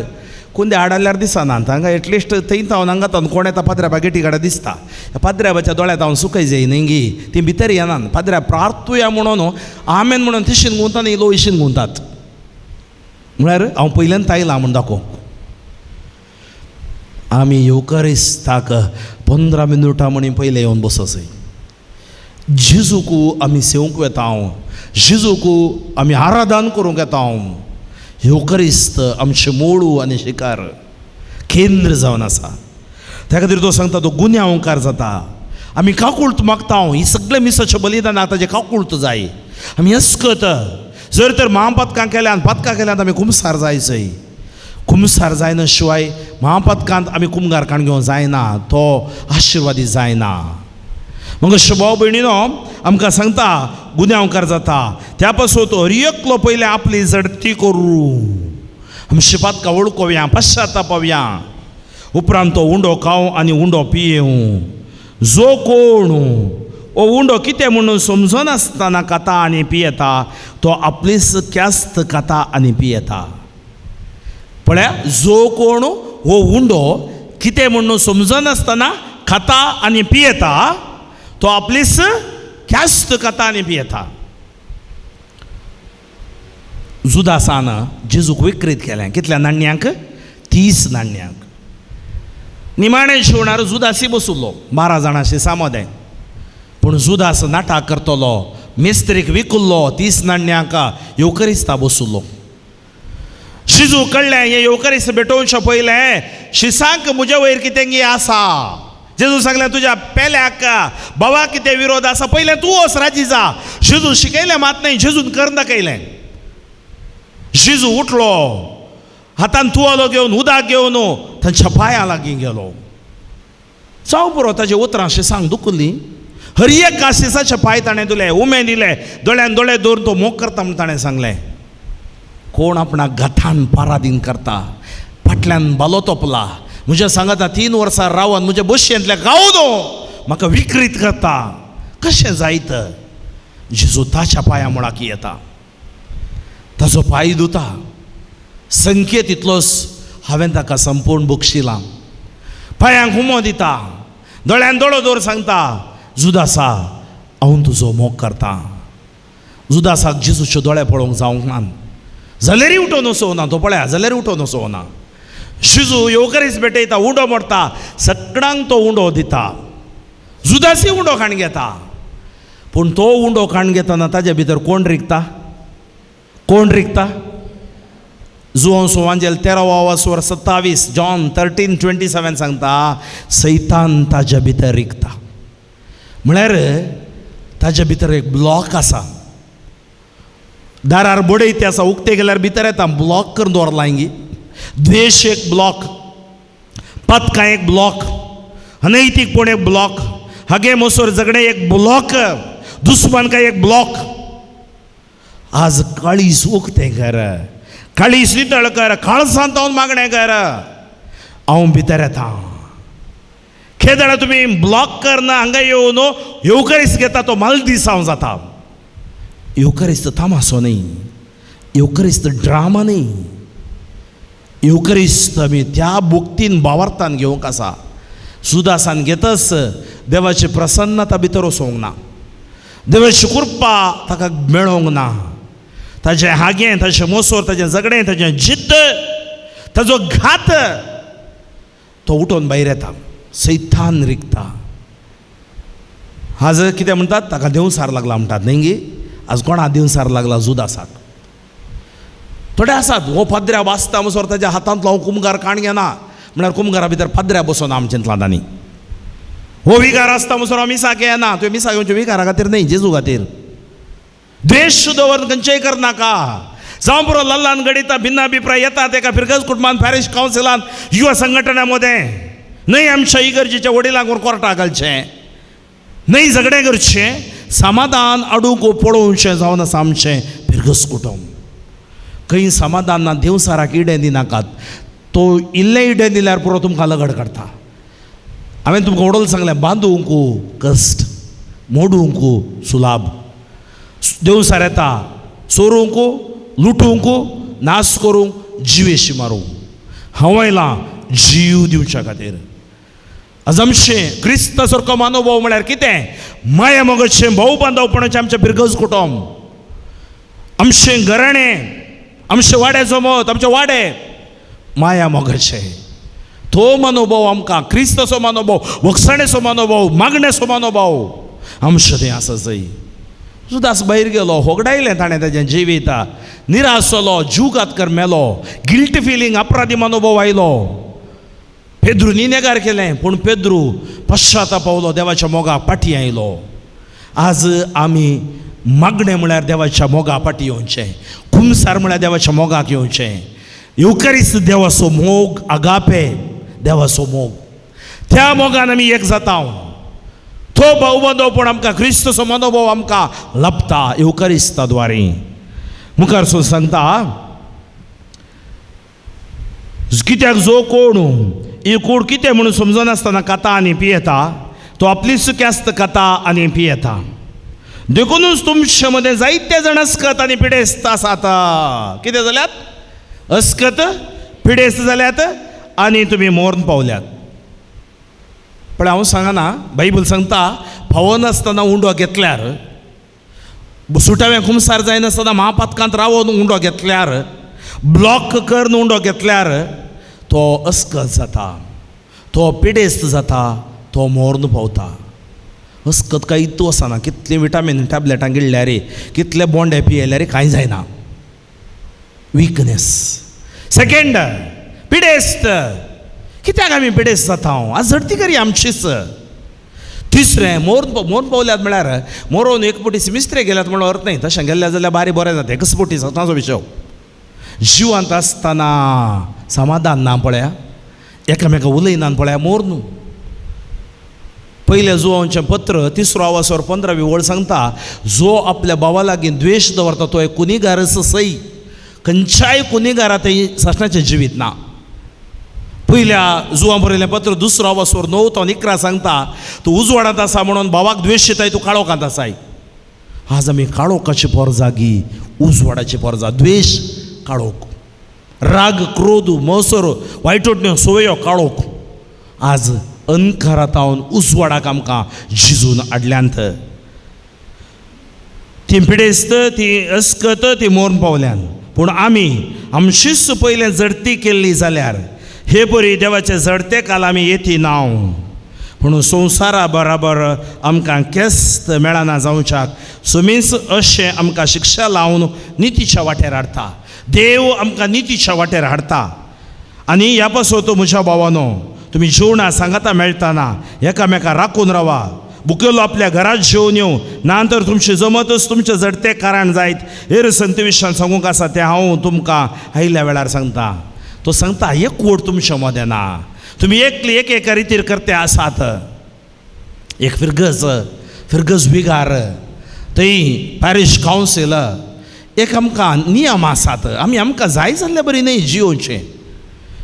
कुंदे हाडल्यार दिसनात, हांगा एटलिस्ट थंय हांव हांगा तावन कोण येता पाद्र्याबा गेटी कडेन दिसता, ह्या पाद्र्याबाच्या दोळ्यांत हांव सुकय जाय न्ही गी, ती भितर येनात. पाद्र्या प्रार्थुया म्हणून आमेन म्हणून तिशीन गुंवता न्ही, लो इशीन गुंवतात, म्हळ्यार हांव पयल्यान आयलां म्हूण दाखोवंक. आमी येवकारिस्ताक 15 मिनुटां म्हणी पयलें येवन बसोसय. जेजूक आमी सेवंक वेता, जेजूक आमी आराधन करूंक येता. येवकारिस्त आमचें मोडू आनी शिकार केंद्र जावन आसा. त्या खातीर तो सांगता तो गुन्यांवकार जाता. आमी काकूळत मागता, ही सगळें मिसाचें बलिदानाक ताजें काकूळत जाय. आमी अस्कत जर तर महापातकां केल्यान पातकां केल्यान आमी कुमसार जायचय. कुमसार जायना शिवाय महापातकांत आमी कुमगार काण घेवंक जायना, तो आशिर्वादी जायना. मग भाव भयणीनो आमकां सांगता गुन्यांवकार जाता. त्या पासून तो हर एकलो पयलें आपली झडती करूं, आमची पातकां वळखोवया, पश्चातापावया. उपरांत तो उंडो खावं आनी उंडो पियेवं. जो कोण ओ उंडो कितें म्हणून समजनासतना खाता आनी पियेता तो आपलीच ख्यास्त खाता आनी पियेता. पळया, जो कोण हो उंडो कितें म्हणून समजनासतना खाता आनी पियेता तो आपलीच ख्यास्त खाता आनी पियेता. जुदासान जेजूक विक्रीत केलें. कितल्या नाण्यांक? 30 नाण्यांक. निमाणें शिवणार जुदासी बसुल्लो 12 जाणांशी सामोदें. पूण जुदास नाटक करतलो, मिस्त्रीक विकुल्लो 30 नाण्यांक येवकरिस्ता बसुल्लो. शिजू कळ्ळें हें येवकरिस्त भेटोवचें पयलें शिसांक म्हज्या वयर कितें आसा. जेजू सांगलें तुज्या पेल्याक बाबा कितें विरोध आसा, पयलें तूं वच राजी जा. जेजू शिकयलें मात न्हय, जेजून करून दाखयलें. जेजू उठलो, हातान तुवालो घेवन उदक घेवन तांच्या पांयां लागीं गेलो. जावं पुरो ताजे उतरां शिसांक दुखली. हर एका शिसाचे पांय ताणें धुले, उमे दिले, दोळ्यान दोळे दवरून तो मोग करता म्हूण ताणें सांगलें. कोण आपणाक घातान पारादीन करता, फाटल्यान बालो तोपला, म्हज्या सांगाता 3 वर्सां रावन म्हज्या बशयेंतल्या गांव म्हाका विक्रीत करता, कशें जायत? जेजू ताच्या पांयां मुळाक येता, ताचो पांय धुता. संकेत इतलोच, हांवें ताका संपूर्ण बक्षिलां. पांयांक हुमो दिता, दोळ्यान दोळो दवर सांगता, जुदासा हांव तुजो मोग करता. जुदासाक जेजूच्यो दोळे पळोवंक जावंक ना, जाल्यारय उठोवन वचोना तो. पळया, जाल्यार उठोवन वचोना. जेजू येवकरीच भेटयता, उंडो मोडटा, सगळ्यांक तो उंडो दिता. जुदासी उंडो खाण घेता, पूण तो उंडो खाण घेतना ताजे भितर कोण रिगता? कोण रिगता? जुवांव सुवांजेल 13:27, जॉन 13:27 सांगता सैतान ताज्या भितर रिगता. म्हळ्यार ताज्या भितर एक ब्लॉक आसा. दारार बडयते आसा, उक्ते गेल्यार भितर येता, ब्लॉक करून दवरला हिंगी. द्वेश एक ब्लॉक, पातकां एक ब्लॉक, अनैतीकपण एक ब्लॉक, हागे मोसोर झगडें एक ब्लॉक, दुस्मानकाय एक ब्लॉक. आज काळीज उक्तें कर, काळीज नितळ कर, काळजांत हांव मागणें कर, हांव भितर येता. खेदळा तुमी ब्लॉक करना, हांगा येवन येवकरीस घेता तो मालदीस हांव जाता. येवकरीस्त तामासो न्हय, येवकरीस्त ड्रामा न्हय, येवकरीस्त आमी त्या भक्तीन भावार्थान घेवंक आसा. सुदासान घेतच देवाची प्रसन्नता भितर वचोंक ना, देवाची कृपा ताका मेळोंक ना. ताजें हागें, ताजें मोसोर, ताजें झगडें, ताजें जिद्द, ताजो घात, तो उठोवन भायर येता, सैतान रिगता. आज कितें म्हणटात ताका देंवसार लागला म्हणटात न्ही गी? आज कोणा देंवसार लागला? जुदासाक. थोडे आसात हो पाद्र्या वाचता म्हणसर ताज्या हातांतलो हांव कुमगार काण घेना, म्हळ्यार कुमगारा भितर पाद्र्या बसोना आमच्या आनी हो विगार आसता म्हणसर हांव मिसाक येना. तुवें मिसाक येवचें विगारा खातीर न्हय, जेजू खातीर. द्वेश दवर खंयचेय करनाका. जावं पुरो लल्लान घडयता, भिन्न अभिप्राय येतात एका फिरगज कुटुंबान, पॅरिश कावन्सिलान, युवा संघटना मदें न्हय. आमच्या इगर्जेच्या वडिलांक व्हरून कोर्टाक घालचें न्हय, झगडें करचें, समाधान हाडूंक पळोवचें जावन आसा आमचें फिरगज कुटुंब. खंय समाधान ना, देवसाराक इडें दिनाकात. तो इल्लें इडें दिल्यार पुरो तुमकां लगड काडटा. हांवें तुमकां वडोल सांगलें, बांदूंक कश्ट, मोडूंक सुलाभ. देवसार येता चोरूंक, लुटूंक, नाश करूंक, जिवेशी मारूंक. हांव आयलां जीव दिवच्या खातीर. आज आमचें क्रिस्ता सारको मानोभाव म्हळ्यार कितें? माया मोगाचें, भाव बांदवपणाचें आमचें बिरगज कुटुंब, आमचें घराणें, आमचें वाड्याचो मत, आमचे वाडे माया मोगाचें. तो मनोभाव आमकां क्रिस्ताचो मनोभाव, वखसाणेचो मनोभाव, मागण्याचो मनोभाव आमचें तें आसा जय. जुदास भायर गेलो, होगडायलें ताणें ताजें जिवीत, निराश जालो, जीव घात कर मेलो, गिल्टी फिलींग, अपराधी मनोभाव आयलो. पेद्रू नेगार केलें, पूण पेद्रू पश्चाताप पावलो, देवाच्या मोगा पाटी आयलो. आज आमी मागणें म्हळ्यार देवाच्या मोगा पाटी येवचें, कुमसार म्हळ्यार देवाच्या मोगाक येवचें. येवकारीस्त देवाचो मोग, आगापे देवाचो मोग, त्या मोगान आमी एक जाता. तो भाव पण आमकां क्रिस्तचो मनोभाव आमकां लभता येवकारिस्ता द्वारे. मुखार सो सांगता कित्याक जो कोण ही कूड कितें म्हणून समजनासतना खाता आनी पियेता तो आपली सुक्यास्त खाता आनी पियेता. देखुनूच तुमचे मदें जायते जाण अस्कत आनी पिडेस्त आसात. कितें जाल्यात? अस्कत पिडेस्त जाल्यात आनी तुमी मोर्न पावल्यात. पण हांव सांगना, बायबल सांगता पावनासतना उंडो घेतल्यार, सुटावें कुमसार जायनासतना म्हापातकांत रावोन उंडो घेतल्यार, ब्लॉक करून उंडो घेतल्यार तो अस्कत जाता, तो पिडेस्त जाता, तो मोर्न पावता. अस्कत काय इतू आसना, कितली विटामीन टॅबलेटां गिळ्ळ्यार, कितले बोंडे पियेल्यार कांय जायना. विकनेस. सेकेंड, पिडेस्त. कित्याक आमी पिडेस्त जाता? आज झडती करी आमचीच. तिसरें, मोर्न मोर्न पावल्यात म्हळ्यार मोरोन एक पटी सिमिस्त्रे गेल्यात म्हणून अर्थ न्हय, तशें गेल्ल्या जाल्यार बारी बरें जाता. एकच पटी सताचो विशय. जिवांत आसतना समाधान ना पळया, एकामेका उलयनान पळया, मोर न्हू. पयलें जुवांचें पत्र 3 आवासवर 15वी वळ सांगता, जो आपल्या भावा लागीं द्वेश दवरता तो एक कुनिगारस सई. खंयच्याय कुनिगारा थंय सासणाचें जिवीत ना. पयल्या जुवां बरयलें पत्र 2 आवासवर 9 ते 11 सांगता, तूं उजवाडांत आसा म्हणून भावाक द्वेश दिताय, तूं काळोखांत आसाय. आज आमी काळोखाची पोरजा गी उजवाडाची पोरजा. द्वेश काळोख, राग, क्रोध, मसर, वायटोटण्यो सवयो काळोख. आज अंधकारांत उजवाडाक आमकां जिजून हाडल्यांत. ती पिडेस्त, ती अस्कत, ती मोर्न पावल्यान. पूण आमी आमचीच पयलें झडती केल्ली जाल्यार हे परी देवाचे झडते काल आमी येती नांव. पूण संवसारा बराबर आमकां केस्त मेळना जावच्याक सुमीस अशें आमकां शिक्षा लावन नितीच्या वाटेर हाडटा. देव आमकां नितीच्या वाटेर हाडटा. आनी ह्या पासत म्हज्या भावानो, तुमी जेवणां सांगाता मेळटाना एकामेका राखून रावा. बुकेलो आपल्या घरात जेवन येवं ना तर तुमचें जमतच तुमचें झडतें कारण जायत. हे संत विश्वान सांगूंक आसा तें हांव तुमकां आयिल्ल्या वेळार सांगता. तो सांगता एकवट तुमच्या मदें ना, तुमी एकली एक एका रितीर करते आसात. एक फिरगज, फिरगज विगार थंय पॅरिश कावन्सील एक आमकां नियम आसात. आमी आमकां जाय जाल्ले बरी न्हय जियोवचें,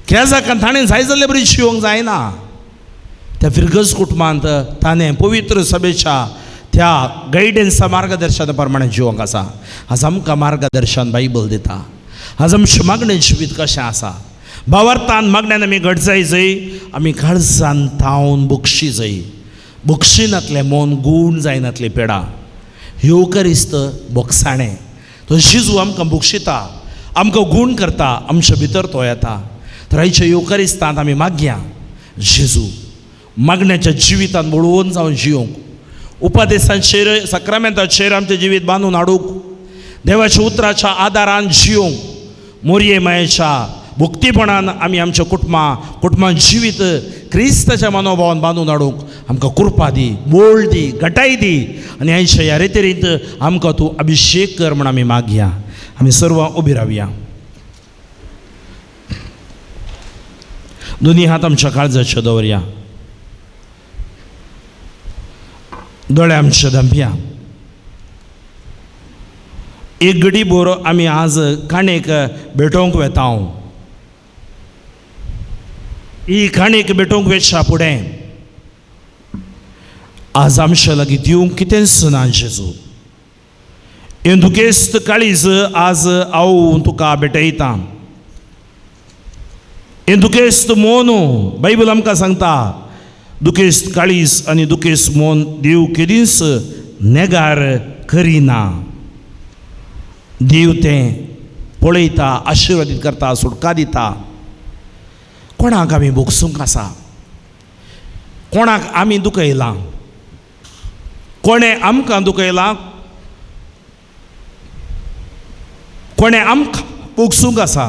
केजाकान ताणें जाय जाल्ले बरी जियोंक जायना. त्या फिरगज कुटुंबांत ताणें पवित्र सभेच्या त्या गायडन्सा मार्गदर्शना प्रमाणे जिवंक आसा. आज आमकां मार्गदर्शन बायबल दिता. आज आमचें मागणें जिवीत कशें आसा? भावार्थान मागण्यान आमी घट जाय जय, आमी काळजान तावन बक्षी जाय. बक्षी नातलें मन गूण जायनातली पेडा येवकरिस्त बोगसाणें. तो जेजू आमकां बक्षिता, आमकां गूण करता, आमच्या भितर तो येता. तर आयच्या येवकरिस्तांत आमी मागया जेजू मागण्याच्या जिवितान बळवून जावन जिवंक, उपादेसांचेर सक्रामेंताचेर आमचें जिवीत बांदून हाडूंक, देवाच्या उतराच्या आदारान जिवंक, मोरये मायेच्या भक्तीपणान आमी आमच्या कुटुंबां जिवीत क्रिस्ताच्या मनोभावान बांदून हाडूंक आमकां कृपा दी, बोळ दी, घटाय दी. आनी आयच्या ह्या रेतेरींत आमकां तूं अभिशेक कर म्हूण आमी मागया. आमी सर्वां उबी रावया. दोनी हात आमच्या काळजाचे दवरया, दोळे आमचे धांपया. एक घडी बोर आमी आज काणयेक भेटोवंक वेता. ही काणयेक भेटोवंक वेच्या फुडें आज आमच्या लागीं दिवंक कितेंच ना जेजू. हें दुखेस्त काळीज आज हांव तुका भेटयतां. हें दुखेस्त मोन बायबल आमकां सांगता, दुखेस्त काळीज आनी दुखेस्त मोन देव केदींच नेगार करिना. देव तें पळयता, आशिर्वादीत करता, सुटका दिता. कोणाक आमी भोगसूंक आसा, कोणाक आमी दुखयलां, कोणें आमकां दुखयलां, कोणें आमकां भोगसूंक आसा।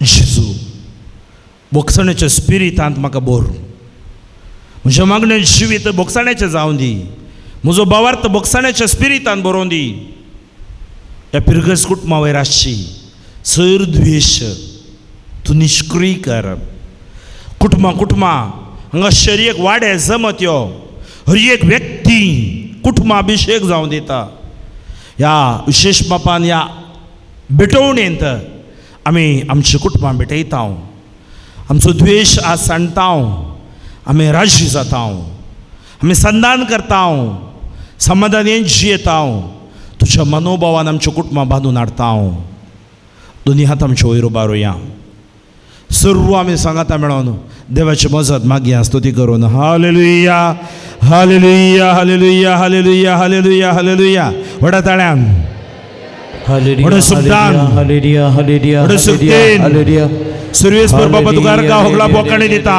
जेजू भोगसण्याच्या स्पिरितांत म्हाका बोर, म्हज्या मागणें जिवीत भोगसण्याचें जावं दी, म्हजो भावार्थ भोगसण्याच्या स्पिरितान बरोवन दी। ह्या पिरगस कुटुंबा वयर आसची सर द्वेश तूं निश्क्रीय कर। कुटुंबां कुटुंबां हांगा शरीर वाडे जमत यो हर एक व्यक्ती कुटुंबा अभिशेक जावन दिता। ह्या विशेश बापान ह्या भेटवणेंत आमी आमची कुटुंबां भेटयता, आमचो द्वेश आज सांडता, आमी राजी जाता, आमी संदान करता, समाधानेन जियेता, तुज्या मनोभावान आमच्या कुटुंबां बांदून हाडता। दोनी हात आमचे वयर उबारुया, सर्व आमी सांगाता मेळोन देवाची मजत मागया स्तुती करून। Hallelujah hallelujah hallelujah hallelujah hallelujah hallelujah. व्हडा ताळ्यान, व्हडा सुबदान, व्हडा सुक्तेन सुरवेस्वर बाबा तुका अर्घा होगला बोकाणे दिता।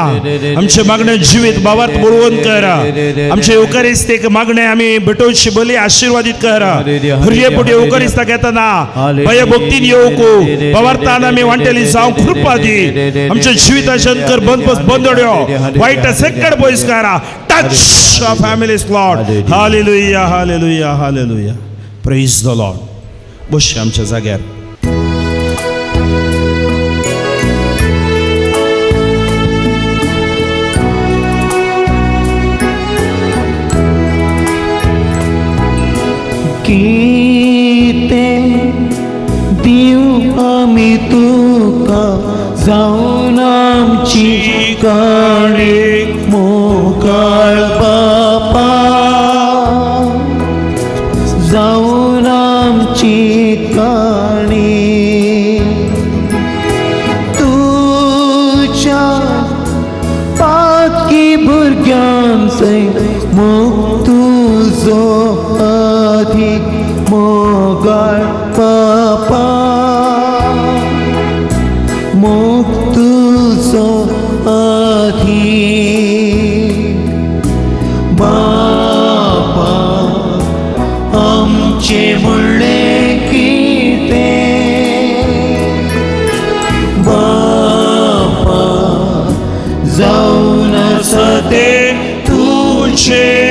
आमचे मागणे जिवीत बाबात बरोवन कर, आमचे eucharistic मागणे आमी भेटोवची बली आशीर्वादीत कर। हरये पुढे eucharistic येताना भयभक्तीन येवकू बाबार्थान आमी वांटेली जावं कृपा दी। आमच्या जिविताच्या कर बंद बंदड्यो वायट सेकड पयस करा। Touch our families Lord. Hallelujah hallelujah hallelujah. Praise the Lord. बसया आमच्या जाग्यार। कितें दिवं आमी तुका जावन आमची काणी मोगाळ बापा, जावन आमची काणी तुज्या पातकी भुरग्यांचे मोग तुजो अधिक मोगाळ बापा, मोग तुजो अधिक बापा। आमचें म्हणलें कितें बापा, जावन आसा तें तुजें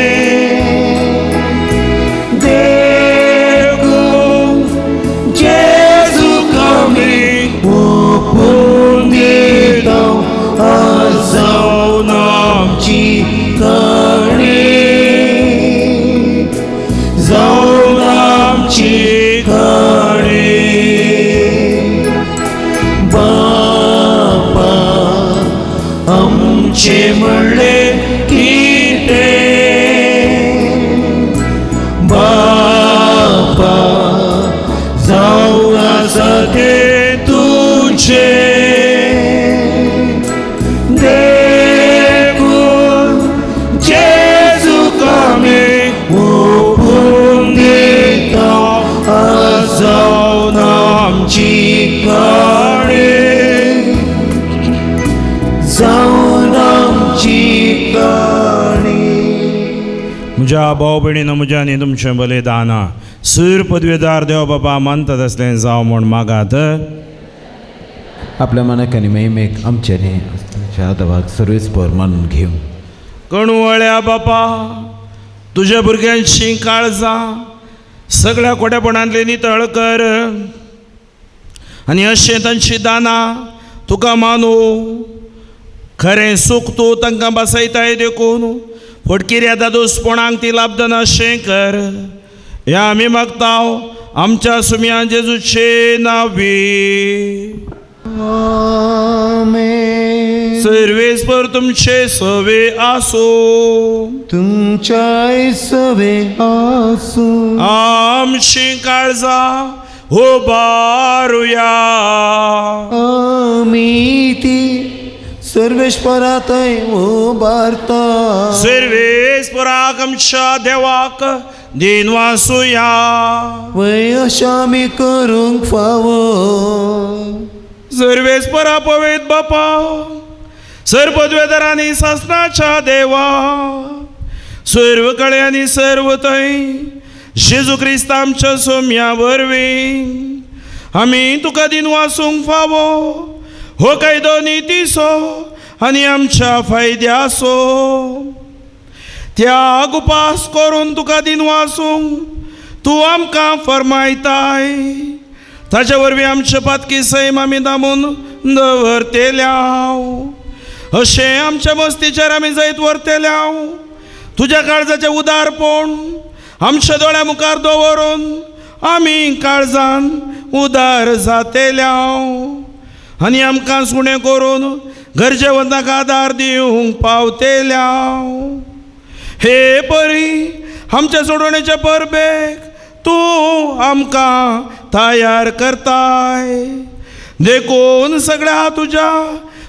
म्हणलें कितें बापा, जावन आसा तें तुजें देखून जेजूक आमी ओंपून दिता जावन आमची काणी, जावन आमची काणी। म्हज्या भाव भयणीनो, म्हज्या आनी तुमचें बलिदान सूर पदवेदार देव बाबा मानतात आसलें जावं म्हूण मागात। आपल्या मनाक आनी महिमेक आमच्या न्ही तुमच्या देवाक सर्वेस्पर मानून घेवं। कणवळ्या बापा, तुज्या भुरग्यांची काळजां सगळ्या खोटेपणांतली नितळ कर आनी अशें तांची दानां तुका मानू। खरें सूख तूं तांकां बसयताय देखून फटकिऱ्या दादोसपणांक ती लाभतना अशें कर। ह्या आमी मागता आमच्या सुम्या जेजूचे नांवी। आमेन। सर्वेस्पर तुमचे सवे आसूं, तुमच्याय सवे आसूं। आमची काळजां उबारुया, आमी ती सर्वेस्परातय उबारता। सर्वेस्पराक आमच्या देवाक दिनवासुया, वय अशें आमी करूंक फावो। सर्वेस्परा पवेत बापा, सर्व पदवेदारांनी सासनाच्या देवा, सर्व कळे आनी सर्व थंय जेजू क्रिस्त आमच्या सोम्या वरवीं आमी तुका दिन वासूंक फावो हो कायदो नितीचो आनी आमच्या फायद्याचो. त्याग उपास करून तुका दिन वासूंक तूं आमकां फरमायताय. ताचे वरवीं आमचे पातकी सैम आमी दामून दवरतेल्याव, अशें आमच्या मस्तीचेर आमी जैत व्हरतेल्याव. तुज्या काळजाचें उदारपण आमच्या दोळ्या मुखार दवरून आमी काळजान उदार जातेल्याव आनी आमकां सुणें करून गरजेवंतांक आदार दिवंक पावतेल्याव. हे परी आमच्या सोडवणेच्या परबेक तूं आमकां तयार करताय. देखून सगळ्या तुज्या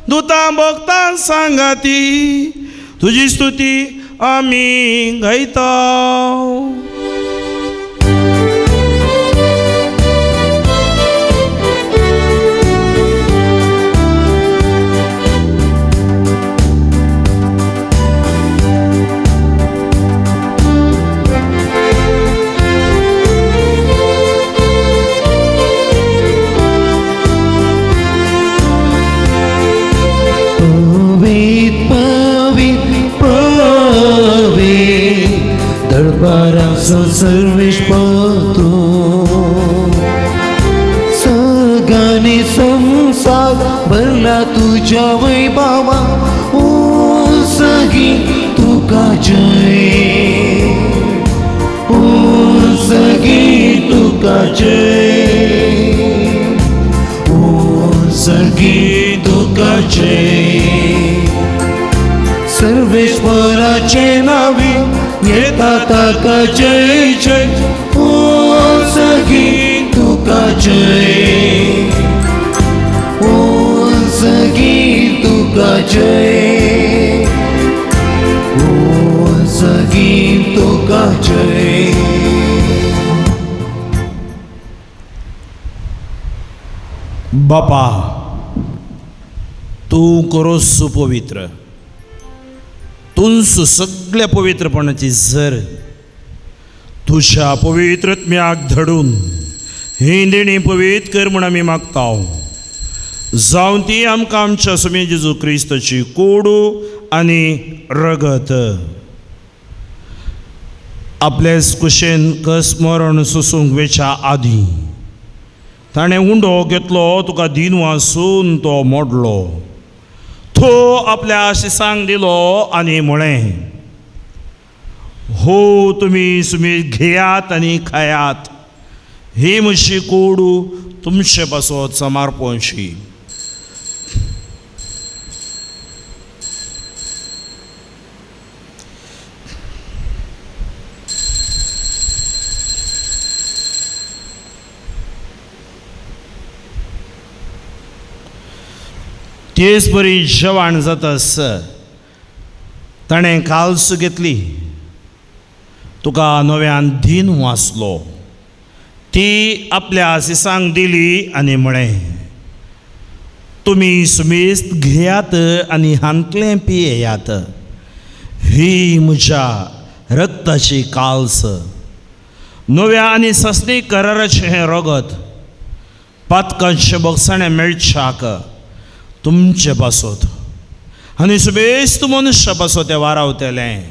दुतां भक्तां सांगाती तुजी स्तुती आमी गायता. सर्वेस्पर तूं सगाने संसार भरला तुझ्या वैभवा, ओ सगी तुका जय, ओ सगी तुका जय, ओ सगी तुका जय. सर्वेश्वराचे नावे येता ताका जय जय, ओ सगी तुका जय, ओ सगी तुका जय, ओ सगी तुका जय. बापा, तूं करोस पवित्र, तुंस सगळ्या पवित्रपणाची जर तुज्या पवित्रत्म्याक धडून ही देणी पवित्र कर म्हूण आमी मागता. जावन ती आमकां आमच्या स्वामी जेजू क्रिस्ताची कोडू आनी रगत आपलेच कुशेन कस मरण सोसूंक वेच्या आदीं ताणें उंडो घेतलो, तुका दिन वासून तो मोडलो, तो आपल्या आशिसांक दिलो आनी म्हळें, हो तुमी सुमी घेयात आनी खायात, ही म्हजी कोडू तुमचे पासत समार्पणशी. तेच परी जेवण जातास ताणें काल्स घेतली, तुका नव्यान दीन वाचलो, ती आपल्या आशिसांक दिली आनी म्हळें, तुमी सुमेस्त घेयात आनी हांतलें पियेयात, ही म्हज्या रक्ताची काल्स, नव्या आनी सस्नी कराराचें हें रगत पातकांचें बोगसाणें मेळच्याक तुमचे पासत आनी सुबेस्त मनुष्या पासत तें वारावतलें,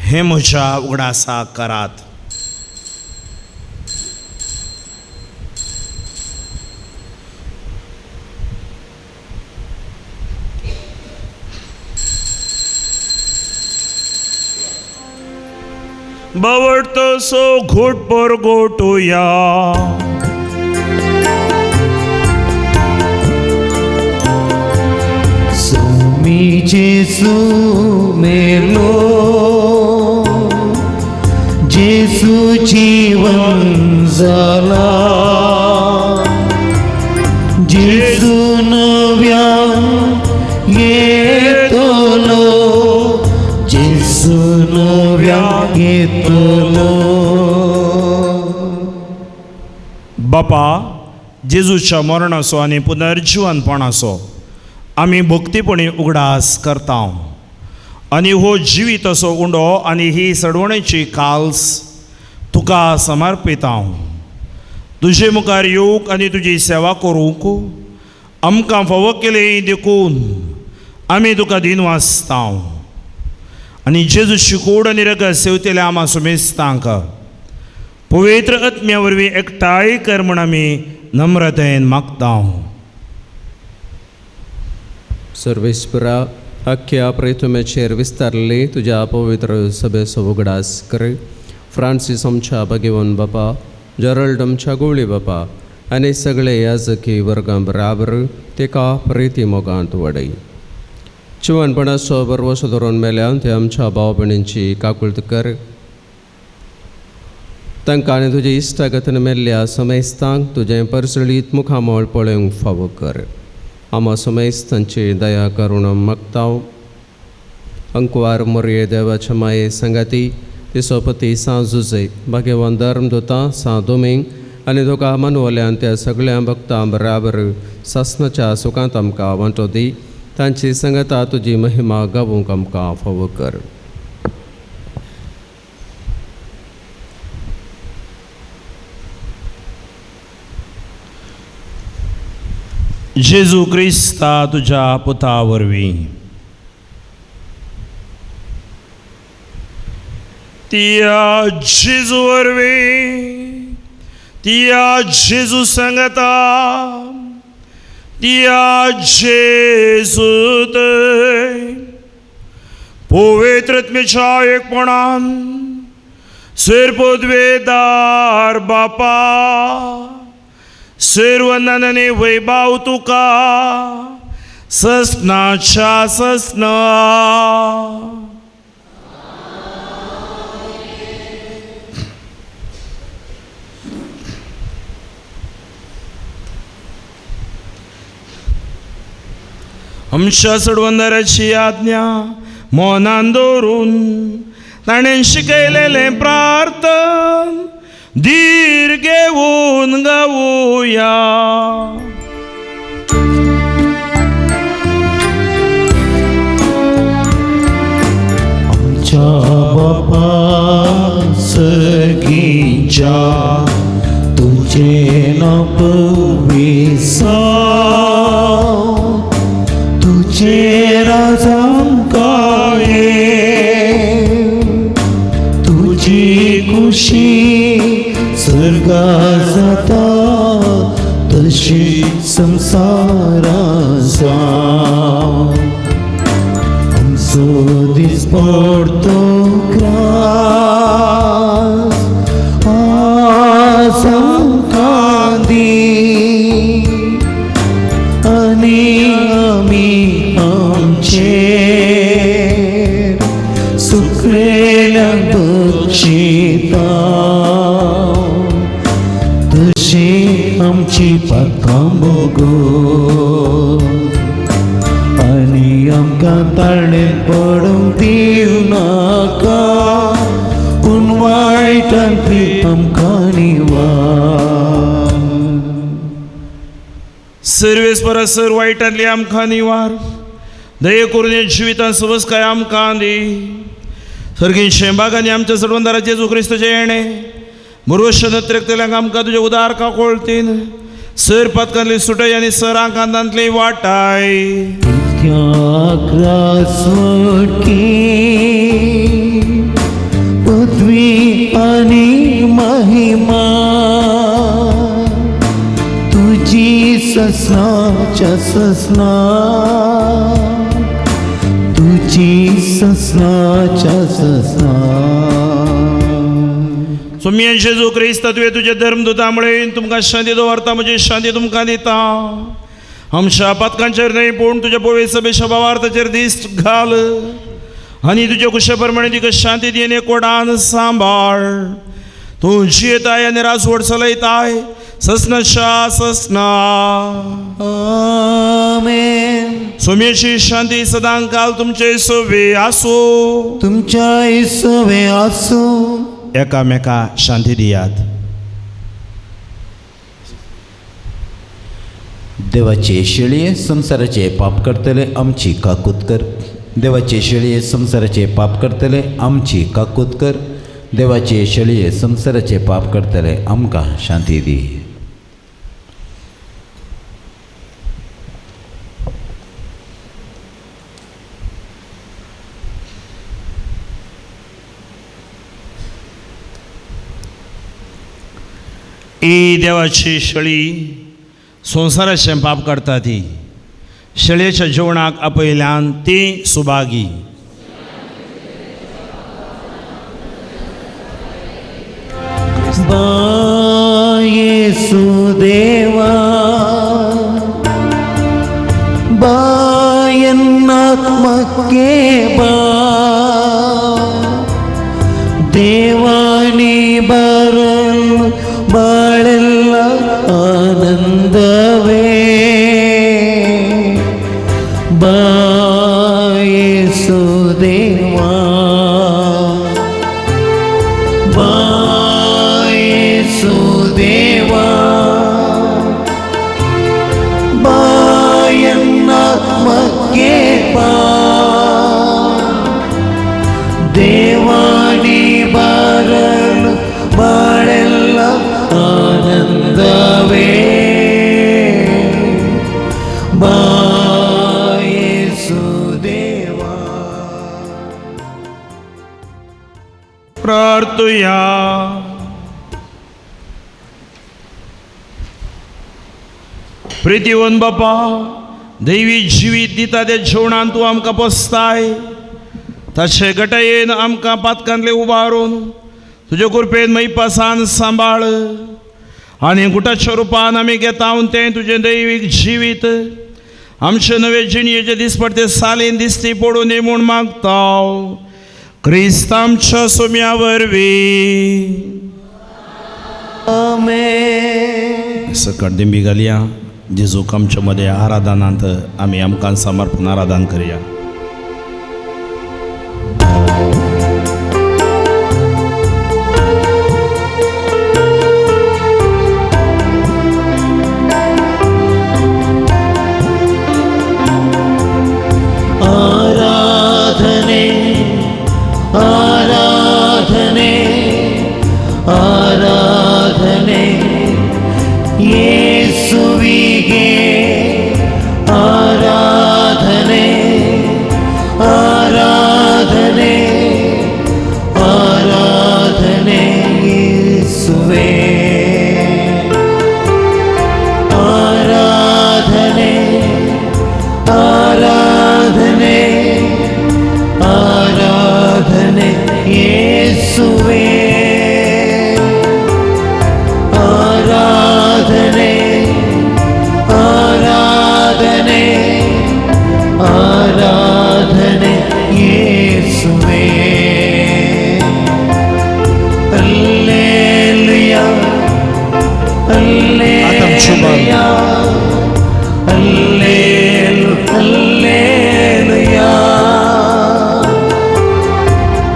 हें म्हज्या उगडासाक करात. बावडतो सो घोट पर गोटोया, जेसू मेलो, जेसू जीवन जाला, जेसू नव्यान येतलो, जेसू नव्यान येतलो. बापा, जेजूच्या मरणाचो आनी पुनर्जिवनपणाचो आमी भक्तीपणी उगडास करता आनी हो जिविताचो उंडो आनी ही सडवणेची काल्स तुका समर्पिता। तुजे मुखार येवंक आनी तुजी सेवा करूंक आमकां फावो केली देखून आमी तुका दिनवासता आनी जेजू शिकोड आनी रगत सेवतेल्या आमा सुमेस्तांक पवित्र आत्म्या वरवीं एकठांय कर म्हूण आमी नम्रतायेन मागता। सर्वेस्परा अख्ख्या प्रेतुमेचेर विस्तारली तुज्या पवित्र सभेचो उगडास कर। फ्रांसीस आमच्या भगेवन बापा, जेरल्ड आमच्या गोवळी बापा आनी सगळे याजकी वर्गां बराबर तेका प्रिती मोगांत वडय। चिवनपणाचो बरवसो धरून मेल्यान ते आमच्या भाव भयणींची काकुळट कर। तांकां आनी तुजे इश्टागतीन मेल्ल्या समेस्तांक तुजें परसळीत मुखामळ पळोवंक फावो कर। आमा समेस्तांची दया करुणा मागता। अंकवार मोरये देवाच्या माये संगाती तिसोपती सां जुजे भाग्यवान धर्मदूता सां दोमिंग आनी तुका मनवल्यान त्या सगळ्या भक्तां बराबर सासनाच्या सुखांत आमकां वांटो दी। तांची संगता तुजी महिमा गावूंक आमकां फावो कर। जेजू क्रिस्ता तुज्या पुता वरवीं त्या जेजू वरवीं त्या जेजू संगता त्या जेजूत पवित्र आत्म्याच्या एकपणान सर्वपदवेदार बापा सर्वनने वैभाव तुका ससनाच्या ससना। आमच्या सडवंदराची आज्ञा मनान दवरून ताणें शिकयलेलें प्रार्थन धीर घेवन गावया। आमच्या बापा सगीच्या तुझे नांव पवित्र तुझे राजांकाये तुझी खुशी स्वर्गा जाता तशी संसारा जावं। आमचो दीस पडतो ग्रास आज आमकां दी आनी आमी आमचेर सुकलेल्यांक बक्षिता तशी आमची पातकां भोगो आनी आमकां ताळें पडूंक दिवं नाका पूण वायटांतली आमकां निवार। सर्वेस्परा सर वायटांतली आमकां निवार दये करून जिवितांत सवसकाय आमकां दी। सर्गीं शेंबागांनी आमच्या सर्वंदारा जेजू क्रिस्तचें येणें बरोवश नत्रेकतल्यांक आमकां तुजें उदार काकोळतीन सर पातकांतली सुटय आनी सरां कांतांतली वाटाय। पृथ्वी आनी महिमा तुजी ससनाच्या ससना तुजी ससनाच्या ससना। सोम्या जेजू क्रिस्त तुवें तुज्या धर्मदूता मुळे तुमकां शांती दवरता म्हजी शांती तुमकां दिता। आमच्या पातकांचेर न्हय पूण तुज्या पवित्र सभेच्या भावार्थाचेर दिश्ट घाल आनी तुज्या कुशा प्रमाणे तुका शांती दी आनी कोडान सांबाळ। तूं जियेताय आनी राजवट चलयताय ससनाच्या ससना। आमेन। सोम्याची शांती सदांकाल तुमचे सवे आसूं तुमच्या सवे आसूं। एकामेका शांती दियात। देवाचे शेळये संवसाराचे पाप करतले आमची काकूत कर. देवाचे शेळये संवसाराचे पाप करतले आमची काकूत कर. देवाचे शेळये संवसाराचे पाप करतले आमकां शांती दी. ही देवाची शेळी संवसाराचें पाप करता ती शेळयेच्या जेवणाक आपयल्यान ती सुभागी. बायेसू देवा बायन्नात्मके बा देवानी बरल ಬಾಳೆಲ್ಲ ಆನಂದವೇ ಬಾಯೇಸು ದೇವಾ ಬಾಯೇಸು ದೇವಾ ಬಾಯನ್ನಾತ್ಮಕ್ಕೆ ಬಾ ದೇವಾನಿ ಬರಲು ಬಾಳೆಲ್ಲ ಆನಂದವೇ ಬಾಯೇಸು ದೇವಾ. प्रार्थुया. प्रितीवन बापा, दैवी जिवीत दिता त्या जेवणान तूं आमकां पोसताय, ताचे गटयेन आमकां पातकांतले उबारून तुजे कृपेन मैपासान सांबाळ आनी गुटाच्या रुपान आमी घेता तें तुजें दैवीक जिवीत आमचे नवे जिणयेचे दिसपडते सालीन दिसती पडून दी म्हूण मागता क्रिस्त आमच्या सोम्या वरवीं. आमेन. सकट दिंबी घालया. जेजूक आमच्या मदें आराधनांत आमी आमकां समर्पण आराधन करया. आराधने आराधने आराधने येसुविगे आराधने आराधने आराधने येसुवे आराधने आराधने आराधने येसुवे आराधने आराधने आराधने येसुवे. हल्लेलुया हल्लेलुया हल्लेलुया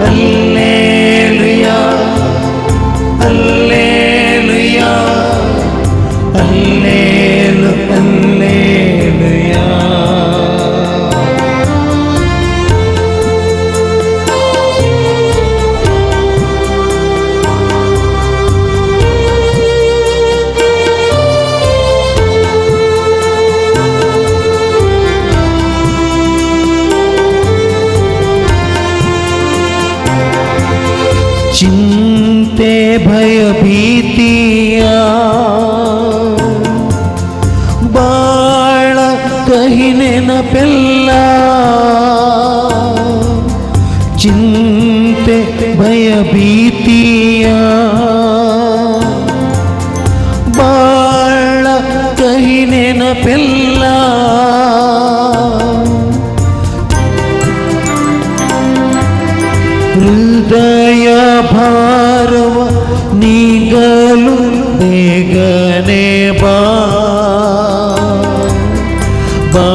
हल्लेलुया हल्लेलुया हल्लेलु हल्लेलुया. चिंते भय भीतिया बाळ कहीं न पेल्ला चिंते भय भीतिया बाळ कहीं न पेल्ला हृदय भारव निगलु ಬೇಗನೆ ಬಾ ಬಾ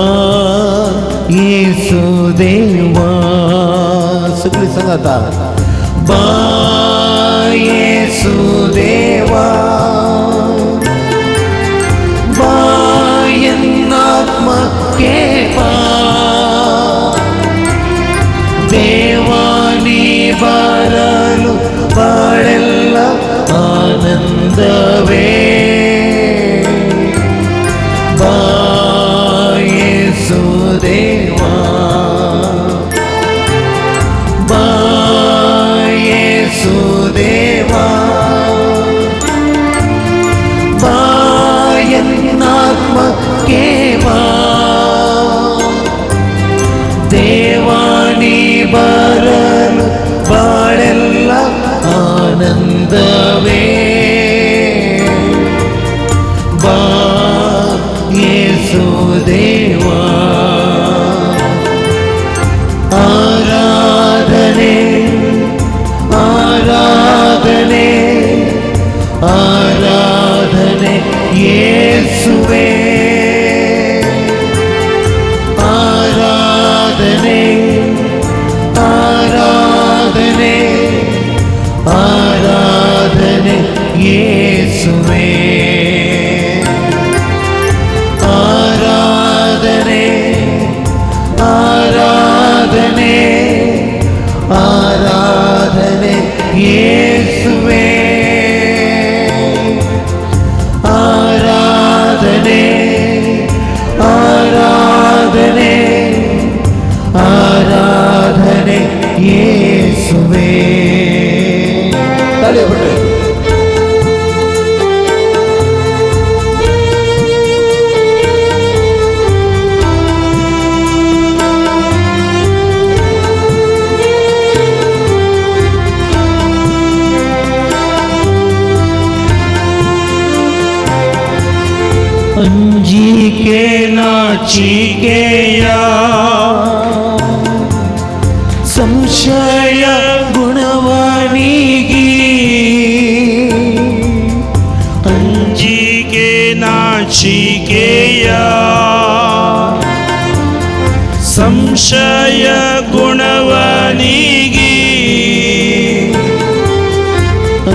ಯೇಸು ದೇವಾ. सगळी सांगा बा येसु देवा बायन्नात्मके एನ್ನಾत्मके बा ದೇವಾನಿ ಬರಲು ಬಾಳೆಲ್ಲ ಆನಂದವೇ ಬಾ ಯೇಸು ದೇವಾ ಆರಾಧನೆ ಆರಾಧನೆ ಆರಾಧನೆ ಯೇಸುವೇ ಆರಾಧನೆ ಆರಾಧನೆ ಆರಾಧನೆ ಯೇಸುವೇ ಆರಾಧನೆ ಆರಾಧನೆ ಆರಾಧನೆ ಯೇಸುವೇ ಆರಾಧನೆ ಆರಾಧನೆ ಆರಾಧನೆ ಯೇಸುವೇ. ತಾಳಿ ಬಿಟ್ರೆ. ಅಂಜಿಕೆ ನಾಚಿಕೆಯ ಸಂಶಯ ಗುಣವನಿಗಿ ಅಂಜಿಕೆ ನಾಚಿಕೆಯ ಸಂಶಯ ಗುಣವನಿಗಿ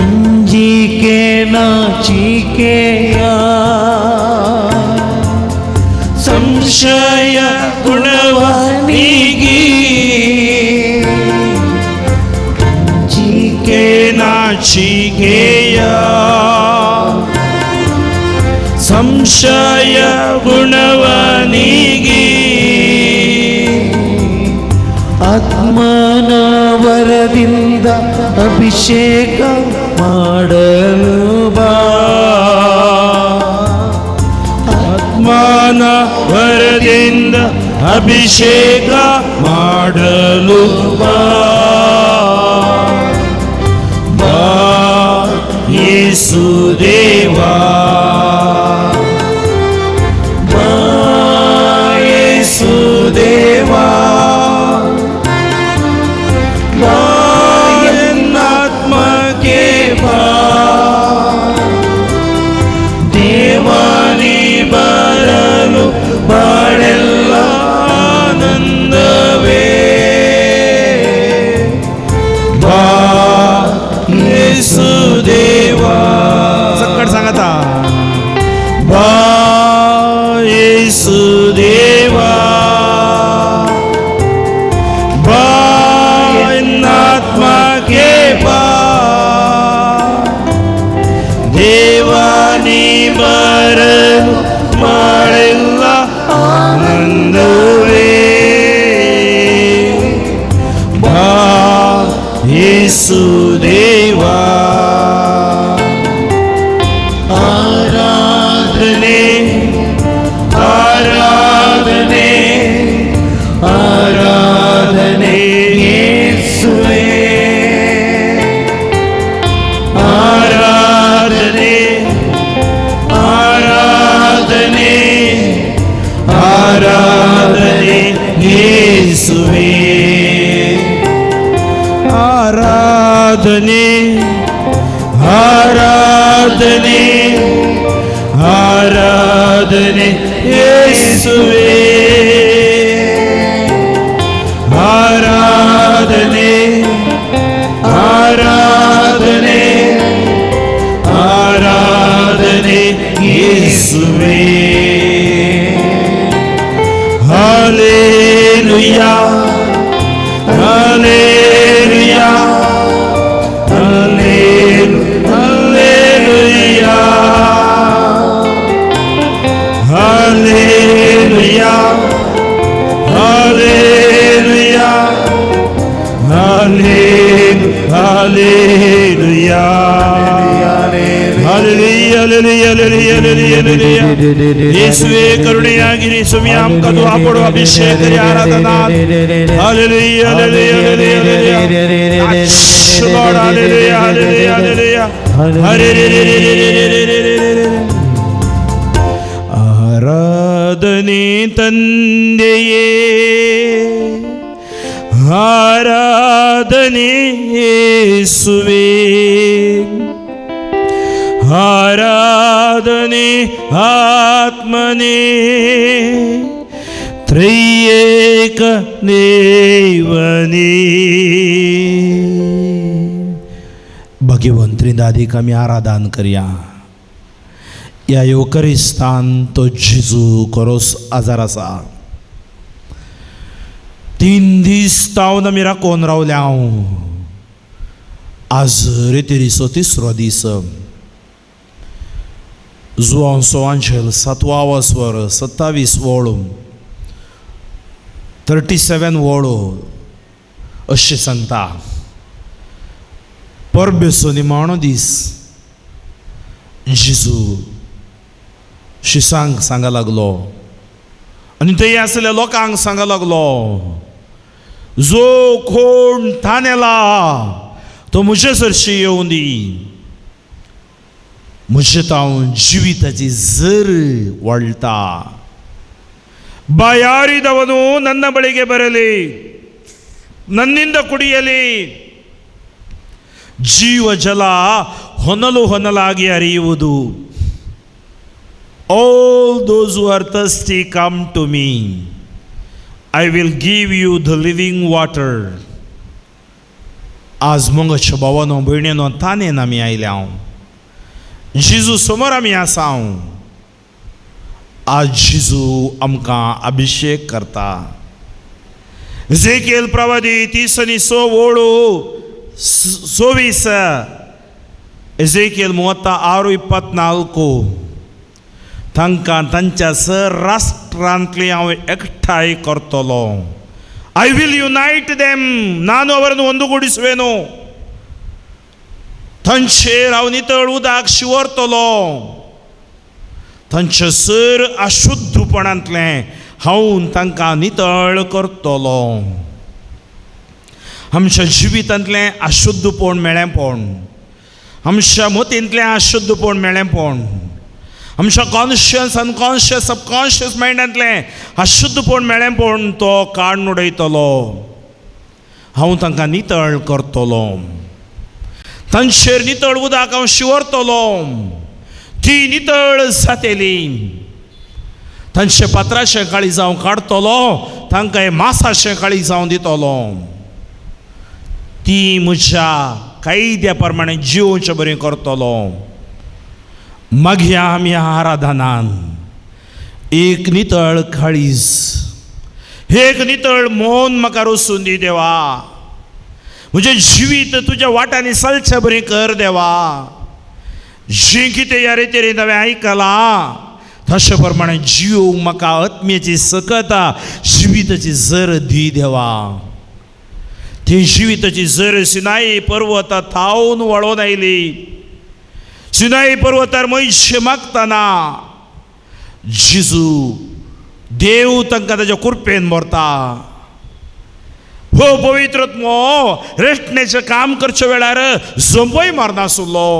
ಅಂಜಿಕೆ ನಾಚಿಕೆಯ ಸಂಶಯ ಗುಣವನಿಗಿ ಅಂಜಿಕೆ ನಾಚಿಕೆಯ ಸಂಶಯ ಗುಣವನಿಗಿ ಆತ್ಮನ ವರದಿಂದ ಅಭಿಷೇಕ ಮಾಡಲು ಬಾ ಆತ್ಮನ ವರದಿಂದ ಅಭಿಷೇಕ ಮಾಡಲು ಬಾ ಬಾ ಯೇಸು ದೇವಾ ಬಾ ಯೇಸು ದೇವಾ ಬಾ ಎನ್ನಾತ್ಮಕ್ಕೆ ಬಾ ದೇವಾನಿ ಬರಲು ಬಾಳೆಲ್ಲ ಆನಂದವೇ ಬಾ ಯೇಸು ದೇವಾ ಸಕ್ಕಡ್ सांगता ಬಾ ಯೇಸು ದೇವಾ ಬಾ ಎನ್ನಾತ್ಮಕ್ಕೆ ಬಾ ದೇವಾನಿ ಬರಲು ಮಾಡೆಲ್ಲ ಆನಂದವೇ ಬಾ ಯೇಸು ದೇವಾ ಆರಾಧನೆ ಆರಾಧನೆ ಆರಾಧನೆ ಯೇಸುವೇ ಆರಾಧನೆ ಆರಾಧನೆ ಆರಾಧನೆ ಯೇಸುವೇ ಆರಾಧನೆ ಆರಾಧನೆ ಆರಾಧನೆ ಯೇಸುವೇ ಆರಾಧನೆ ಆರಾಧನೆ ಆರಾಧನೆ ಯೇಸುವೇ ಹಲ್ಲೆಲೂಯಾ ಹಲ್ಲೆಲೂಯಾ ಹಲ್ಲೆಲೂಯಾ ಹಲ್ಲೆಲೂಯಾ ಹಲ್ಲೆಲೂಯಾ ಹಲ್ಲೆಲೂಯಾ ಹಲ್ಲೆಲೂಯಾ ಹಲ್ಲೆಲೂಯಾ Hallelujah, hallelujah. ಯೇಸುವೇ ಕರುಣೆಯಾಗಿರಿ ಸ್ವಾಮಿ, ಆಮ್ಕದು ಆಪಡು ಅಭಿಷೇಕ ಆರಾಧನಾ. Hallelujah, hallelujah, hallelujah, hallelujah. Touch, Lord. Hallelujah, hallelujah, hallelujah. ಹರೆರೆರೆರೆರೆರೆರೆರೆರೆ. ಆರಾಧನೆ ತಂದೆಯೇ, ಆರಾಧನೆ ಯೇಸುವೇ, ಆರಾಧನೆ ಆತ್ಮನೇ, ತ್ರಿಯೇಕ ದೇವನೇ. भगवंतरींद आदीक आमी आराधन करया. ह्या येवकरिस्तान तो जेजू खरोच आजार आसा. 3 दीस तावन आमी राखोन रावल्या हांव. आज रेतेरीचो तिसरो दीस. जुवांव सोवांशेल सातवा वस्वर 27 वोळ 37 वोळ अशें सांगता. परबेचो निमाणो दीस. जेजू शिसांक सांगा लागलो आनी थंय आसल्या लोकांक सांगा लागलो, जो कोण तानेला तो म्हजे सरशी येवं दी, म्हजे तावन जिविताची जर वळटा. ಬಾಯಾರಿದವನು ನನ್ನ ಬಳಿಗೆ ಬರಲಿ, ನನ್ನಿಂದ ಕುಡಿಯಲಿ, ಜೀವ ಜಲ ಹೊನಲು ಹೊನಲಾಗಿ ಹರಿಯುವುದು. All those who are thirsty, come to me. I will give you the living water. आज मंगच्या भावानो भयणीनो तानेन आमी आयल्या हांव. जेजू समोर आमी आसा हांव. आज जेजू आमकां अभिषेक करता. एझेकिएल प्रवादी 30 आनी 6 ओळू 26, एझेकिएल 36:24. तांकां तांच्या सर राष्ट्रांतली हांव एकठांय करतलो. I will unite them. ನಾನು ಅವರನ್ನು ಒಂದುಗೂಡಿಸುವೆನು. तांचेर हांव नितळ उदक शिंवरतलो. तांचे सर अशुद्धपणांतलें हांव तांकां नितळ करतलो. आमच्या जिवितांतलें अशुद्धपण मेळेंपण, आमच्या मतींतलें अशुद्धपण मेळेंपण, आमच्या कॉन्शियस, अनकॉन्शियस, सबकॉन्शियस मायंडांतलें अशुद्धपण मेळेंपण तो काडून उडयतलो. हांव तांकां नितळ करतलो. तांचेर नितळ उदक हांव शिंवरतलो. ती नितळ जातली. तांचे पात्राचें काळीज हांव काडटलो, तांकां मासाचें काळीज हांव दितलो. ती म्हज्या कायद्या प्रमाणे जिवोवचे बरें करतलो. मागीर आमी आराधनान एक नितळ काळीज, एक नितळ मन म्हाका रोसून दी देवा. म्हजें जिवीत तुज्या वाटांनी चलचें बरें कर देवा. जें कितें ह्या रेतेरीन हांवें आयकलां तशें प्रमाणे जिवूंक म्हाका आत्म्याची सकत, जिविताची जर दी देवा. ती जिविताची जर सिनाई पर्वता थावन वळोन आयली. सिनाई पर्वतार मैशे मागतना जेजू देव तांकां ताच्या कुरपेन भरता. हो पवित्र आत्मो रेस्टनेचें काम करच्या वेळार झोंपय मारनासलो.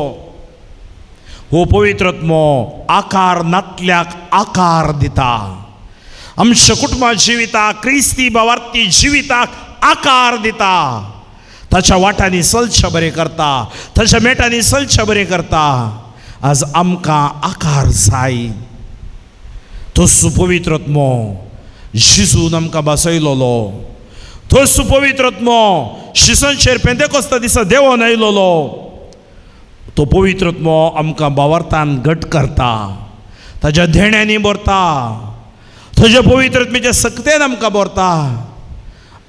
हो पवित्र आत्मो आकार नातल्याक आकार दिता. आमच्या कुटुंबा जिविताक, क्रिस्ती भावार्थी जिविताक आकार दिता. ताच्या वाटांनी चलचें बरें करता, ताच्या मेटांनी चलचें बरें करता. आज आमकां आकार जाय. तो सुपवित्र आत्मो जेजून आमकां बसयलोलो. तो सुपवित्र आत्मो शिसनचेर पेंतेकोस्ता दिसा देवोन आयलोलो. तो पवित्र आत्मो आमकां भावार्थान घट करता, ताज्या धेण्यांनी भरता, ताज्या पवित्र आत्म्याच्या सक्तेन आमकां भरता.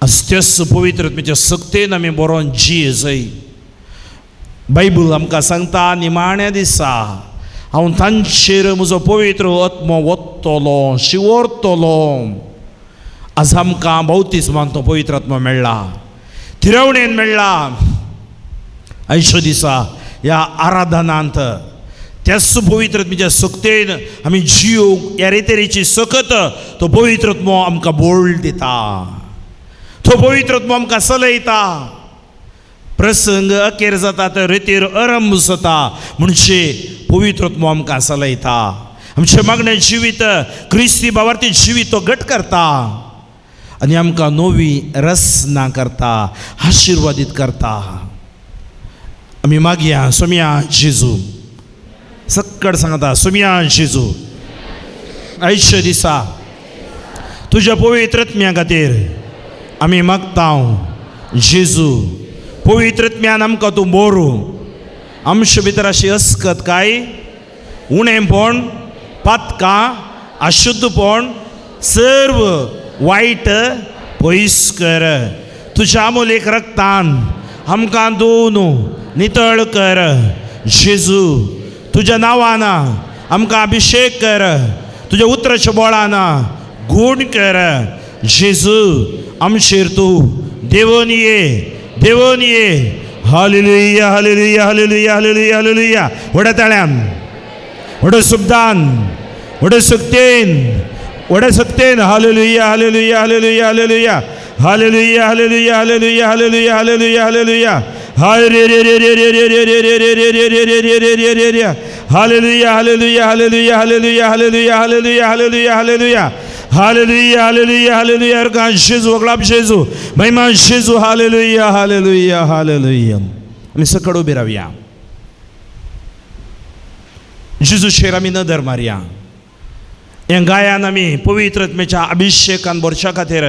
आज तेच पवित्र आत्म्याच्या सक्तेन आमी बरोवन जिये. बायबल आमकां सांगता, निमाण्या दिसा हांव तांचेर म्हजो पवित्र आत्मो वतलो, शिंवरतलो. आज आमकां बावतिस्मान तो पवित्र आत्मो मेळ्ळा, थिरवणेन मेळ्ळा. आयच्या दिसा ह्या आराधनांत त्याच पवित्र आत्म्याच्या शक्तेन आमी जियोंक ह्या रेतेरीची सकत तो पवित्र आत्मो आमकां बोळ दिता, तो पवित्र आत्मो आमकां चलयता. प्रसंग अखेर जाता तर रेतीर अरंभ जाता म्हणजे पवित्र आत्मो आमकां चलयता. आमचें मागणें जिवीत क्रिस्ती भावार्थी जिवीत तो घट करता आनी आमकां नवी रचना करता, आशिर्वादीत करता. आमी मागया सोम्या जेजू सक्कड सांगता, सोम्या जेजू आयच्या दिसा तुज्या पवित्र आत्म्या खातीर आमी मागता. जेजू पवित्र आत्म्यान आमकां तूं बोरू, आमचे भितर अशी अस्कत काय उणेंपण, पातकां, अशुद्धपण सर्व वायट पयस कर. तुज्या अमोलेक रक्तान आमकां दोन नितळ कर. जेजू तुज्या नांवान आमकां अभिशेक कर, तुज्या उतराच्या बोळान गूण कर. जेजू आमचेर तूं देवून ये, देवून ये. Hallelujah hallelujah hallelujah hallelujah hallelujah. व्हड्या ताळ्यान, व्हड्या शब्दान, व्हड्या शक्तेन, व्हड्या शक्तेन. Hallelujah hallelujah hallelujah hallelujah hallelujah hallelujah hallelujah hallelujah hallelujah hallelujah. हाय रे रे रे रे रे रे रे रे रे रे रे रे रे रे रे रे रे रे. Hallelujah hallelujah hallelujah hallelujah hallelujah hallelujah hallelujah hallelujah hallelujah hallelujah hallelujah. Organ जेजू, अगलाब जेजू, महिमा जेजू. हालेलुया हालेलुया हालेलुया. आमी सकड उबी रावया. जेजूचेर आमी नदर मारया. ह्या गायान आमी पवित्र आत्म्याच्या अभिशेकान भरच्या खातीर,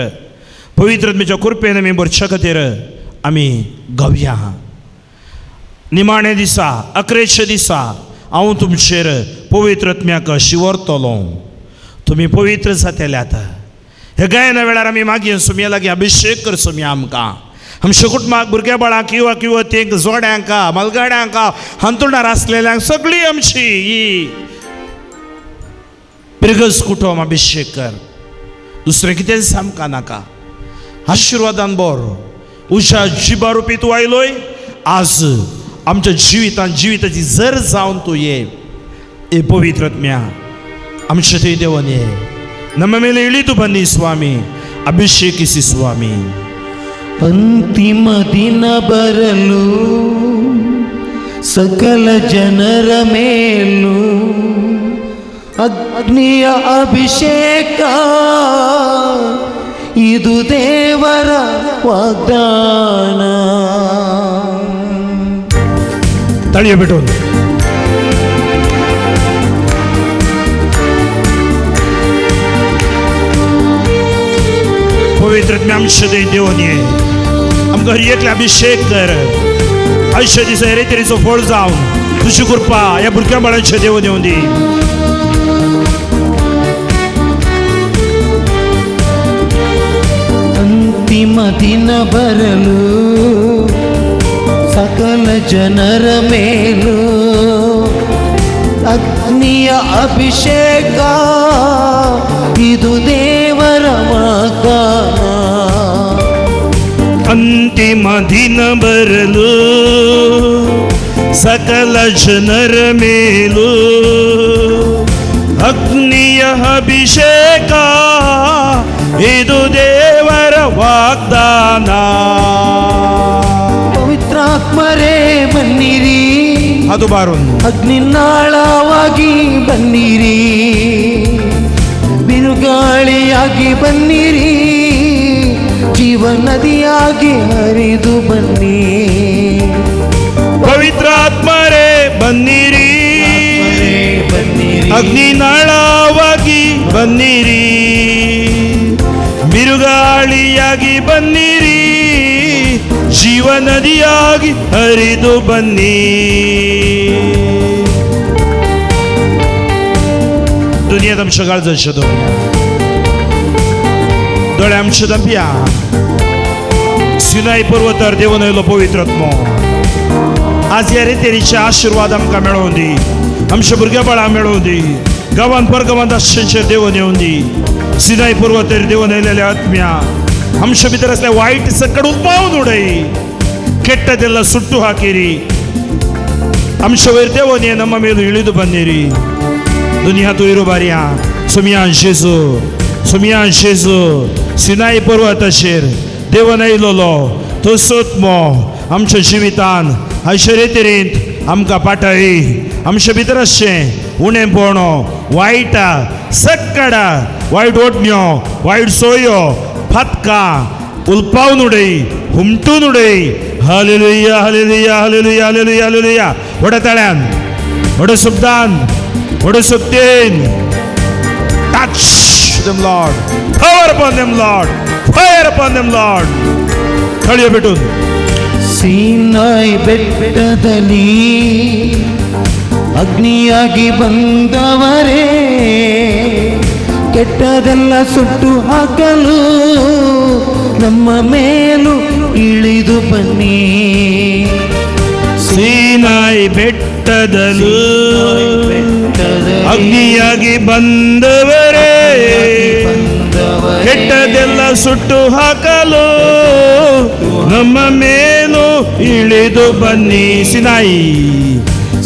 पवित्र आत्म्याच्या कृपेन आमी भरच्या खातीर आमी गावया. निमाणे दिसा, अकरेच्या दिसा हांव तुमचेर पवित्र आत्म्याक शिवरतलो, तुमी पवित्र जातले. आतां ह्या गायना वेळार आमी मागीर सुमया लागीं अभिशेक कर सुमया आमकां, आमच्या कुटुंबाक, भुरग्या बाळांक, किंवा किंवा जोड्यांक, मालगाड्यांक, हांतुणार आसलेल्यांक सगळी आमची ही पिरगज कुटुंब अभिशेक कर. दुसरें कितेंच आमकां नाका. आशिर्वादान बोर उज्या जिबा रुपी तूं आयलोय, आज आमच्या जिवितान जिविताची जर जावन तूं ये. ए पवित्र आत्म्या आमचे थंय देवन ये. ನಮ್ಮ ಮೇಲೆ ಇಳಿದು ಬನ್ನಿ ಸ್ವಾಮಿ, ಅಭಿಷೇಕಿಸಿ ಸ್ವಾಮಿ. ಅಂತಿಮ ದಿನ ಬರಲು ಸಕಲ ಜನರ ಮೇಲೂ ಅಗ್ನಿಯ ಅಭಿಷೇಕ, ಇದು ದೇವರ ವಾಗ್ದಾನ. ತಳಿಯ ಬಿಟ್ಟು पवित्र आमचे देवन ये, आमकां हर एकले अभिषेक कर. आयुष्य दिसा हेरे तरेचो फळ जावन तुजी कृपा ह्या भुरग्या बाळांचे देवन येवन दी. ಅಂತಿಮ ದಿನ ಬರಲು ಸಕಲ ಜನರ ಮೇಲೂ ಅಗ್ನಿಯ ಅಭಿಷೇಕ, ಇದು ದೇವರ ವಾಗ್ದಾನ. ಅಂತಿಮ ದಿನ ಬರಲು ಸಕಲ ಜನರ ಮೇಲೂ ಅಗ್ನಿಯ ಅಭಿಷೇಕ, ಇದು ದೇವರ ವಾಗ್ದಾನ. ಪವಿತ್ರಾತ್ಮರೇ ಬನ್ನಿರಿ, ಅದು ಬಾರೊಂದು ಅಗ್ನಿನಾಳವಾಗಿ ಬನ್ನಿರಿ, ಬಿರುಗಾಳಿಯಾಗಿ ಬನ್ನಿರಿ, ಜೀವ ನದಿಯಾಗಿ ಹರಿದು ಬನ್ನಿ. ಪವಿತ್ರಾತ್ಮರೇ ಬನ್ನಿರಿ, ಬನ್ನಿರಿ, ಅಗ್ನಿನಾಳವಾಗಿ ಬನ್ನಿರಿ, ಬಿರುಗಾಳಿಯಾಗಿ ಬನ್ನಿರಿ, ಜೀವ ನದಿಯಾಗಿ ಹರಿದು ಬನ್ನಿ. दुनियेत आमच्या काळजाच्या दोळ्या दोळे आमच्या दपया. सिनाई पर्वतार देवन आयलो पवित्र आत्मो, आज ह्या रेतेरीचे आशिर्वाद आमकां मेळोवन दी, आमच्या भुरग्या बाळांक मेळोवन दी, गांवांत परगांवांत आसचेंचेर देवन येवन दी. सिनाई पर्वतार देवन आयलेल्या आत्म्या आमच्या भितर असल्या वायट सकड उपावन उडय, ಕೆಟ್ಟದೆಲ್ಲ ಸುಟ್ಟು ಹಾಕಿರಿ. ಆಮच्या वयर देवोन ये ನಮ್ಮ ಮೇಲೂ ಇಳಿದು ಬನ್ನಿರಿ. ದುನಿಯಾ ಇರು ಬಾರಿया सुमिया जेजू, सुमिया जेजू, सिनाई पर्वताचेर देवन आयलोलो तसोच मो आमच्या जिवितान आयचे रेतीरींत आमकां पाटय. आमचे भितर आसचें उणेपणो, वायटा सक्कडा, वायट ओटण्यो, वायट सोयो, फातकां उलपावन उडय, हुमटून उडय. Hallelujah, hallelujah, hallelujah, hallelujah, hallelujah. व्हडा ताळ्यान, व्हडा शब्दान, व्हडा शक्तीन. Touch them, Lord. Power upon them, Lord. Fire upon them, Lord. थाळयो पेटून. ಸೀನಾಯಿ ಬೆಟ್ಟದಲ್ಲಿ ಅಗ್ನಿಯಾಗಿ ಬಂದವರೇ, ಕೆಟ್ಟದೆಲ್ಲ ಸುಟ್ಟು ಹಾಕಲು ನಮ್ಮ ಮೇಲೂ ಇಳಿದು ಬನ್ನಿ. ಸೀನಾಯಿ ಬೆಟ್ಟದಲ್ಲೂ ಅಗ್ನಿಯಾಗಿ ಬಂದವರೇ, ಕೆಟ್ಟದೆಲ್ಲ ಸುಟ್ಟು ಹಾಕಲು ನಮ್ಮ ಮೇಲೂ ಇಳಿದು ಬನ್ನಿ. ಸಿನಾಯಿ,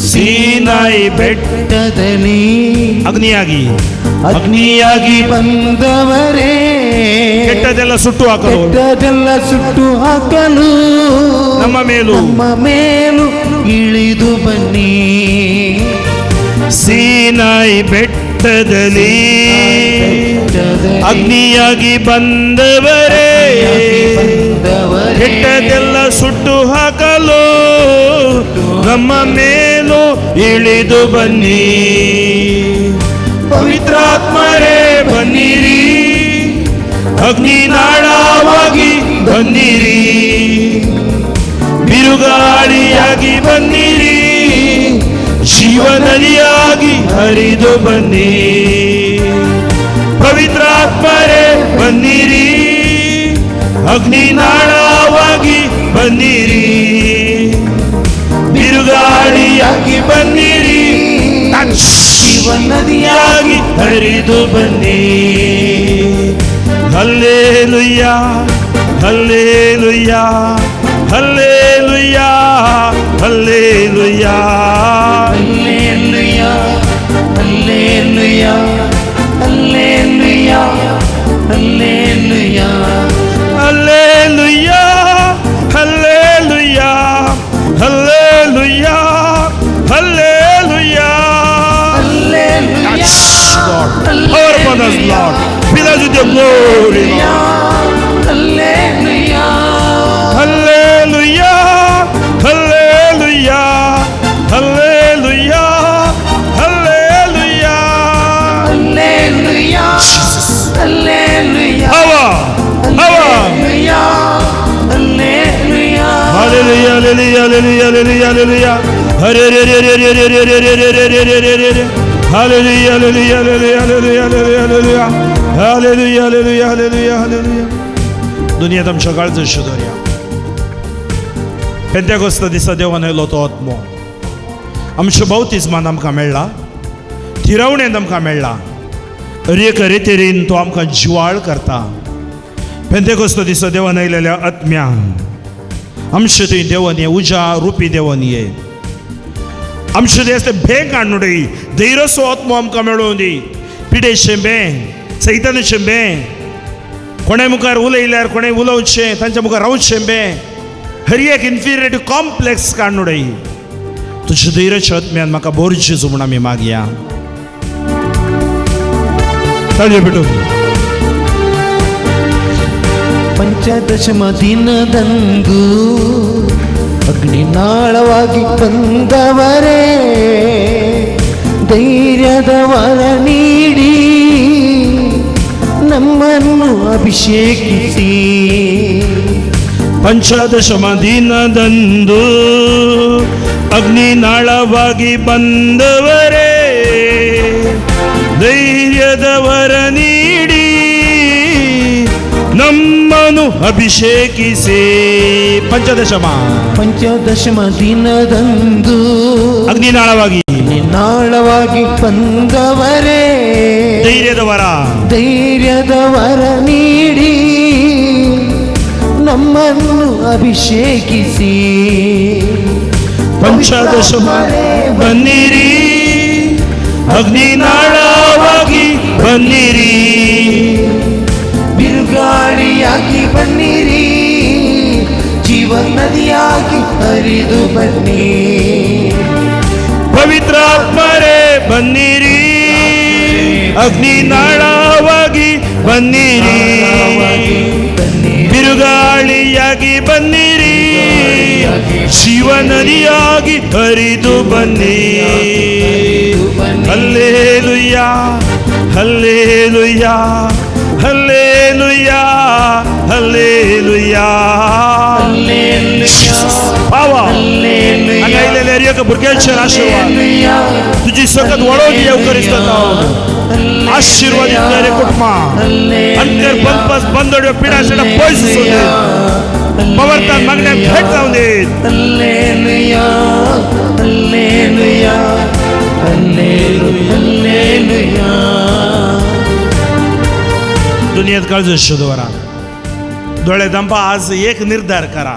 ಸೀನಾಯಿ ಬೆಟ್ಟ ಬೆಟ್ಟದಲ್ಲಿ ಅಗ್ನಿಯಾಗಿ, ಅಗ್ನಿಯಾಗಿ ಬಂದವರೇ, ಕೆಟ್ಟದೆಲ್ಲ ಸುಟ್ಟು ಹಾಕಲು, ಕೆಟ್ಟದೆಲ್ಲ ಸುಟ್ಟು ಹಾಕಲು ನಮ್ಮ ಮೇಲೂ, ನಮ್ಮ ಮೇಲೂ ಇಳಿದು ಬನ್ನಿ. ಸೀನಾಯಿ ಬೆಟ್ಟದಲ್ಲಿ ಅಗ್ನಿಯಾಗಿ ಬಂದವರೇ, ಕೆಟ್ಟದೆಲ್ಲ ಸುಟ್ಟು ಹಾಕಲು ನಮ್ಮ ಮೇಲೂ ಇಳಿದು ಬನ್ನಿ. ಪವಿತ್ರಾತ್ಮರೇ ಬನ್ನಿರಿ, ಅಗ್ನಿನಾಳವಾಗಿ ಬನ್ನಿರಿ, ಬಿರುಗಾಳಿಯಾಗಿ ಬನ್ನಿರಿ, ಜೀವನದಿಯಾಗಿ ಹರಿದು ಬನ್ನಿ. ಪವಿತ್ರಾತ್ಮರೇ ಬನ್ನಿರಿ, ಅಗ್ನಿನಾಳವಾಗಿ ಬನ್ನಿರಿ, ಬಿರುಗಾಳಿಯಾಗಿ ಬನ್ನಿರಿ, ಜೀವನದಿಯಾಗಿ ಹರಿದು ಬನ್ನಿ. ಹಲ್ಲೇಲುಯ್ಯ, ಹಲ್ಲೇಲುಯ್ಯ, ಹಲ್ಲೇಲುಯ್ಯ, ಹಲ್ಲೇಲುಯ್ಯ, ಹಲ್ಲೇಲುಯ್ಯ, ಹಲ್ಲೇಲುಯ್ಯ, ಹಲ್ಲೇಲುಯ್ಯ, ಹಲ್ಲೇಲುಯ್ಯ, ಹಲ್ಲೇಲುಯ್ಯ, ಹಲ್ಲೇಲುಯ್ಯ, ಹಲ್ಲೇಲುಯ್ಯ, ಹಲ್ಲೇಲುಯ್ಯ. ಹಲ್ಲೇಲುಯ್ಯ. Lord, power upon us, Lord. Fill us with your glory, Lord. ಹಲ್ಲೇಲುಯ್ಯ, Hallelujah, hallelujah, hallelujah, hallelujah. ಹಲ್ಲೇಲುಯ್ಯ, ಹಲ್ಲೇಲುಯ್ಯ, Power, power. ಹಲ್ಲೇಲುಯ್ಯ, ಹಲ್ಲೇಲುಯ್ಯ. Hallelujah, hallelujah, hallelujah, hallelujah, hallelujah. Hare, hare, hare, hare, hare, hare, hare, hare, hare, hare, hare. Hallelujah, hallelujah, hallelujah, hallelujah, hallelujah. Hallelujah, hallelujah, hallelujah, hallelujah. दुनियेंत आमच्या काळजाचो दर्या. पेंतेकोस्त दिसा देवान आयलो तो आत्मो आमच्या बावतिज्मान आमकां मेळ्ळा, थिरावणेंत आमकां मेळ्ळा, एक रेतेरीन तो आमकां जिवाळ करता. पेंतेकोस्त दिसा देवान आयलेल्या आत्म्यान आमचे थंय देवन ये, उज्या रुपी देवन ये, आमचे थंय आसलें भेंक हाडून उडय, धैर्यसो आत्मो आमकां मेळोवन दी. पिडेचें बें, सैतानाचें बें, कोणें मुखार उलयल्यार कोणें उलोवचें तांच्या मुखार रावचें बें, हर एक इन्फिरियरिटी कॉम्प्लेक्स काडून उडय. तुज्या धैर्याच्या आत्म्यान म्हाका बोर जेजू म्हूण आमी मागया. ताळयो पेटोवन. ಪಂಚದಶಮ ದಿನದಂದು ಅಗ್ನಿನಾಳವಾಗಿ ಬಂದವರೇ, ಧೈರ್ಯದ ವರ ನೀಡಿ ನಮ್ಮನ್ನು ಅಭಿಷೇಕಿಸಿ. ಪಂಚದಶಮ ದಿನದಂದು ಅಗ್ನಿನಾಳವಾಗಿ ಬಂದವರೇ, ಧೈರ್ಯದ ವರ ನೀಡಿ ನಮ್ಮನ್ನು ಅಭಿಷೇಕಿಸಿ. ಪಂಚದಶಮ, ಪಂಚದಶಮ ದಿನದಂದು ಅಗ್ನಿನಾಳವಾಗಿ ಅಗ್ನಿನಾಳವಾಗಿ ಬಂದವರೇ, ಧೈರ್ಯದ ವರ, ಧೈರ್ಯದ ವರ ನೀಡಿ ನಮ್ಮನ್ನು ಅಭಿಷೇಕಿಸಿ. ಪಂಚದಶ ಬನ್ನಿರಿ, ಅಗ್ನಿನಾಳವಾಗಿ ಬನ್ನಿರಿ, ಬಿರುಗಾಳಿಯಾಗಿ ಬನ್ನಿರಿ, ಜೀವ ನದಿಯಾಗಿ ಹರಿದು ಬನ್ನಿ. ಪವಿತ್ರಾತ್ಮರೇ ಬನ್ನಿರಿ, ಅಗ್ನಿನಾಳವಾಗಿ ಬನ್ನಿರಿ, ಬಿರುಗಾಳಿಯಾಗಿ ಬನ್ನಿರಿ, ಜೀವ ನದಿಯಾಗಿ ಹರಿದು ಬನ್ನಿ. ಹಲ್ಲೇಲುಯಾ, ಹಲ್ಲೇಲುಯಾ, ಹಲ್ಲೇಲುಯಾ, ಹಲ್ಲೇಲುಯಾ. पावा हांगा आयलेले हर एका भुरग्यांचेर आशीर्वाद, तुजी सकत वळोवन येव करिस्ता आशीर्वाद दितले कुटुंबा अंतर बंदपास बंदोड्यो पिडा शेडा पयस वचूं दी, पवर्तान मागण्याक भेट जावं दी. ಹಲ್ಲೇಲುಯಾ, ಹಲ್ಲೇಲುಯಾ, ಹಲ್ಲೇಲುಯಾ. दुनियेत काळजो शुद्धवरा दोळे दंपा आज एक निर्धार करा,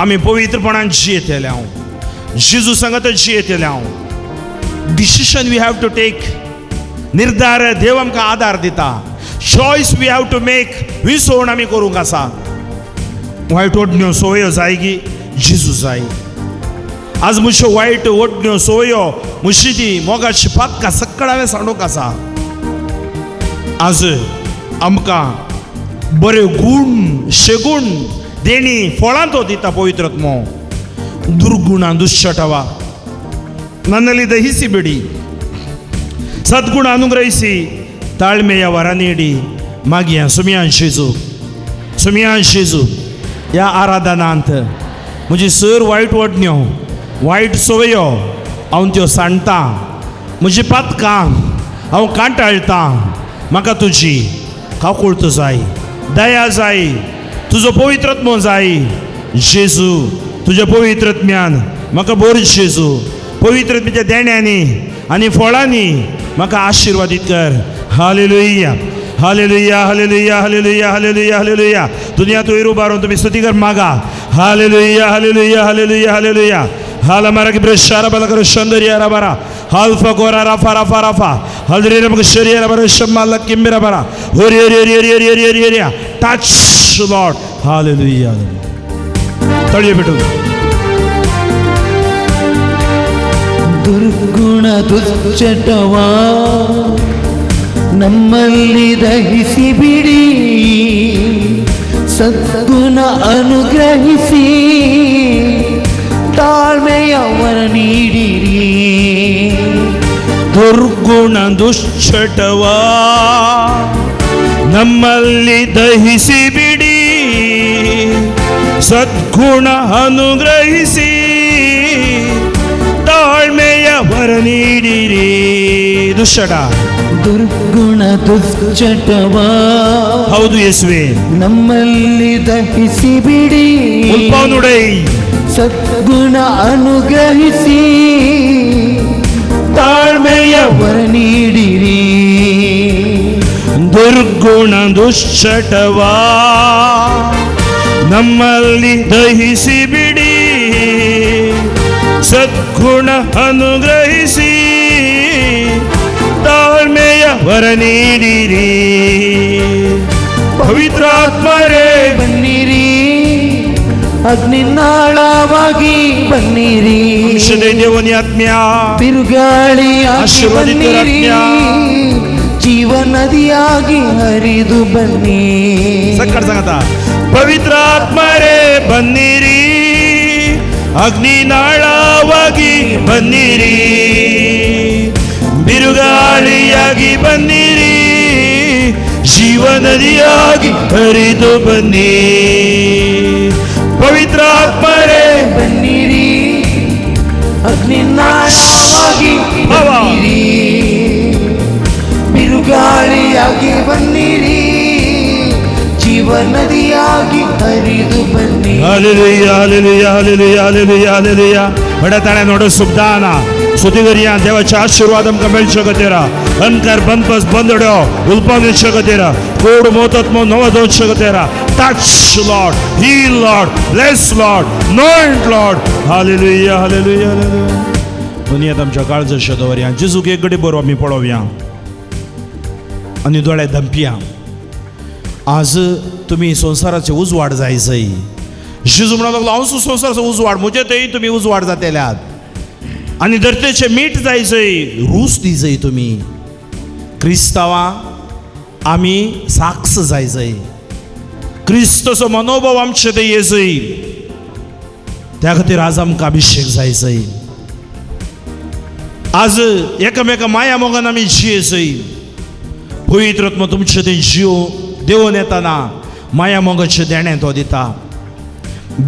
आमी पवित्रपणान जियेतले हांव, जेजू सांगत जियेतले हांव. Decision we have to take, निर्धार देव आमकां आदार दिता. Choice we have to make, विसवण आमी करूंक आसा. वायट ओडण्यो सोयो जाय की जेजू जाय. आज म्हज्यो वायट ओडण्यो सोयो मुशिदी मोगाची पातकां सगळ्या हांवें सांडूंक आसा. आज आमकां बरे गूण शेगूण देणी फळां तो दिता पवित्रत्मो. ದುರ್ಗುಣ ದುಶ್ಚಟವ ನನ್ನಲ್ಲಿ ದಹಿಸಿ ಬಿಡಿ, ಸದ್ಗುಣ ಅನುಗ್ರಹಿಸಿ ತಾಳ್ಮೆಯ ವರ ನೀಡಿ. मागया सुमियान शेजू, सुमियान शेजू ह्या आराधनांत म्हजी सर वायट वडण्यो वायट सवयो हांव त्यो सांडटा, म्हजी पातकां हांव कांटाळटां. म्हाका तुजी काकुळत जाय, दया जाय, तुजो पवित्रत्मो जाय. जेजू तुज्या पवित्रत्म्यान म्हाका बोर जेजू, पवित्रत्म्याच्या देण्यांनी आनी फळांनी म्हाका आशिर्वादीत कर. हालेलुया, हालेलुया, हालेलुया, हालेलुया, हालेलुया, हालेलुया. दुनिया तूं उबारून तुमी स्तुती कर मागा. हालेलुया, हालेलुया, हालेलुया, हालेलुया. हाल मारा की ब्रशारा बला करो शंदरिया रबारा हाल्फा कोरा राफा राफा राफा हल्दरी रमक शरिया रबारा शम्मा लक्किम्बिरा बारा होरी होरी होरी होरी होरी होरी होरी होरी. Touch Lord. Hallelujah. तळये भेटू. ದುರ್ಗುಣ ದುಶ್ಚಟವ ನಮ್ಮಲ್ಲಿ ದಹಿಸಿ ಬಿಡಿ, ಸದ್ಗುಣ ಅನುಗ್ರಹಿಸಿ ತಾಳ್ಮೆಯ ವರ ನೀಡಿರಿ. ದುರ್ಗುಣ ದುಶ್ಚಟವ ನಮ್ಮಲ್ಲಿ ದಹಿಸಿ ಬಿಡಿ, ಸದ್ಗುಣ ಅನುಗ್ರಹಿಸಿ ತಾಳ್ಮೆಯ ವರ ನೀಡಿರಿ. ದುಶ್ಚಟ, ದುರ್ಗುಣ ದುಶ್ಚಟವ ಹೌದು ಯೇಸುವೆ, ನಮ್ಮಲ್ಲಿ ದಹಿಸಿ ಬಿಡಿ, ಉಲ್ಪಾನುಡೈ ಸದ್ಗುಣ ಅನುಗ್ರಹಿಸಿ ತಾಳ್ಮೆಯ ವರ ನೀಡಿರಿ. ದುರ್ಗುಣ ದುಶ್ಚಟವ ನಮ್ಮಲ್ಲಿ ದಹಿಸಿ ಬಿಡಿ, ಸದ್ಗುಣ ಅನುಗ್ರಹಿಸಿ ತಾಳ್ಮೆಯ ವರ ನೀಡಿರಿ. ಪವಿತ್ರಾತ್ಮರೇ ಬನ್ನಿರಿ, ಅಗ್ನಿನಾಳವಾಗಿ ಬನ್ನಿರಿ, ದೇವನಿ ಆತ್ಮ್ಯ ಬಿರುಗಾಳಿಯಾಗಿ ಬನ್ನಿರಿ, ಜೀವ ನದಿಯಾಗಿ ಹರಿದು ಬನ್ನಿ. ಸಕ್ಕರ್ ಸಂಗತ ಪವಿತ್ರಾತ್ಮರೇ ಬನ್ನಿರಿ, ಅಗ್ನಿನಾಳವಾಗಿ ಬನ್ನಿರಿ, ಬಿರುಗಾಳಿಯಾಗಿ ಬನ್ನಿರಿ, ಜೀವ ನದಿಯಾಗಿ ಹರಿದು ಬನ್ನಿ. ಪವಿತ್ರಾತ್ಮರೇ ಬನ್ನಿರಿ, ಅಗ್ನಿನಾಳವಾಗಿ ಬನ್ನಿರಿ, ಬಿರುಗಾಳಿಯಾಗಿ ಬನ್ನಿರಿ, ಜೀವ ನದಿಯಾಗಿ ಹರಿದು ಬನ್ನಿ. ಹಲ್ಲೆಲೂಯಾ, ಹಲ್ಲೆಲೂಯಾ, ಹಲ್ಲೆಲೂಯಾ, ಹಲ್ಲೆಲೂಯಾ, ಹಲ್ಲೆಲೂಯಾ. ಬಡತಾಳೆ ನೋಡು ಸುಬ್ದಾನ स्तुती करया. देवाचे आशीर्वाद आमकां मेळचे खातीर, अंधकार बंदबस बंदड्यो उलपावन येवचे खातीर, कोड मोतत्म नवो जावचे खातीर. Touch Lord, heal Lord, bless Lord, anoint Lord. Hallelujah, hallelujah, hallelujah. दुनियेंत आमच्या काळजाचेर दवरया. जेजूक एक घडी बरो आमी पळोवया आनी दोळे धंपया. आज तुमी संवसाराचे उजवाड जाय जय. जेजू म्हणूंक लागलो, हांव संवसाराचो उजवाड, म्हजे थंय तुमी उजवाड जातेल्यात आनी धरतेचें मीठ जाय जय, रूच दी जय. तुमी क्रिस्तांवां आमी साक्ष जाय जय. क्रिस्तचो मनोभाव आमचे थंय ये जय. त्या खातीर आज आमकां अभिशेक जाय जय. आज एकामेका माया मोगान आमी जिये जय. पवित्र आत्मा तुमचे थंय जीव देवून येताना माया मोगाचें देणें तो दिता.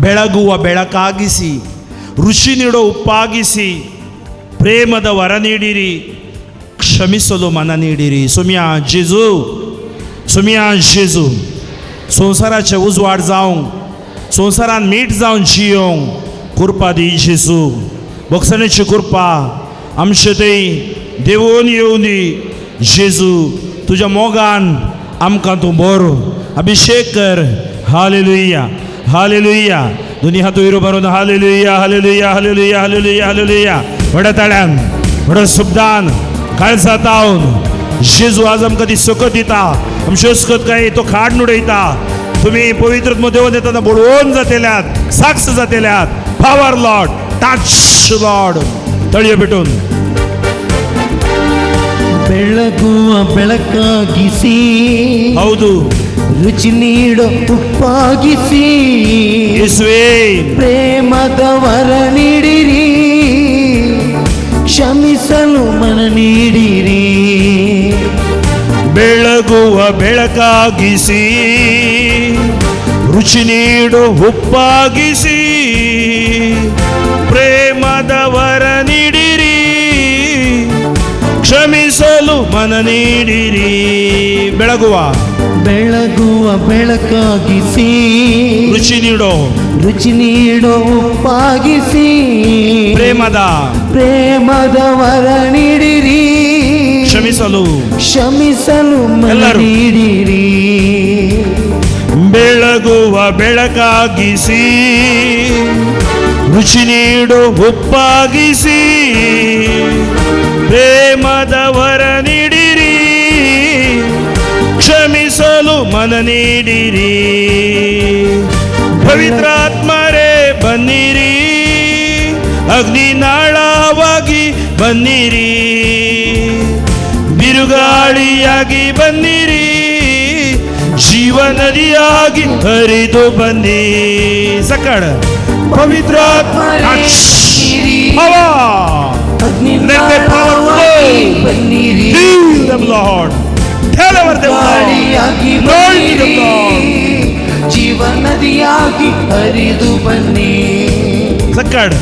ಬೆಳಗುವ ಬೆಳಕಾಗಿಸಿ, ರುಚಿ ನೀಡೋ ಉಪ್ಪಾಗಿಸಿ, ಪ್ರೇಮದ ವರ ನೀಡಿರಿ, ಕ್ಷಮಿಸಲು ಮನ ನೀಡಿರಿ. सुम्या जेजू, सुम्या जेजू, संवसाराचे उजवाड जावंक, संवसारान मीठ जावन जियोंक कृपा दी जेजू. भोगसणेची कृपा आमचे थंय देवून येवं दी जेजू. तुज्या मोगान आमकां तूं बरो अभिशेक कर. हालेलुया, हालेलुया. दोनी हात वयर भरून hallelujah, hallelujah, hallelujah, hallelujah, hallelujah. व्हडा ताळ्यान, व्हडा शब्दान, काळजा तावन जेजू आज आमकां ती सकत दिता. आमची अस्कत काय तो खाड उडयता. तुमी पवित्र देवन येताना बळवून जातेल्यात, साक्ष जातेल्यात. Power Lord, touch Lord. तळयो पेटून. ಬೆಳಗುವ ಬೆಳಕಾಗಿಸಿ, ಹೌದು, ರುಚಿ ನೀಡೋ ಉಪ್ಪಾಗಿಸಿ, ಯೇಸುವೇ ಪ್ರೇಮದ ವರ ನೀಡಿರಿ, ಕ್ಷಮಿಸಲು ಮನ ನೀಡಿರಿ. ಬೆಳಗುವ ಬೆಳಕಾಗಿಸಿ, ರುಚಿ ನೀಡು ಉಪ್ಪಾಗಿಸಿ, ಪ್ರೇಮದ ವರ ನೀಡಿರಿ, ಕ್ಷಮಿಸಲು ಮನ ನೀಡಿರಿ. ಬೆಳಗುವ ಬೆಳಗುವ ಬೆಳಕಾಗಿಸಿ, ರುಚಿ ನೀಡೋ, ರುಚಿ ನೀಡೋ ಉಪ್ಪಾಗಿಸಿ, ಪ್ರೇಮದ ಪ್ರೇಮದ ವರ ನೀಡಿರಿ, ಕ್ಷಮಿಸಲು ಕ್ಷಮಿಸಲು ಮನ ಎಲ್ಲರೂ. ನೀಡಿರಿ. ಬೆಳಗುವ ಬೆಳಕಾಗಿಸಿ, ರುಚಿ ನೀಡು ಉಪ್ಪಾಗಿಸಿ, ಪ್ರೇಮದ ವರ ನೀಡಿರಿ, ಕ್ಷಮಿಸಲು ಮನ ನೀಡಿರಿ. ಪವಿತ್ರಾತ್ಮರೇ ಬನ್ನಿರಿ, ಅಗ್ನಿನಾಳವಾಗಿ ಬನ್ನಿರಿ, ಬಿರುಗಾಳಿಯಾಗಿ ಬನ್ನಿರಿ, ಜೀವ ನದಿಯಾಗಿ ಹರಿದು ಬನ್ನಿ. ಸಕಡ ಪವಿತ್ರಾತ್ಮ Let the power flow. ಬನ್ನಿರಿ, Heal them, Lord. Tell our them, Lord. ಗಾಳಿಯಾಗಿ Anoint them, ಬನ್ನಿರಿ, Lord. ಜೀವ ನದಿಯಾಗಿ ಹರಿದು ಬನ್ನಿ. ಸಕ್ಕಡ್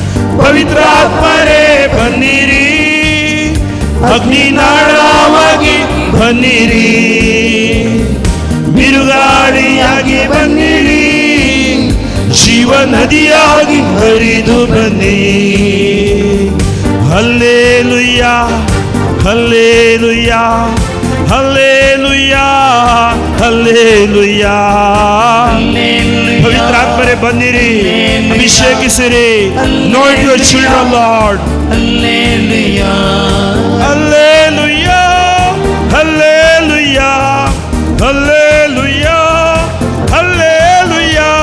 ಪವಿತ್ರಾತ್ಮರೇ ಬನ್ನಿರಿ, ಅಗ್ನಿನಾಳವಾಗಿ ಬನ್ನಿರಿ, ಬಿರುಗಾಳಿಯಾಗಿ ಬನ್ನಿರಿ, ಜೀವ ನದಿಯಾಗಿ ಹರಿದು ಬನ್ನಿ. ಹಲ್ಲೇಲುಯ್ಯ, ಹಲ್ಲೇಲುಯ್ಯ, ಹಲ್ಲೇಲುಯ್ಯ, ಹಲ್ಲೇಲುಯ್ಯ. ಪವಿತ್ರಾತ್ಮರೇ ಬನ್ನಿರಿ, ಅಭಿಷೇಕಿಸಿರಿ. Anoint your children, Lord. Hallelujah, hallelujah, hallelujah, hallelujah, hallelujah.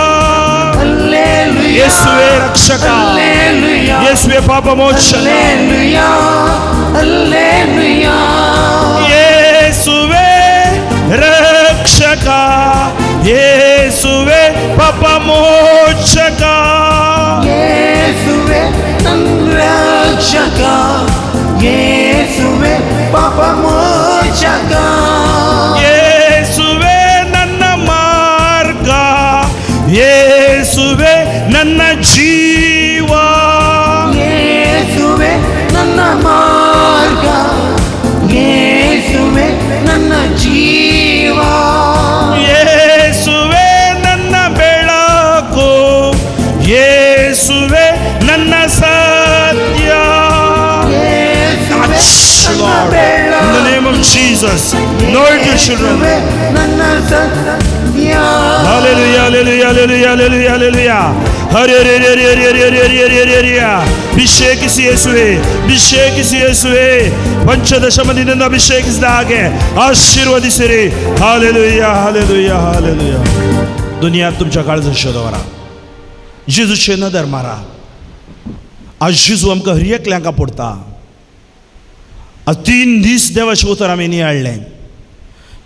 Hallelujah, ಯೇಸುವೇ ರಕ್ಷಕ, ಹಲ್ಲೇಲುಯ್ಯ, ಯೇಸುವೇ ಪಾಪ ಮೋಚಕ, ಹಲ್ಲೇಲುಯ್ಯ, ಹಲ್ಲೇಲುಯ್ಯ, ಯೇಸುವೇ ರಕ್ಷಕ, ಯೇಸುವೇ ಪಾಪ ಮೋಚಕ, ಯೇಸುವೆ ನನ್ನ ರಕ್ಷಕ, ಯೇಸುವೆ ಪಾಪ ಮೋಚಕ, ಯೇಸುವೇ ನನ್ನ ಮಾರ್ಗ, ಯೇಸುವೇ ನನ್ನ ಜೀವ, ಯೇಸುವೆ ನನ್ನ ಮಾರ್ಗ, ಯೇಸುವೆ ನನ್ನ ಜೀವ, ಯೇಸುವೇ ನನ್ನ ಬೆಳಕು, ಯೇಸುವೇ ನನ್ನ ಸತ್ಯ, ಯೇಸುವೆ Jesus. Anoint your children. ನನ್ನ ಸತ್ಯ. Hallelujah, hallelujah, hallelujah, hallelujah, hallelujah. Hare Hare Hare Hare Hare Hare Hare Hare Hare Hare. ಅಭಿಷೇಕಿಸಿ ಯೇಸುವೆ, ಅಭಿಷೇಕಿಸಿ ಯೇಸುವೆ. ಪಂಚದಶಮದಿಂದ ಅಭಿಷೇಕಿಸಿದ ಹಾಗೆ ಆಶೀರ್ವದಿಸಿರಿ. Hallelujah, hallelujah, hallelujah. दुनिया तुमच्या काळजाचो दवरा, जेजूचे नदर मारा. आज जेजू आमकां हर एकल्यांक पडटा. आज 3 दीस देवाचें उतर आमी नियाळ्ळें.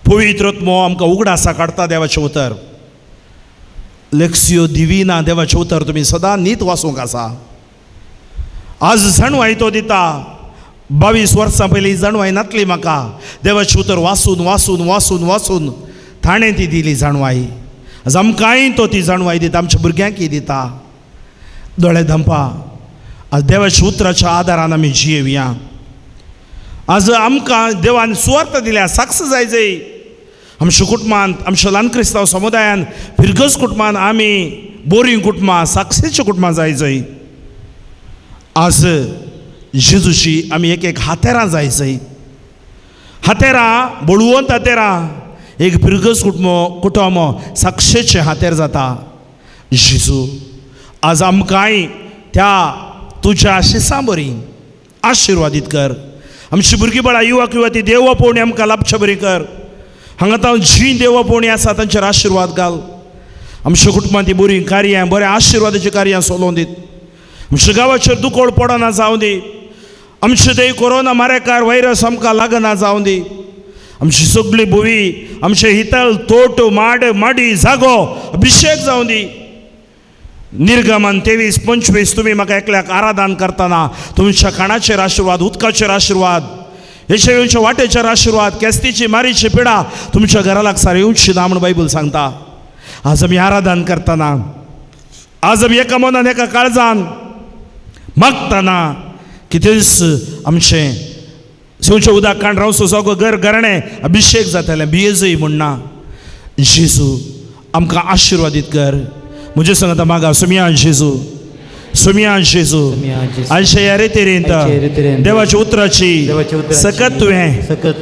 पवित्र आत्मो आमकां उगडासा काडटा देवाचें उतर. लेक्सियो दिविना देवाचें उतर तुमी सदां नीत वाचूंक आसा. आज जाणवाय तो दिता. 22 वर्सां पयलीं जाणवाय नातली म्हाका. देवाचें उतर वाचून वाचून वाचून वाचून ताणें ती दिली जाणवाय. आज आमकांय तो ती जाणवाय दिता, आमच्या भुरग्यांकय दिता. दोळे धंपा. आज देवाच्या उतराच्या आदारान आमी जियेवया. आज आमकां देवान सुवार्थ दिल्या, साक्ष जाय जाय. आमच्या कुटुंबांत, आमच्या ल्हान क्रिस्तांव समुदायान, फिरगज कुटुंबान आमी बोरीं कुटुंबां, साक्षीचीं कुटुंबां जाय जाय. आज जेजूची आमी एक एक हातेरां जाय जाय. हातेरां, बळवंत हातेरां. एक फिरगज कुटुंब साक्षेचें हातेर जाता. जेजू आज आमकांय त्या तुज्या आशिसां बरी आशिर्वादीत कर. आमची भुरगीं बाळां, युवक युवती देवा पोवणी आमकां लाभचे बरी कर. हांगा तांव जीं देवा पोवणी आसा तांचेर आशिर्वाद घाल. आमच्या कुटुंबांत ती बरीं कार्यां, बऱ्या आशिर्वादाचीं कार्यां चलोवन दीत. आमच्या गांवाचेर दुकोळ पडना जावं दी. आमचे ते कोरोना मारेकार व्हायरस आमकां लागना जावं दी. आमची सगळी भुवी, आमचे हितल, तोट, माड, माडी, जागो अभिषेक जावं दी. निर्गमन 23:25 तुमी म्हाका एकल्याक आराधन करतना तुमच्या खाणाचेर आशिर्वाद, उदकाचेर आशिर्वाद, हेचे येवच्या वाटेचेर आशिर्वाद, केस्तीची मारीची पिडा तुमच्या घरा लागसार येवची ना म्हूण बायबल सांगता. आज आमी आराधन करतना, आज आमी एका मनान एका काळजान मागतना कितेंच आमचें सेवचें उदक काण रावचो जागो घर घराणें अभिषेक जातलें भियेजय म्हूण ना. जेजू आमकां आशिर्वादीत कर. म्हजे सांगता मागा सुमया जेजू, सुमया जेजू. आयचे ह्या रेतेरेंत देवाच्या उतराची सकत तुवें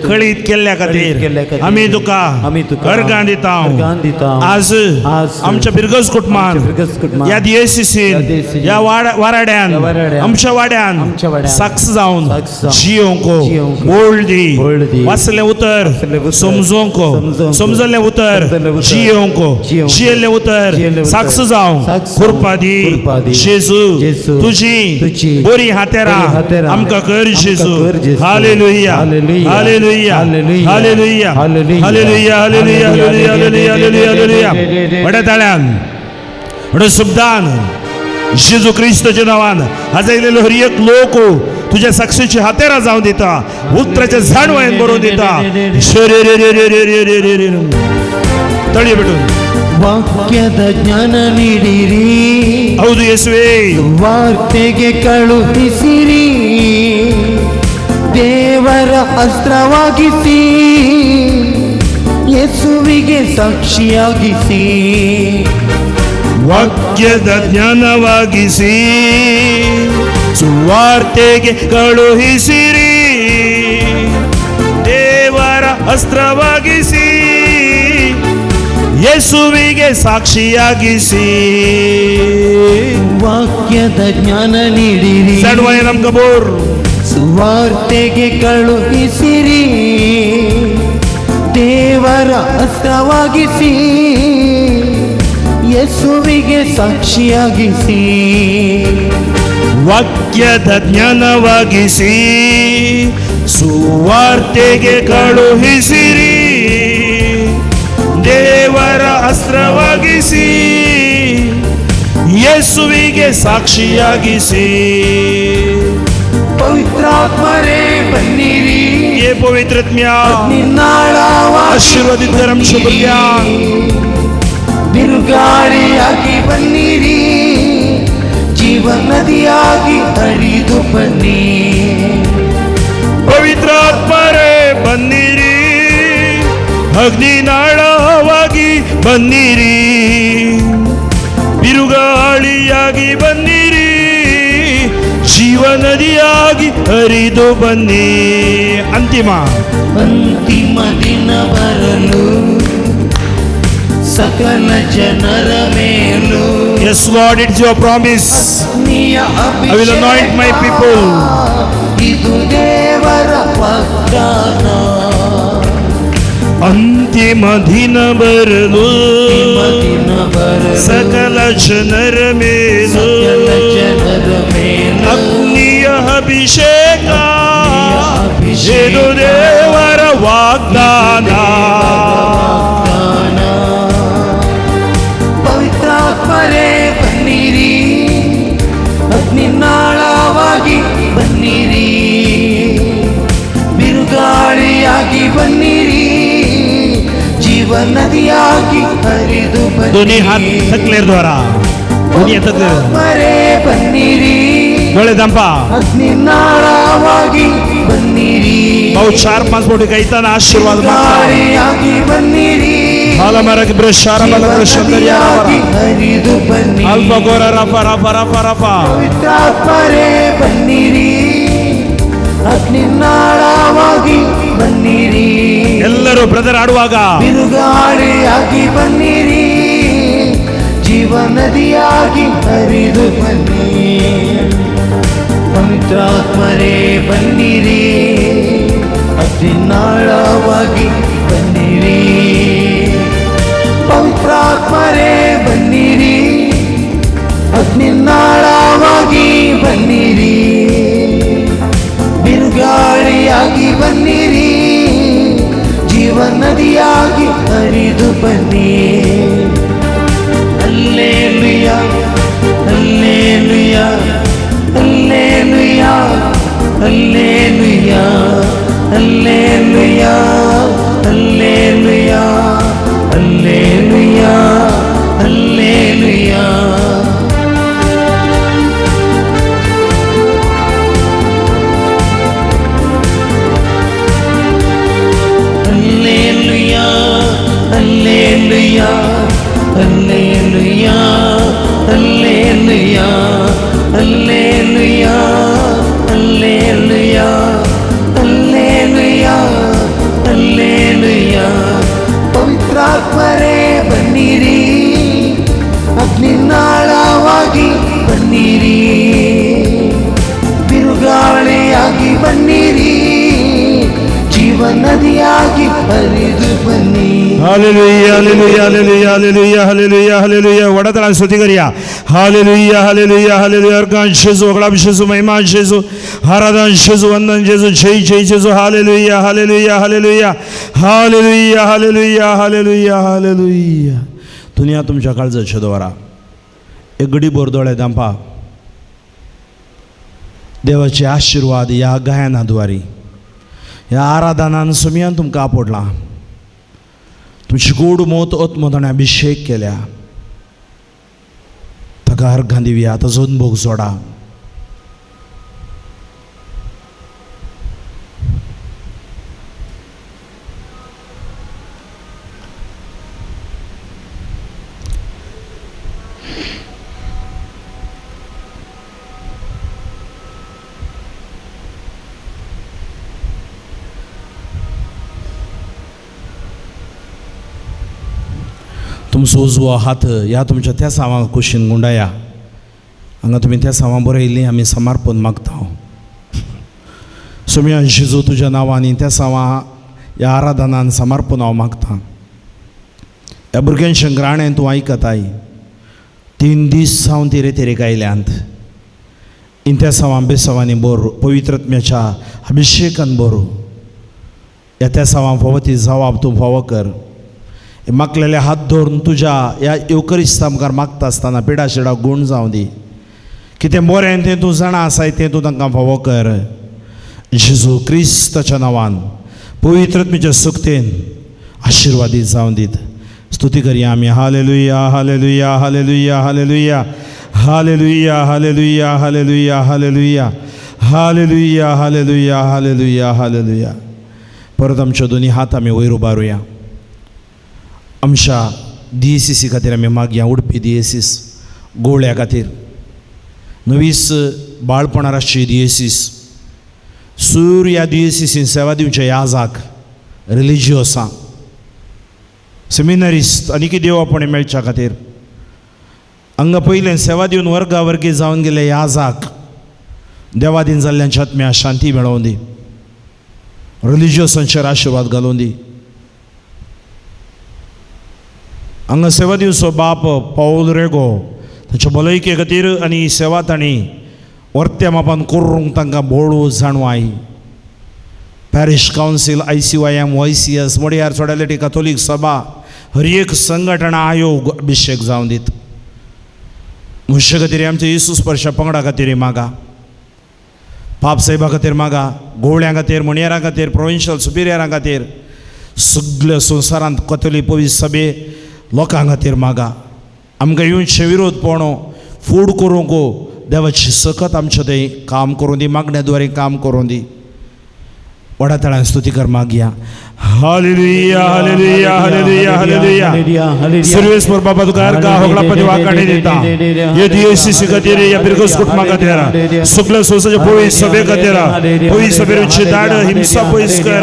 कळीत केल्ल्या खातीर आमी तुका अर्गां दिता. आज आमच्या बिरगज कुटुंबान, ह्या दियेसीसीन, ह्या वाराड्यान, आमच्या वाड्यान साक्ष जावन जियोंक बोल दी. वाचलें उतर समजोंक, समजल्लें उतर जियोंक, जियेल्लें उतर साक्ष जावन कृपा दी. जेजू तुझी बरी हातेरां आमकां कर जेजू. Hallelujah, hallelujah, hallelujah, hallelujah, hallelujah, hallelujah, hallelujah, hallelujah. व्हड्या ताळ्यान, व्हड्या शब्दान जेजू क्रिस्ताच्या नांवान आज आयिल्लो हर एक लोक तुज्या साक्षीची हातेरां जावन दिता. उतराच्या जाणवायेन बरोवन दिता. तळये भेटून ವಾಕ್ಯದ ಜ್ಞಾನ ನೀಡಿರಿ, ಹೌದು ಯೇಸುವೇ. ವಾರ್ತೆಗೆ ಕಳುಹಿಸಿರಿ, ದೇವರ ಅಸ್ತ್ರವಾಗಿಸಿ, ಯೇಸುವಿಗೆ ಸಾಕ್ಷಿಯಾಗಿಸಿ. ವಾಕ್ಯದ ಜ್ಞಾನವಾಗಿಸಿ, ಸುವಾರ್ತೆಗೆ ಕಳುಹಿಸಿರಿ, ದೇವರ ಅಸ್ತ್ರವಾಗಿಸಿ, ಯೇಸುವಿಗೆ ಸಾಕ್ಷಿಯಾಗಿಸಿ. ವಾಕ್ಯದ ಜ್ಞಾನ ನೀಡಿರಿ, ಸುವಾರ್ತೆಗೆ ಕಳುಹಿಸಿರಿ, ದೇವರ ಅಸ್ತ್ರವಾಗಿಸಿ, ಯೇಸುವಿಗೆ ಸಾಕ್ಷಿಯಾಗಿಸಿ. ವಾಕ್ಯದ ಜ್ಞಾನವಾಗಿಸಿ, ಸುವಾರ್ತೆಗೆ ಕಳುಹಿಸಿರಿ, ದೇವರ ಅಸ್ತ್ರವಾಗಿಸಿ, ಯೇಸುವಿಗೆ ಸಾಕ್ಷಿಯಾಗಿಸಿ. ಪವಿತ್ರಾತ್ಮರೇ ಬನ್ನಿರಿ, ಏ ಪವಿತ್ರಾತ್ಮ ಆಶೀರ್ವಾದಿತ ಬಿರುಗಾಳಿಯಾಗಿ ಬನ್ನಿರಿ, ಜೀವ ನದಿಯಾಗಿ ಹರಿದು ಬನ್ನಿ. ಪವಿತ್ರಾತ್ಮರೇ ಬನ್ನಿರಿ, ಅಗ್ನಿನಾಳವಾಗಿ ಬನ್ನಿರಿ, ಬಿರುಗಾಳಿಯಾಗಿ ಬನ್ನಿರಿ, ಜೀವ ಜೀವನದಿಯಾಗಿ ಹರಿದು ಬನ್ನಿ. ಅಂತಿಮ ಅಂತಿಮ ದಿನ ಬರಲು ಸಕಲ ಜನರ ಮೇಲೂ. Yes Lord, it's your promise. I will anoint my people. ಇದು ದೇವರ ವಾಗ್ದಾನ. ಅಂತಿಮ ದಿನ ಬರಲು ದಿನ ಬರಲು ಸಕಲ ಜನರ ಮೇಲೂ ಸಕಲ ಜನರ ಮೇಲೂ ಅಗ್ನಿಯ ಅಭಿಷೇಕ, ಇದು ದೇವರ ವಾಗ್ದಾನ. ಪವಿತ್ರಾತ್ಮರೇ ಬನ್ನಿರಿ, ಅಗ್ನಿನಾಳವಾಗಿ ಬನ್ನಿರಿ, ಬಿರುಗಾಳಿಯಾಗಿ ಬನ್ನಿರಿ, ಜೀವ ನದಿಯಾಗಿ ಹರಿದು दोन्ही हात ಬನ್ನಿರಿ. थकलेर द्वारा, दोन्ही हात थकलेर. ಪವಿತ್ರಾತ್ಮರೇ ಬನ್ನಿರಿ, डोळे दांपा. ಅಗ್ನಿನಾಳವಾಗಿ ಬನ್ನಿರಿ, भाऊ 4-5 फावटी गायताना आशीर्वाद मागता. ಗಾಳಿಯಾಗಿ ಬನ್ನಿರಿ, ಹಾಲಮರಕ್ಕೆ ಬ್ರಷಾರ ಬಲಗಳ ಶಂಕರ್ಯ ನದಿಯಾಗಿ ಹರಿದು ಬನ್ನಿರಿ. ಅಲ್ಪ ಗೋರ ರಫ ರಫ ರಫ ರಫ. ಪವಿತ್ರಾತ್ಮರೇ ಬನ್ನಿರಿ, ಅಗ್ನಿನಾಳವಾಗಿ ಬನ್ನಿರಿ, ಎಲ್ಲರೂ ಬ್ರದರ್ ಆಡುವಾಗ ಬಿರುಗಾಳಿಯಾಗಿ ಬನ್ನಿರಿ, ಜೀವ ನದಿಯಾಗಿ ಹರಿದು ಬನ್ನಿ. ಪವಿತ್ರಾತ್ಮರೇ ಬನ್ನಿರಿ, ಅಗ್ನಿನಾಳವಾಗಿ ಬನ್ನಿರಿ. ಪವಿತ್ರಾತ್ಮರೇ ಬನ್ನಿರಿ, ಅಗ್ನಿನಾಳವಾಗಿ ಬನ್ನಿರಿ, ಬಿರುಗಾಳಿಯಾಗಿ ಬನ್ನಿರಿ, ಜೀವ ನದಿಯಾಗಿ ಹರಿದು ಬನ್ನಿ. Alleluia, alleluia, alleluia, alleluia, alleluia, alleluia, alleluia, alleluia. Alleluia, alleluia, alleluia, alleluia, alleluia, alleluia, alleluia, alleluia. ಪವಿತ್ರಾತ್ಮರೇ ಬನ್ನಿರಿ, ಅಗ್ನಿನಾಳವಾಗಿ ಬನ್ನಿರಿ, ಬಿರುಗಾಳಿಯಾಗಿ ಬನ್ನಿರಿ, ಜೀವ ನದಿಯಾಗಿ ಹರಿದು ಬನ್ನಿ. Hallelujah, hallelujah, hallelujah, hallelujah, hallelujah, hallelujah. वडतला स्तुती करूया. हालेलुया, हालेलुया, हालेलुया. अर्कान जेजू, अगळाब जेजू, महिमा जेजू, आराधन जेजू, वंदन जेजू, जय जय जेजू. Hallelujah, hallelujah, hallelujah, hallelujah, hallelujah, hallelujah, hallelujah. दुनिया तुमच्या काळजाच्या द्वारा एक गडी बोरदोळे दांपा. देवाचे आशीर्वाद ह्या गायनाद्वारी, ह्या आराधनान सुमयान तुमकां आपडलां. तुमची गोड मोत आत्मोताणे अभिषेक केल्या, ताका अर्घां दिवया, ताचो अनुभोग जोडा. तुमचो उजवो हात ह्या तुमच्या त्या सावां कुशीन गुंडाया. हांगा तुमी त्या सावां बरयल्लीं आमी समर्पण मागता. सोम्या जेजू तुज्या नांवांनी त्या सावां ह्या आराधनान समर्पण हांव मागता. ह्या भुरग्यांचें ग्राणें तूं आयकताय. 3 दीस जावन ती रेतेरेक आयल्यांत. त्या सावां बेसावांनी बरो पवित्रत्म्याच्या अभिषेकान बरो ह्या त्या सावां फावो ती जवाब तूं फावो कर. मागलेले हात धरून तुज्या ह्या येवकरिस्ता मुखार मागता आसतना पिडा शिडा गूण जावं दी. कितें बरें तें तूं जाणा आसाय तें तूं तांकां फावो कर. जेजू क्रिस्ताच्या नांवान पवित्रत्मेच्या सुक्तेन आशिर्वादीत जावं दीत. स्तुती करया आमी. Hallelujah, hallelujah, hallelujah, hallelujah, hallelujah, hallelujah, hallelujah, hallelujah, hallelujah, hallelujah, hallelujah, hallelujah. परत आमच्यो दोनी हात आमी वयर उबारुया. आमच्या डीएसीसी खातीर आमी मागया. उडपी डीएसीस गोळ्या खातीर, नवीस बाळपणार आसची दियेसीस सूर ह्या दियेसीसीन सेवा दिवच्या याजाक रिलिजियोसां सेमिनरिस्ट आनीक देवापणे मेळच्या खातीर हांगा पयलें सेवा दिवन वर्गा वर्गी जावन गेले याजाक देवादीन जाल्ल्यांच्या आत्म्या शांती मेळोवन दी, रिलिजियोसांचेर आशिर्वाद घालून दी. हांगा सेवा दिवचो बाप पावल रेगो तांच्या भलायके खातीर आनी सेवा तांणी वर्त्या मापान करूंक तांकां बोळू जाणवाय. Parish council, ICYM, YCS, Modiyar सोडालेटी कातोलीक सभा, हर एक संघटना आयोग अभिशेक जावन दीत. मनशा खातीर आमच्या येसू स्पर्शा पंगडा खातीर मागा, पाप साहेबा खातीर मागा, गोवळ्यां खातीर, म्हणयारां खातीर, प्रोविन्शियल सुपिरियरां खातीर, सगल्या संवसारांत कथोलीक पवित्र सभे लोकां खातीर मागा. आमकां येवचे विरोध पोणो फूड करूंक देवाची सकत आमचें थंय काम करूं दी, मागण्या द्वारे काम करूं दी. व्हडा तळान स्तुती कर मागया. Hallelujah, hallelujah, hallelujah, hallelujah. सर्वेस्पर बाबा तुका अर्घा होगला पदी वाकाणी दिता. हे दियेसीसी खातीर, ह्या बिरगस कुटुंबा खातीर, सगल्या संवसाराच्या पवित्र सभे खातीर, पवित्र सभेची दाड हिंसा पयस कर,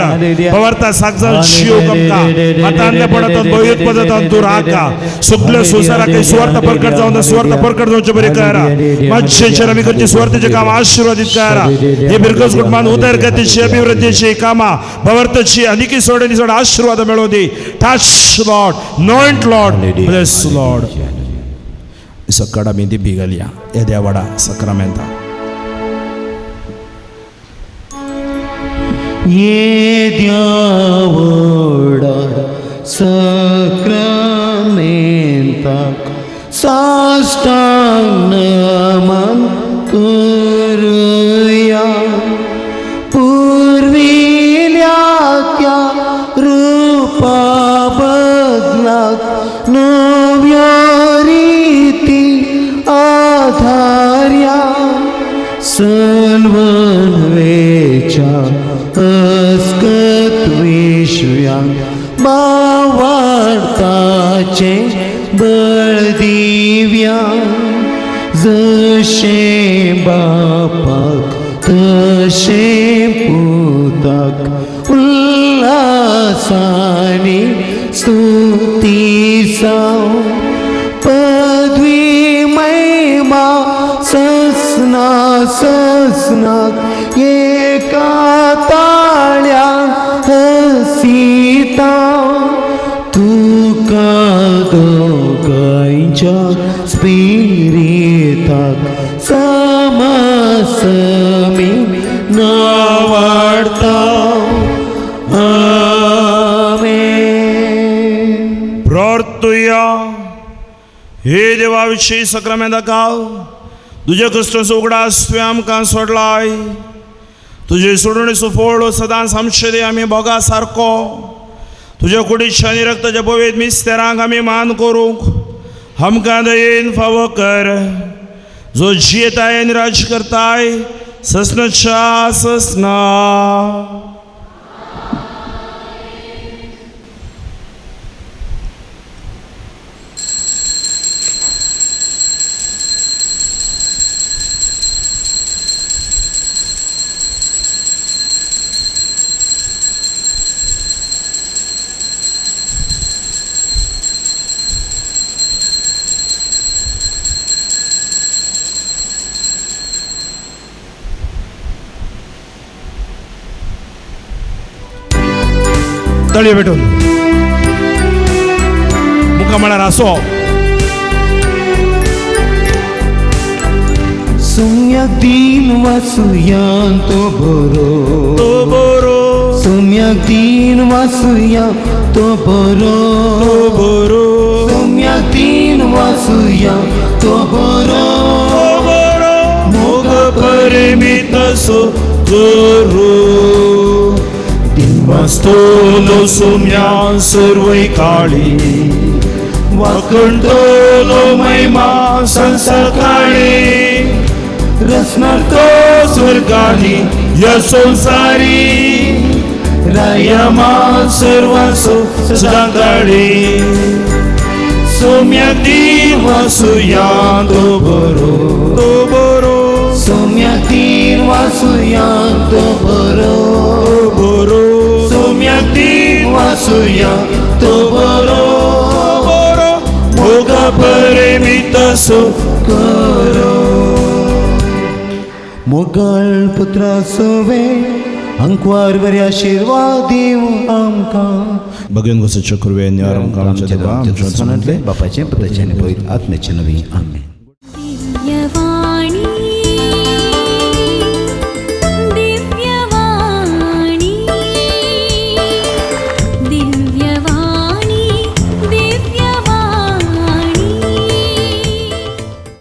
पवार्ता साक जावन शिवक आमकां हातांतल्या पडतात भंयूत पदतान तूं राखा. सगल्या संवसाराक सुवार्थ परकट जावन सुवार्थ परकट जावचे बरें कर. मातशेचेर आमी करचें सुवार्थेचें काम आशिर्वादीत कर. हे बिरगस कुटुंबान उदरगतीची, अभिवृद्धीची कामां, भवार्थाची आनीक सोड आनी सोड आशिर्वाद मेळोवन दी. Touch Lord, anoint Lord, bless Lord. सकाळ आमी दिंबी घालया येद्या व्हडा सक्रामेंता. येद्या व्हडा सक्रामेंताक साष्टांग नमन करुया. पुर्विल्या त्या रूपा बदलाक नव्यो रिती आधार्या. सलवनवेच्या अस्कत विश्व्यांक बावार्ताचें बळ दिव्या. जशें बापाक तशें पुताक उल्हासानी स्तुती जावं. पदवी महिमा ससना ससनाक एका ताळ्या हसीता. तुका दोगांयच्या स्पिरिताक समसमी नावाडता. आमेन. प्रार्थुया. हे देवा विशीं सक्रामेंताक तुज्या क्रिस्ताचो उगडास तुवें आमकां सोडलाय. तुजे सोडणेचो फोड सदांच आमचे दे आमी भोगा सारको. तुज्या कुडीच्या आनी रक्ताच्या पवित्र मिस्तेरांक आमी मान करूंक आमकां दयेन फावो कर. जो जियेताय आनी राज करताय ससनाच्या ससना. तळये भेटून मुका म्हळ्यार आसो. सुम्याक दीन वासुयान तो बरो, तो बरो, सुम्याक दीन वासुया तो बरो, तो बरो, सुम्याक दीन वासुया तो बरो, तो बरो. मोग परिमित सो करू वास्तोलो सुम्या सर्वय काळी वाकणतोलो महिमा संसकाळी रसणार तो स्वर्गानी या संसारी रायमा सर्वांसो सदां काळी. सोम्या देवा सुया तो बरो, तो बरो. वासुया तो बरो बरो सोम्याक दिन वासुया तो बरो बरो मोगा परेमितासो करो मोगाळ पुत्रा सोवे अंकवार बरे आशिर्वाद दिवं आमकां. भगवान गोसाचो कृपेन आमच्या देवा, आमच्या बापाचें, पुताचें आनी पवित्र आत्म्याचें नांवान, आमेन.